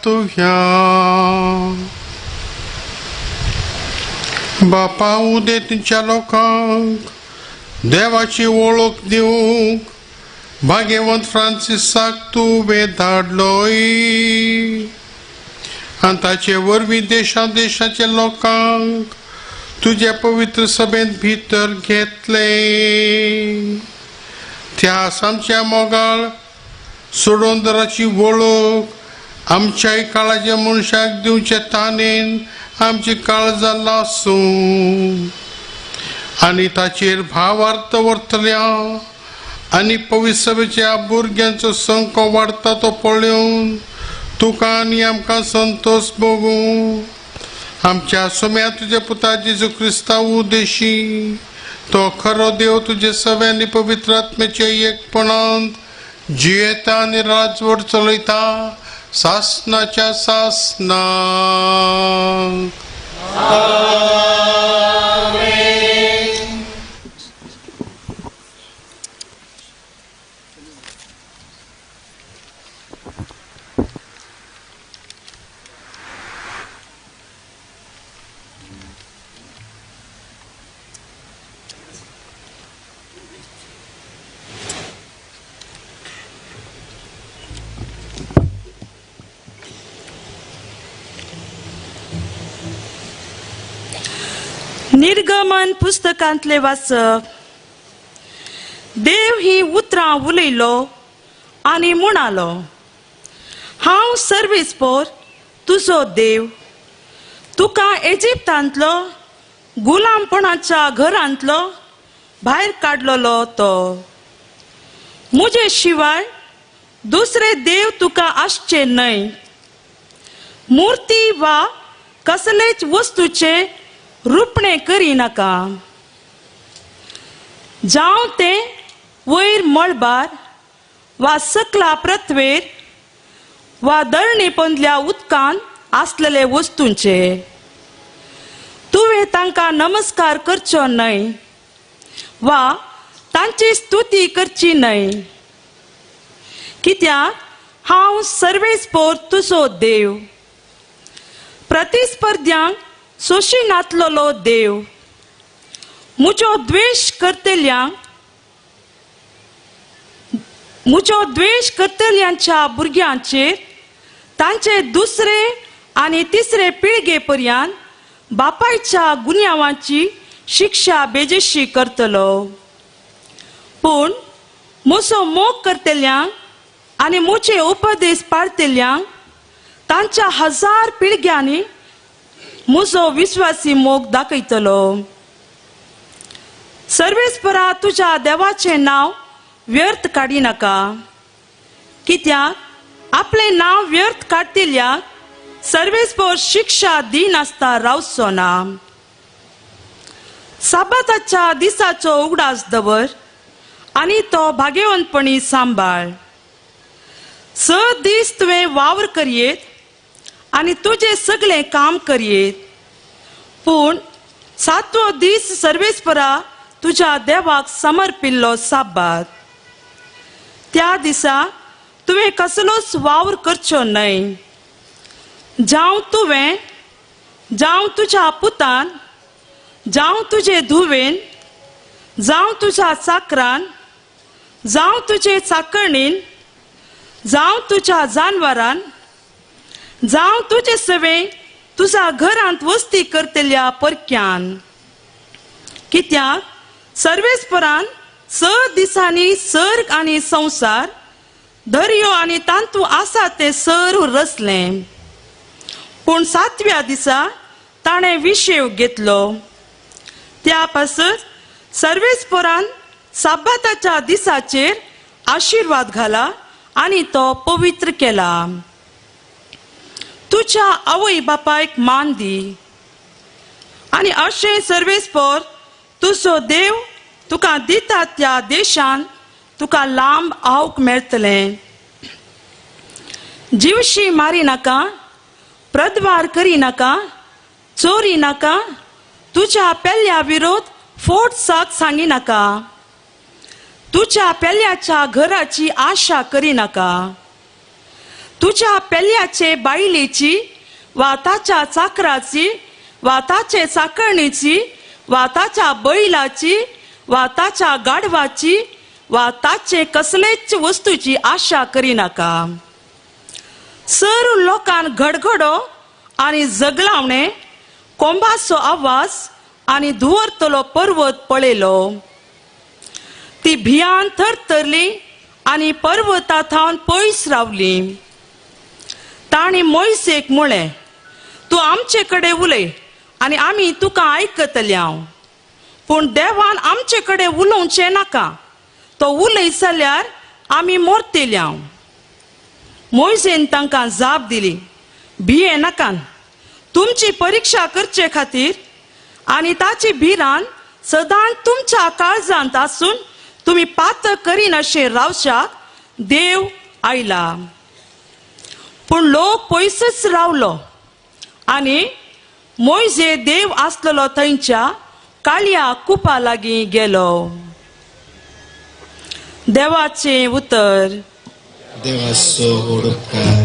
प्रार्थुया. बापा उदेंतीच्या लोकांक देवाची वळख दिवंक भाग्यवंत फ्रांसिसाक तुवें धाडलोय आनी ताचे वरवीं देशा देशाच्या लोकांक तुज्या पवित्र सभेंत भितर घेतले. त्या आमच्या मोगाळ सोडोंदराची वळख आमच्याय काळाच्या मनशाक दिवचे तानेन आमची काळजां लासूं आनी ताचेर भावार्थ व्हरतल्या आनी पवित्र सभेच्या भुरग्यांचो संको वाडटा तो पळोवन तुका आनी आमकां संतोश भोगूं. आमच्या सोम्या तुज्या पुता जेजू क्रिस्ता उद्देशी तो खरो देव तुजे सगळ्या आनी पवित्र आत्म्याच्या एकपणांत जियेता आनी राजवट चलयता सासनाच्या सासनाक. निर्गमन पुस्तकांतले वाचप. देव ही उतरां उलयलो आनी म्हणालो, हांव सर्वेस्पोर तुजो देव, तुका इजिप्तांतलो गुलामपणाच्या घरांतलो भायर काडलेलो तो. म्हजे शिवाय दुसरे देव तुका आसचे न्हय. मुर्ती वा कसलेच वस्तूचे रुपणे करी नाका, जावं तें वयर मळबार वा सकला पृथ्वेर वा धरणी पोंदल्या उदकान आसलेले वस्तूंचे. तुवें तांकां नमस्कार करचो न्हय वा तांची स्तुती करची न्हय, कित्याक हांव सर्वेस्पोर तुजो देव, प्रतिस्पर्ध्यांक सोशी नातलेलो देव. म्हजो द्वेश करतल्यांच्या भुरग्यांचेर तांचे दुसरे आनी तिसरे पिळगे पर्यंत बापायच्या गुन्यांवाची शिक्षा बेजेशी करतलो. पूण म्हजो मोग करतल्यांक आनी म्हजे उपदेश पाळतल्यांक तांच्या 1000 पिळग्यांनी म्हजो विश्वासी मोग दाखयतलो. सर्वेस्परा तुज्या देवाचें नांव व्यर्थ काडी नाका, कित्याक आपलें नांव व्यर्थ काडटल्याक सर्वेस्पर शिक्षा दिनासता रावचो ना. साबाताच्या दिसाचो उगडास दवर आनी तो भाग्यवंतपणी सांबाळ. 6 दीस तुवें वावर करयेत आनी तुजें सगळें काम करयेत, पूण 7वो दीस सर्वेस्परा तुज्या देवाक समर्पिल्लो साबात. त्या दिसा तुवें कसलोच वावर करचो न्हय, जावं तुवें, जावं तुज्या पुतान, जावं तुजे धुवेन, जावं तुज्या चाकरान, जावं तुजे चाकरणीन, जावं तुज्या जानवरान, जावं तुजे सवे तुज्या घरांत वस्ती करतल्या परक्यान. कित्याक सर्वेस्परान 6 दिसांनी सर्ग आनी संवसार, दर्यो आनी तांतू आसा तें सर्व रचलें, पूण 7व्या दिसा ताणें विशेव घेतलो. त्या पासत सर्वेस्परान साबाताच्या दिसाचेर आशिर्वाद घाला आनी तो पवित्र केला. तुज्या आवय बापायक मान दी आनी अशें सर्वेस्पर तुजो देव तुका दिता त्या देशान तुका लांब आवक मेळटलें. जिवशी मारी नाका, प्रद्वार करी नाका, चोरी नाका, तुज्या पेल्या विरोध फोट साथ सांगी नाका, तुज्या पेल्याच्या घराची आशा करी नाका, तुज्या पेल्याचे बायलेची वा ताच्या चाकराची वा ताचे चाकरणीची वा ताच्या बैलाची वा ताच्या गाडवाची वा ताचे कसलेच वस्तूची आशा करिनाका. सर लोकान घडघडो आनी जगलावणे, कोंबाचो आवाज आनी धुंवरतलो पर्वत पळयलो. ती भियान थरथरली आनी पर्वता थावन पयस रावली. तांणी मोयसेक म्हळें, तूं आमचे कडेन उलय आनी आमी तुका आयकतले हांव. पूण देवान आमचे कडेन उलोवचें नाका, तो उलयत जाल्यार आमी मोरतले हांव. मोयसेन तांकां जाप दिली, भिये नाकान, तुमची परिक्षा करचे खातीर आनी ताची भिरांत सदांच तुमच्या काळजांत आसून तुमी पातक करिनाशें रावशाक देव आयला. पूण लोक पयसच रावलो आनी मोयजे देव आसलेलो थंयच्या काळया कुपा लागीं गेलो. देवाचें उतर. देवाचो व्हड उपकार.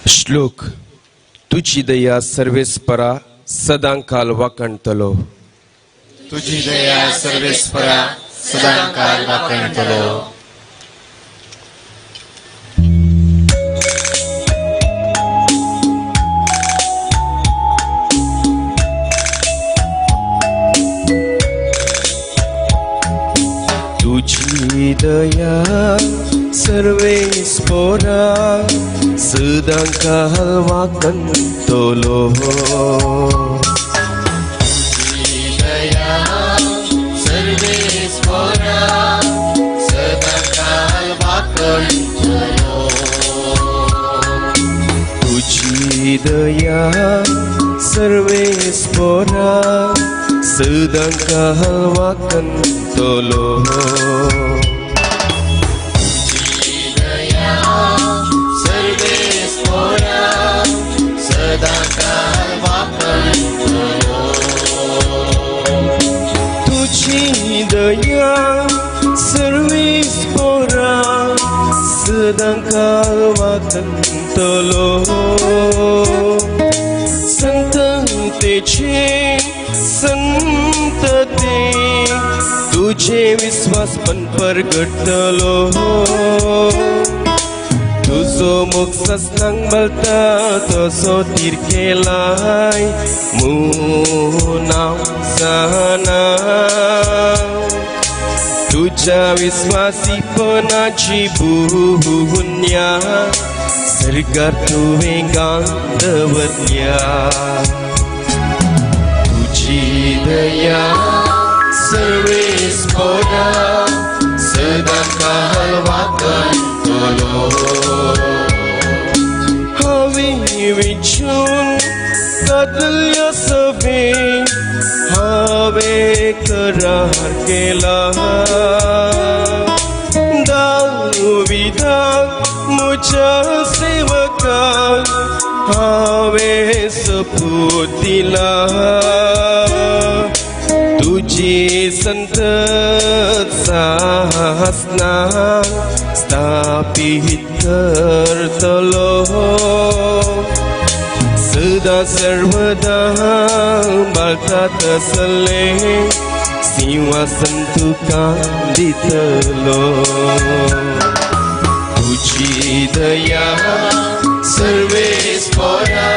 श्लोक. तुजी दया सर्वेस्परा सदांकाल वाकणतलो. तुजी दया सर्वेस्परा सदांकाल वाकणतलो. तुजी दया सर्वेस्परा सदांकाल वाकणतलो. तुजी दया सर्वेस्परा सदांकाल वाकणतलो. तुजी दया सर्वेस्परा सदांकाल वाकणतलो. सदांकाल वाकणतलो. तुजी दया सर्वेस्परा सदांकाल वाकणतलो. संततेचे संतते तुझे विस्वासपण परगटलो. तुजो मुख ससनांग बलता तसो तीर केलाय म्हूण हांव जाणा. तुज्या विस्वासीपणाची बुन्या सर्गार तुवें गावन दवरल्या. तुजी दया सर्वेस्परा सदांकाल वाकणतलो. हांवें विचून काडल्या सवे हांवें करार केला. दाविदाक म्हज्या सेवकाक हांवें सपूत दिला. तुजी संतत सासना स्थापीत करतलो. सदा सर्वदा बाळता तसले सिंहासन तुका दितलो. तुजी दया सर्वेस्परा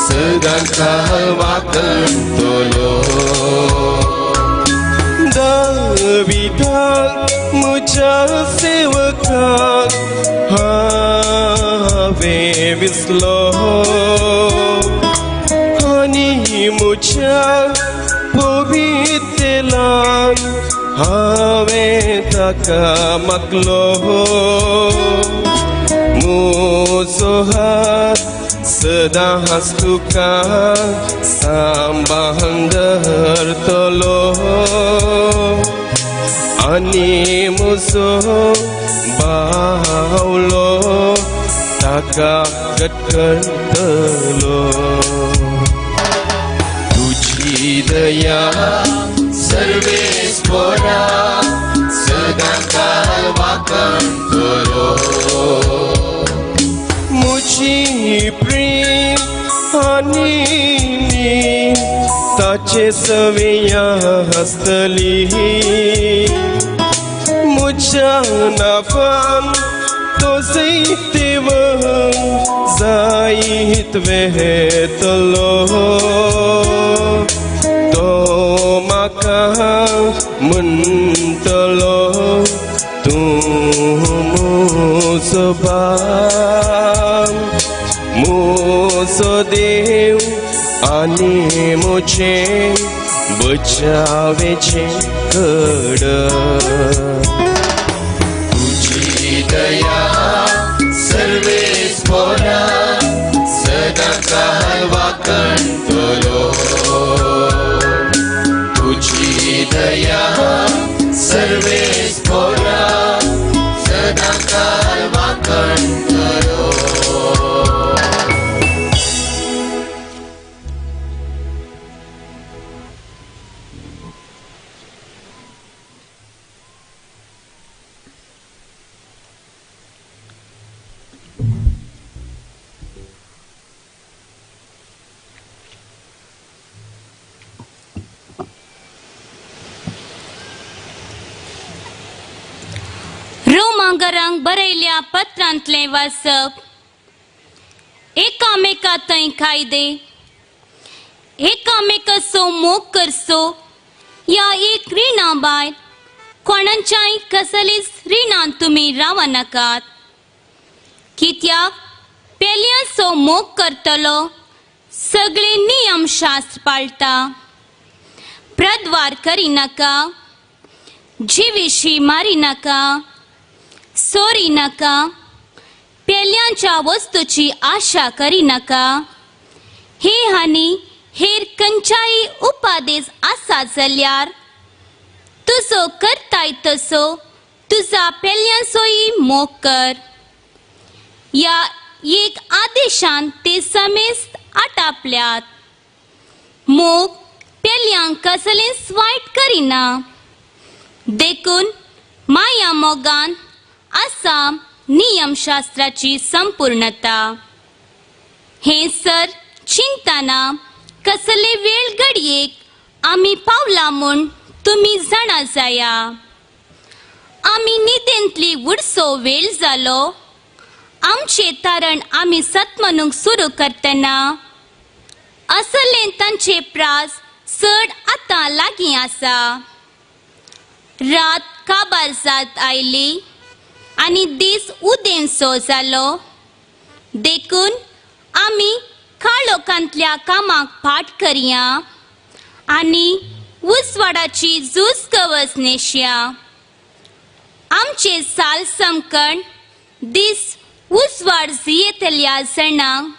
सदांकाल वाकणतलो. दाविदाक म्हज्या सेवकाक हांवें विसलो आनी म्हज्या पवित्रेलान हांवें ताका मागलो. म्हजो हात सदांच तुका सांबाळून दवरतलो. आनी म्हजो बावलो ताका गट करतलो. तुजी दया सर्वेस्पोरा सदां काल वाकणटलो. म्हजी प्रेम आनी ताचे सवया आसतली. म्हज्या नाफान तो जैतेव जायत वेतलो. तो म्हाका म्हणटलो तूं म्हजो बाप, म्हजो देव आनी म्हजें बचावेचें कड. तुजी दया सर्वेस्पोरा सदां काल वाकणटलो. तुजी दया सर्वेस्पोरा सदां काल वाकणटलो. रोमांगरांक बरयल्या पत्रांतलें वाचप. एकामेका थंय कायदे, एकामेकाचो मोग करचो ह्या एक रिणा भायर कोणाच्याय कसलीच रिणान तुमी रावनाकात. कित्याक पेल्याचो मोग करतलो सगळे नियमशास्त्र पाळटा. प्रद्वार करिनाका, जिविशी मारिनाका, सोरी नाका, पेल्यांच्या वस्तूची आशा करिनाका. हे आनी हेर खंयच्याय उपादेश आसा जाल्यार तुजो करताय तसो तुजा पेल्यांचोय मोग कर. ह्या एक आदेशान ते समेस्त आटापल्यात. मोग पेल्यांक कसलेंच वायट करिना, देखून माया मोगान आसा नियमशास्त्राची संपूर्णता. हें सर चिंतना कसले वेळ घडयेक आमी पावला म्हूण तुमी जाणा जाया. आमी निदेंतली उडसो वेळ जालो. आमचें तारण आमी सतमनूंक सुरू करतना असलें तांचे प्रास चड आतां लागीं आसा. रात काबार जात आयली आनी दीस उदेंसो जालो, देखून आमी काळोखांतल्या कामाक फाट करया आनी उजवाडाची झूज कवच न्हेसया. आमचे साल समकण दीस उजवाड जियेतल्या जाणांक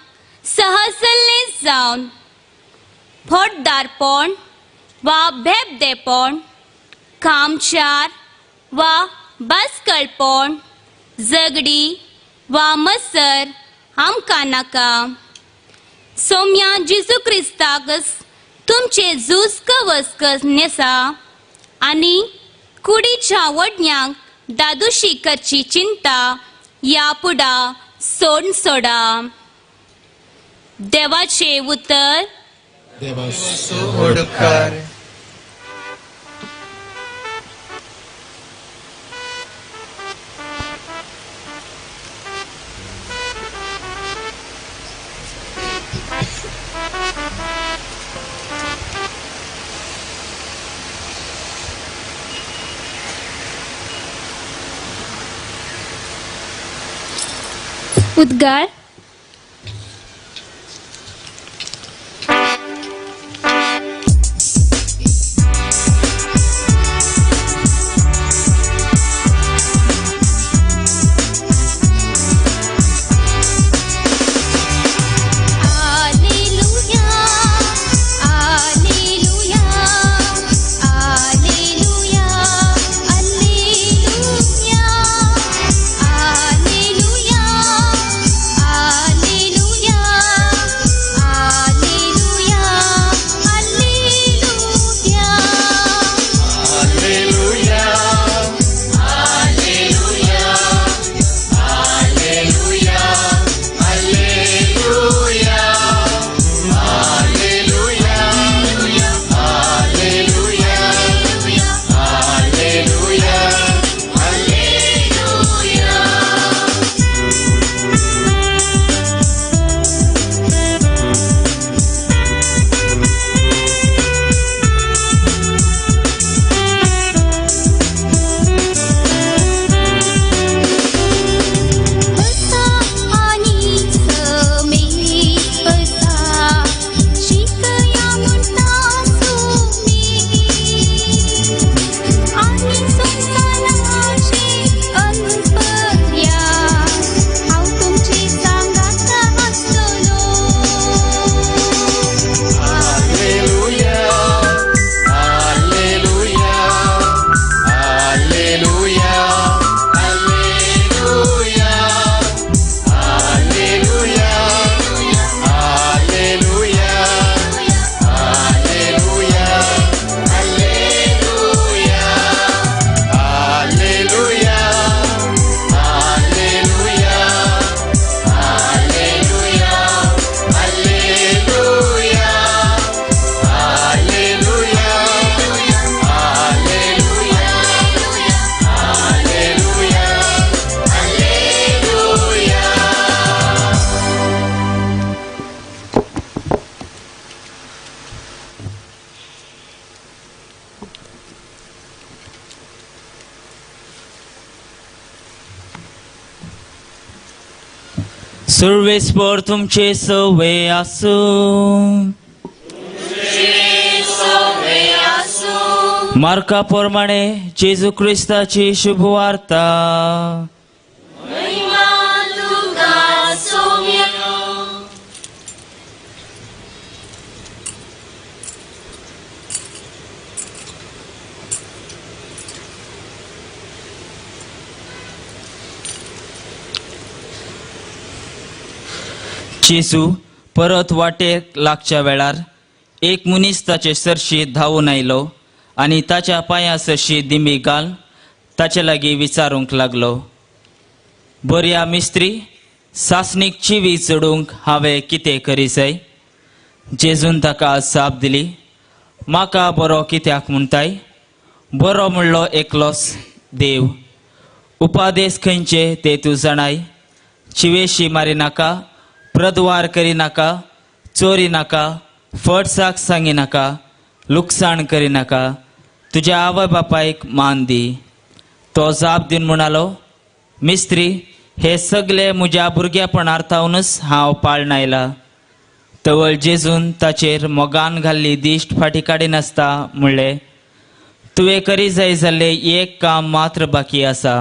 सहजल्ले जावन फोटदारपण वा भेबदेपण, कामचार वा बास्कळपण, झगडी वा मसर आमकां नाका. सोम्या जेजू क्रिस्ताकच तुमचे झूज कवच न्हेसा आनी कुडीच्या वडण्यांक दादोशी करची चिंता ह्या पुडा सोड सोडा. देवाचें उतर. उद्गार. Alleluia, Alleluia, Alleluia. सर्वेस्पर तुमचे सवे आसूं. मार्का प्रमाणे जेजू क्रिस्ताची शुभवार्ता. जेजू परत वाटेक लागच्या वेळार एक मनीस ताचे सरशी धांवून आयलो आनी ताच्या पांया सरशी दिमी घाल ताचे लागीं विचारूंक लागलो, बऱ्या मिस्त्री, सासणीक चिवी चडूंक हांवें कितें करी जाय? जेजून ताका जाप दिली, म्हाका बरो कित्याक म्हणटाय? बरो म्हणलो एकलोच देव. उपादेश खंयचे ते तूं जाणाय? चिवेशी मारिनाका, प्रद्वार करिनाका, चोरी नाका, फटसाक सांगिनाका, लुकसाण करिनाका, तुज्या आवय बापायक मान दी. तो जाप दिवन म्हणालो, मिस्त्री, हे सगळे म्हज्या भुरग्यापणार थावनच हांव पाळण आयला. तवळ जेजून ताचेर मोगान घाल्ली दिश्ट फाटी काडिनासता म्हणलें, तुवें करी जाय जाल्लें एक काम मात्र बाकी आसा.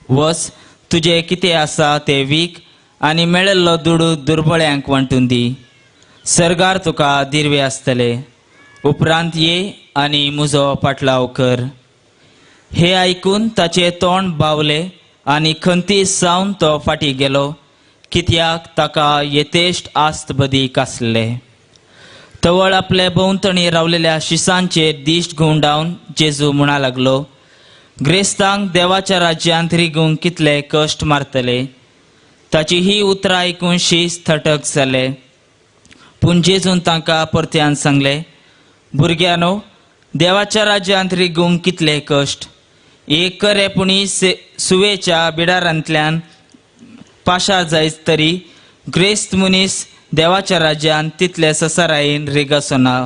वच, तुजें कितें आसा तें वीक आनी मेळिल्लो दुडू दुर्बळ्यांक वांटून दी. सर्गार तुका दिर्वे आसतले. उपरांत ये आनी म्हजो पाटलाव कर. हे आयकून ताचें तोंड बावलें आनी खंती सावन तो फाटीं गेलो, कित्याक ताका येतेश्ट आस्त बदीक आसले. तवळ आपले भोंवतणी रावलेल्या शिसांचेर दिश्ट घुंवडावन जेजू म्हणा लागलो, ग्रेस्तांक देवाच्या राज्यांत रिगूंक कितले कश्ट मारतले. ताची ही उतरां आयकून शीस थटक जाले. पूण जेजून तांकां परत्यान सांगलें, भुरग्यांनो, देवाच्या राज्यांत रिगूंक कितले कश्ट. एक खरें पुणी सुवेच्या बिडारांतल्यान पाशार जायत तरी ग्रेस्त मनीस देवाच्या राज्यांत तितले ससारायेन रिगसना.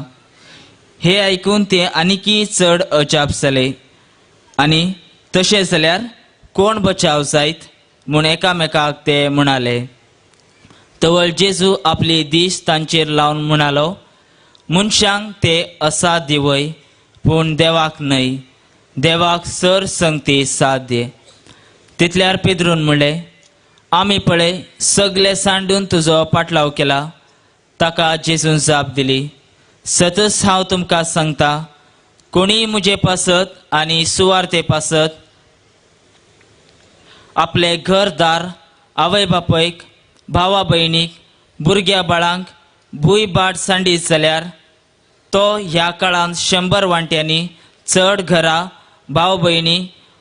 हे आयकून ते आनीकय चड अजाप जाले आनी तशें जाल्यार कोण बचाव जायत म्हूण एकामेकाक ते म्हणाले. तवळ जेजू आपली दीस तांचेर लावन म्हणालो, मनशांक ते असाध्य वय, पूण देवाक न्हय. देवाक सर संगती साध्य. तितल्यार पेद्रून म्हणलें, आमी पळय सगळे सांडून तुजो पाटलाव केला. ताका जेजून जाप दिली, सतच हांव तुमकां सांगता, कोणीय म्हजे पासत आनी सुवार्ते पासत आपले घरदार, आवय बापायक, भावा भयणीक, भुरग्या बाळांक भूंय बाट सांडीत जाल्यार तो ह्या काळांत 100 वांट्यांनी चड घरां, भाव भयणी,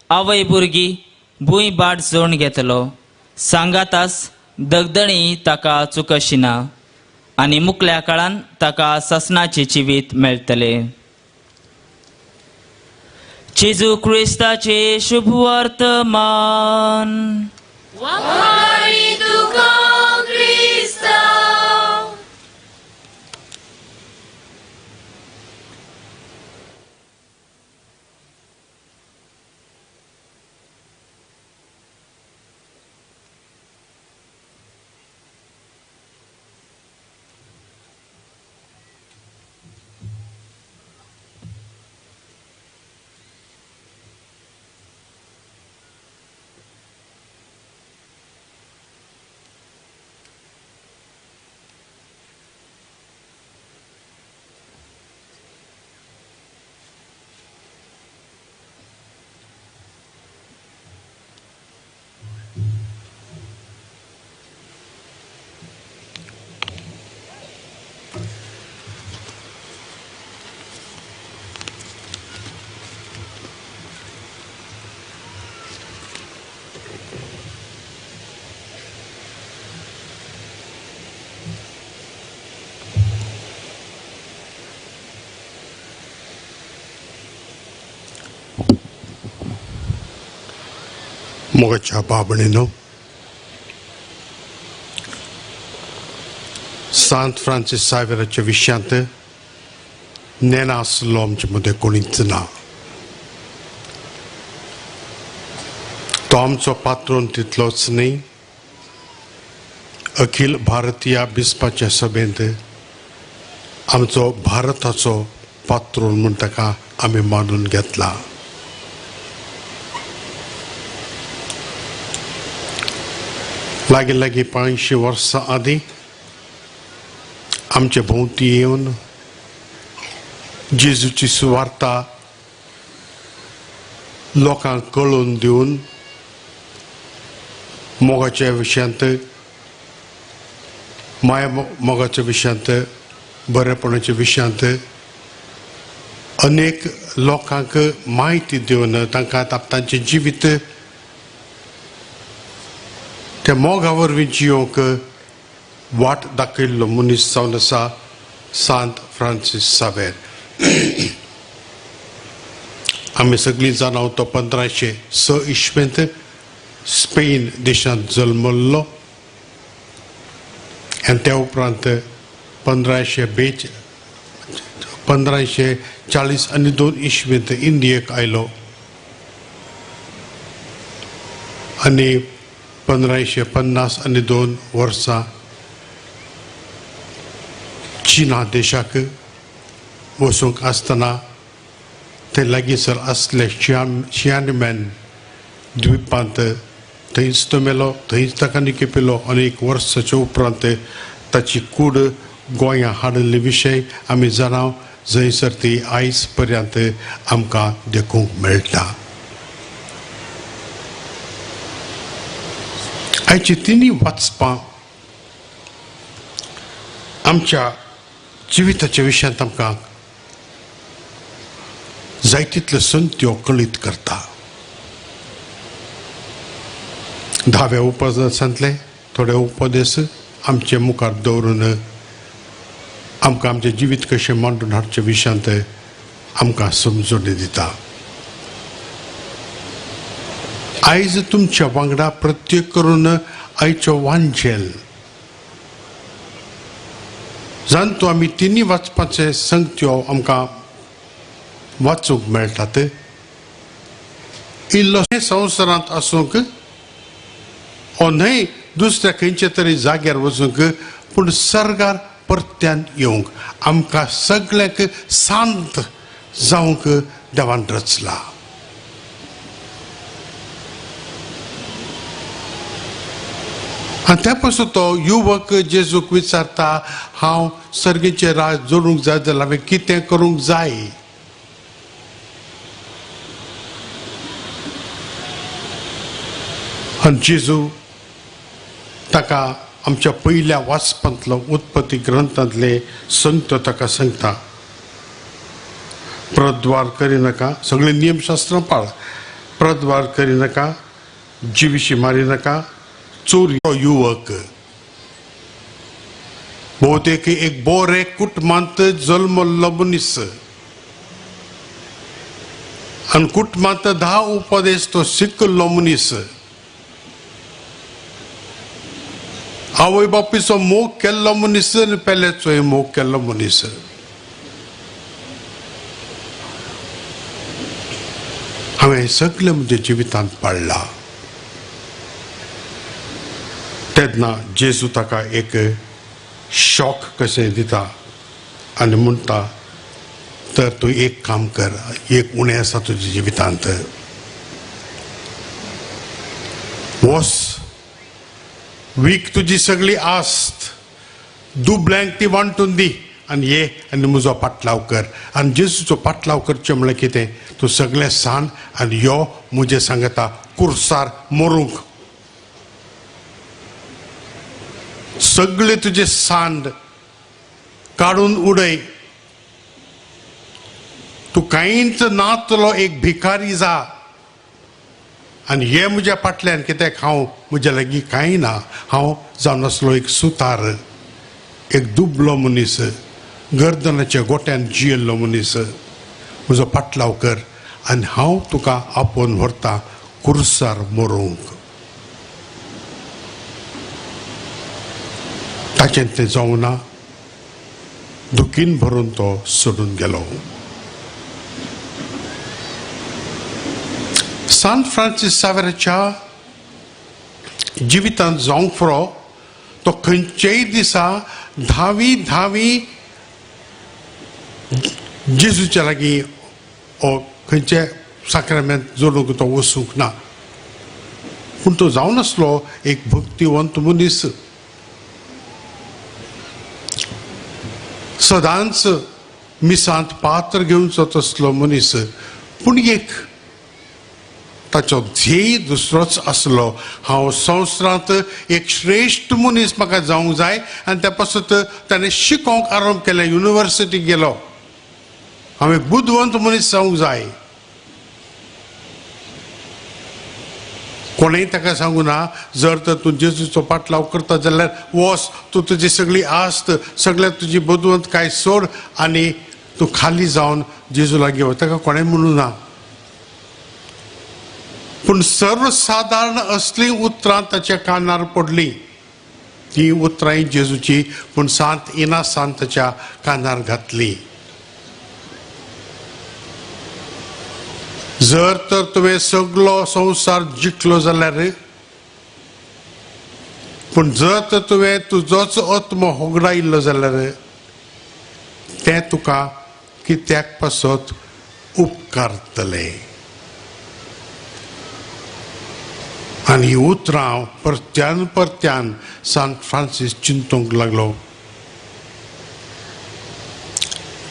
आवय भुरगीं, भूंय बाट जोडून घेतलो. सांगातास दगदणी ताका चुकशिना आनी मुकल्या काळान ताका सासणाचें जिवीत मेळटलें. जेजू क्रिस्ताचें शुभ वर्तमान. मोगाच्या बाबणीनो, सांत फ्रांसीस सावेराच्या विशयांत नेणा आसलो आमचे मदें कोणीच ना. तो आमचो पात्रोन तितलोच न्ही अखिल भारतीय बिस्पाच्या सभेंत आमचो भारताचो पात्रोन म्हूण ताका आमी मानून घेतला. लागीं लागीं 500 वर्सां आदीं आमचे भोंवती येवन जेजूची सुवार्ता लोकांक कळोवन दिवन मोगाच्या विशयांत, माया मोगाच्या विशयांत, बरेपणाच्या विशयांत अनेक लोकांक म्हायती दिवन तांकां तांचें जिवीत त्या मोगा वरवीं जियोंक वाट दाखयल्लो मनीस जावन आसा सांत फ्रांसीस सावेर. आमी सगळीं जाणां तो 1506 इस्वेंत स्पेन देशांत जल्मल्लो आनी त्या उपरांत 1542 इस्वेंत इंडियेक आयलो आनी 1552 वर्सां चीना देशाक वचूंक आसतना ते लागींसर आसले शियानमॅन द्विपांत थंयच तो मेलो, थंयच ताका निकेपिलो आनी एक वर्साच्या उपरांत ताची कूड गोंया हाडिल्ले विशय आमी जाणां, जंयसर ती आयज पर्यंत आमकां देखूंक मेळटा. आयची तिनूय वाचपां आमच्या जिविताच्या विशयांत आमकां जाय तितल्यो संत्यो कळीत करता. 10व्या उपदेसांतले थोडे उपदेश आमचे मुखार दवरून आमकां आमचें जिवीत कशें मांडून हाडचे विशयांत आमकां समजणी दिता. आयज तुमच्या वांगडा प्रत्येक करून आयचो वांजेल जाणतो आमी तिनूय वाचपाचे संगत्यो आमकां वाचूंक मेळटात. इल्लो संवसारांत आसूंक ओ न्हय दुसऱ्या खंयच्या तरी जाग्यार वचूंक, पूण सर्गार परत्यान येवंक आमकां सगळ्यांक शांत जावंक देवान रचला. आनी त्या पासून तो युवक जेजूक विचारता, हांव सर्गीचें राज जोडूंक जाय जाल्यार हांवें कितें करूंक जाय? आनी जेजू ताका आमच्या पयल्या वाचपांतलो उत्पत्ती ग्रंथांतले संत ताका सांगता, प्रद्वार करिनाका, सगळे नियमशास्त्रां पाळ, प्रद्वार करिनाका, जिविशी मारिनाका, चोरी. युवक बहुतेक एक बोरे कुटुंबांत जल्मल्लो मनीस आनी कुटुंबांत 10 उपदेश तो शिकल्लो मनीस, आवय बापूयचो मोग केल्लो मनीस आनी पेल्याचोय मोग केल्लो मनीस. हांवें सगळें म्हज्या जिवितांत पाळ्ळां. तेन्ना जेजू ताका एक शॉक कशें दिता आनी म्हणटा, तर तूं एक काम कर, एक उणें आसा तुज्या जिवितांत, वस वीक तुजी सगळी आस्त दुबल्यांक ती वांटून दी आनी ये आनी म्हजो पाटलाव कर. आनी जेजूचो पाटलाव करचें म्हणल्यार कितें? तूं सगळें सांड आनी यो म्हजें सांगता कुर्सार मरूंक. सगळे तुजे सांड काडून उडय, तूं कांयच नातलो एक भिकारी जा आनी हे म्हज्या फाटल्यान, कित्याक हांव म्हज्या लागीं कांय ना, हांव जावन आसलो एक सुतार, एक दुबलो मनीस, गर्दनाच्या गोट्यान जियेल्लो मनीस, म्हजो पाटलाव कर आनी हांव तुका आपोवन व्हरता कुर्सार मरूंक. ताचें तें जावना, दुखीन भरून तो सोडून गेलो. सांत फ्रांसीस सावेराच्या जिवितांत जावंक फुरो तो खंयचेय दिसा धावी धावी जेजूच्या लागीं ओ खंयचे साक्रामेंत जोडूंक तो वचूंक ना. पूण तो जावन आसलो एक भक्तिवंत मनीस. सदांच मिसांत पात्र घेवचो तसलो मनीस. पूण एक ताचो ध्येय दुसरोच आसलो, हांव संवसारांत एक श्रेश्ठ मनीस म्हाका जावंक जाय. आनी त्या पासत ताणें शिकोवंक आरंभ केलें, युनिवर्सिटीक गेलो, हांव एक बुदवंत मनीस जावंक जाय. कोणेंय ताका सांगू ना, जर तर तूं जेजूचो पाटलाव करता जाल्यार वच, तूं तुजी सगळी आस्त, सगळ्या तुजी बुदवंतकाय सोड आनी तूं खाली जावन जेजू लागीं वच. ताका कोणें म्हणूं ना. पूण सर्वसादारण असलीं उतरां ताच्या कानार पडलीं. ती उतरां जेजूची पूण सांत इनासान ताच्या कानार घातली. जर तर तुवें सगलो संवसार जिखलो जाल्यार, पूण जर तर तुवें तुजोच आत्मो होगडायिल्लो जाल्यार तें तुका कित्याक पासत उपकारतलें. आनी ही उतरां परत्यान परत्यान सांत फ्रांसीस चिंतूंक लागलो.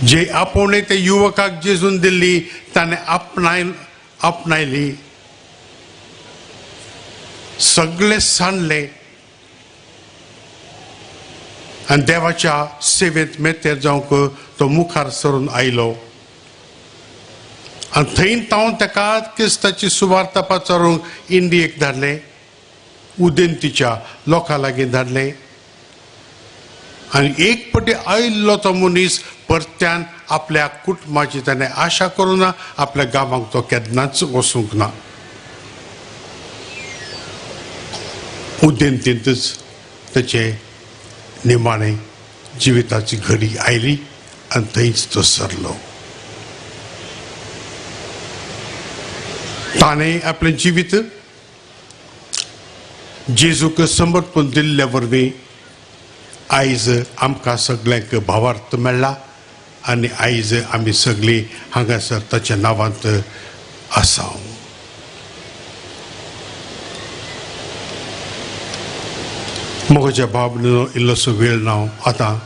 जे आपोवणे ते युवकाक जेजून दिल्ली ताणें आपणायली, सगळे सांडले आनी देवाच्या सेवेंत मेतेर जावंक तो मुखार सरून आयलो. आनी थंय तावन ताका क्रिस्ताची सुवार्ता पाचारूंक इंडियेक धाडलें, उदेंतीच्या लोकां लागीं धाडलें. आनी एक पटी आयिल्लो तो मनीस परत्यान आपल्या कुटुंबाची ताणें आशा करूं ना, आपल्या गांवांक तो केन्नाच वचूंक ना. उदेंतींतच ताचें निमाणें जिविताची घडी आयली आनी थंयच तो सरलो. ताणें आपलें जिवीत जेजूक समर्पण दिल्ल्या वरवीं आयज आमकां सगळ्यांक भावार्थ मेळ्ळा आनी आयज आमी सगळीं हांगासर ताच्या नांवांत आसा. म्हज्या बाबलो इल्लोसो वेळ ना आतां.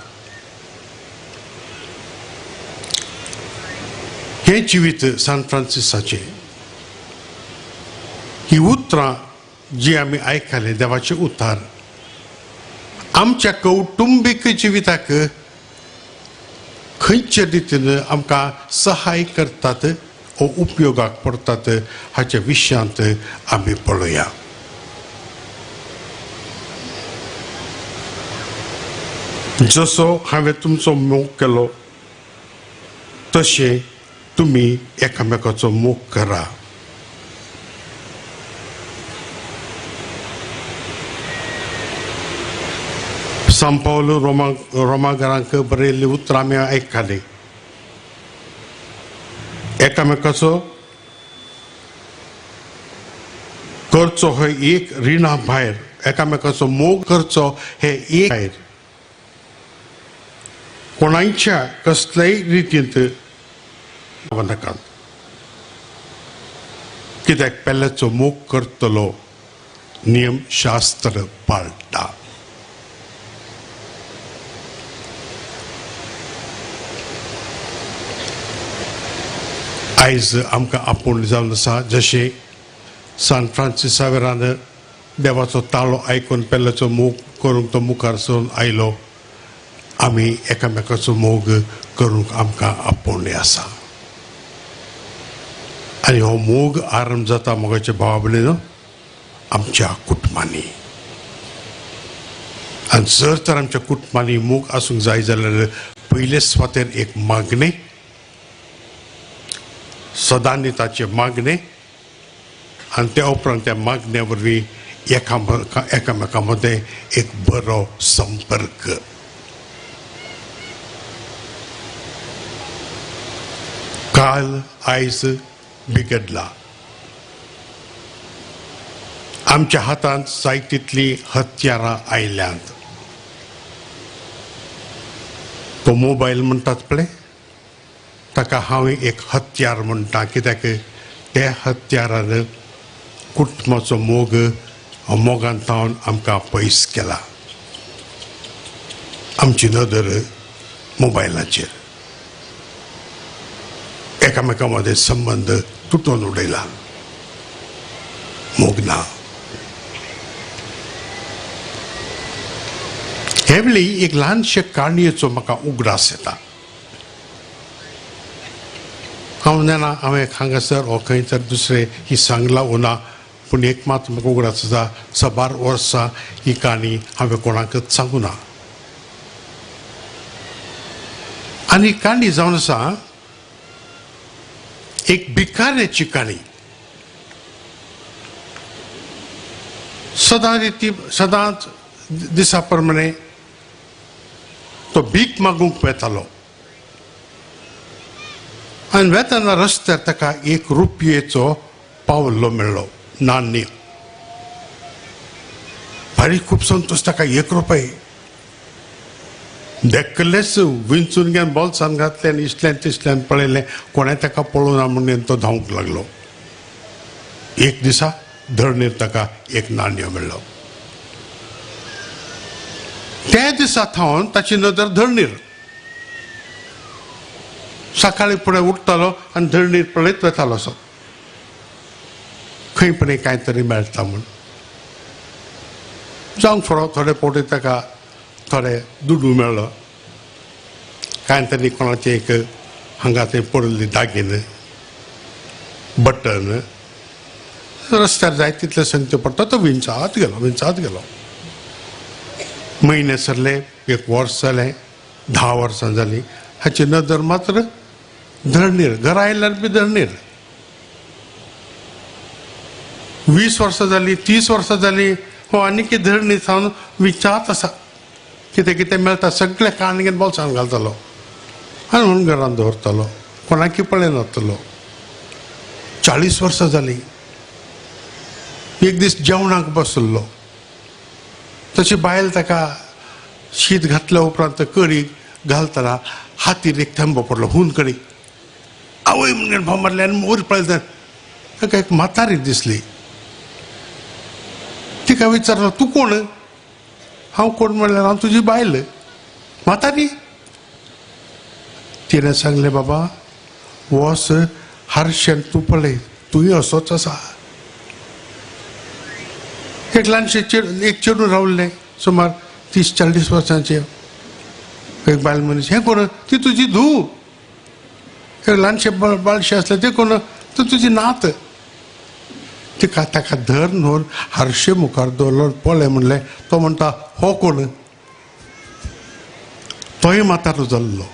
हें जिवीत सांत फ्रांसिसाचें, ही उतरां जी आमी आयकली देवाचें उतार आमच्या कौटुंबीक जिविताक खंयचे रितीन आमकां सहाय करतात ओ उपयोगाक पडटात हाच्या विशयांत आमी पळोवया. जसो हांवें तुमचो मोग केलो तशें तुमी एकामेकाचो मोग करा. सांत पावल रोमाघरांक बरयल्ली उतरां आमी आयकली, एकामेकाचो करचो हो एक रिणा भायर, एकामेकाचो मोग करचो हे एक भायर, कोणायच्या कसलेय रितींत नाकात, कित्याक पेल्याचो मोग करतलो नियम शास्त्र पाळटा. आयज आमकां आपूण जावन आसा जशें सांत फ्रांसीस सावेरान देवाचो ताळो आयकून पेल्याचो मोग करूंक तो मुखार सरून आयलो, आमी एकामेकाचो मोग करूंक आमकां आपोवणें आसा. आनी हो मोग आरंभ जाता मोगाच्या भावा भयणीनो आमच्या कुटुंबांनी. आनी जर तर आमच्या कुटुंबांनी मोग आसूंक जाय जाल्यार पयले सुवातेर एक मागणें, सदांनी ताचें मागणें, आनी त्या उपरांत त्या मागण्या वरवीं एकामेकां मदें एक बरो संपर्क. काल आयज बिगडला, आमच्या हातांत जाय तितलीं हत्यारां आयल्यांत. तो मोबायल म्हणटात पळय, ताका हांव एक हत्यार म्हणटा, कित्याक त्या हत्यारान कुटुंबाचो मोग मोगान तावन आमकां पयस केला. आमची नदर मोबायलाचेर, एकामेका मदें संबंद तुटोवन उडयला, मोग ना. हे वेळी एक ल्हानशे काणयेचो म्हाका उगडास येता. हांव जाणा हांवें हांगासर हो खंय तर दुसरें ही सांगला वो ना, पूण एक मात म्हाका उगडास आसा, साबार वर्सां ही काणी हांवें कोणाकच सांगूं ना. आनी काणी जावन आसा एक भिकाऱ्याची काणी. सदां रिती सदांच दिसा प्रमाणे तो भीक मागूंक वेतालो आनी वेतना रस्त्यार ताका 1 रुपयेचो पावलो मेळ्ळो, नाण्य. भारी खूब संतोश ताका, 1 रुपये देखलेच विंचून घेवन बोल्सान घातलें आनी इसल्यान तिसल्यान पळयलें, कोणें ताका पळोवना म्हणून तो धांवंक लागलो. एक दिसा धरणीर ताका 1 नाण्य मेळ्ळो. त्या दिसा थावन ताची नदर धरणीर. सकाळी फुडें उठतालो आनी धरणीर पळयत वतालो असो, खंय पण कांय तरी मेळटा म्हूण. जावंक फुडो थोडे फावटी ताका थोडे दुडू मेळ्ळो, कांय तरी कोणाचें एक हांगा थंय पडिल्ली दागिने, बटन, रस्त्यार जाय तितले संगते पडटा, तो विंचात गेलो, विंचात गेलो. म्हयने सरले, 1 वर्स जालें, 10 वर्सां जालीं, हाची नदर मात्र धरणीर. घरा आयल्यार बी धरणीर. 20 वर्सां जालीं, 30 वर्सां जालीं, हो आनीक धरणी सावन विचारत आसा, कितें कितें मेळटा सगळें काण घेवन बोल्सान घालतालो आनी म्हणून घरान दवरतालो, कोणाकी पळयनासलो. 40 वर्सां जालीं. एक दीस जेवणाक बसलो, तशी बायल ताका शीत घातल्या उपरांत कडी घालतना हातीर एक थेंबो पडलो, हून कडी. आवय म्हणून भाव मारले आनी वयर पळयता ताका एक म्हातारी दिसली. तिका विचारलो, तूं कोण? हांव कोण म्हणल्यार हांव तुजी बायल. म्हातारी. तिणें सांगलें, बाबा वच हारशान तूं पळय, तूंय असोच आसा. एक ल्हानशें एक चेडूं रावल्लें, सुमार 30-40 वर्सांचें. एक बायल मनीस, हें कोण? ती तुजी धूव. एक ल्हानशें बाळशें आसलें, तें कोण? ती तुजी नात. तिका ताका धर न्हय हारशे मुखार दवरलो, पळय म्हणलें. तो म्हणटा, हो कोण? तोय म्हातारो जाल्लो,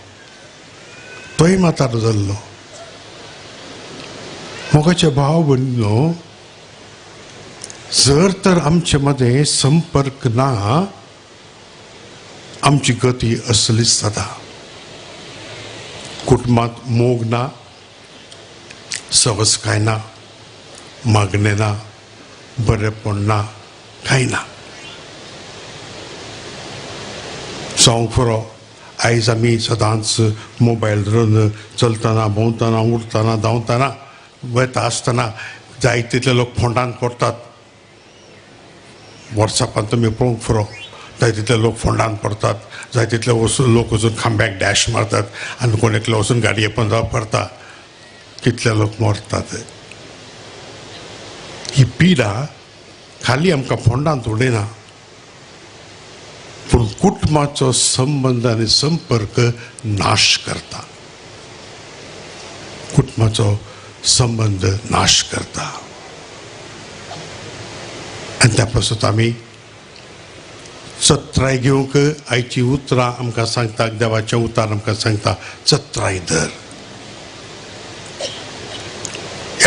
तोय म्हातारो जाल्लो. मोगाचे भाव भयणीनो, जर तर आमचे मदें संपर्क ना, आमची गती असलीच जाता. कुटुंबांत मोग ना, सवसकाय ना, मागणें ना, बरेपण ना, कांय ना. जावंक पुरो आयज आमी सदांच मोबायल धरून चलतना, भोंवतना, उठतना, धांवतना, वता आसतना जाय तितले लोक फोंडान पडटात. वॉट्सॅपान तुमी पळोवंक पुरो, जाय तितले लोक फोंडान पडटात, जाय तितले वचून लोक वचून खांब्याक डॅश मारतात आनी कोण एकलो वचून गाडये पंदा पडटा, कितले लोक मरतात. ही पिडा खाली आमकां फोंडांत उडयना, पूण कुटुंबाचो संबंद आनी संपर्क नाश करता, कुटुंबाचो संबंद नाश करता. आनी त्या पासून आमी चत्राय घेवंक आयची उतरां आमकां सांगता, देवाचें उतार आमकां सांगता, चत्राय धर,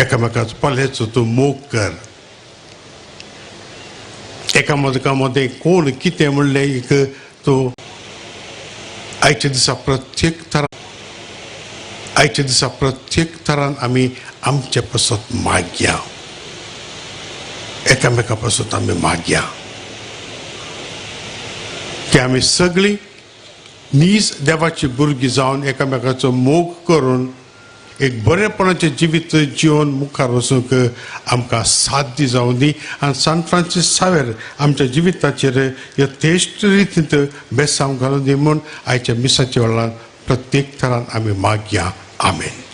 एकामेकाचो पळयचो तूं मोग कर. एकामेका मदें कोण कितें म्हणलें एक तूं आयच्या दिसा प्रत्येक थरान, आयच्या दिसा प्रत्येक थरान आमी आमचे पासत मागया, एकामेका पासत आमी मागया की आमी सगळीं नीज देवाची भुरगीं जावन एकामेकाचो मोग करून एक बरेपणाचें जिवीत जिवन मुखार वचूंक आमकां साध्य जावं दी आनी सान फ्रांसीस सावेर आमच्या जिविताचेर यथेश्ट रितींत बेसांव घालून दी म्हूण आयच्या मिसाच्या वेळार प्रत्येक थरान आमी मागया. आमेन.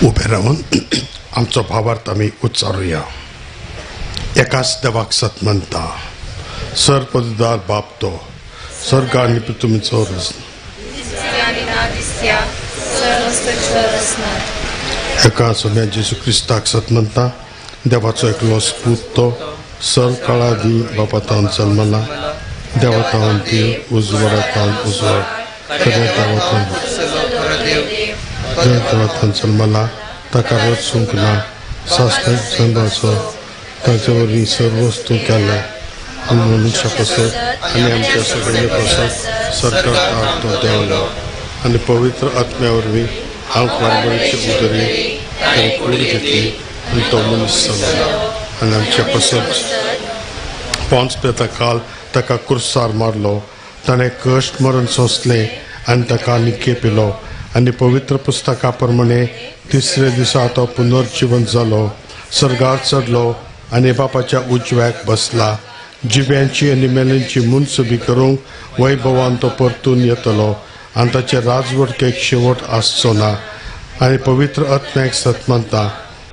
उबे रावन आमचो भावार्थ आमी उच्चारुया. एकाच देवाक सत मानता, सर्पदार बाप तो सर्ग आनी पृथ्वीचो रचना. एका सोम्या जेजू क्रिस्ताक सत मानता, देवाचो एकलो पूत तो सर काळादी बापा तावन जल्मला, देवा तावन देव, उजवाडा तावन उजवाड, खऱ्या देवा तावन देवा जल्मला, ताका रचूंक ना, सासणाक जल्माचो, ताचे वरवीं सर्व वस्तू केल्या आनी मनुष्या पासत आनी आमच्या सगळे पासत सरकार तो देंवलो आनी पवित्र आत्म्या वरवीं हांव कारभाराचे उदरी ताणें कूड घेतली आनी तो मनीस जालो आनी आमच्या पासत पोंच पेता काल ताका कुर्सार मारलो, ताणें कश्ट मरण सोंसलें आनी ताका निके पिलो आनी पवित्र पुस्तका प्रमाणे तिसरे दिसा तो पुनर्जीवन जालो, सर्गार चडलो आनी बापाच्या उजव्याक बसला. जिव्यांची आनी मेल्यांची मुनसुबी करूंक वैभवान तो परतून येतलो आनी ताचे राजवटकेक शेवट आसचो ना. आनी पवित्र आत्म्याक सत मानता,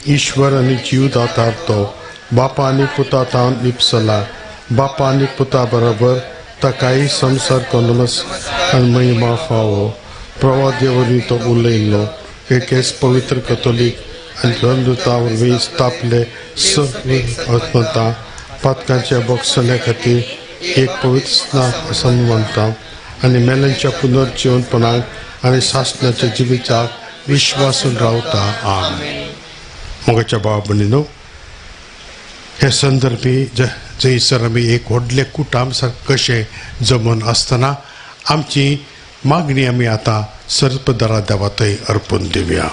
ईश्वर आनी जीव दातार तो बापा आनी पुता तावन लिपसला, बापा आनी पुता बरोबर ताकाय संवसार नमस आनी महिमा फावो. प्रवाद्य वरवीं तो उलयल्लो, एकेच पवित्र कथोलीक आनी धर्मदूता वरवीं स्थापले सगळी आत्मता पातकांच्या बोगसण्या खातीर एक पवित्र स्नान असो मानता आनी मेल्यांच्या पुनर्जीवनपणाक आनी सासणाच्या जिविताक विश्वासून रावता. आमेन. मोगाच्या भावा भयणीनो, हे संदर्भी जंयसर आमी एक व्हडलें कुटाम कशें जमून आसतना आमची मागणी आमी आतां सर्पदरा देवा थंय अर्पून दिवया.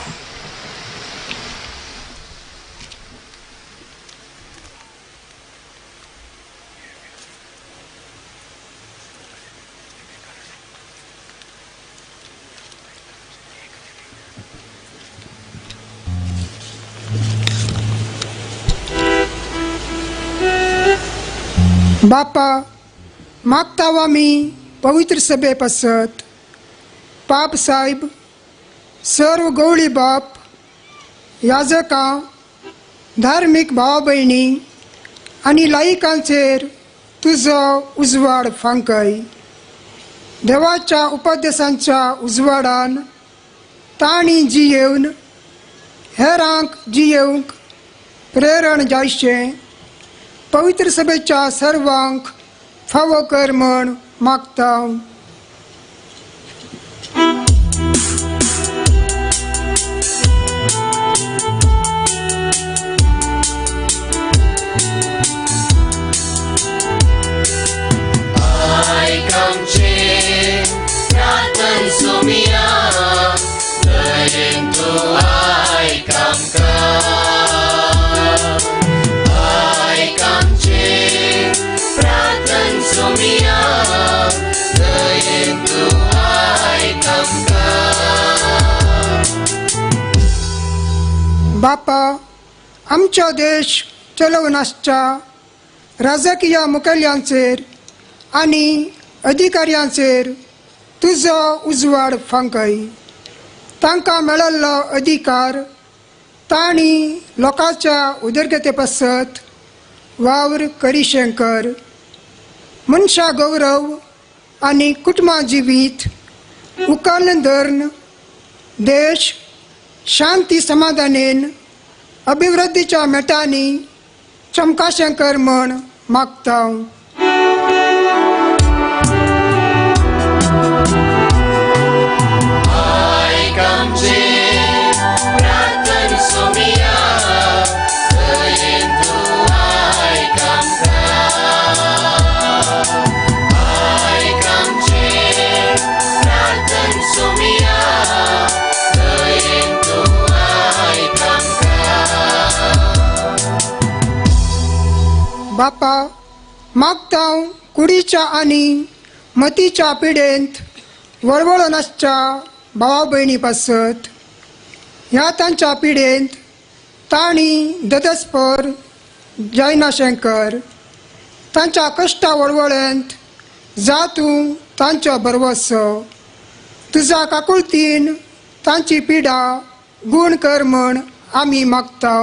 बापा मागता आमी पवित्र सभे पासत पाप साहेब, सर्व गवळी बाप, याजकां, धार्मीक भाव भयणी आनी लायिकांचेर तुजो उजवाड फांकय. देवाच्या उपदेशांच्या उजवाडान तांणी जियेवन हेरांक जियेवंक प्रेरण जायचें पवित्र सभेच्या सर्वांक फावो कर म्हण मागता. Sumia, बापा, आमचो देश चलोवन आसच्या राजकीय मुखेल्यांचेर आनी अधिकाऱ्यांचेर तुजो उजवाड फांकय. तांकां मेळिल्लो अधिकार तांणी लोकांच्या उदरगते पासत वावर करिशें कर. मनशा गौरव आनी कुटुंबा जिवीत उकल धरून देश शांती समाधानेन अभिवृद्धीच्या मेटांनी चमकाशें कर म्हण मागता. बापा, मागता कुडीच्या आनी मतीच्या पिडेंत वळवळून आसच्या भावा भयणी पासत. ह्या तांच्या पिडेंत तांणी ददस्पर जायनाशें कर. तांच्या कश्टा वळवळेंत जा तूं तांचो भरवसो. तुजा काकुळतीन तांची पिडा गूण कर म्हण आमी मागता.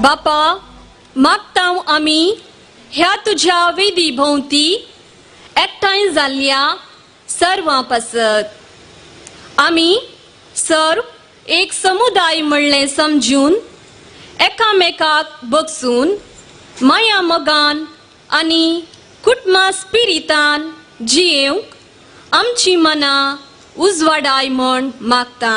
बापा, मागता आमी ह्या तुज्या वेदी भोंवती एकठांय जाल्ल्या सर्वां पासत. आमी सर्व एक समुदाय म्हणलें समजून एकामेकाक बगसून माया मोगान आनी कुटुंबा स्पिरितान जियेवंक आमची मनां उजवाडाय म्हण मागता.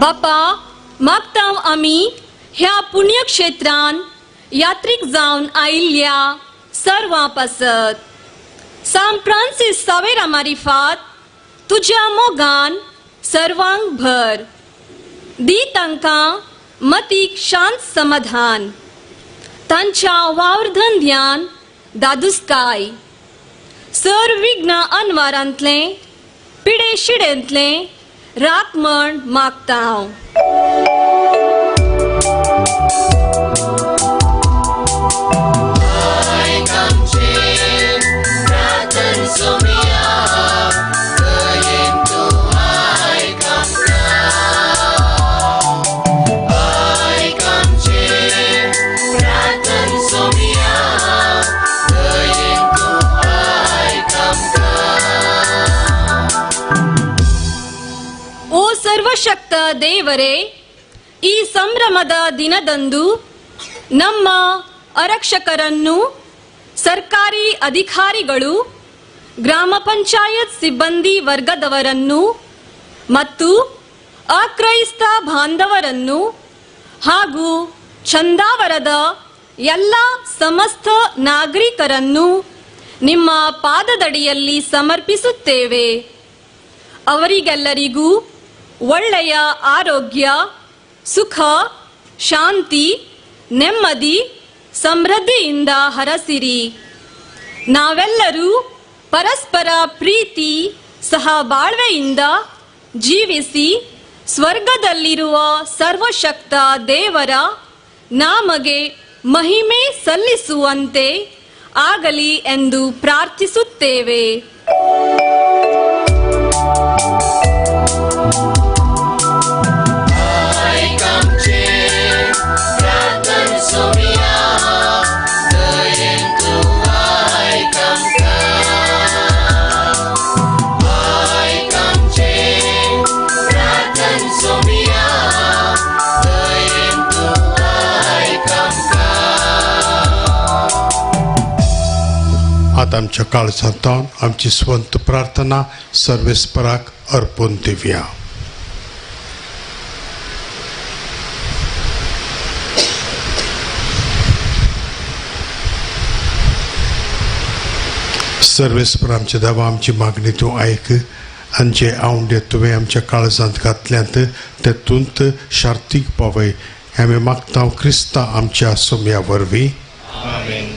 बापा, मागता आमी ह्या पुण्यक्षेत्रान यात्रीक जावन आयिल्ल्या सर्वां पासत. सांत फ्रांसीस सावेरा मारिफात तुज्या मोगान सर्वांक भर दी. तांकां मतीक शांत समाधान, तांच्या वावर धंद्यान दादुस्काय, सर विघ्न अनवारांतलें पिडे शिडेंतलें राख म्हण मागता. ಸರ್ವಶಕ್ತ ದೇವರೇ, ಈ ಸಂಭ್ರಮದ ದಿನದಂದು ನಮ್ಮ ಆರಕ್ಷಕರನ್ನು, ಸರ್ಕಾರಿ ಅಧಿಕಾರಿಗಳು, ಗ್ರಾಮ ಪಂಚಾಯತ್ ಸಿಬ್ಬಂದಿ ವರ್ಗದವರನ್ನು ಮತ್ತು ಅಕ್ರೈಸ್ತ ಬಾಂಧವರನ್ನು ಹಾಗೂ ಚಂದಾವರದ ಎಲ್ಲ ಸಮಸ್ತ ನಾಗರಿಕರನ್ನು ನಿಮ್ಮ ಪಾದದಡಿಯಲ್ಲಿ ಸಮರ್ಪಿಸುತ್ತೇವೆ. ಅವರಿಗೆಲ್ಲರಿಗೂ ಒಳ್ಳೆಯ ಆರೋಗ್ಯ, ಸುಖ, ಶಾಂತಿ, ನೆಮ್ಮದಿ, ಸಮೃದ್ಧಿಯಿಂದ ಹರಸಿರಿ. ನಾವೆಲ್ಲರೂ ಪರಸ್ಪರ ಪ್ರೀತಿ ಸಹಬಾಳ್ವೆಯಿಂದ ಜೀವಿಸಿ ಸ್ವರ್ಗದಲ್ಲಿರುವ ಸರ್ವಶಕ್ತ ದೇವರ ನಾಮಗೆ ಮಹಿಮೆ ಸಲ್ಲಿಸುವಂತೆ ಆಗಲಿ ಎಂದು ಪ್ರಾರ್ಥಿಸುತ್ತೇವೆ. Somiya, आतां आमच्या काळजांत आमची स्वंत प्रार्थना सर्वेस्पराक अर्पून दिवया. सर्वेस्पर आमच्या देवा, आमची मागणी तूं आयक आनी जे आवंडे तुवें आमच्या काळजांत घातल्यात तेतूंत शार्तीक पावय. आमी मागता क्रिस्ता आमच्या सोम्या वरवीं. आमेन.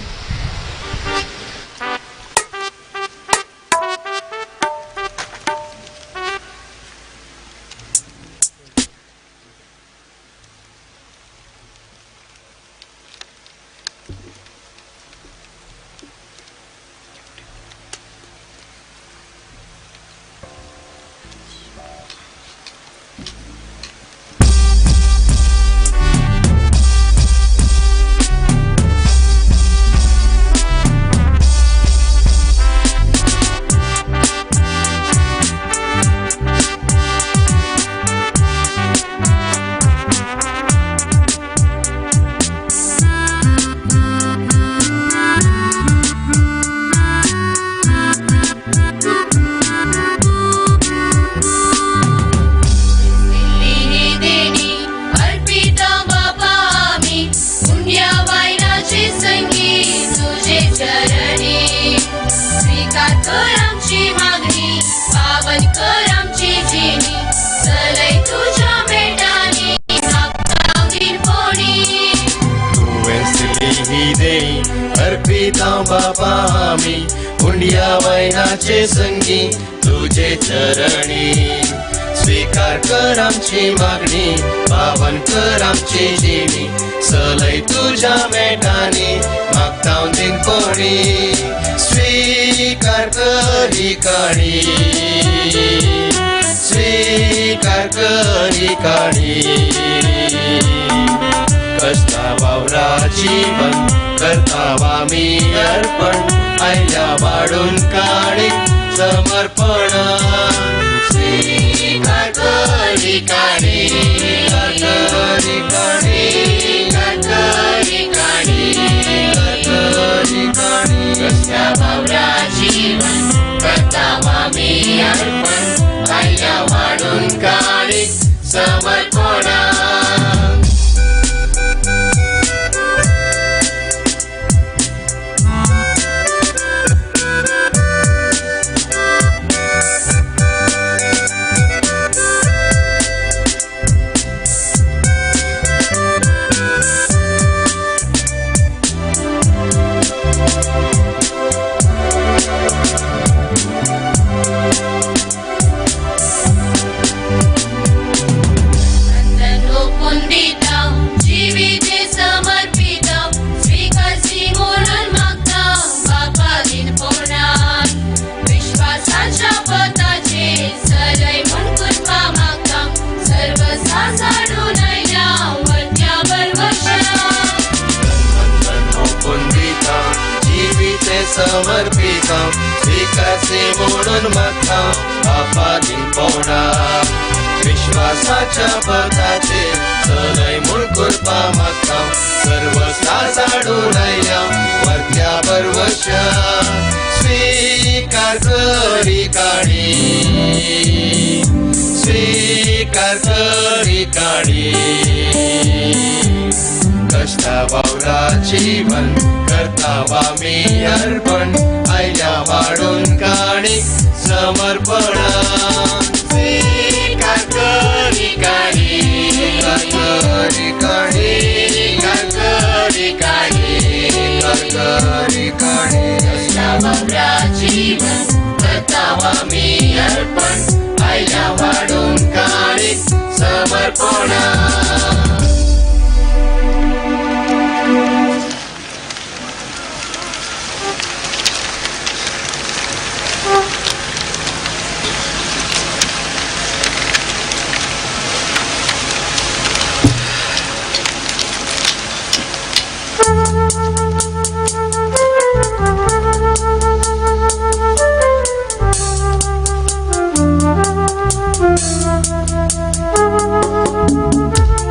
Thank you.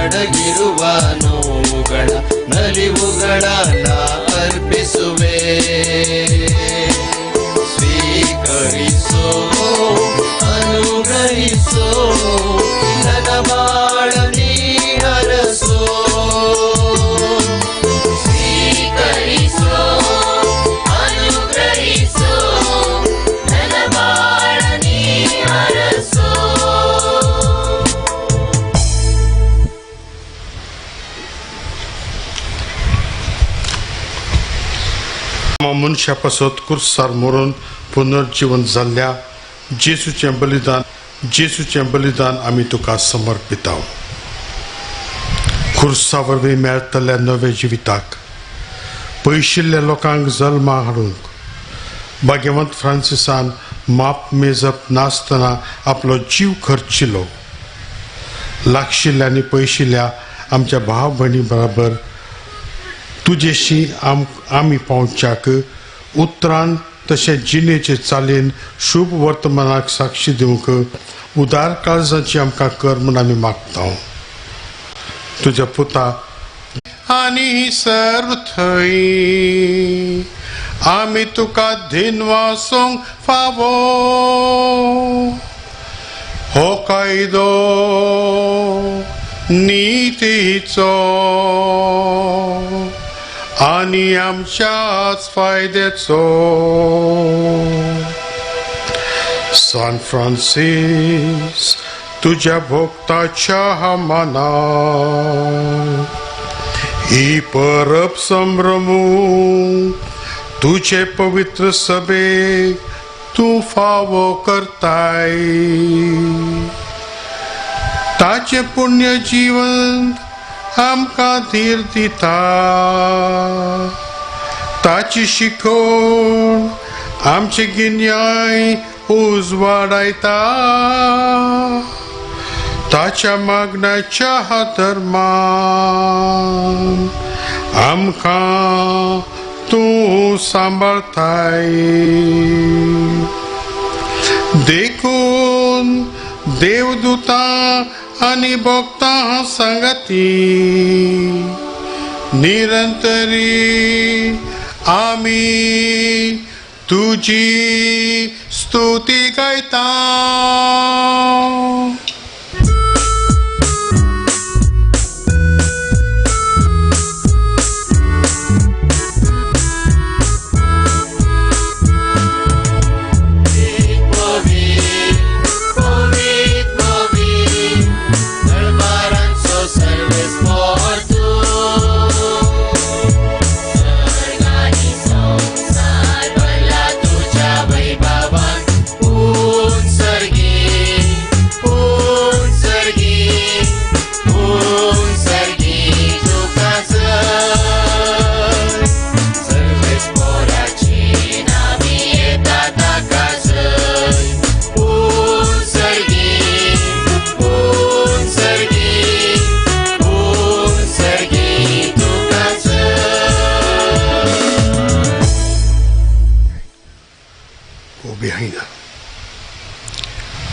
ಅಡಗಿರುವ ನೋವುಗಳ ನಲಿವುಗಳ ನಾ ಅರ್ಪಿಸುವೆ. ಸ್ವೀಕರಿಸೋ ಅನುಗ್ರಹಿಸೋ ನನ್ನ ಬಾಳ ನೀ ಹರಸೋ. ಸ್ವೀಕರಿಸೋ ಅನುಗ್ರಹಿಸೋ ನನ್ನ ಬಾಳ ನೀ ಹರಸೋ. मनशा पासत कुर्सार मरून पुनर्जीवन जाल्ल्या जेसूचें बलिदान, जेसूचें बलिदान आमी तुका समर्पिता. खुर्सा वरवीं मेळटल्या नव्या जिविताक पयशिल्ल्या लोकांक जल्मा हाडूंक भाग्यवंत फ्रांसिसान माप मेजप नासतना आपलो जीव खर्चिलो. लागशिल्ल्या आनी पयशिल्ल्या आमच्या भाव भयणी बराबर तुजेशी आमी पावच्याक उतरान तशें जिणेचे चालीन शुभ वर्तमानाक साक्षी दिवंक उदार काळजाची आमकां कर म्हूण आमी मागता. तुज्या पुता आनी सर्व थंय आमी तुका धिनवासूंक फावो. हो कायदो नितीचो आनी आमच्याच फायद्याचो. सान फ्रांसीस तुज्या भोक्ताच्या मनाक ही परब संभ्रमू तुजे पवित्र सभेक तूं फावो करताय. ताचें पुण्य जीवन आमकां धीर दिता. ताची शिकोवण आमचें गिन्याय उजवाडायता. ताच्या मागण्याच्या धर्मान आमकां तूं सांबाळताय. देखून देवदूतां आनी भक्तां सांगाती निरंतरी आमी तुजी स्तुती गायता.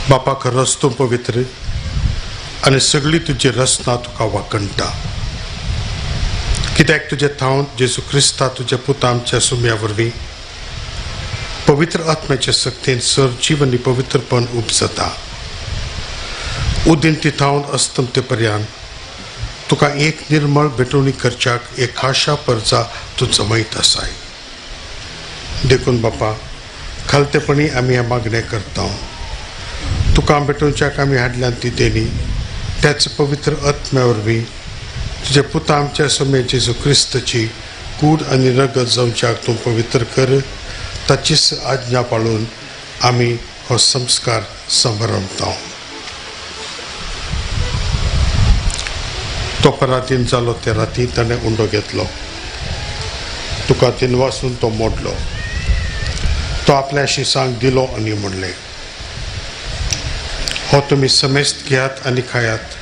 बापा खरंच तूं पवित्र आनी सगळी तुजी रचना तुका वाकणटा. कित्याक तुजे थावन जेजू क्रिस्ता तुज्या पुता आमच्या सुम्या वरवीं पवित्र आत्म्याच्या सक्तीन सर जीवन आनी पवित्रपण उपजता. उदीन थावन अस्तमते पर्यंत तुका एक निर्मळ भेटवणी करच्याक एक खाशा परजा तूं जमयत आसाय. देखून बापा खालतेपणी आमी ह्या मागणें करता. तुका भेटोवच्याक आमी हाडल्यान ती देणी त्याच पवित्र आत्म्या वरवीं तुज्या पुता आमच्या समय जेजू क्रिस्ताची कूड आनी रगत जावच्याक तूं पवित्र कर. ताचीच आज्ञा पाळून आमी हो संस्कार संभ्रमता. तो परातीन जालो त्या राती ताणें उंडो घेतलो. तुका दिनवासून तो मोडलो. तो आपल्या शिसांक दिलो आनी म्हणलें, हो तुमी समेस्त घेयात आनी खायात.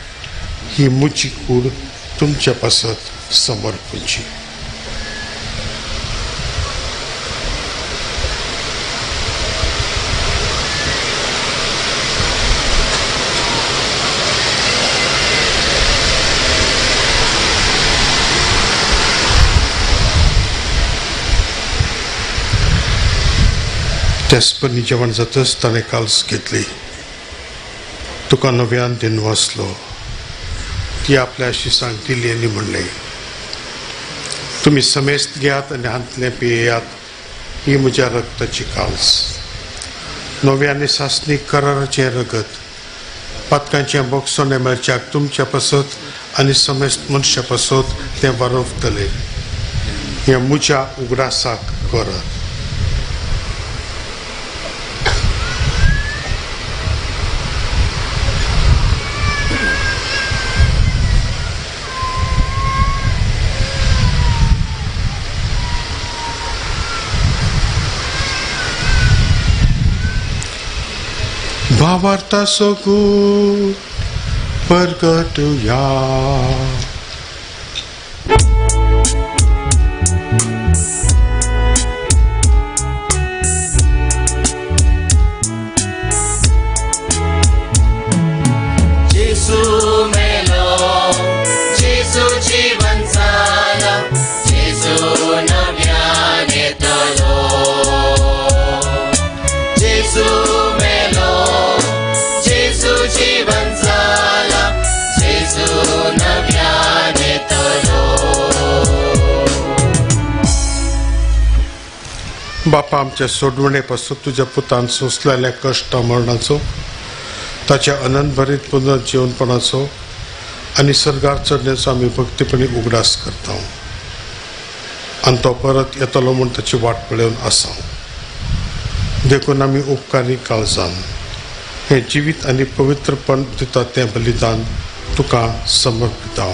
ही म्हजी कूड तुमच्या पासत समर्पणची. त्याच जेवण जातच ताणें काल्स घेतली, तुका नव्यान दिन वाचलो. ती आपल्या शिसांक दिली आनी म्हणलें, तुमी समेस्त घेयात आनी हांतलें पियेयात, ही म्हज्या रक्ताची काल्स, नव्या आनी सासणीक कराराचें रगत, पातकांचें बोगसणें मेळच्याक तुमच्या पासत आनी समेस्त मनशा पासत तें वारवतलें. हें म्हज्या उगडासाक करात. भावार्थाचो गूट परगटुया. जेसू मेलो, जेसू जीवन जाला, जेसू नव्यान येतलो. जेसू मेलो, जेसू जीवन जाला, जेसू नव्यान येतलो. बापा, आमच्या सोडवणे पासून तुज्या पुतान सोंसलेल्या कश्ट मरणाचो, ताच्या अनंतभरीत पुनर्जीवनपणाचो आनी सर्गार चडण्याचो आमी भक्तीपणी उगडास करता आनी तो परत येतलो म्हूण ताची वाट पळोवन आसा. देखून आमी उपकारी काळजान हें जिवीत आनी पवित्रपण दिता तें बलिदान तुका समर्पिता,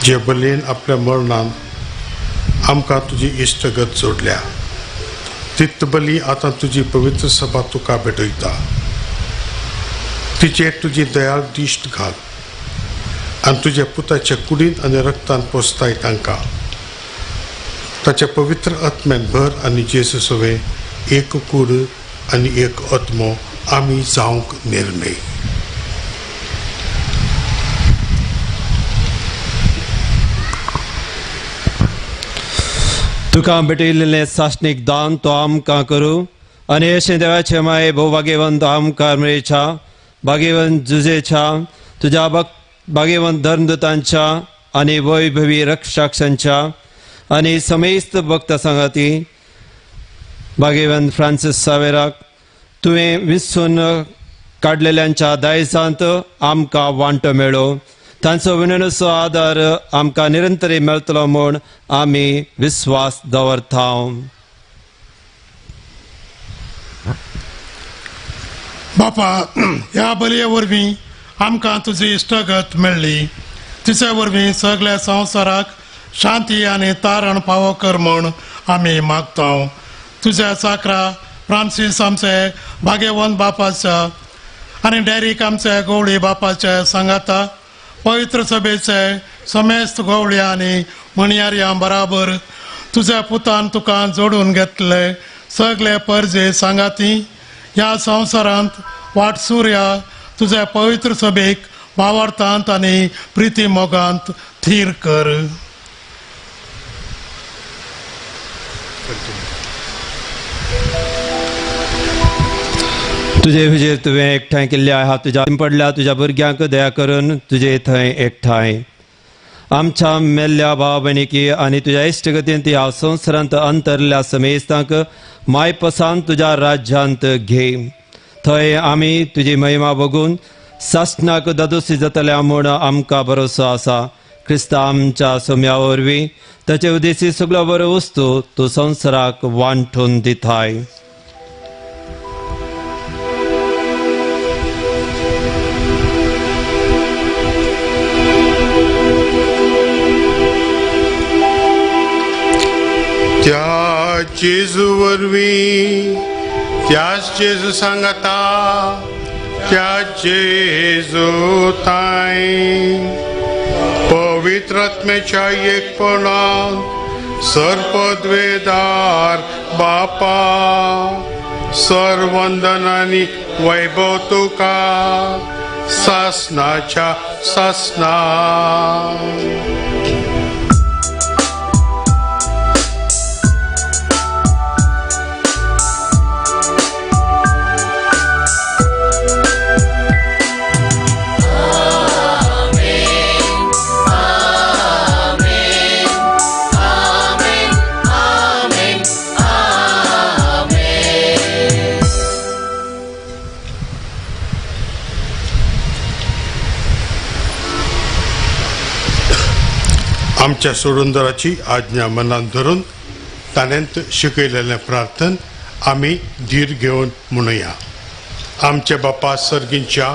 जे बलयेन आपल्या मरणान आमकां तुजी इश्टगत जोडल्या. तित बली आतां तुजी पवित्र सभा तुका भेटयता. तिचेर तुजी दयाळ दिश्ट घाल आनी तुज्या पुताच्या कुडीन आनी रक्तान पोसताय तांकां. ताच्या पवित्र आत्म्यान भर आनी जेजू सवें एक कूड आनी एक आत्मो आमी जावंक निर्णय. तुका भेटयिल्लें सासणीक दान तो आमकां करूं आनी अशें देवाचे माये भोवभाग्यवंत आमकां मेळच्या भाग्यवंत जुजेच्या तुज्या भाग्यवंत धर्मदूतांच्या आनी वैभवी रक्षाक्षांच्या आनी समेस्त भक्त सांगाती भाग्यवंत फ्रांसीस सावेराक तुवें विसून काडलेल्यांच्या दायजांत आमकां वांटो मेळो. तांचो विनवणीचो आदार आमकां निरंतरी मेळटलो म्हूण आमी विस्वास दवरता. बापा, ह्या बलये वरवीं आमकां तुजी इश्टगत मेळ्ळी. तिचे वरवीं सगळ्या संवसाराक शांती आनी तारण फावो कर म्हूण आमी मागता. तुज्या साकरा फ्रांसीस आमचे भाग्यवंत बापाच्या आनी डॅरीक आमचे गवळी बापाचे सांगाता पवित्र सभेचे समेस्त गवळी आनी म्हणयाऱ्यां बराबर तुज्या पुतान तुका जोडून घेतले सगळे परजे सांगाती ह्या संवसारांत वाटसुर्या तुज्या पवित्र सभेक भावार्थांत आनी प्रिती मोगांत थीर कर. तुजे हुजेर तुवें एकठांय केल्ले आहा तुज्या पडल्या तुज्या भुरग्यांक दया करून तुजे थंय एकठांय आमच्या मेल्ल्या भाव भयणीकी आनी तुज्या इश्टगतीन ह्या संवसारांत अंतरल्या समेस्तांक मायपसान तुज्या राज्यांत घे. थंय आमी तुजी महिमा बघून सासणाक दादोसी जातल्या म्हूण आमकां भरोसो आसा. क्रिस्ता आमच्या सोम्या वरवीं ताचे उद्देशी सगळो बरो वस्तू तूं संवसाराक वांटून दिताय. त्या जेजू वरवीं, त्याच जेजू सांगता, त्या जेजू ताय पवित्र आत्म्याच्या एकपणान सर्पद्वेदार बापा सर्वंदनानी वैभव तुका सासनाच्या सासना. आमच्या सोडूनदाराची आज्ञा मनात धरून ताणें शिकयलेलें प्रार्थन आमी धीर घेवन म्हणुया. आमचे बापा सर्गींच्या,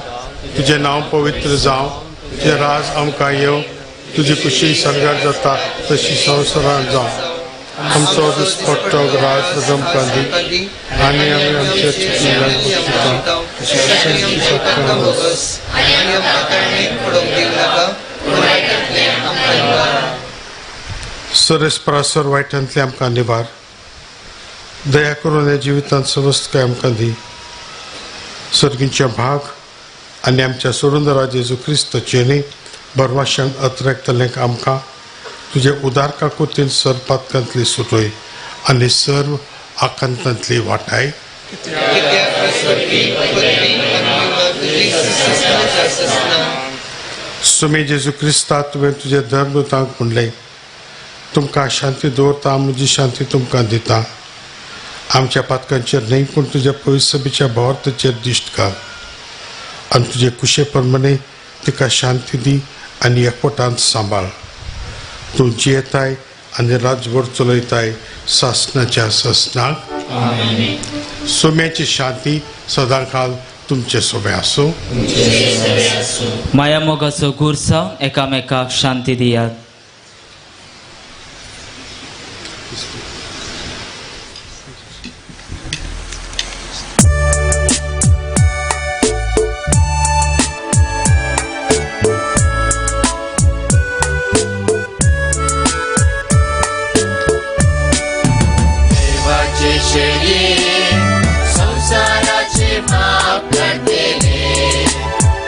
तुजें नांव पवित्र जावं, तुजें राज आमकां येवं, तुजी खुशी सर्गार जाता तशी संवसारांत जावं. आमचो दिसपट्टो राज आमकां दी आनी आमी आमच्या चुकिल्ल्यांक बक्षिता सरेस प्रासर वायटांतले आमकां निवार. दया करून ह्या जिवितांत समस्तकाय आमकां दी. सर्गींच्या भाग आनी आमच्या सोडूनदारा जेजू क्रिस्ताचे न्ही बरवाशान अत्रेकतल्यांक आमकां तुजे उदार काकुतीन सरपातकांतली सुटय आनी सर्व आकांतांतली वाटाय. सुमे जेजू क्रिस्ता, तुवें तुज्या धर्मदूतांक म्हणलें, तुमकां शांती दवरता, म्हजी शांती तुमकां दिता. आमच्या पातकांचेर न्हय पूण तुज्या पवित्र भावार्थाचेर दिश्ट घाल आनी तुजे कुशे प्रमाणे तिका शांती दी आनी एकवटान सांबाळ. तूं जियेताय आनी राजभर चलयताय सासनाच्या सासनाक. सोम्याची शांती सदांकाल तुमचे सोबे आसूं. माया मोगाचो गुरसाव एकामेकाक शांती दियात. संसाराचे पाप काडटले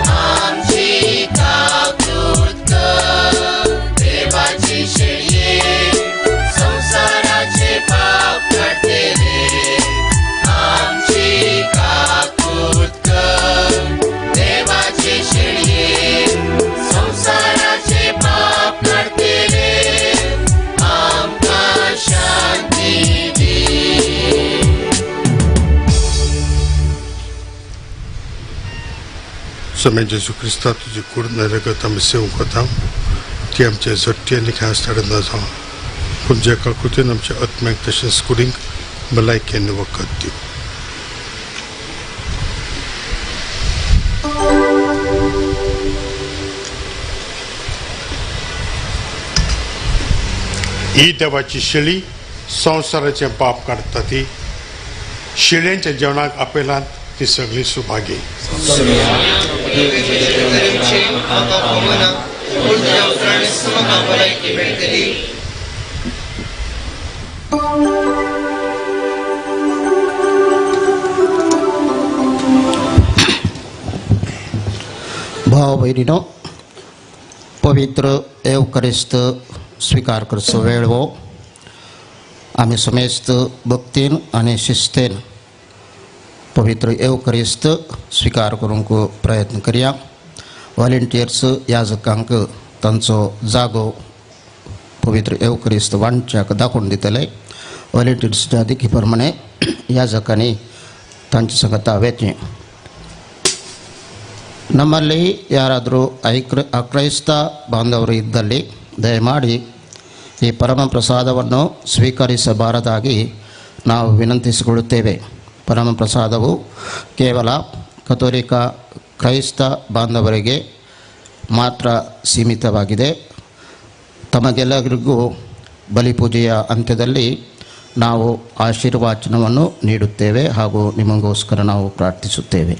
आमची काकूत कर. देवाची शेळये संसाराचे पाप काडटले आमची काकूत कर. देवाची शेळये संसाराचे पाप काडटले आमकां शांती दी. सोम्या जेजू क्रिस्ता, तुजी कूड नरगत आमी सेवंक वता ती आमच्या झट्टी आनी खास ना जावं, पूण ज्या काकुतीन आमच्या आत्म्याक तशेंच कुडींक भलायकी आनी वखद दिवं. ही देवाची शेळी संवसाराचें पाप काडटा. ती शेळ्यांच्या जेवणाक आपयलांत ती सगळी सुभागी. भाव भयणीनो, पवित्र एवकरिस्त स्वीकार करचो वेळ हो. आमी समेस्त भक्तीन आनी शिस्तेन पवित्र एवकरिस्त स्वीकार करूंक प्रयत्न करया. व्हॉलेंटियर्स याजकांक तांचो जागो पवित्र एवकरिस्त वांटच्याक दाखोवन दितले. व्हॉलेंटियर्सच्या देखी प्रमाणे याजकांनी तांचे सांगता वेचें. ನಮ್ಮಲ್ಲಿ ಯಾರಾದರೂ ಅಕ್ರೈಸ್ತ ಬಾಂಧವರು ಇದ್ದಲ್ಲಿ ದಯಮಾಡಿ ಈ ಪರಮ ಪ್ರಸಾದವನ್ನು ಸ್ವೀಕರಿಸಬಾರದಾಗಿ ನಾವು ವಿನಂತಿಸಿಕೊಳ್ಳುತ್ತೇವೆ. ಪರಮ ಪ್ರಸಾದವು ಕೇವಲ ಕಥೋಲಿಕ ಕ್ರೈಸ್ತ ಬಾಂಧವರಿಗೆ ಮಾತ್ರ ಸೀಮಿತವಾಗಿದೆ. ತಮಗೆಲ್ಲರಿಗೂ ಬಲಿಪೂಜೆಯ ಅಂತ್ಯದಲ್ಲಿ ನಾವು ಆಶೀರ್ವಚನವನ್ನು ನೀಡುತ್ತೇವೆ ಹಾಗೂ ನಿಮಗೋಸ್ಕರ ನಾವು ಪ್ರಾರ್ಥಿಸುತ್ತೇವೆ.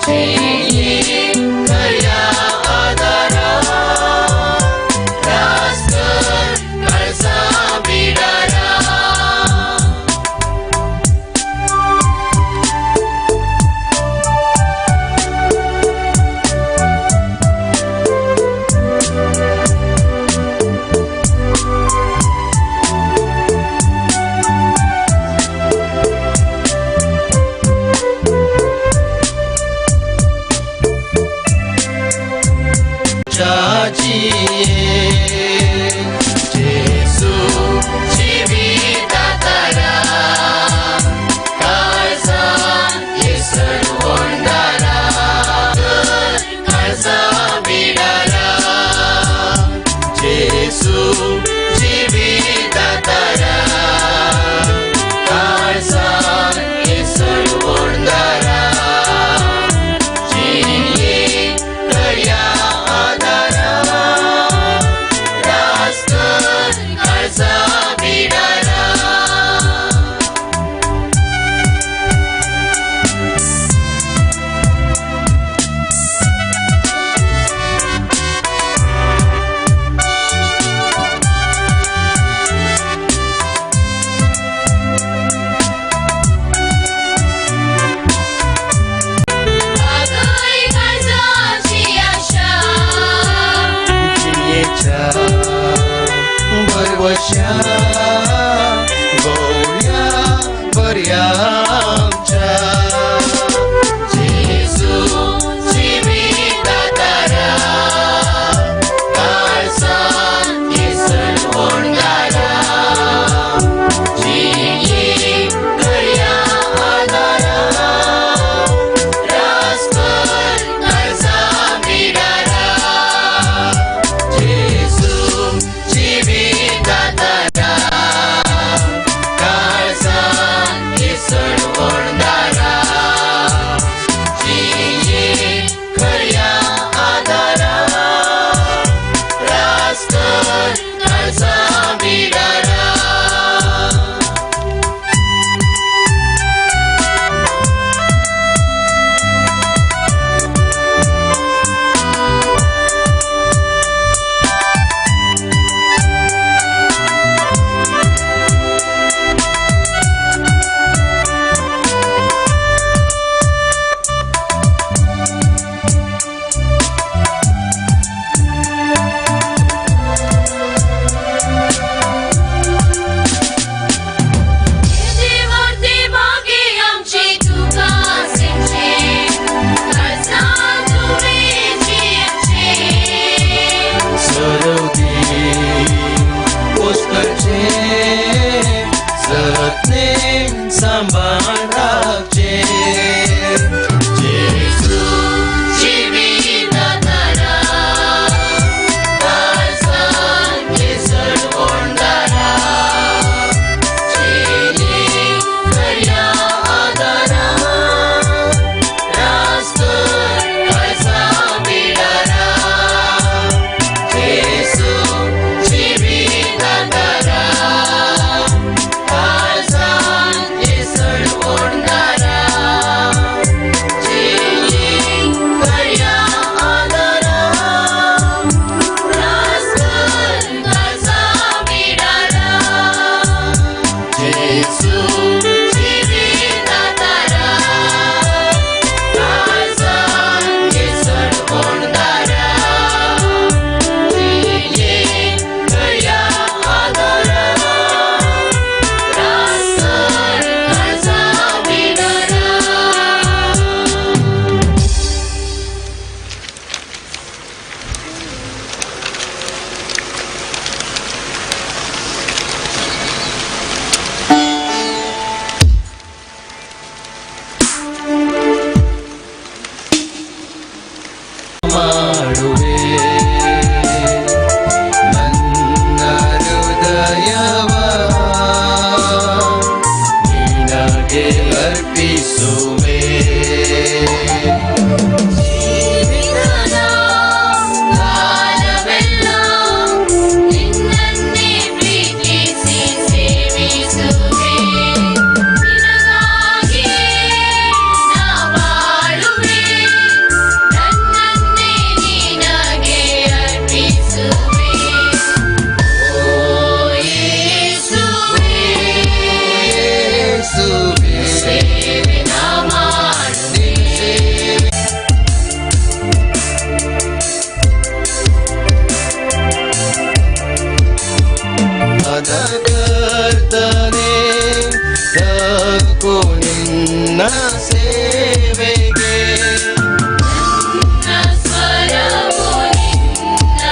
G. जिये जेसू जिविता तारा काळजान येसरवणदारा काळजा बिडारा जेसू जिविता तारा काळजान येसरवणदारा जिये करया आदारा रास्कर काळजा बिडारा. भागय काळजाची आशा जियेच्या भरवशा गोवळ्या बऱ्या आमच्या जेसू जिविता तारा काळजान येसरवणदारा जिये करया आदारा रास्कर काळजा बिडारा जेसू जिविता तारा काळजान येसरवणदारा जिये करया आदारा रास्कर काळजा बिडारा. देवर्ती भागे आमची तुका सिंचे काळजान तुवें जियेचे सरवती पोस्करचे जतनेन सांबाळ राखचे जेसू जिविता तारा काळजान येसरवणदारा जिये करया आदारा रास्कर काळजा बिडारा जेसू जिविता तारा काळजान येसरवणदारा जिये करया आदारा रास्कर काळजा बिडारा जेसू जिविता तारा काळजान येसरवणदारा जिये करया आदारा रास्कर काळजा बिडारा. ಮಾಡುವೆ ನನ್ನ ಹೃದಯವ ನಿನಗೆ ಅರ್ಪಿಸುವೆ ಜೀವಿತದ ಕಾಲವೆಲ್ಲ ನಿನ್ನನ್ನೇ ಪ್ರೀತಿಸಿ ಸೇವಿಸುವೆ ನಿನಗಾಗಿ ನಾ ಬಾಳುವೆ ನನ್ನನ್ನೇ ನಿನಗೆ ಅರ್ಪಿಸುವೆ ಓ ಯೇಸುವೇ ಯೇಸುವೇ ಸೇವೆ ನಾ ಮಾಡುವೆ. ಕರ್ತನೆ ತಕ್ಕು ನಿನ್ನ ಸೇವೆಗೆ ಸ್ವರವು ನಿನ್ನ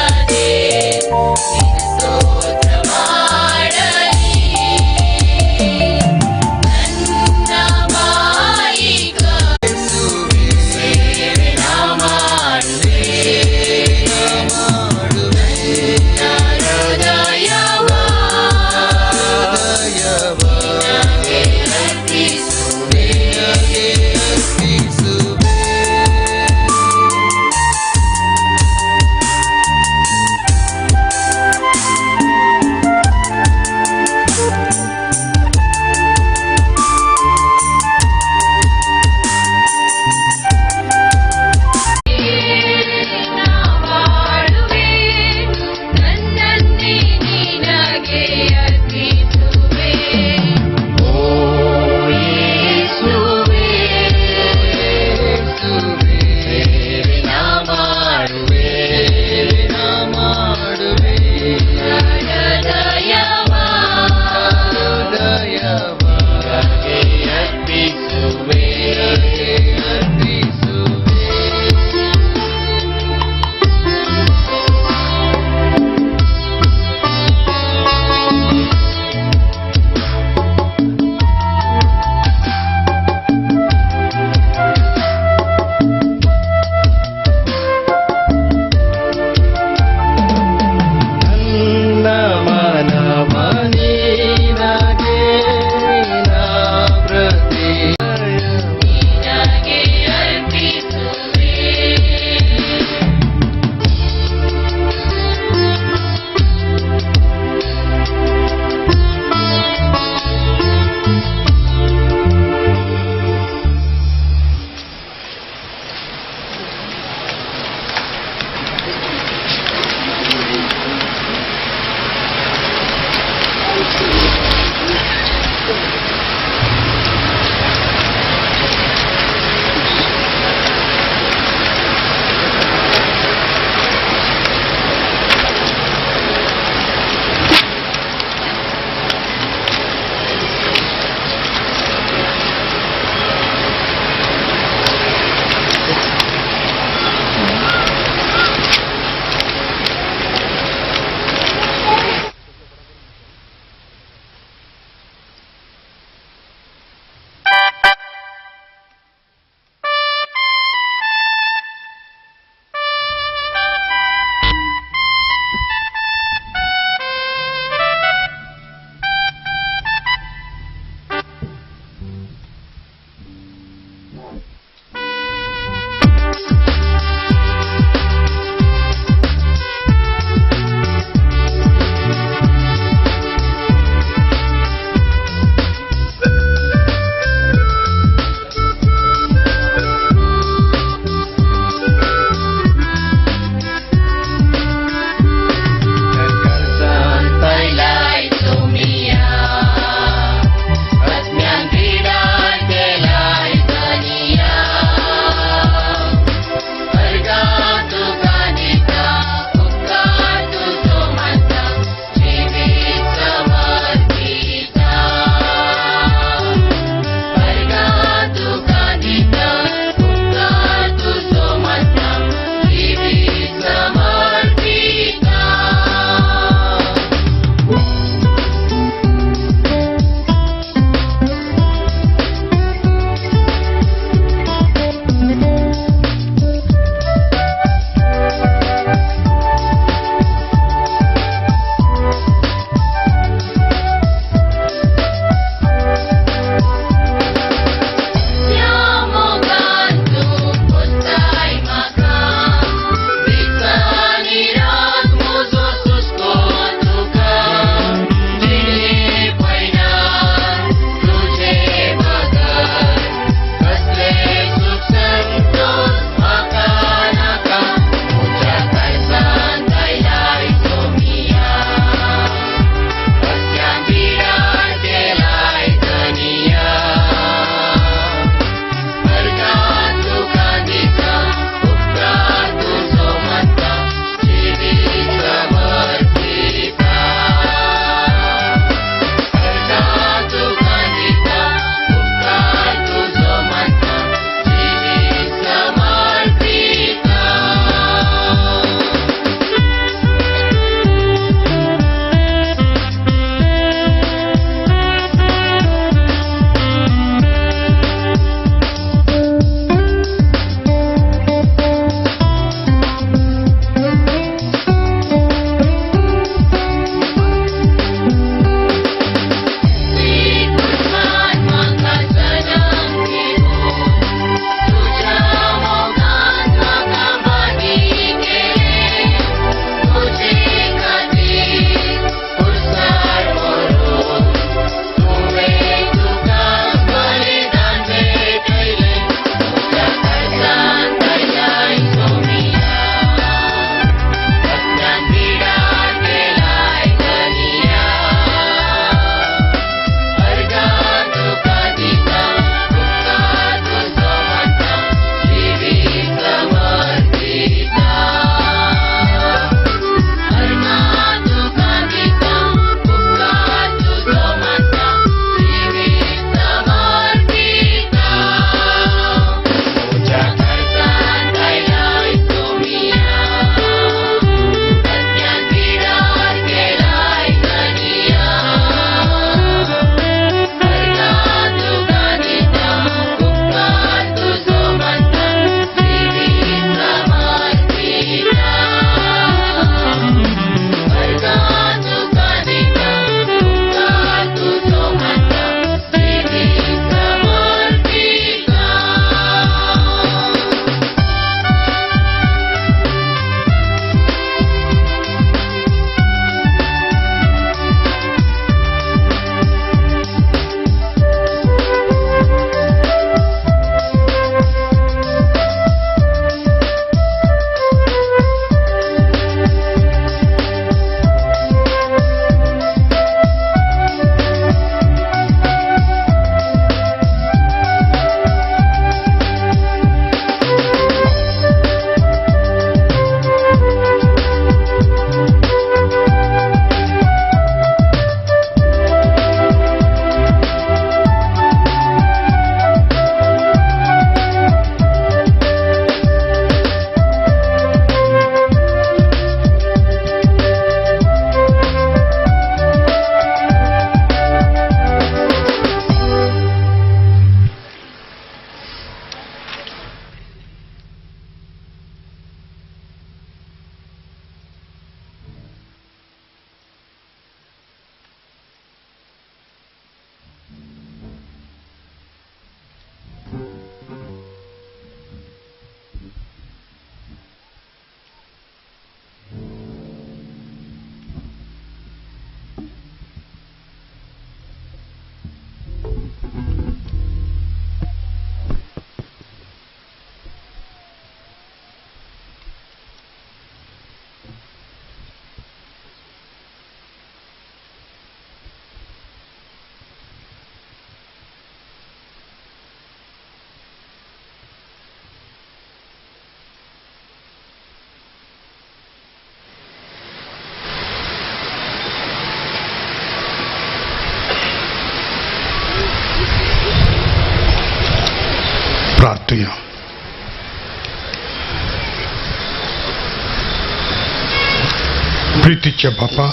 प्रितीच्या बापा,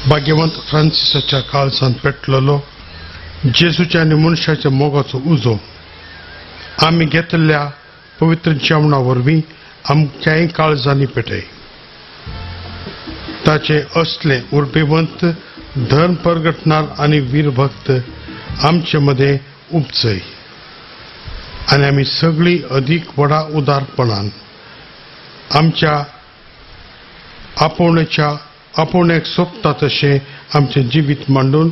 भाग्यवंत फ्रांसिसाच्या काळजांत पेटलेलो जेजूच्या आनी मनशाच्या मोगाचो उजो आमी घेतल्या पवित्र जेवणा वरवीं आमच्याय काळजांनी पेटय. ताचे असले उर्बेवंत धर्म परगटणार आनी वीरभक्त आमचे मदें उपजय आनी आमी सगळीं अदीक व्हडा उदारपणान आमच्या आपोवण्याच्या आपोवण्याक सोबता तशें आमचें जिवीत मांडून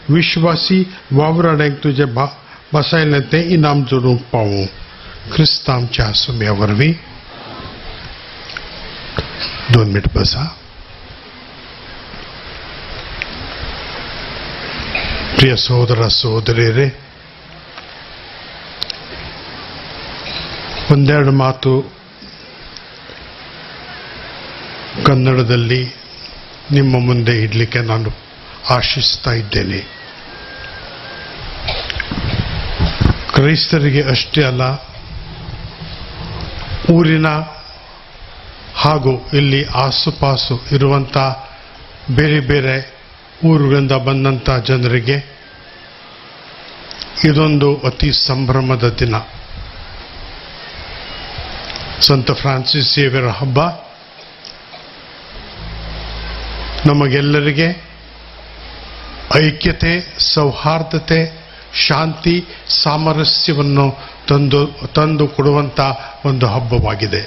विश्वासी वावराड्यांक तुजें बसायलें तें इनाम जोडूंक पावूं. क्रिस्त आमच्या सुम्या वरवीं. 2 मिनट बसा. प्रिय ಸಹೋದರ ಸಹೋದರಿಯರೇ, ಒಂದೆರಡು ಮಾತು ಕನ್ನಡದಲ್ಲಿ ನಿಮ್ಮ ಮುಂದೆ ಇಡಲಿಕ್ಕೆ ನಾನು ಆಶಿಸ್ತಾ ಇದ್ದೇನೆ. ಕ್ರೈಸ್ತರಿಗೆ ಅಷ್ಟೇ ಅಲ್ಲ, ಊರಿನ ಹಾಗೂ ಇಲ್ಲಿ ಆಸುಪಾಸು ಇರುವಂಥ ಬೇರೆ ಬೇರೆ ಊರುಗಳಿಂದ ಬಂದಂಥ ಜನರಿಗೆ ಇದೊಂದು ಅತಿ ಸಂಭ್ರಮದ ದಿನ. ಸಂತ ಫ್ರಾನ್ಸಿಸ್ ಸೇವಿಯರ್ ಹಬ್ಬ ನಮಗೆಲ್ಲರಿಗೆ ಐಕ್ಯತೆ, ಸೌಹಾರ್ದತೆ, ಶಾಂತಿ, ಸಾಮರಸ್ಯವನ್ನು ತಂದು ಕೊಡುವಂಥ ಒಂದು ಹಬ್ಬವಾಗಿದೆ.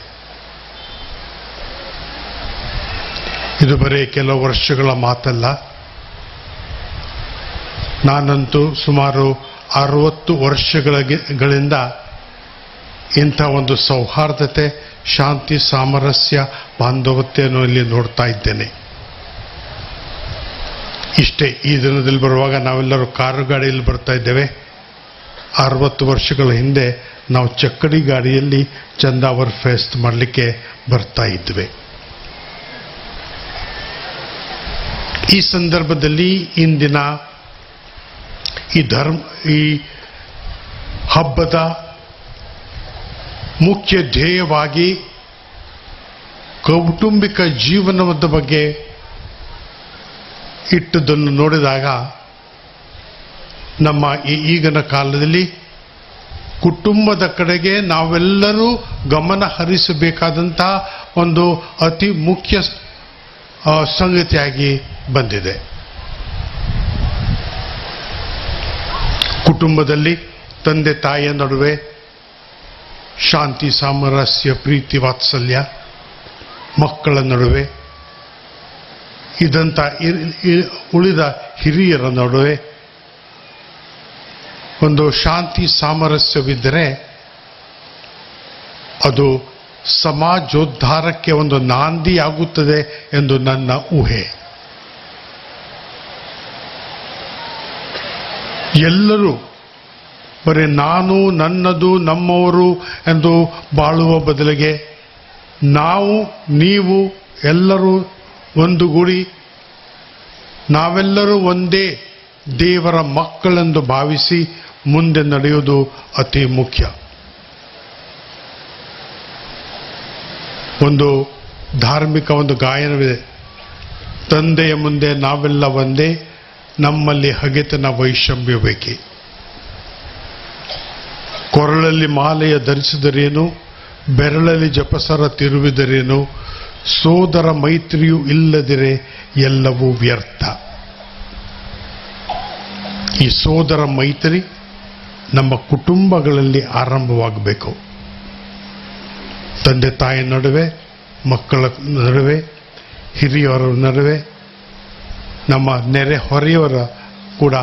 ಇದು ಬರೀ ಕೆಲವು ವರ್ಷಗಳ ಮಾತಲ್ಲ. ನಾನಂತೂ ಸುಮಾರು 60 ವರ್ಷಗಳಿಂದ ಇಂಥ ಒಂದು ಸೌಹಾರ್ದತೆ, ಶಾಂತಿ, ಸಾಮರಸ್ಯ, ಬಾಂಧವತೆಯನ್ನು ಇಲ್ಲಿ ನೋಡ್ತಾ ಇದ್ದೇನೆ. ಇಷ್ಟೇ, ಈ ದಿನದಲ್ಲಿ ಬರುವಾಗ ನಾವೆಲ್ಲರೂ ಕಾರು ಗಾಡಿಯಲ್ಲಿ ಬರ್ತಾ ಇದ್ದೇವೆ. 60 ವರ್ಷಗಳ ಹಿಂದೆ ನಾವು ಚಕ್ಕಡಿ ಗಾಡಿಯಲ್ಲಿ ಚಂದಾವರ್ ಫೆಸ್ಟ್ ಮಾಡಲಿಕ್ಕೆ ಬರ್ತಾ ಇದ್ವಿ. ಈ ಸಂದರ್ಭದಲ್ಲಿ ಇಂದಿನ ಈ ಧರ್ಮ, ಈ ಹಬ್ಬದ ಮುಖ್ಯ ಧ್ಯೇಯವಾಗಿ ಕೌಟುಂಬಿಕ ಜೀವನದ ಬಗ್ಗೆ ಇಟ್ಟುದನ್ನು ನೋಡಿದಾಗ ನಮ್ಮ ಈ ಈಗಿನ ಕಾಲದಲ್ಲಿ ಕುಟುಂಬದ ಕಡೆಗೆ ನಾವೆಲ್ಲರೂ ಗಮನ ಹರಿಸಬೇಕಾದಂಥ ಒಂದು ಅತಿ ಮುಖ್ಯ ಸಂಗತಿಯಾಗಿ ಬಂದಿದೆ. ಕುಟುಂಬದಲ್ಲಿ ತಂದೆ ತಾಯಿಯ ನಡುವೆ ಶಾಂತಿ, ಸಾಮರಸ್ಯ, ಪ್ರೀತಿ, ವಾತ್ಸಲ್ಯ, ಮಕ್ಕಳ ನಡುವೆ, ಇದಂಥ ಉಳಿದ ಹಿರಿಯರ ನಡುವೆ ಒಂದು ಶಾಂತಿ ಸಾಮರಸ್ಯವಿದ್ದರೆ ಅದು ಸಮಾಜೋದ್ಧಾರಕ್ಕೆ ಒಂದು ನಾಂದಿಯಾಗುತ್ತದೆ ಎಂದು ನನ್ನ ಊಹೆ. ಎಲ್ಲರೂ ಬರೀ ನಾನು, ನನ್ನದು, ನಮ್ಮವರು ಎಂದು ಬಾಳುವ ಬದಲಿಗೆ ನಾವು, ನೀವು ಎಲ್ಲರೂ ಒಂದುಗೂಡಿ ನಾವೆಲ್ಲರೂ ಒಂದೇ ದೇವರ ಮಕ್ಕಳೆಂದು ಭಾವಿಸಿ ಮುಂದೆ ನಡೆಯುವುದು ಅತಿ ಮುಖ್ಯ. ಒಂದು ಧಾರ್ಮಿಕ ಒಂದು ಗಾಯನವಿದೆ, ತಂದೆಯ ಮುಂದೆ ನಾವೆಲ್ಲ ಒಂದೇ, ನಮ್ಮಲ್ಲಿ ಹಗೆತನ ವೈಷಮ್ಯ ಬೇಕೆ, ಕೊರಳಲ್ಲಿ ಮಾಲೆಯ ಧರಿಸಿದರೇನು, ಬೆರಳಲ್ಲಿ ಜಪಸರ ತಿರುವಿದರೇನು, ಸೋದರ ಮೈತ್ರಿಯೂ ಇಲ್ಲದಿರೆ ಎಲ್ಲವೂ ವ್ಯರ್ಥ. ಈ ಸೋದರ ಮೈತ್ರಿ ನಮ್ಮ ಕುಟುಂಬಗಳಲ್ಲಿ ಆರಂಭವಾಗಬೇಕು. ತಂದೆ ತಾಯಿ ನಡುವೆ, ಮಕ್ಕಳ ನಡುವೆ, ಹಿರಿಯರ ನಡುವೆ, ನಮ್ಮ ನೆರೆ ಹೊರೆಯವರ ಕೂಡ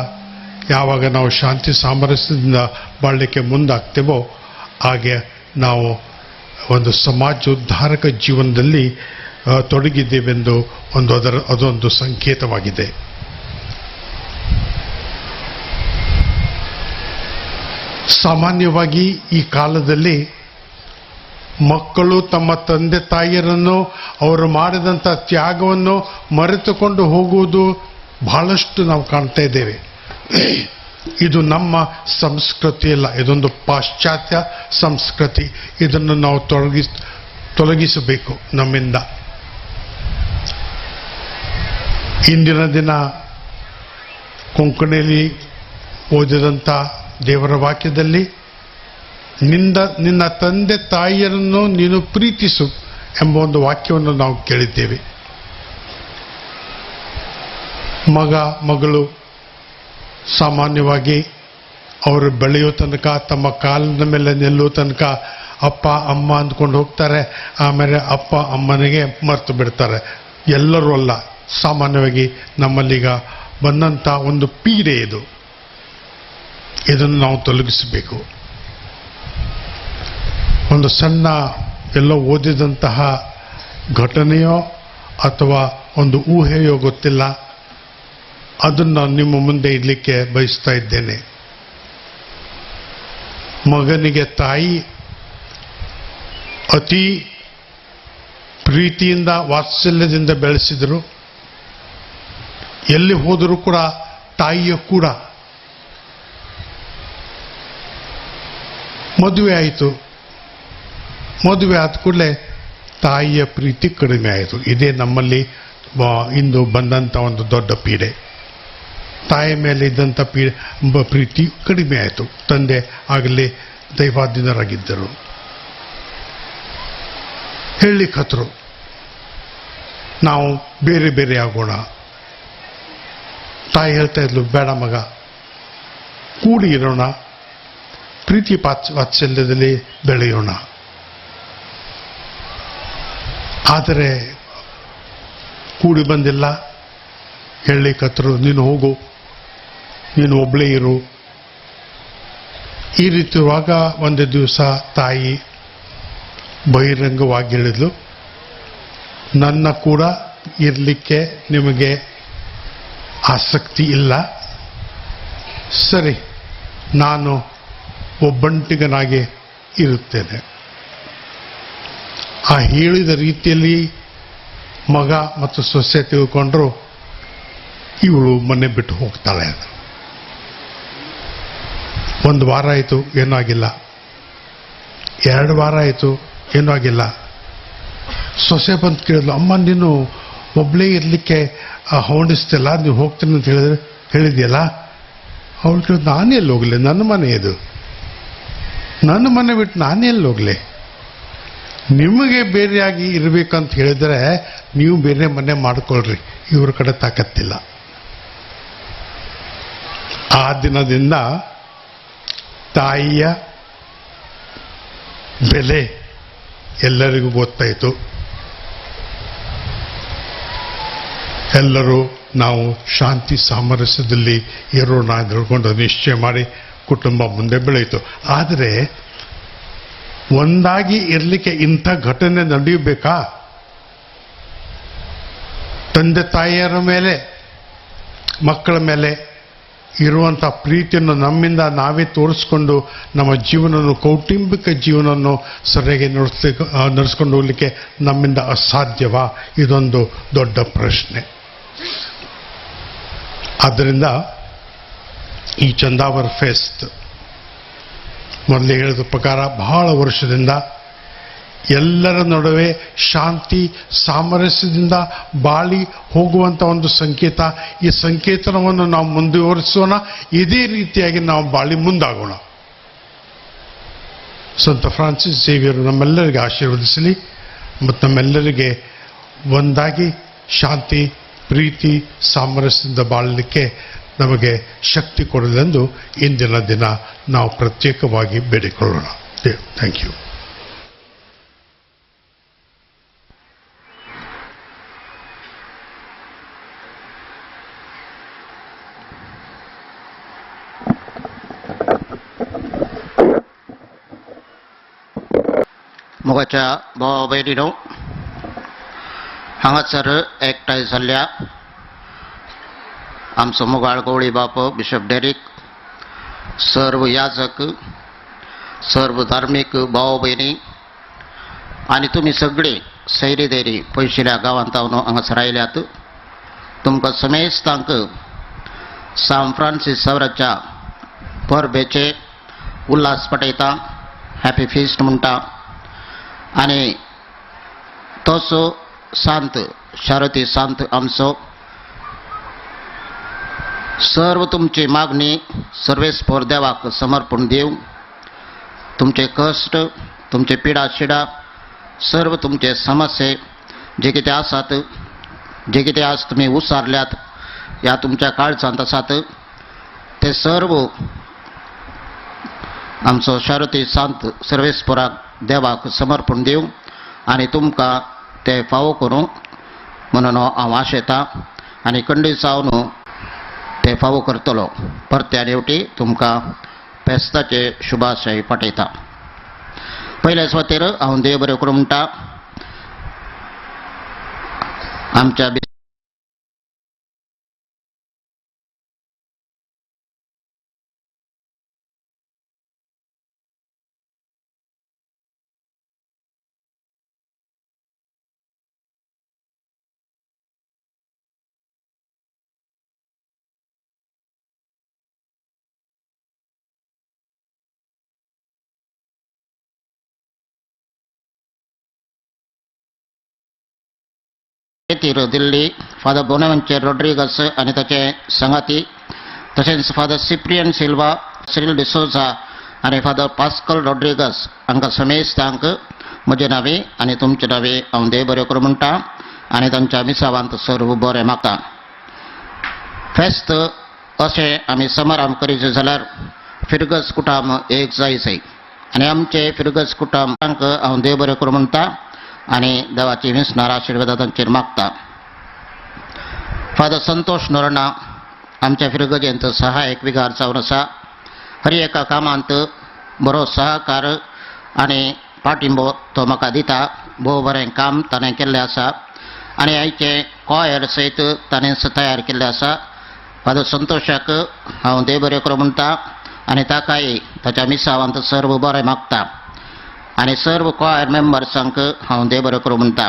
ಯಾವಾಗ ನಾವು ಶಾಂತಿ ಸಾಮರಸ್ಯದಿಂದ ಬಾಳಲಿಕ್ಕೆ ಮುಂದಾಗ್ತೇವೋ ಹಾಗೆ ನಾವು ಒಂದು ಸಮಾಜೋದ್ಧಾರಕ ಜೀವನದಲ್ಲಿ ತೊಡಗಿದ್ದೇವೆಂದು ಒಂದು ಅದೊಂದು ಸಂಕೇತವಾಗಿದೆ. ಸಾಮಾನ್ಯವಾಗಿ ಈ ಕಾಲದಲ್ಲಿ ಮಕ್ಕಳು ತಮ್ಮ ತಂದೆ ತಾಯಿಯರನ್ನು, ಅವರು ಮಾಡಿದಂಥ ತ್ಯಾಗವನ್ನು ಮರೆತುಕೊಂಡು ಹೋಗುವುದು ಬಹಳಷ್ಟು ನಾವು ಕಾಣ್ತಾ ಇದ್ದೇವೆ. ಇದು ನಮ್ಮ ಸಂಸ್ಕೃತಿಯಲ್ಲ, ಇದೊಂದು ಪಾಶ್ಚಾತ್ಯ ಸಂಸ್ಕೃತಿ. ಇದನ್ನು ನಾವು ತೊಲಗಿಸಬೇಕು ನಮ್ಮಿಂದ. ಇಂದಿನ ದಿನ ಕೊಂಕಣಿಯಲ್ಲಿ ಓದಿದಂಥ ದೇವರ ವಾಕ್ಯದಲ್ಲಿ ನಿನ್ನ ತಂದೆ ತಾಯಿಯರನ್ನು ನೀನು ಪ್ರೀತಿಸು ಎಂಬ ಒಂದು ವಾಕ್ಯವನ್ನು ನಾವು ಕೇಳಿದ್ದೇವೆ. ಮಗ ಮಗಳು ಸಾಮಾನ್ಯವಾಗಿ ಅವರು ಬೆಳೆಯೋ ತನಕ, ತಮ್ಮ ಕಾಲಿನ ಮೇಲೆ ನಿಲ್ಲುವ ತನಕ ಅಪ್ಪ ಅಮ್ಮ ಅಂದ್ಕೊಂಡು ಹೋಗ್ತಾರೆ. ಆಮೇಲೆ ಅಪ್ಪ ಅಮ್ಮನಿಗೆ ಮರೆತು ಬಿಡ್ತಾರೆ. ಎಲ್ಲರೂ ಅಲ್ಲ, ಸಾಮಾನ್ಯವಾಗಿ ನಮ್ಮಲ್ಲೀಗ ಬಂದಂಥ ಒಂದು ಪೀಡೆ ಇದು. ಇದನ್ನು ನಾವು ತೊಲಗಿಸಬೇಕು. ಒಂದು ಸಣ್ಣ ಎಲ್ಲೋ ಓದಿದಂತಹ ಘಟನೆಯೋ ಅಥವಾ ಒಂದು ಊಹೆಯೋ ಗೊತ್ತಿಲ್ಲ, ಅದನ್ನು ನಿಮ್ಮ ಮುಂದೆ ಇಡಲಿಕ್ಕೆ ಬಯಸ್ತಾ ಇದ್ದೇನೆ. ಮಗನಿಗೆ ತಾಯಿ ಅತಿ ಪ್ರೀತಿಯಿಂದ ವಾತ್ಸಲ್ಯದಿಂದ ಬೆಳೆಸಿದರು. ಎಲ್ಲಿ ಹೋದರೂ ಕೂಡ ತಾಯಿಯ ಕೂಡ. ಮದುವೆ ಆಯಿತು. ಮದುವೆ ಆದ ಕೂಡಲೇ ತಾಯಿಯ ಪ್ರೀತಿ ಕಡಿಮೆ ಆಯಿತು. ಇದೇ ನಮ್ಮಲ್ಲಿ ಇಂದು ಬಂದಂಥ ಒಂದು ದೊಡ್ಡ ಪೀಡೆ. ತಾಯಿಯ ಮೇಲೆ ಇದ್ದಂಥ ಪ್ರೀತಿ ಕಡಿಮೆ ಆಯಿತು. ತಂದೆ ಆಗಲೇ ದೈವಾಧೀನರಾಗಿದ್ದರು. ಹೇಳಿಕತ್ರು, ನಾವು ಬೇರೆ ಬೇರೆ ಆಗೋಣ. ತಾಯಿ ಹೇಳ್ತಾ ಇದ್ಲು, ಬೇಡ ಮಗ, ಕೂಡಿ ಇರೋಣ, ಪ್ರೀತಿ ವಾತ್ಸಲ್ಯದಲ್ಲಿ ಬೆಳೆಯೋಣ. ಆದರೆ ಕೂಡಿ ಬಂದಿಲ್ಲ. ಹೇಳಿಕತ್ರು, ನೀನು ಹೋಗು, ನೀನು ಒಬ್ಬಳೇ ಇರು. ಈ ರೀತಿ ಇರುವಾಗ ಒಂದು ದಿವಸ ತಾಯಿ ಬಹಿರಂಗವಾಗಿ ಹೇಳಿದ್ಲು, ನನ್ನ ಕೂಡ ಇರಲಿಕ್ಕೆ ನಿಮಗೆ ಆಸಕ್ತಿ ಇಲ್ಲ, ಸರಿ, ನಾನು ಒಬ್ಬಂಟಿಗನಾಗಿ ಇರುತ್ತೇನೆ. ಆ ಹೇಳಿದ ರೀತಿಯಲ್ಲಿ ಮಗ ಮತ್ತು ಸೊಸೆ ತಿಳ್ಕೊಂಡ್ರು, ಇವಳು ಮನೆ ಬಿಟ್ಟು ಹೋಗ್ತಾಳೆ ಅಂತ. ಒಂದು ವಾರ ಆಯಿತು, ಏನೂ ಆಗಿಲ್ಲ. 2 ವಾರ ಆಯಿತು, ಏನೂ ಆಗಿಲ್ಲ. ಸೊಸೆ ಬಂದು ಕೇಳಿದ್ಲು, ಅಮ್ಮ ನೀನು ಒಬ್ಬಳೇ ಇರಲಿಕ್ಕೆ ಹೊಂಡಿಸ್ತಿಲ್ಲ, ನೀವು ಹೋಗ್ತೀನಿ ಅಂತ ಹೇಳಿದೆಯಲ್ಲ. ಅವಳು ಕೇಳಿದ್, ನಾನೇ ಎಲ್ಲಿ ಹೋಗಲಿ, ನನ್ನ ಮನೆ ಇದು, ನನ್ನ ಮನೆ ಬಿಟ್ಟು ನಾನೇ ಎಲ್ಲಿ ಹೋಗಲಿ, ನಿಮಗೆ ಬೇರೆಯಾಗಿ ಇರಬೇಕಂತ ಹೇಳಿದರೆ ನೀವು ಬೇರೆ ಮನೆ ಮಾಡಿಕೊಳ್ಳ್ರಿ, ಇವ್ರ ಕಡೆ ತಾಕತ್ತಿಲ್ಲ. ಆ ದಿನದಿಂದ ತಾಯಿಯ ಬೆಲೆ ಎಲ್ಲರಿಗೂ ಗೊತ್ತಾಯಿತು. ಎಲ್ಲರೂ ನಾವು ಶಾಂತಿ ಸಾಮರಸ್ಯದಲ್ಲಿ ಇರೋಣ ಅಂತ ಹೇಳ್ಕೊಂಡು ನಿಶ್ಚಯ ಮಾಡಿ ಕುಟುಂಬ ಮುಂದೆ ಬೆಳೆಯಿತು. ಆದರೆ ಒಂದಾಗಿ ಇರಲಿಕ್ಕೆ ಇಂಥ ಘಟನೆ ನಡೆಯಬೇಕಾ? ತಂದೆ ತಾಯಿಯರ ಮೇಲೆ ಮಕ್ಕಳ ಮೇಲೆ ಇರುವಂಥ ಪ್ರೀತಿಯನ್ನು ನಮ್ಮಿಂದ ನಾವೇ ತೋರಿಸ್ಕೊಂಡು ನಮ್ಮ ಜೀವನವನ್ನು, ಕೌಟುಂಬಿಕ ಜೀವನವನ್ನು ಸರಿಯಾಗಿ ನಡೆಸ್ಕೊಂಡು ಹೋಗಲಿಕ್ಕೆ ನಮ್ಮಿಂದ ಅಸಾಧ್ಯವಾ? ಇದೊಂದು ದೊಡ್ಡ ಪ್ರಶ್ನೆ. ಆದ್ದರಿಂದ ಈ ಚಂದಾವರ್ ಫೆಸ್ಟ್ ಮೊದಲೇ ಹೇಳಿದ ಪ್ರಕಾರ ಬಹಳ ವರ್ಷದಿಂದ ಎಲ್ಲರ ನಡುವೆ ಶಾಂತಿ ಸಾಮರಸ್ಯದಿಂದ ಬಾಳಿ ಹೋಗುವಂಥ ಒಂದು ಸಂಕೇತ. ಈ ಸಂಕೇತನವನ್ನು ನಾವು ಮುಂದುವರಿಸೋಣ, ಇದೇ ರೀತಿಯಾಗಿ ನಾವು ಬಾಳಿ ಮುಂದಾಗೋಣ. ಸಂತ ಫ್ರಾನ್ಸಿಸ್ ಝೇವಿಯರ್ ನಮ್ಮೆಲ್ಲರಿಗೆ ಆಶೀರ್ವದಿಸಲಿ ಮತ್ತು ನಮ್ಮೆಲ್ಲರಿಗೆ ಒಂದಾಗಿ ಶಾಂತಿ ಪ್ರೀತಿ ಸಾಮರಸ್ಯದಿಂದ ಬಾಳಲಿಕ್ಕೆ ನಮಗೆ ಶಕ್ತಿ ಕೊಡಲೆಂದು ಇಂದಿನ ದಿನ ನಾವು ಪ್ರತ್ಯೇಕವಾಗಿ ಬೇಡಿಕೊಳ್ಳೋಣ. Thank you. मोगाच्या भावा भयणीनो, हांगासर एकठांय जाल्ल्या आमचो मोगाळ गवळी बाप बिशप डेरीक, सर्व याजक, सर्व धार्मीक भाव भयणी आनी तुमी सगळे सैरी दैरी पयशिल्या गांवांत हांगासर आयल्यात. तुमकां समेस्तांक सान फ्रांसीस सावराच्या परबेचे उल्हास पटयता, हॅपी फिस्ट म्हणटा. आनी तोच सांत शारती सांत आमचो सर्व तुमची मागणी सर्वेस्पोर देवाक समर्पण दिवं. तुमचे कश्ट, तुमचे पिडा शिडा, सर्व तुमचे समस्ये जे कितें आसात, जे कितें आज तुमी उसारल्यात ह्या तुमच्या काळजांत आसात, ते सर्व आमचो शारती सांत सर्वेस्पोराक देवाक समर्पण दिवं आनी तुमकां ते फावो करूं म्हणून हांव आशेतां आनी खंडीत जावन ते फावो करतलो. परत्या हेवटी तुमकां फेस्ताचे शुभाशय पाठयता. पयले सुवातेर हांव देव बरें करूं म्हणटा. आमच्या दिल्ली फादर बोनावेंचर रॉड्रिगस आनी ताचे संगाती, तशेंच फादर सिप्रियन सिल्वा, सिरिल डिसोजा आनी फादर पास्कल रॉड्रिगस हांकां समेस्तांक म्हजे नांवे आनी तुमचे नांवे हांव देव बरें करूं म्हणटा आनी तांच्या मिसावांत सर्व बरें मागता. फेस्त अशें आमी समारंभ करीत जाल्यार फिरगज कुटाम एक जाय जाय आनी आमचे फिरगज कुटामांक हांव देव बरें करूं म्हणटा आनी देवाची विसणार आशिर्वादा तांचेर मागता. फादर संतोष नोरणा आमच्या फिरगजेंत सहायक विगार जावन आसा. हर एका कामांत बरो सहकार आनी पाठिंबो तो म्हाका दिता. भोव बरें काम ताणें केल्लें आसा आनी आयचें कॉयर सयत ताणें तयार केल्लें आसा. फादर संतोषाक हांव देव बरें करूं म्हणटा आनी ताकाय ताच्या मिसावांत सर्व बरें मागता आनी सर्व कॉयर मेंबर्सांक हांव देव बरें करूं म्हणटा.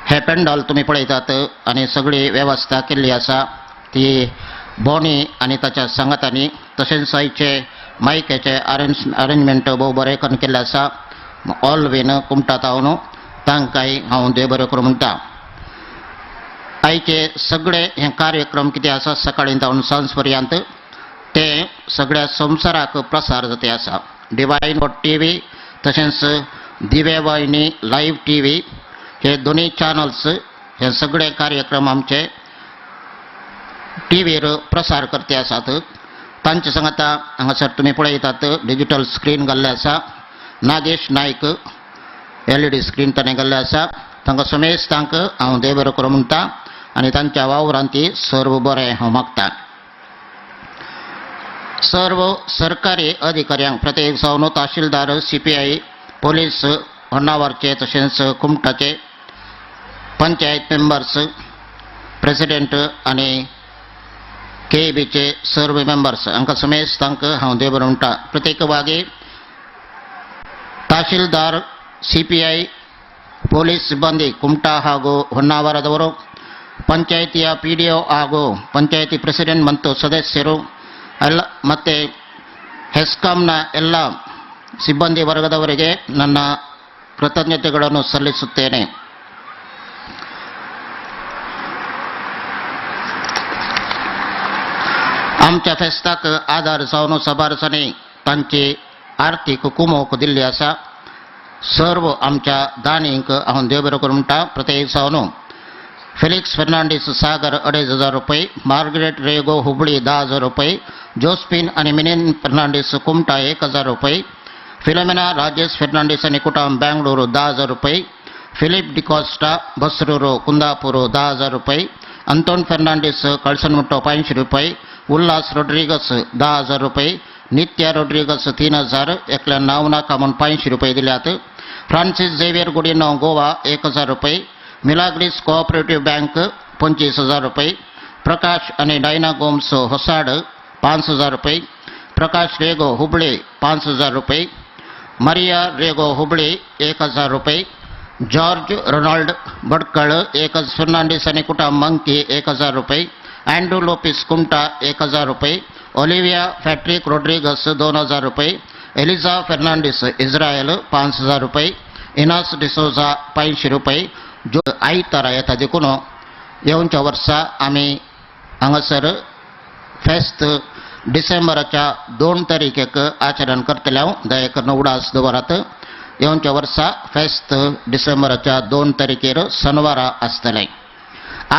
हे पेंडॉल तुमी पळयतात आनी सगळी वेवस्था केल्ली आसा ती बोनी आनी ताच्या सांगातांनी, तशेंच आयचे मायकाचे अरेंजमेंट भोव बरें करून केल्लें आसा. ऑलवीन कुमटा तावन तांकांय हांव देव बरें करूं म्हणटा. आयचे सगळे हे कार्यक्रम कितें आसा सकाळीं जावन सांज पर्यंत ते सगळ्या संवसाराक प्रसार जाते आसा. डिवायन टी व्ही तशेंच दिवे वाहिनी लायव्ह टी व्ही हे दोनूय चॅनल्स हे सगळे कार्यक्रम आमचे टी व्हीर प्रसार करते आसात. तांचे सांगाता हांगासर तुमी पळयतात डिजिटल स्क्रीन घाल्लें आसा. Nagesh Naik L E D screen ताणें घाल्लें आसा. तांकां समेस्तांक हांव देव बरें करूं म्हणटा आनी तांच्या वावरांत ती सर्व बरें हांव मागता. सर्व सरकारी अधिकाऱ्यांक प्रत्येक जावन तहसीलदार, सी पी I, police होन्नावरचे तशेंच कुमटाचे पंचायत मेंबर्स, प्रेसिडेंट आनी के बीचे सर्व मेंबर्स हांकां समेस्तांक हांव देव बरें म्हणटा. प्रत्येक वागे तहसीलदार, सी पी I, police ಸಿಬ್ಬಂದಿ ಕುಮಟಾ ಹಾಗೂ ಹೊನ್ನಾವರದವರು, ಪಂಚಾಯಿತಿಯ ಪಿ ಡಿ ಒ ಹಾಗೂ ಪಂಚಾಯಿತಿ ಪ್ರೆಸಿಡೆಂಟ್ ಮತ್ತು ಸದಸ್ಯರು ಎಲ್ಲ ಮತ್ತು ಹೆಸ್ಕಾಂನ ಎಲ್ಲ ಸಿಬ್ಬಂದಿ ವರ್ಗದವರಿಗೆ ನನ್ನ ಕೃತಜ್ಞತೆಗಳನ್ನು ಸಲ್ಲಿಸುತ್ತೇನೆ. आमच्या फेस्ताक आदार जावन सभारसांनी तांची आर्थीक कुमोक दिल्ली आसा. सर्व आमच्या दानींक हांव देव बरें करूं म्हणटा. प्रत्येक जावन फेलिक्स फेर्नांडीस सागर 2500 रुपये, मार्गरेट रेगो हुबळी 10,000 रुपये, जोस्पिन आनी मिनेन फेर्नांडीस कुमटा 1,000 रुपये, फिलोमेना राजेश फेर्नांडीस आनी कुटाम बेंगळुरू 10,000 रुपये, फिलीप डिकॉस्टा बसरूर कुंदापूर 10,000 रुपये, अंतोन फेर्नांडीस कळसनमुट्टो 500 रुपये, उल्हास रोड्रिगस 10,000 रुपये, नित्या रोड्रिगस 3,000, एकल्या नांव नाका म्हूण 500 रुपये दिल्यात. फ्रांसीस झेवियर गुडिनो गोवा 1,000 रुपये, मिलाग्रीस कोऑपरेटिव्ह बँक 25,000 रुपये, प्रकाश आनी डायना गोम्स होसाड 5,000 रुपये, प्रकाश रेगो हुबळे 5,000 रुपये, मरिया रेगो हुबळे 1,000 रुपये, जॉर्ज रोनाल्ड बडकळ 1,000, फेर्नांडीस आनी कुटाम मंकी 1,000 रुपये, अँड्रू लोपीस कुमटा 1,000 रुपये, ओलिव्हिया फॅट्रिक रोड्रिगस 2,000 रुपये, एलिझा फेर्नांडीस इस्रायल 5,000 रुपये, इनास डिसोजा 500 रुपये. जो आयतारा येता देखून येवच्या वर्सा आमी हांगासर फेस्त डिसेंबराच्या 2 तारखेक आचरण करतले. हांव दया करून उडास दवरात. येवच्या वर्सा फेस्त डिसेंबराच्या 2 तारखेर शनवारा आसतलें.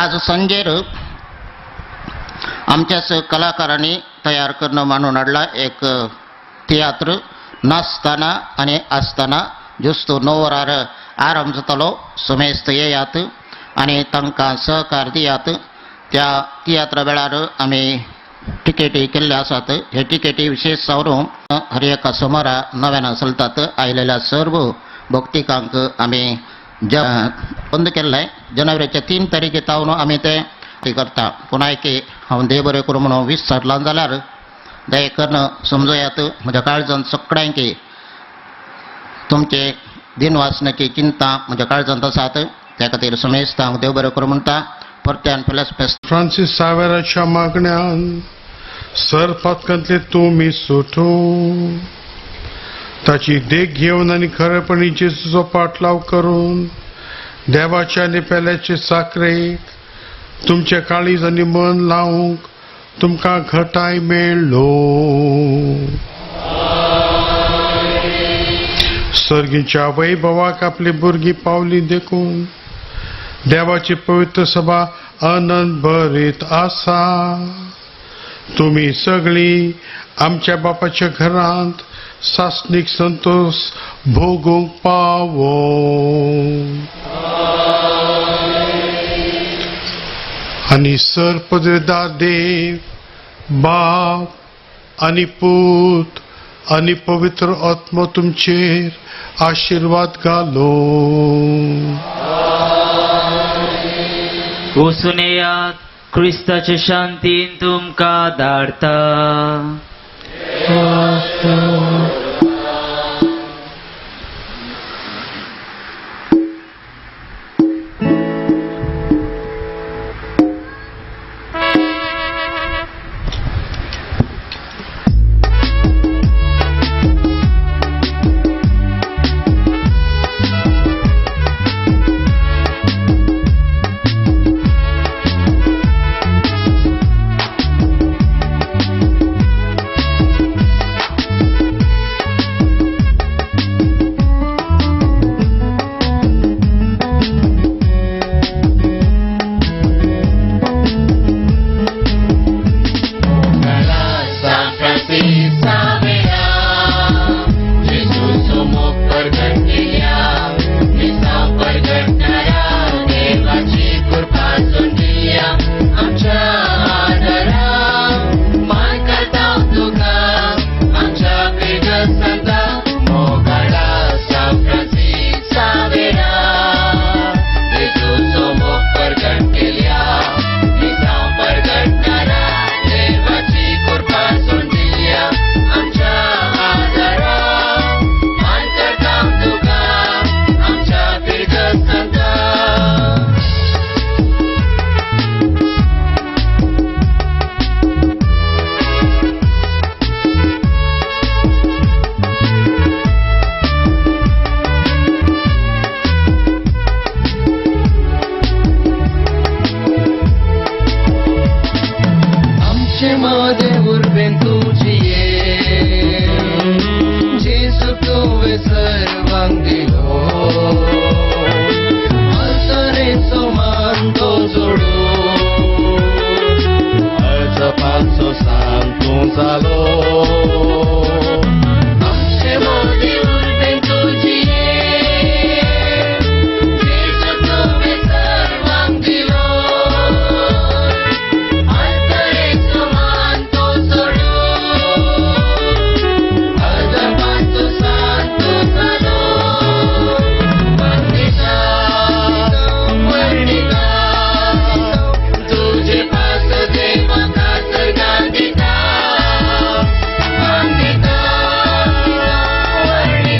आज सांजेर आमच्याच कलाकारांनी तयार करून मांडून हाडला एक तियात्र नाचतना आनी आसतना जुस्त 9 वरार आरंभ जातलो. समेस्त येयात आनी तांकां सहकार दियात. त्या तियात्रा वेळार आमी टिकेटी केल्ले आसात. हे टिकेटी विशेष सावरून हर एका सोमारा नव्यान चलतात. आयलेल्या सर्व भक्तिकांक आमी बंद केल्लें. जानेवारीच्या 3 तारखे तावन आमी ते करता. पुन्हा एक हांव देव बरें करूं म्हणून विसरलां जाल्यार दया करून समजयात. म्हज्या काळजान सगळ्यांक तुमचे दिनवासनाची चिंता म्हज्या काळजांत आसात. त्या खातीर समेस्त हांव देव बरें करूं म्हणटा. परत्यान प्लस फ्रांसीस सावेराच्या मागण्यान सर पातकांतले तुमी सुटो ताची देख घेवन आनी खरेपणी जेजूचो पाटलाव करून देवाच्या आनी पेल्याचे साकरेक तुमचे काळीज आनी मन लावंक तुमकां घटाय मेळ्ळो. सर्गीच्या वैभवाक आपली भुरगीं पावली देखून देवाची पवित्र सभा आनंद भरीत आसा. तुमी सगळीं आमच्या बापाच्या घरांत सासणीक संतोष भोगूंक पावो. आनी सर पदवेदार देव बाप आनी पूत आनी पवित्र आत्मो तुमचेर आशिर्वाद घालो. वचून येयात, क्रिस्ताचे शांतीन तुमकां धाडटा.